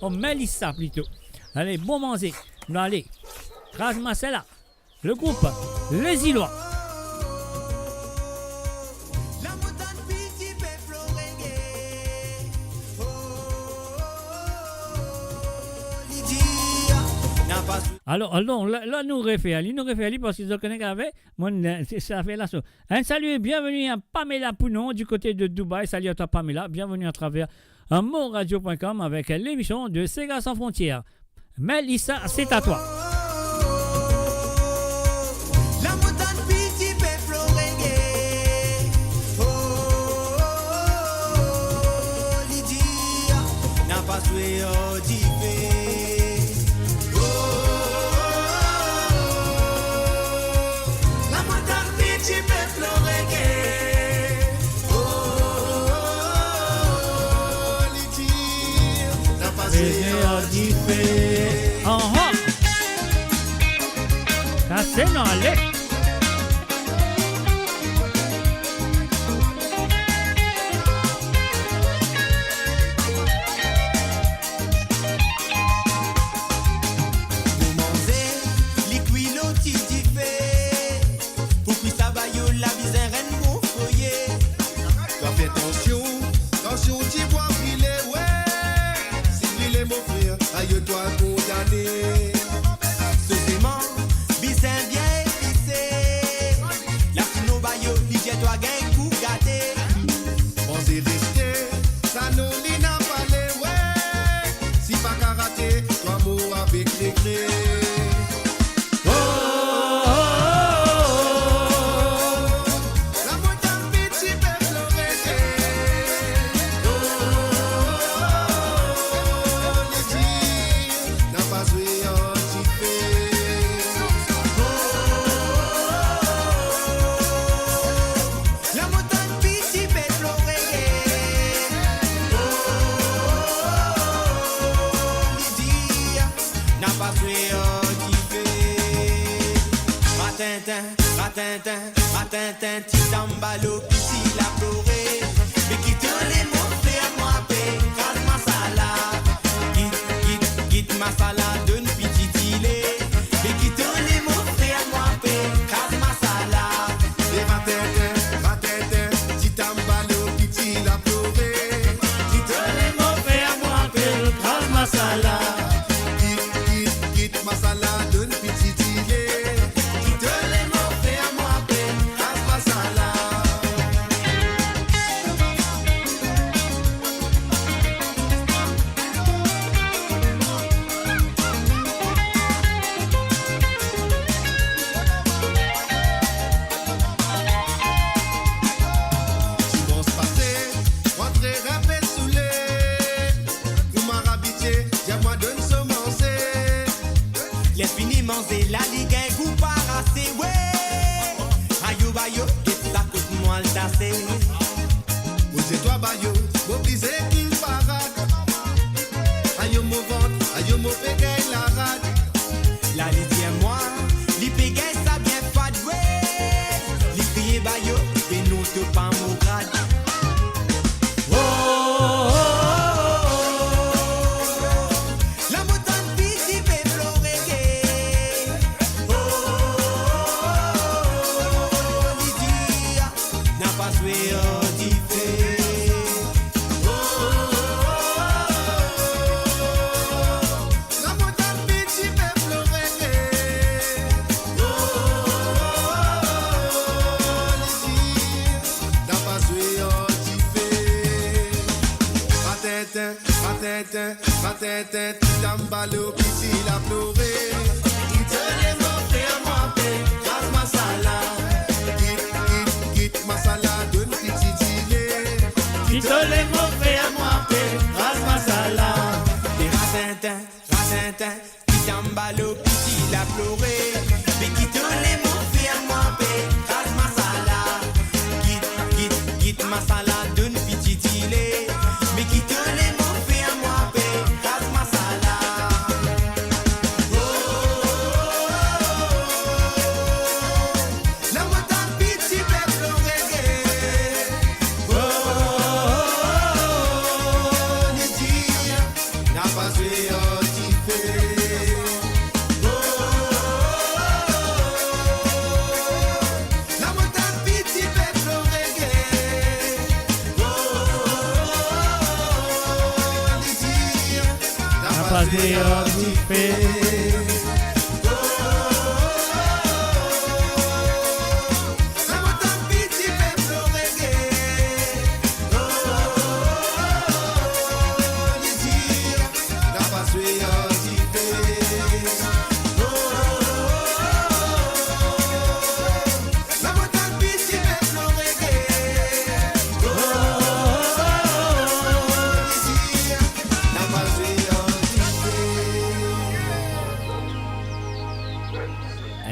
Oh, Mel Issa plito. Ale, bon manze. Nou ale. Kraz Masala. Le groupe Les Îlois. Alor, alor, la, la nou refer li, nou refer li parski zot kone ki ave, mwa, se, se zafer la, so. Un salut et bienvenue à Pamela Pounon du côté de Dubaï. Salut à toi, Pamela. Bienvenue à travers, euh, monradio point com avec l'émission de Sega Sans Frontières. Mel Issa, c'est à toi. Aha. Sa se nou ale. Pou manze, li kwi lor ti dife. Pou kwi sa bayo la bizin enn bon foye. Twa fer tansion, tansion ti bwa brile, we. Si brile mo frer, ayo twa kondane. So seman bizin bien epise. La sinon bayo li dir twa gagn gou gate. Panse reste, sa non li ena pale, we. Si pa karate, twa mor avek regre. Oh, oh, oh, oh, oh. Lamour tann piti pe plore. Oh, oh, oh, oh, oh. Li dir, napa zwe an dife. Oh, oh, oh, oh, oh. Lamour tann piti pe plore. Oh, oh, oh, oh, oh. Li dir, napa zwe an dife. Ratintin, ratintin, ratintin, ti tanbalo piti la plore. Me kite lemo fer mwa pe, kraz masala. Kit, kit, kit masala, donn piti dile. Me kite lemo fer mwa pe, kraz masala. E ratintin, ratintin, ti tanbalo Al tase. Mo dir twa ba yo, mo oblize kinn parad. Ayo mo vant, ayo mo pe gagn larad. La li dir mwa, li pe gagn sa bien fad, we. Li kriye ba yo, be non to pa mo grad. Oh, oh, oh, oh, oh. La mo tann piti pe plore, ke. Oh, oh, oh, oh, oh, li dir, napa zwe ar dife. Oh, oh, oh, oh, oh, oh. La mo tann piti pe plore, ke. Oh, oh, oh, oh, oh, oh, li dir, napa zwe ar dife. Atentin, atentin, atentin, ti tanbalo piti la plore. Ki to le mo fer mwa pe, gras masala. Kit, kit, kit masala, donn piti dile. Ki to le mo fer mwa pe, gras masala. Be atentin, atentin, ti tanbalo piti la plore. Me ki to le mo fer mwa pe, gras masala. Kit, kit, kit masala, donn piti dile. Me ki to le mo fer mwa pe, gras masala. Oh, oh, oh, oh, oh. La mo tann piti pe plore, ke. Oh, oh, oh, oh, oh, oh, li dir, napa zwe ar dife. Oh, oh, oh, oh, oh, oh. La mo tann piti pe plore, ke. Oh, oh, oh, oh, oh, oh, li dir, napa zwe ar dife. Oh, oh, oh, oh, oh, oh.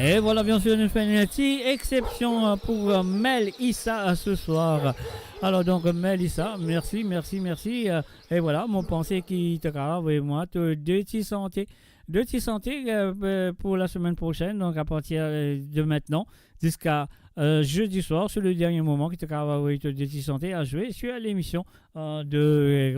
E vwala, byen sir, nou fer enn ti eksepsion, euh, pou, euh, Mel Issa, euh, ce soir. Alor donk, Mel Issa, mersi, mersi, mersi, euh, e vwala, mo panse ki to kapav avoy mwa to de ti sante, de ti sante, euh, euh, pou la semaine prochaine, donc à partir, euh, de maintenant, jusqu'à, euh, jeudi soir, sur le dernier moment, ki to kapav avoy to de ti sante a zwe sur lemision, euh, de,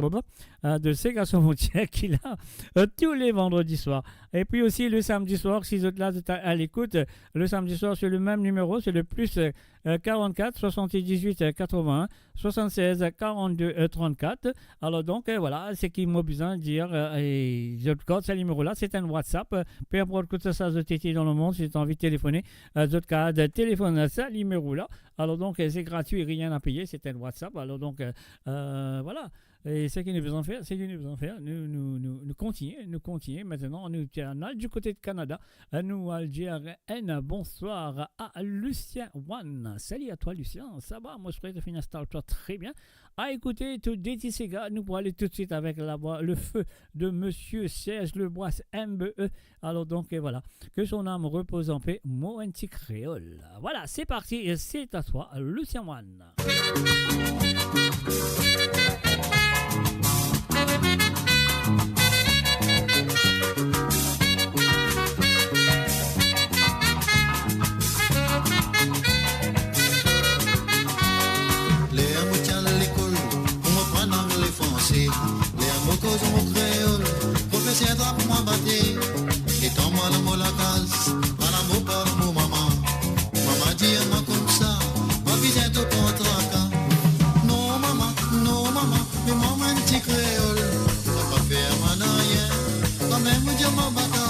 euh, de Se Garson Frontière ki la, euh, tous les vendredis soirs. Et puis aussi le samedi soir, si zot la, zot a, à l'écoute, euh, le samedi soir, c'est le même numéro, c'est le plus, euh, euh, quarante-quatre, soixante-dix-huit, euh, quatre-vingts, soixante-seize, quarante-deux, euh, trente-quatre. Alor donk, euh, vwala, seki mo bizin dir, euh, e zot gard sa nimero la, se enn WhatsApp, euh, pe inport kot sa zot ete dan lemond, si zot anvi telefone, euh, zot kapav telefonn sa nimero la. Alor donk, euh, se gratwi, rien à payer, se enn WhatsApp. Alor donk, euh, euh, vwala. E seki nou bizin fer, seki nou bizin fer, nou, nou, nou, nou kontigne, nou kontigne. Aster nou ti al di kote de Kanada, euh, nou al dir enn bonswar a Lucien One. Salut à toi, Lucien, ça va? Moi, je crois que tu as fini à start, toi, très bien. À écouter tout de ti sega, nou pou ale tout de suite avec la voix, le feu de Monsieur Serge Lebois, M B E. Alor donk, euh, vwala. Que son âme repose en paix, mo enn ti kreol. Vwala, c'est parti, et c'est à toi, Lucien One. Ler mo ti al lekol, pou mo aprann angle, franse. Ler mo koz mo kreol, profeser trap mwa bate. Letan mwa dan mo lakaz, ala mo parl mo mama. Mama dir mwa koumsa, pa bizin to pran traka. Non mama, non mama, me mwa mo enn ti kreol. Sa pa fer mwa nanye, kanmem ou dir mwa baka.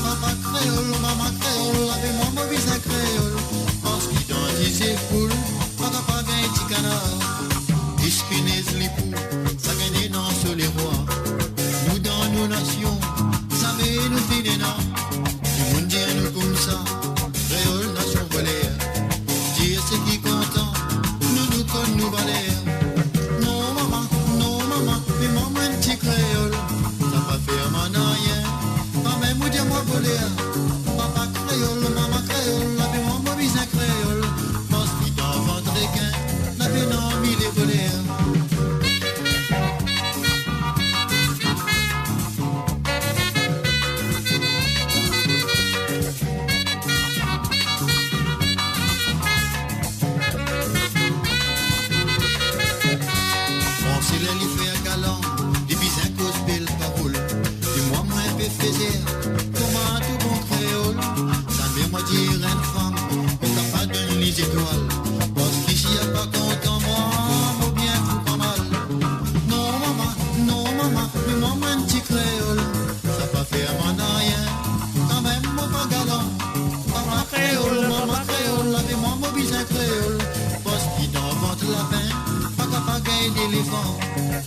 Papa kreol, mama kreol, lavi mwa mo bizin kreol. Parski dan diz poul, pa kapav gagn ti kanar. Espinez lipou, sa gagn ena so lerwa. Nou dan nou nasion, zame nou finn ena. Dimoun dir nou koumsa, kreol nasion voler. Dir seki kontan, nou, nou konn nou valer. Non mama, non mama, me mwa mo enn ti kreol. Sa pa fer mwa nanye, kanmem ou dir mwa voler. Papa kreol, mama kreol, lavi mwa mo bizin kreol. Parski dan vant rekin, Lapin, pa kapav gagn delefan,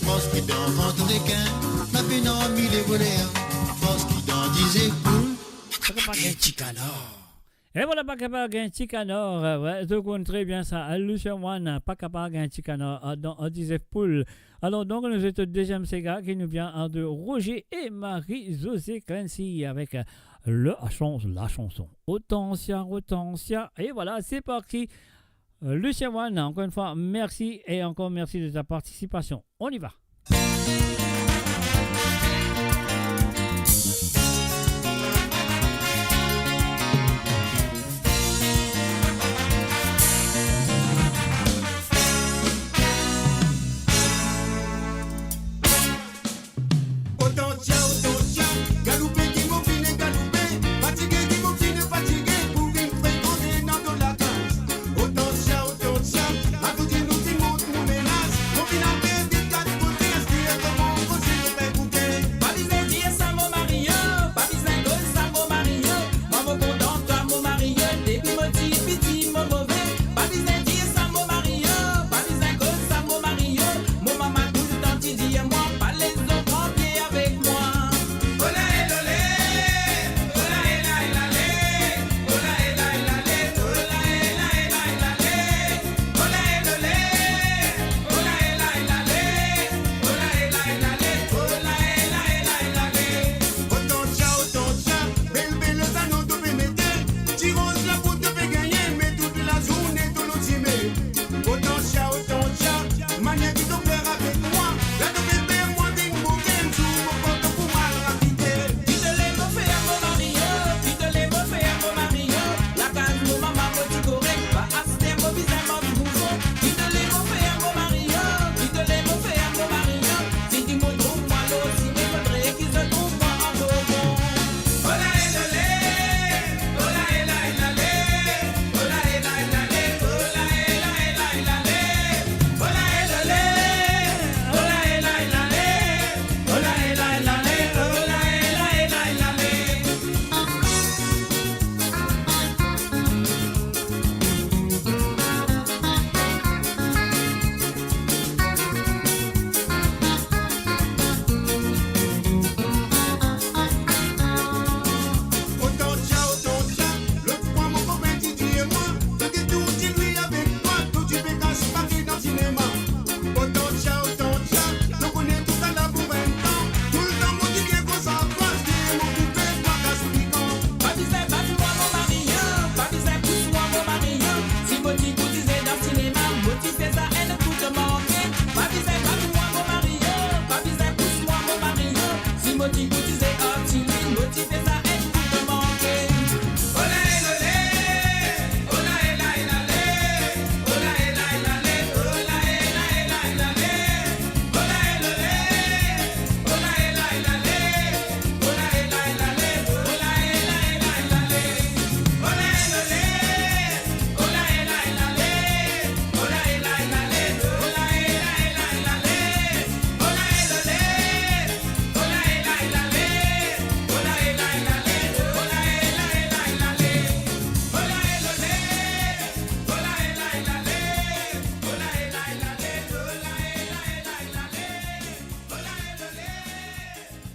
parski dan vant rekin, lapin anvi levoler, parski dan dizef poul, pa kapav gagn ti kanar. E vwala, pa kapav gagn ti kanar, euh, ouais, zot konn tre bien sa, euh, Lucien One, pa kapav gagn ti kanar, euh, dan, euh, dizef poul. Alor, donk, nou zet deziem sega ki nou vinn, euh, de Roger et Marie-José Clancy avek, euh, le, la chans-, la chanson Hortensia, Hortensia. E vwala, se parti. Euh, Lucien One, encore une fois, merci et encore merci de ta participation. On y va. Hortensia, Hortensia, galoupe ki mo finn galoupe, fatige ki mo finn fatige pou vinn frekante dan to lakaz. Hortensia, Hortensia, akoz nou ti mont nou menas, mo finn al pez de kat kote, aster kouma mo koze mo pe bouke. Pa bizin dir sa mo mari yo, pa bizin koz sa mo mari yo, mwa mo kontan twa mo mari yo, depi mo ti piti mo move. Pa bizin dir sa mo mari yo, pa bizin koz sa mo mari yo, mo mama toultan ti dir mwa, pa les zot pran pie avek mwa. Ola e lole, ola e la e lale, ola e la e lale, ola e la e la e lale. Ola e lole, ola e la e lale, ola e la e lale, ola e la e la e lale. Hortensia, Hortensia, bel bel zanon to pe mete, ti roz lapo to pe gagne, me tout lazourne to lor sime. Hortensia, Hortensia, manier ki to fer avek mwa, la to pe fer mwa vinn bouke, enn zour mo port to pou al abite. Ki tole mo fer mo mari yo, ki tole mo fer mo mari yo, lakaz mo mama mo ti korek, pa aster mo bizin manz bouko. Ki tole mo fer mo mari yo, ki tole mo fer mo mari yo, si dimoun trouv mwa lor sime, fodre ki zot trouv mwa an bonbon. Ola e lole, ola e la e lale, ola e la e lale, ola e la e la e lale. Ola e lole, ola e la e lale, ola e la e lale, ola e la e la e lale. Hortensia, Hortensia, lot fwa mo kopin ti dir mwa, to ti tour ti lwi avek twa, to ti pe kas pase dan sinema. Hortensia, Hortensia, to kone tousala pou enn tan. Toultan mo ti dir kosa twa, si mo koupe twa kas pikan. Pa bizin bat mwa mo mari yo, pa bizin pous mwa mo mari yo. Si mo ti koutize dan sinema, mo ti fer sa enn kout manke. Pa bizin bat mwa mo mari yo, pa bizin pous mwa mo mari yo. Si mo ti koutize ar ti lwi, mo ti fer sa enn kout manke. Ola e lole, ola e la e lale, ola e la e lale, ola e la e la e lale. Ola e lole, ola e la e lale, ola e la e lale, ola e la e la e lale. Ola e lole, ola e la e lale, ola e la e lale, ola e la e la e lale. Ola e lole, ola e la e lale, ola e la e la e lale, ola e la e la e lale. Ola e lole, ola e la e lale, ola e la e lale, ola e la e la e lale. Ola e lole,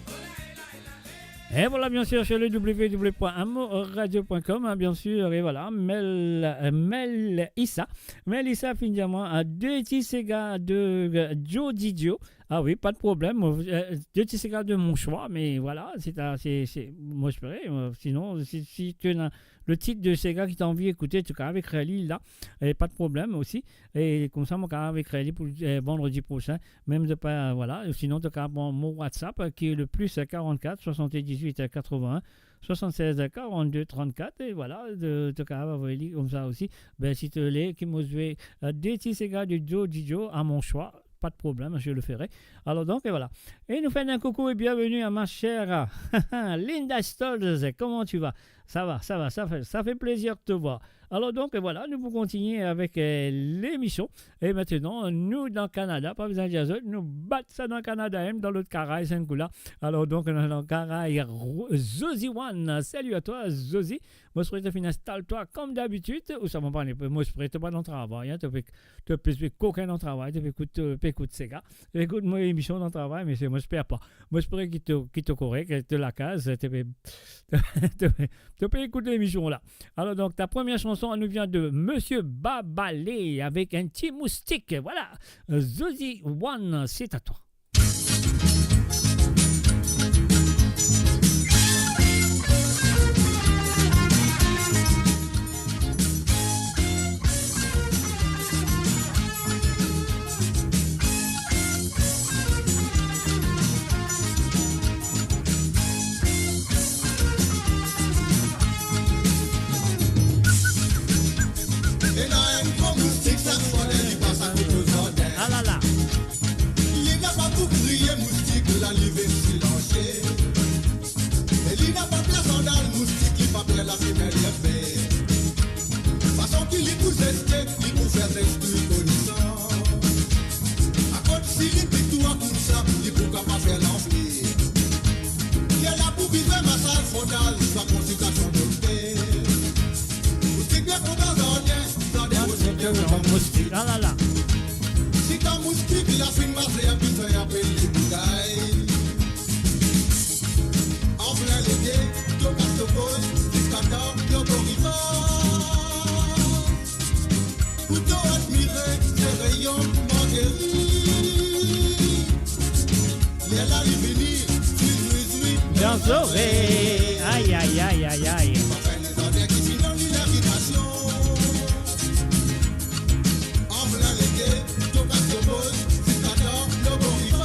ola e la e lale. Et voilà, bien sûr, sur le w w w point amourradio point com, hein, bien sûr, et voilà, Mel, euh, Melissa. Melissa finn dir mwa, euh, de ti sega de, euh, Joe Didio. Ah oui, pas de problème. Euh, de ti sega de mon choix, mais voilà, c'est à, c'est, c'est, moi, je ferai. Euh, sinon, si, si tu as le titre de sega ki to anvi ekoute, to kapav ekrir li la, e pa de problem osi. E koumsa, mo kapav ekrir li pou, euh, vandredi prosin, mem de pa, voilà. Sinon, to kapav pran mo WhatsApp, euh, ki le plus, euh, quarante-quatre soixante-dix-huit quatre-vingts soixante-seize quarante-deux trente-quatre, e voilà, de, to kapav avoy li koumsa osi. Ben, si to le ki mo zwe, euh, de ti sega de Joe Didio, à mon choix, pas de problème, je le ferai. Alors donc, et voilà. Et nous faisons un coucou et bienvenue à ma chère Linda Stolz. Comment tu vas ? Ça va, ça va, ça fait, ça fait plaisir de te voir. Alor donk, vwala, nou pou kontigne avek, eh, lemision. E aster, nou dan Kanada, pa bizin dir zot, nou bat sa dan Kanada, mem dan lot karay, sa enn kou la. Alor donk, nou dan karay Ro-, Zozi One. Salut à toi, Zozi. Mo espere to finn instal twa kom dabitid, ou sa mo pa, mo espere to pa dan travay, hein, to pe, to pe, pe kokin dan travay, to pe ekout, to pe ekout sega, to pe ekout mo emision dan travay, me se, mo espere pa. Mo espere ki to, ki to korek, to lakaz, to pe, to pe, to pe ekout lemision la. Alor donk, ta premie sanson, elle nous vient de Monsieur Babalé avec un petit moustique. Voilà, Zozi One, c'est à toi. Ena enn gro moustik, sak fwa ler li pas akote to zardin. Ah là là. Li napa pou kriye, moustik la li vinn silanse. E li napa per sandal, moustik li pa per lafimen lerbe. Fason ki li pou zeste, li pou fer zes tou konesan. Akoz si li pik twa koumsa, li pou kapav fer lanfli. Lerla pou bizin masaz frontal, swa konsiltasion dokter. Moustik bien kontan zardin, zardin osi bien kontan moustik. Ah là là. Si to moustik la finn maze, bizin apel li pou gagn. Anflin lete, to kas to koz, ziska tan to ariv. Pou to admire se reyon manzeri. Lerla li vini, zwi, zwi, zwi. Dan zore. Ay, ay, ay, ay, ay. Anflin lezot ki finn donn li leritasion. Anflin lete, to kas to koz, ziska tan to ariv.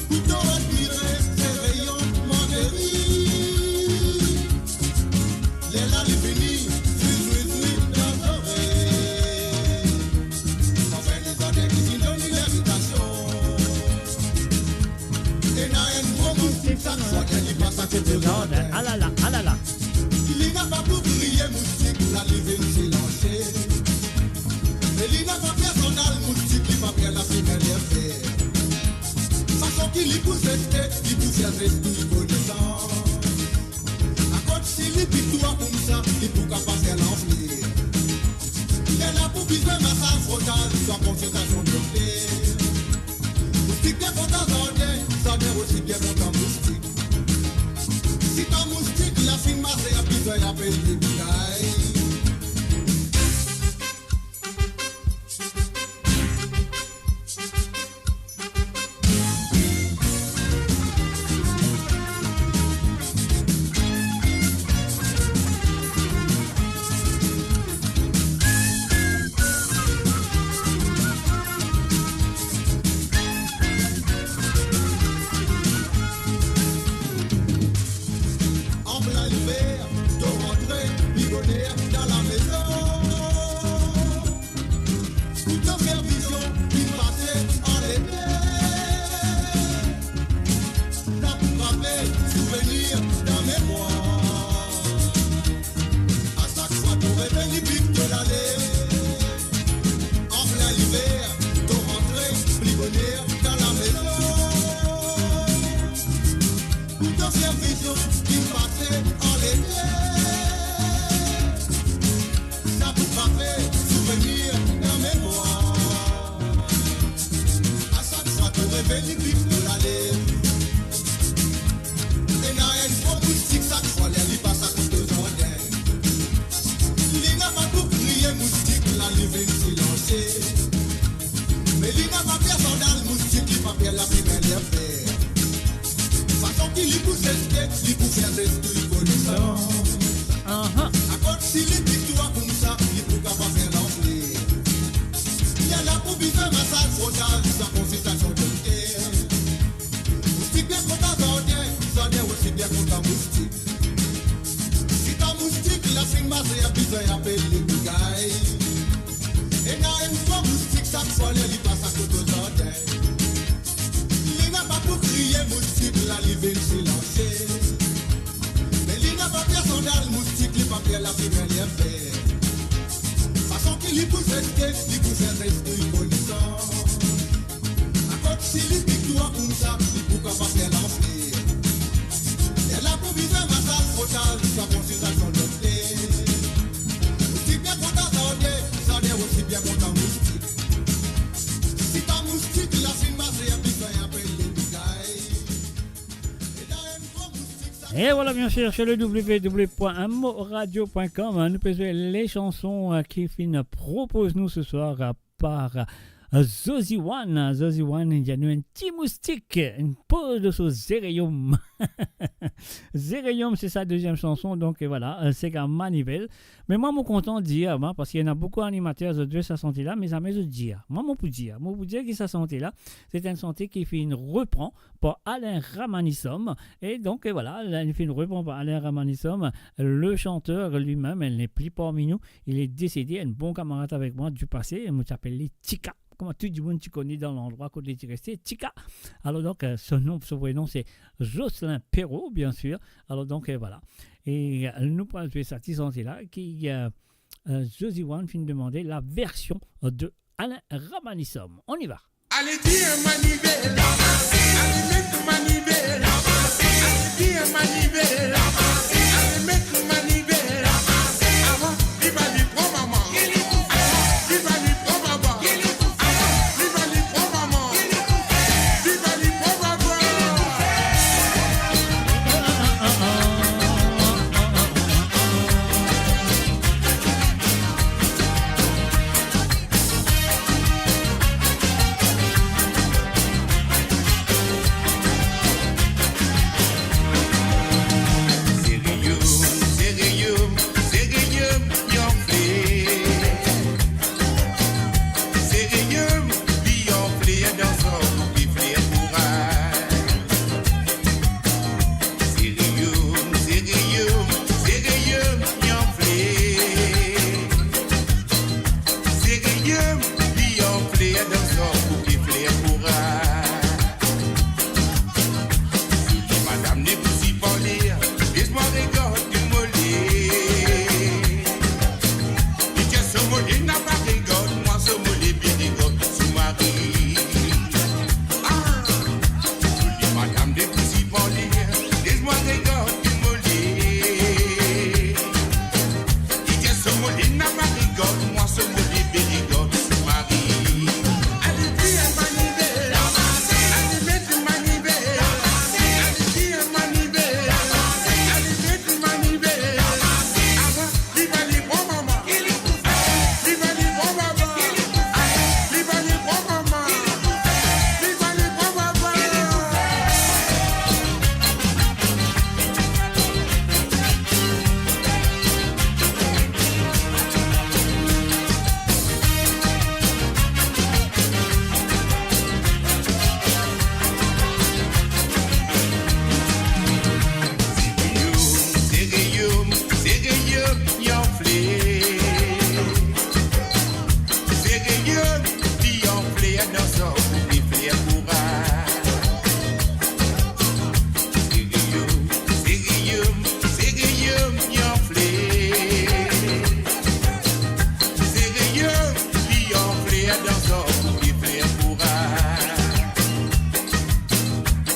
Pou to admire se reyon manzeri. Lerla li vini, zwi, zwi, zwi, dan zore. Anflin lezot ki finn donn li leritasion. Ena enn gro moustik, sak fwa ler li pas akote to zardin. Ah là là, ah là là. Li napa pou kriye, moustik la li vinn silanse. E li napa per sandal, moustik li pa per lafimen lerbe. Fason ki li pou zeste, li pou fer zes tou konesan. Akoz si li pik twa koumsa, li pou kapav fer lanfli. Lerla pou bizin masaz frontal, swa konsiltasion dokter. Moustik bien kontan zardin, zardin osi bien kontan moustik. Si to moustik la finn maze, bizin apel li pou gagn. Anflin liver, to rantre pli boner dan lamezon. Pou to fer vizion ki pase an lete. Sa pou trape souvenir dan memwar. A sak fwa to reve, li pik to lale. Anflin liver, to rantre pli boner dan lamezon. Pou to fer vizion ki pase an lete. Sa pou trape souvenir dan memwar. A sak fwa to reve, li pik to lale. Ena enn gro moustik, sak fwa ler li pas akote to zardin. Li napa pou kriye, moustik la li vinn silanse. Me li napa per sandal, moustik li pa per lafimen lerbe. Fason ki li pou zeste, li pou fer zes tou konesan. Aha. Akoz si li pik twa koumsa, li pou kapav fer lanfli. Lerla pou bizin masaz frontal, swa konsiltasion dokter. Moustik bien kontan zardin, zardin osi bien kontan moustik. Si to moustik la finn maze, bizin apel li pou gagn. Ena enn gro moustik, sak fwa ler li pas akote to zardin. Li napa pou kriye, moustik la li vinn silanse. Me li napa per sandal, moustik li Li pou zete, li pou fer reste konisan. Akot si li viktwar koumsa, li pou kapav fer lanse. Lerla pou bizin masaz total, li sa konsider son dokter. Moustik bien kontan zardien, zardien osi bien kontan moustik. Si pa moustik, la finn maze, li fer apel le bigay. E la, enn gro moustik, sa... Et voilà, bien sûr, sur le w w w point m o radio point com, hein, nou pe zwe le sanson, euh, ki finn propoz nou ce soir, euh, par, euh, Zozi One. Zozi One, li dir nou enn ti moustik, enn poz dan so zereyom. Zereyom, se sa deziem sanson, donk, euh, voilà, euh, se ka manivel. Me mwa, mo kontan dir, mwa, parski ena boukou animater, zot zwe sa sante la, me zame zot dir. Mwa, mo pou dir, mo pou dir ki sa sante la, se enn sante ki finn repran par Alain Ramanisum. E donk, euh, voilà, la, li finn repran par Alain Ramanisum, le chanteur lui-même, il n'est plus parmi nous, il est décédé, enn bon kamarad avek mwa du passé, mo ti apel li Tika. Kouma tou dimoun ti kone dan landrwa kot li ti reste, Tika. Alor donk, euh, so nom, so vre nom, se Jocelyn Perrault, bien sûr. Alor donk, euh, voilà. E, euh, nou pou al zwe sa ti sante la, ki, euh, euh, Zozi One finn demande la version de Alain Ramanisum. On y va. Ale dir manivel, ale met manivel, ale dir manivel, ale met manivel. Avan, li pa li pran mama. Avan, li pa li pran baba. Avan, li pa li pran mama. Li pa li pran baba. Zereyom, zereyom, zereyom, li anfle. Zereyom, li anfle, dan so koupe fler kouraz. Zereyom, zereyom, zereyom, li anfle. Zereyom, li anfle, dan so koupe fler kouraz. Zoli madam, ne bouzi pa ler, les mwa regard mo le. Li dir so mole napa regard mwa, so mole pe regard so mari. Ah! Zoli madam, ne bouzi pa ler, les mwa regard mo le. Li dir so mole napa regard mwa, so mole pe regard so mari. Ale dir manivel, ale met manivel, ale dir manivel, ale met manivel. Avan, li pa li pran mama. Li pa li pran baba. Li pa li pran mama. Li pa li pran baba. Zereyom, zereyom, zereyom, li anfle. Zereyom, li anfle, dan so koupe fler kouraz. Zereyom, zereyom, zereyom, li anfle. Zereyom, li anfle, dan so koupe fler kouraz.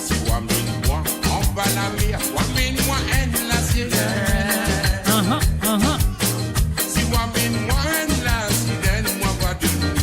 Si ou amenn mwa anba lamer, ou amenn mwa enn lasirèn. Aha, aha. Si ou amenn mwa enn lasirèn, mwa va donn ou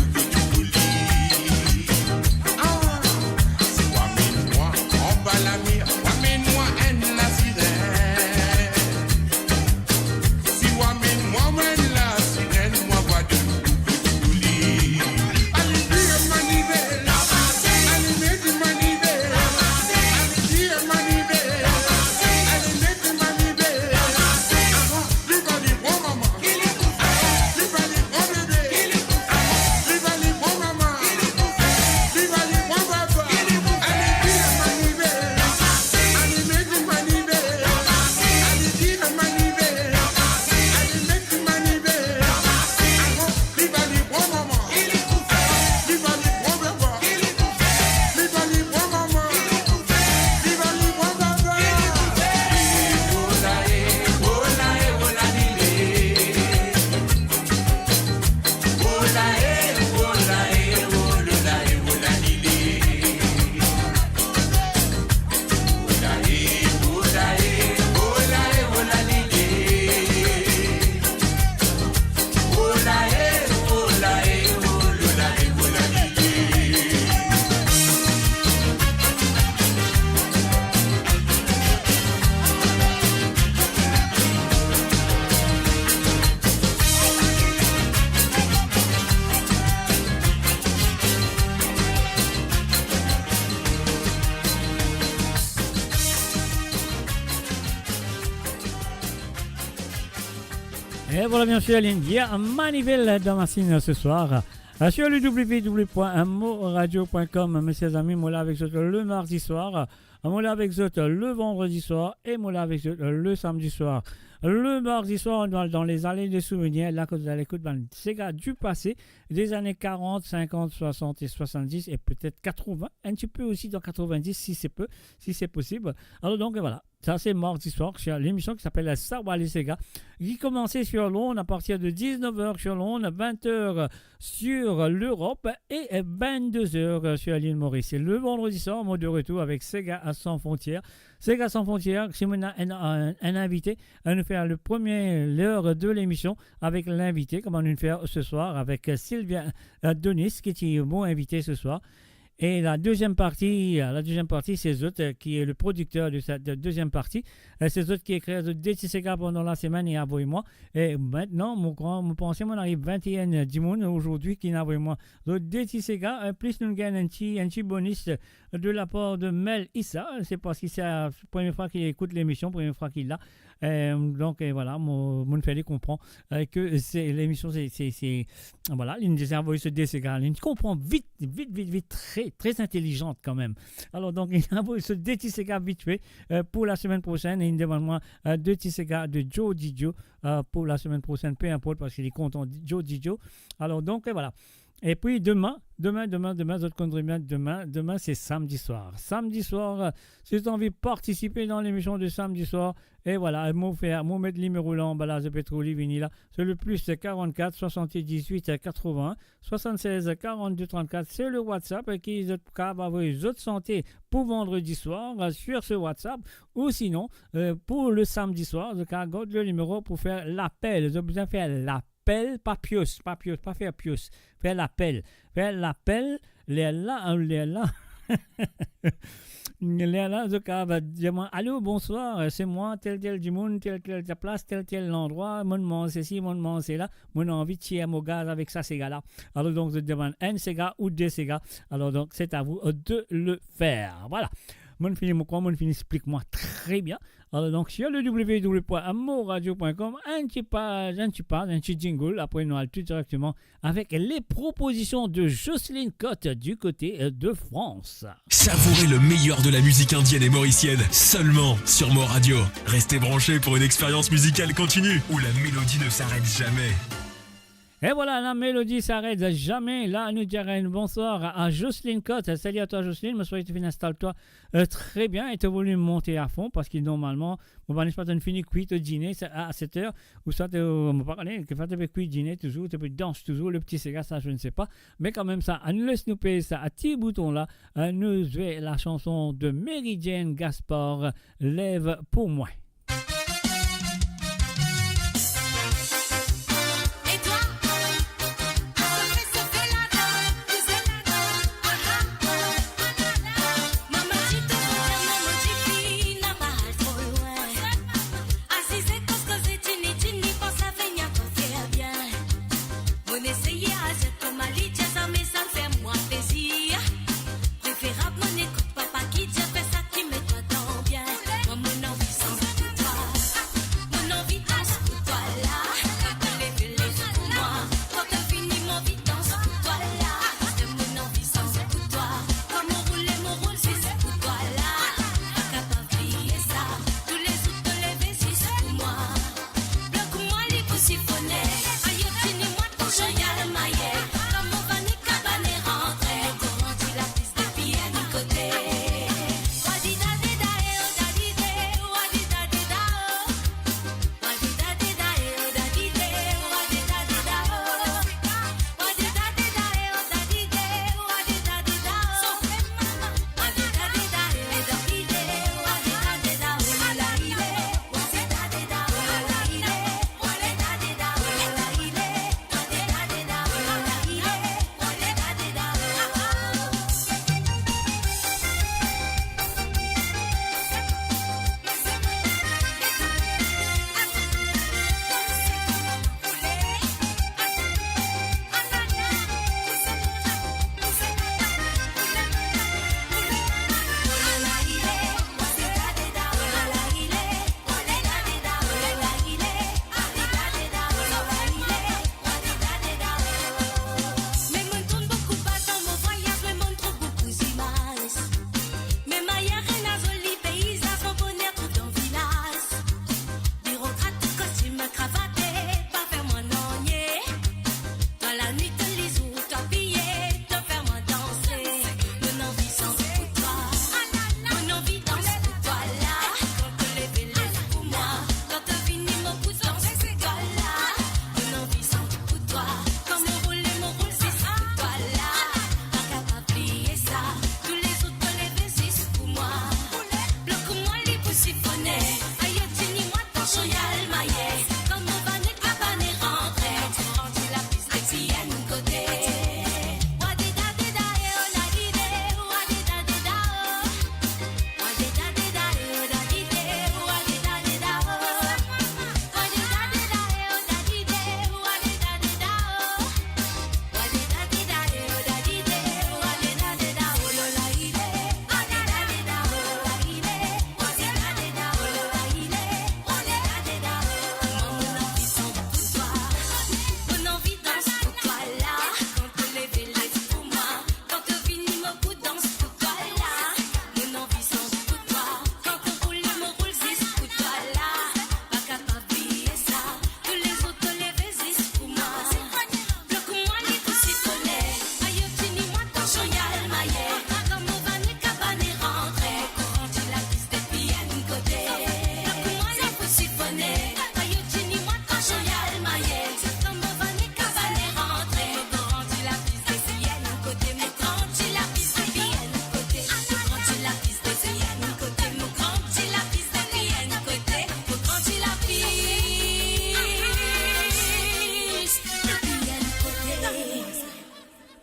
Et voilà, bien sûr, Lindia Manivel dans ma signe ce soir. Euh, sur le w w w point mo radio point com, mes chers amis, mo la avek zot le mardi soir. Euh, mo la avek zot le vendredi soir et mo la avek zot le samedi soir. Le mardi soir, on est dans les allées de souvenirs. La, kot nou al ekout bann sega du passé, des années quarante, cinquante, soixante et soixante-dix et peut-être quatre-vingts. Un petit peu aussi dans quatre-vingt-dix, si c'est peu, si c'est possible. Alors donc, voilà. Ça, c'est mardi soir sur l'émission qui s'appelle Savoir les Sega, qui commence sur l'onde à partir de dix-neuf heures sur l'onde, vingt heures sur l'Europe et vingt-deux heures sur l'île Maurice. Et le vendredi soir, mo de retour avec Sega sans frontières. Sega sans frontières, si nou ena un, un, un invité, nou fer le premier l'heure de l'émission avec l'invité, kouma nou fer ce soir avec Sylvia, euh, Donis, ki est mon invité ce soir. Et la deuxième partie, euh, la deuxième partie, c'est zot, euh, qui est le producteur de cette deuxième partie. Euh, c'est zot ki ekrir zot de ti sega pendant la semaine et envoyer moi. Et maintenant, mo krwar, mo panse, mo ariv vingt et un dimoun aujourd'hui ki envoyer moi zot de ti sega. Euh, plus nou gagn un petit, un petit bonus de la part de Mel Issa. C'est parce que c'est la première fois qu'il écoute l'émission, première fois qu'il l'a. Euh, donc, euh, voilà, mo, mo fer li konpran, euh, que c'est, l'émission, c'est, c'est, c'est, voilà, li inn envoy so de sega, li konpran vit, vit, vit, vit, très, très intelligente quand même. Alors, donc, li inn envoy so de ti sega vit fait, euh, pour la semaine prochaine, e li demann mwa, euh, de ti sega de Joe Didio, euh, pour la semaine prochaine, peu importe, parce qu'il est content, Joe Didio. Alors, donc, euh, voilà. Et puis demain, demain, demain, demain, zot konn bien, demain, demain, c'est samedi soir. Samedi soir, euh, si zot anvi participer dans l'émission de samedi soir, et voilà, mo fer, mo met limero la anba la, zot pe trouv li, vini la. C'est le plus quarante-quatre soixante-dix-huit quatre-vingts soixante-seize quarante-deux trente-quatre, c'est le WhatsApp, euh, ki zot kav avoy zot santé pour vendredi soir, euh, sur ce WhatsApp, ou sinon, euh, pour le samedi soir, zot kav gard le limero pour fer lapel. Zot bizin fer lapel, pa pios, pa pios, pa fer pios. Fer lapel. Fer lapel, lerla, lerla. Lerla, zot kav dir mwa, "Allô, bonsoir, c'est moi, tel, tel dimoun, tel, tel plas, tel, tel landrwa, mo'nn manz sesi, mo'nn manz sela, mo'nn anvi tir mo gaz avek sa sega la." Alors donc, zot demann enn sega ou de sega. Alors donc, c'est à vous, euh, de le faire. Voilà. Mo'nn fini, mo krwar mo'nn fini explik mwa très bien. Alors donc, sur le w w w point mo radio point com, enn ti paz, enn ti paz, enn ti jingle, apre nou al tou directement avec les propositions de Jocelyne Cotte du côté, euh, de France. Savourez le meilleur de la musique indienne et mauricienne seulement sur Mo Radio. Restez branchés pour une expérience musicale continue où la mélodie ne s'arrête jamais. Et voilà, la mélodie s'arrête jamais. La, nou dir enn bonsoir à Jocelyne Cotte. Salut à toi, Jocelyne. Mo swete to finn instal twa, euh, très bien et to volim monte à fond parce que normalement, mo pa, n'est-ce pas, to'nn fini kwi to dine a, a set er, ou swa to, mo pa kone, kiksoz to pe kwi dine touzour, to pe dans touzour, le ti sega sa, je ne sais pas. Mais quand même sa, annou les nou pez sa ti bouton la, euh, nou zwe la chanson de Méridienne Gaspard, Lève pour moi. Preferab mo'nn ekout papa ki dir fer sa ki met twa dan bien. Mwa mo'nn anvi santi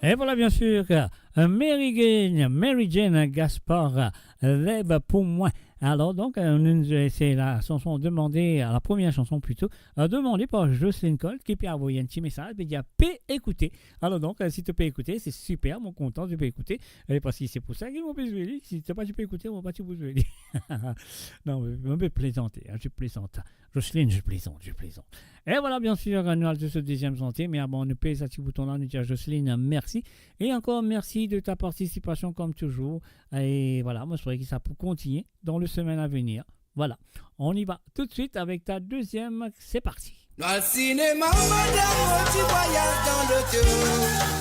Et voilà, bien sûr, euh, Mary Jane, Mary Jane Gaspard, euh, Lève pour moi. Alors, donc, euh, nou, euh, c'est la chanson demandée, euh, la première chanson plutôt, euh, demandée par Jocelyne Colt, ki pe avoy enn ti mesaz, pe dir, pe ekoute. Alors, donc, euh, si tu peux écouter, c'est super, mo kontan, tu peux écouter. Et parce que c'est pour ça ki mo pe zwe li. Si to pa ti pe ekoute, mo pa ti pou zwe li. Non, mais, mais plaisanter, hein, je plaisante. Jocelyne, je plaisante, je plaisante. Et voilà, bien sûr, nou al sou deuxième santé, mais avant, nou pez sa ti bouton la, nou dir Jocelyne, merci. Et encore, merci de ta participation, comme toujours. Et voilà, moi, je souhaite que ça peut continuer dans le semaine à venir. Voilà, on y va tout de suite avec ta deuxième, c'est parti. Nou al sinema, madam, mo ti vwayaz dan loto.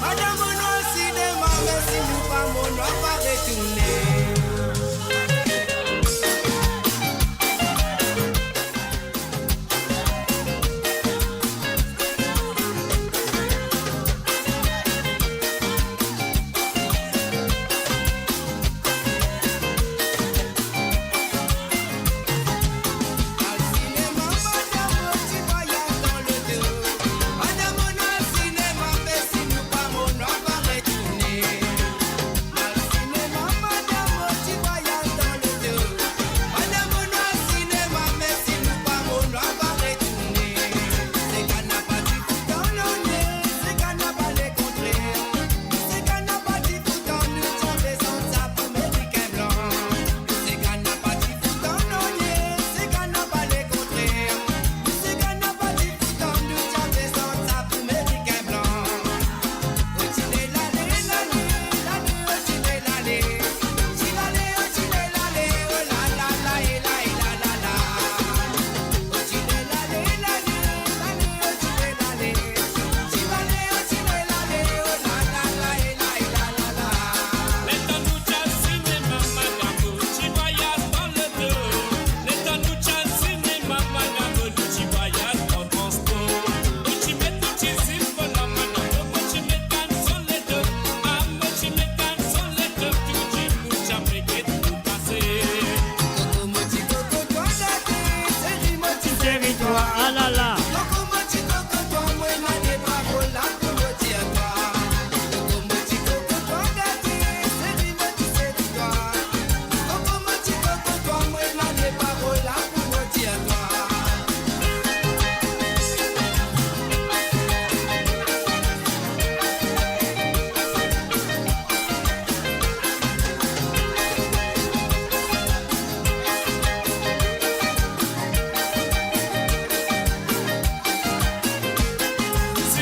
Madam, nou al sinema, me si nou pa mor, nou pa retourne.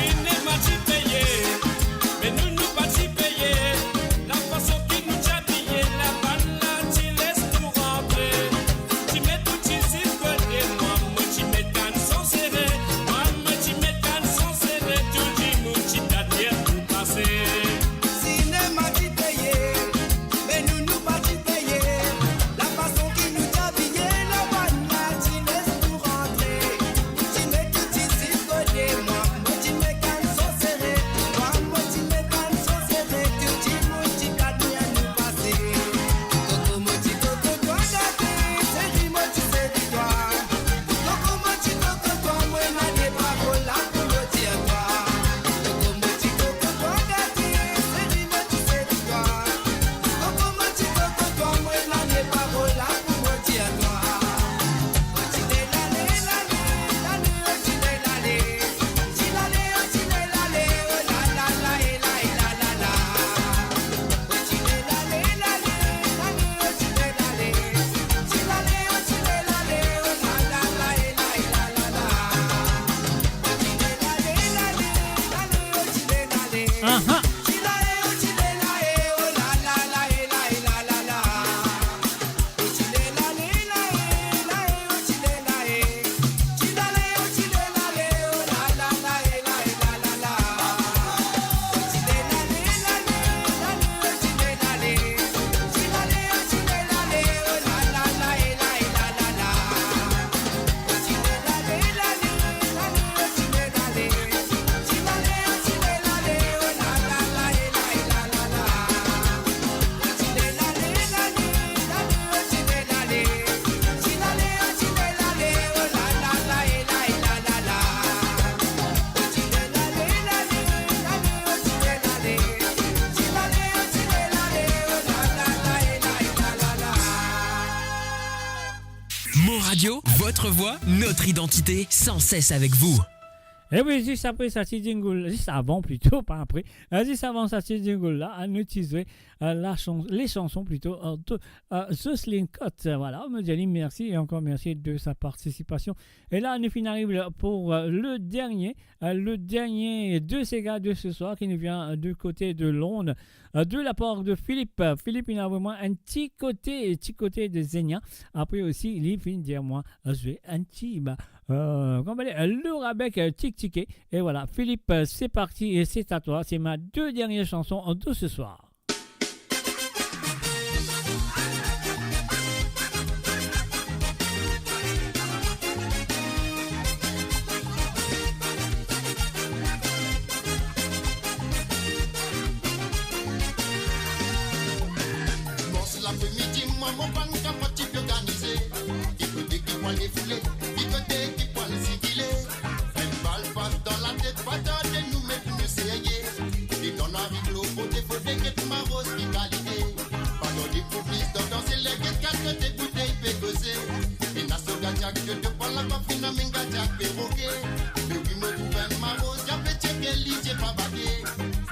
Sinema ti peye, me nou, nou pa ti peye. Lafason ki nou ti abiye, la bann la ti les nou rantre. Ti met ou ti zip kote mwa, mwa ti met kanson sere. Mwa, mwa ti met kanson sere, tou dimoun ti gard nou pase. Sinema ti peye, me nou, nou pa ti peye. Lafason ki nou ti abiye, la bann la ti les nou rantre. Ti met ou ti zip kote mwa, mwa ti met kanson sere. Mwa, mwa ti met kanson sere, tou dimoun ti gard nou pase. Koko mo ti koko twa gate, seri mo ti seri twa. Koko mo ti koko twa, mwa ena de parol la pou mo dir twa. Koko mo ti koko twa gate, Radio, votre voix, notre identité, sans cesse avec vous. E wi, zis apre sa ti jingle, zis avan plito, pa apre. Eh, zis avan sa ti jingle la, nou ti zwe, eh, la chan-, les chansons plito, eh, de, eh, Jocelyne Cotte. Eh, voilà, mo dir ali mersi e ankor mersi de sa participasion. E la, nou finn ariv pou, eh, le dernier, eh, le dernier de sega de ce soir ki nou vien, eh, du kote de Lond, eh, de la par de Philippe. Philippe, inn avoy mwa enn ti kote, ti kote de Zenia. Apre osi, li finn dir mwa, eh, zwe enn ti, ba, eh, kouma dir, eh, Laura Beck, eh, Tik Tike. E voilà, Philippe, eh, c'est parti et c'est à toi. C'est ma deux dernières chansons de ce soir. Dimann lapremidi, mwa mo pann kapav ti pe organize. Ki kote ki pou al defoule, ki kote ki pou al sigile. Enn bal pas dan latet, pa tarde nou met nou serye. Letan nou ariv lor kote, fode get maroz ki kalite. Pa tarde pou plis dan danse, ler get kat kote boutey pe koze. Ena so gadiak de de pwa la, pa fini amenn gadiak pe roke. Me wi, mo trouv enn maroz, li pe tcheke, lizie pa bake.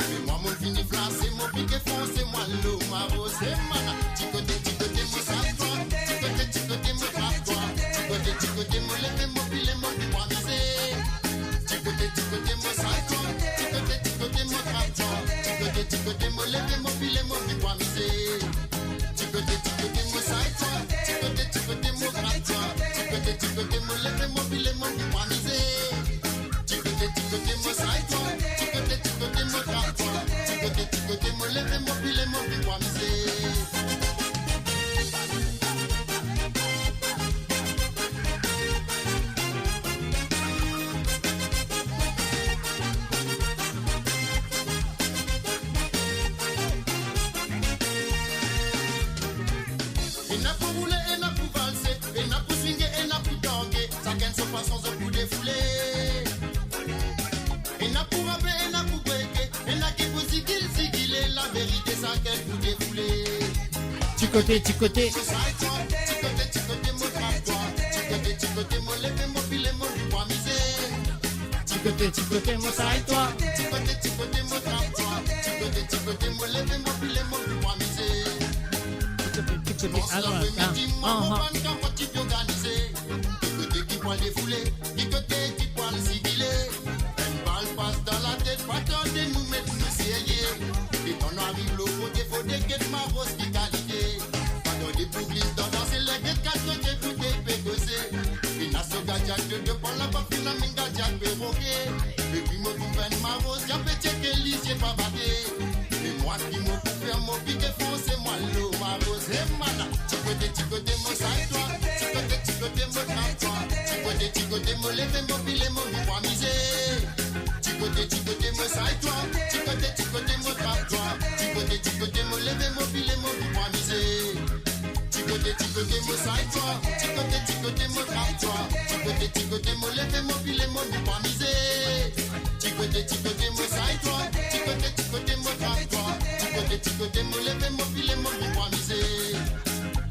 Me mwa, mo fini flase, mo pike fonse, mo al lor maroz. Hey, mana, ti kote, ti kote, mo sal twa. Ti kote, ti kote, mo trap twa. Ti kote, ti kote, mo leve, mo pile, mo vinn pou amize. Ti kote, ti kote, mo sal twa. Ti kote, ti kote, mo trap twa. Ti kote, ti kote, mo leve, mo pile, mo vinn pou amize. Ti kote, ti kote, mo sal twa. Ti kote, ti kote, mo trap twa. Ti kote, ti kote, mo leve, mo pile, mo vinn pou amize. Ti kote, ti kote, mo sal twa. Ti kote, ti kote, mo trap twa. Ti kote, ti kote, mo leve, mo pile, mo vinn pou amize. Ena pou roule, ena pou valse, ena pou swinge, ena pou tange. Sakenn so fason zot pou defoule. Ena pou rape, ena pou breke, ena ki pou zigil, zigile. Laverite, sakenn pou defoule. Ti kote, ti kote. Ti kote, ti kote, mo trap twa. Ti kote, ti kote, mo leve, mo pile, mo vinn pou amize. Ti kote, ti kote, mo sal twa. Ti kote, ti kote, mo trap twa. Ti kote, ti kote, mo leve, mo pile, mo vinn pou amize. Ti kote, ti kote, dimann lapremidi, mwa mo pann kapav ti pe organize. Ki kote ki pou al defoule, ki kote ki pou al sigile. Enn bal pas dan latet, pa tarde nou met nou serye. Letan nou ariv lor kote, fode get maroz ki kalite. Pa tarde pou glis dan danse, ler get kat kote boutey pe koze. Ena so gadiak de de pwa la, pa fini amenn gadiak pe roke. Me wi, mo trouv enn maroz, li pe tcheke, lizie pa bake. Me mwa, ki mo pou fer? Mo pike fonse, mo al lor maroz. Hey, mana, ti kote, ti kote, mo sal twa. Ti kote, ti kote, mo trap twa. Ti kote, ti kote, mo leve, mo pile, mo vinn pou amize. Ti kote, ti kote, mo sal twa. Ti kote, ti kote, mo trap twa. Ti kote, ti kote, mo leve, mo pile, mo vinn pou amize. Ti kote, ti kote, mo sal twa. Ti kote, ti kote, mo trap twa. Ti kote, ti kote, mo leve, mo pile, mo vinn pou amize. Ti kote, ti kote, mo sal twa. Ti kote, ti kote, mo trap twa. Ti kote, ti kote, mo leve, mo pile, mo vinn pou amize.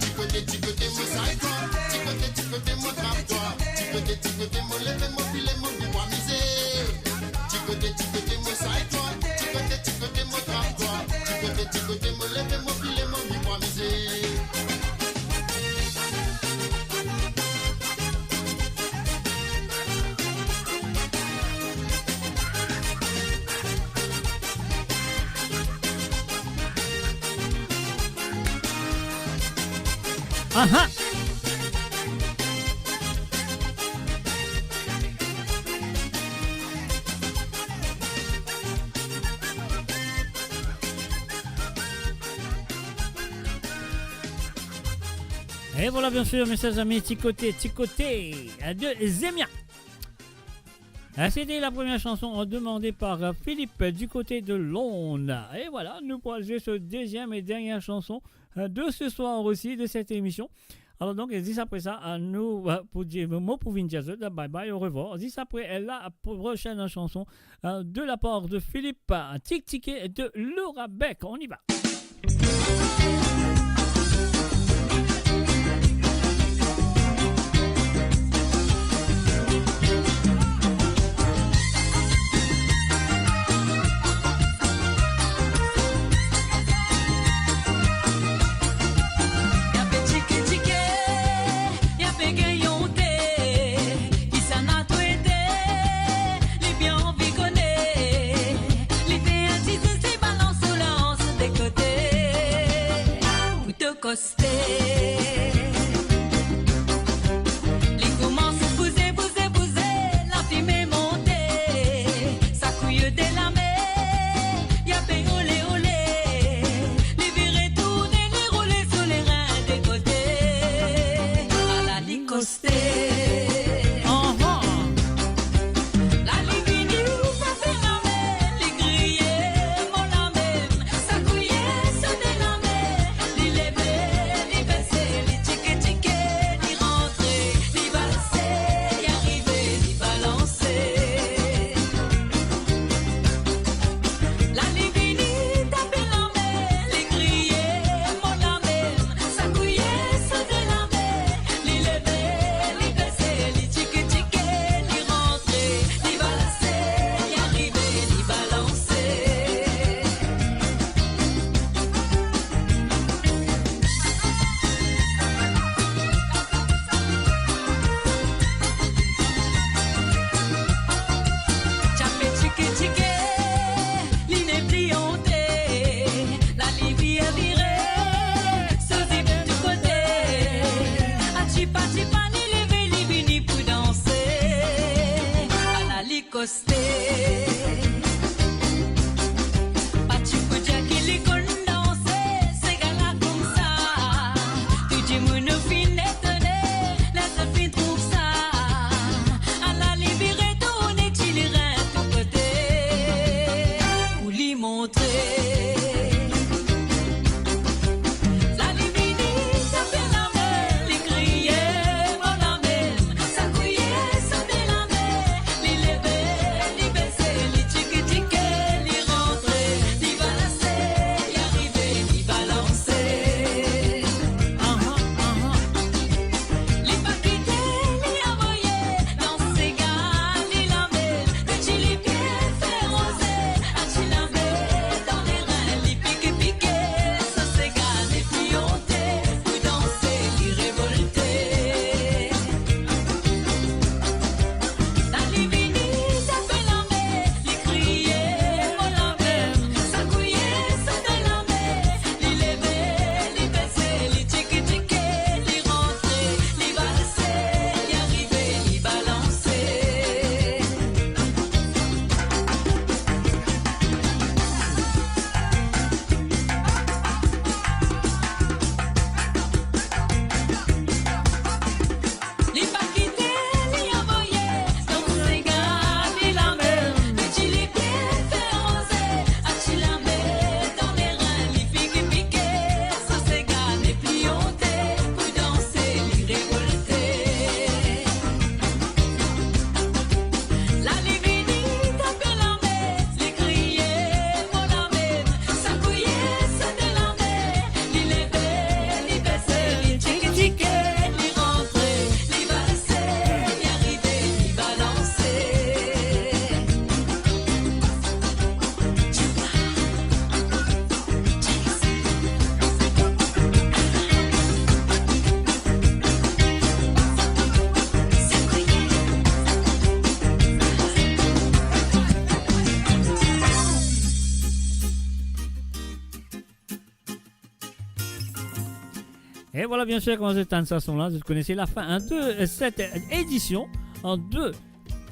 Ti kote, ti kote, mo sal twa. Ti kote, ti kote, mo trap twa. Ti kote, ti kote, mo leve, mo pile, mo vinn pou amize. Ti kote, ti kote, mo sal twa. Ti kote, ti kote, mo trap twa. Ti kote, ti kote, mo leve, mo pile, mo vinn pou amize. Aha! Et voilà, bien sûr, mes chers amis, ti kote, ti kote de Zemia. Ah, c'était la première chanson, euh, demandée par, euh, Philippe du côté de Londres. Et voilà, nou pou al zwe so deuxième et dernière chanson, euh, de ce soir aussi, de cette émission. Alors donc, zis apre sa, euh, nou, euh, pou dir, mo pou vinn dir zot, euh, bye bye, au revoir. Zis apre, euh, la prochaine chanson, euh, de la part de Philippe, euh, Tik Tike de Laura Beck. On y va. Koste. Li koumans bouze, bouze, bouze, lafime monte, sakouye de lame, li ape ole, ole. Li vire tourne, li roule sou lerin de kote. Ala li koste. Aha. La li vini, pa fer lame, li kriye, mo lame. Sakouye, sote lame, li leve, li bese, li tike, tike, li rantre, li valse, li arive, li balanse. La li vini, tape lame, li kriye, mo lame, sakouye, sote lame, li leve, li bese, li tike, tike, li rantre, li valse, li arive, li balanse. Ti ape tike, tike, li nepli onte, la li vire, vire, soze tou kote. A tipa, tipa, li leve, li vini pou danse. Ala li koste. Pa ti pou dir ki li konn danse, sega la koumsa. Tou dimoun nou finn etone, ler zot finn trouv sa. Ala li vire tourne, ti lerin tou kote. Pou li montre. La li vini, tape lame, li kriye, mo lame, sakouye, sote lame, li leve, li bese, li tike, tike, li rantre, li valse, li arive, li balanse. Aha, aha. Li pa kite, li avoye, dan sega, li lame, li ti lipie fer roze, a ti lame, dan lerin, li pike, pike, so sega, li pi onte, pou danse, li revolte. La li vini, tape lame, li kriye, mo lame, sakouye, sote lame, li leve, li bese, li tike, tike, li rantre, li valse, li arive, li balanse. Li pa kite, li avoye, dan sega, li lame, li ti lipie fer roze, a ti lame, dan lerin, li pike, pike, so sega, nepli onte, pou danse, li revolte. La li vini, tape lame, li kriye, mo lame, sakouye, sote lame, li leve, li bese, li tike, tike, li rantre, li valse, li arive, li balanse. E vwala, bien sir, kouma zot tann sa son la, zot kone se lafin, hein, de, euh, cette, euh, édition, hein, de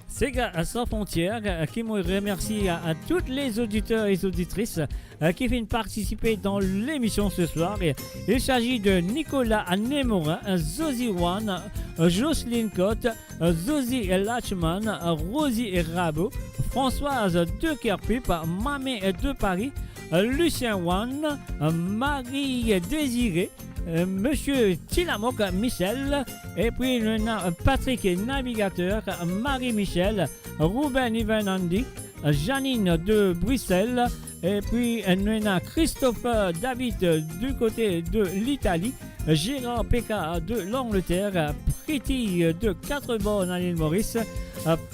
Sega Sans Frontières, euh, ki mo remersi a, a tout lezoditer e zoditris, euh, ki finn partisipe dan lemision se swar. E, il s'agit de Nicolas Nemorin, euh, Zozi One, euh, Jocelyne Cotte, euh, Zozi Lachman, euh, Rosie Rabot, Françoise de Kerpip, Mamé de Paris, euh, Lucien One, euh, Marie Désirée, euh, Monsieur Tilamoc Michel, epi nou ena, euh, Patrick Navigateur, Marie Michel, Ruben Ivan Andy, euh, Janine de Bruxelles, epi, euh, nou ena Christopher David, euh, du côté de l'Italie, Gérard Pécard de l'Angleterre, Priti de Quatre Bornes à l'île Maurice,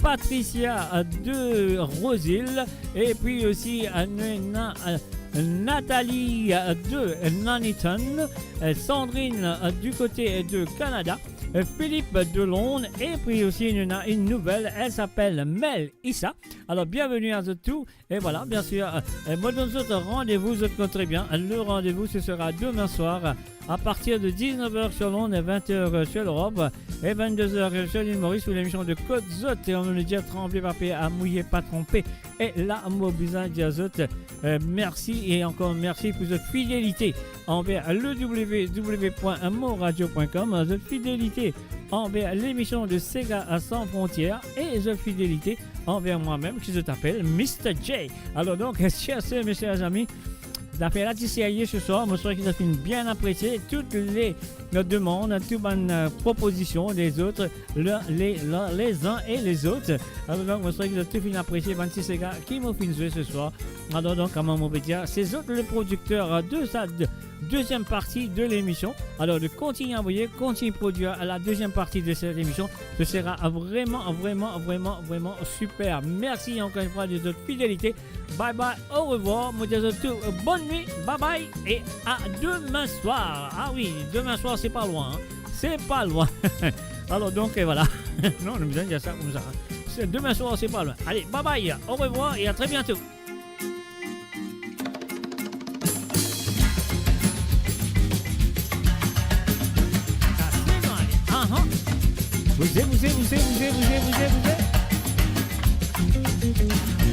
Patricia de Rose-Île, epi osi, euh, nou ena, euh, Nathalie, euh, de Nuneaton, euh, Sandrine, euh, du côté de Canada, euh, Philippe de Londres, epi osi nou ena une nouvelle, elle s'appelle Mel Issa. Alors, bienvenue à zot tou. E vwala, bien sir, euh, mo donn zot randevou, zot konn tre bien, le rendez-vous, ce sera demain soir, euh, à partir de dix-neuf heures sur l'onde et vingt heures sur l'Europe et vingt-deux heures sur l'île Maurice pour l'émission de Kot Zot. E nou dir tranble pa per, mouye pa tronpe. E la, mo bizin dir zot, euh, mersi e ankor mersi pou zot fidelite anver le w w w point moradio point com, zot fidelite anver lemision de Sega Sans Frontières e zot fidelite anver mwa mem, ki zot apel Mister J. Alor donk, cher sè, mes chers amis, zafer la ti serye se swar, mo swete ki zot finn bien apresie tou le, nou demann, tou bann, euh, propozision lezot, le, le, le, les uns et les autres. Alor donk, mo swete ki zot tou finn apresie bann ti sega ki mo finn zwe se swar. Alor donk, kouma mo pe dir, se zot le prodikter, euh, de sa, de, deuxième partie de l'émission. Alors, de continuer à envoyer, continuer à produire la deuxième partie de cette émission. Ce sera vraiment, vraiment, vraiment, vraiment super. Merci encore une fois de votre fidélité. Bye bye, au revoir. Mo dir zot tou, euh, bonne nuit, bye bye et à demain soir. Ah oui, demain soir, c'est pas loin, hein. C'est pas loin. Alors donc, euh, voilà. Non, nou bizin dir sa koumsa, hein. C'est demain soir, c'est pas loin. Allez, bye bye, au revoir et à très bientôt. Sa se nou ale. Ahan. Bouze, bouze, bouze, bouze, bouze, bouze.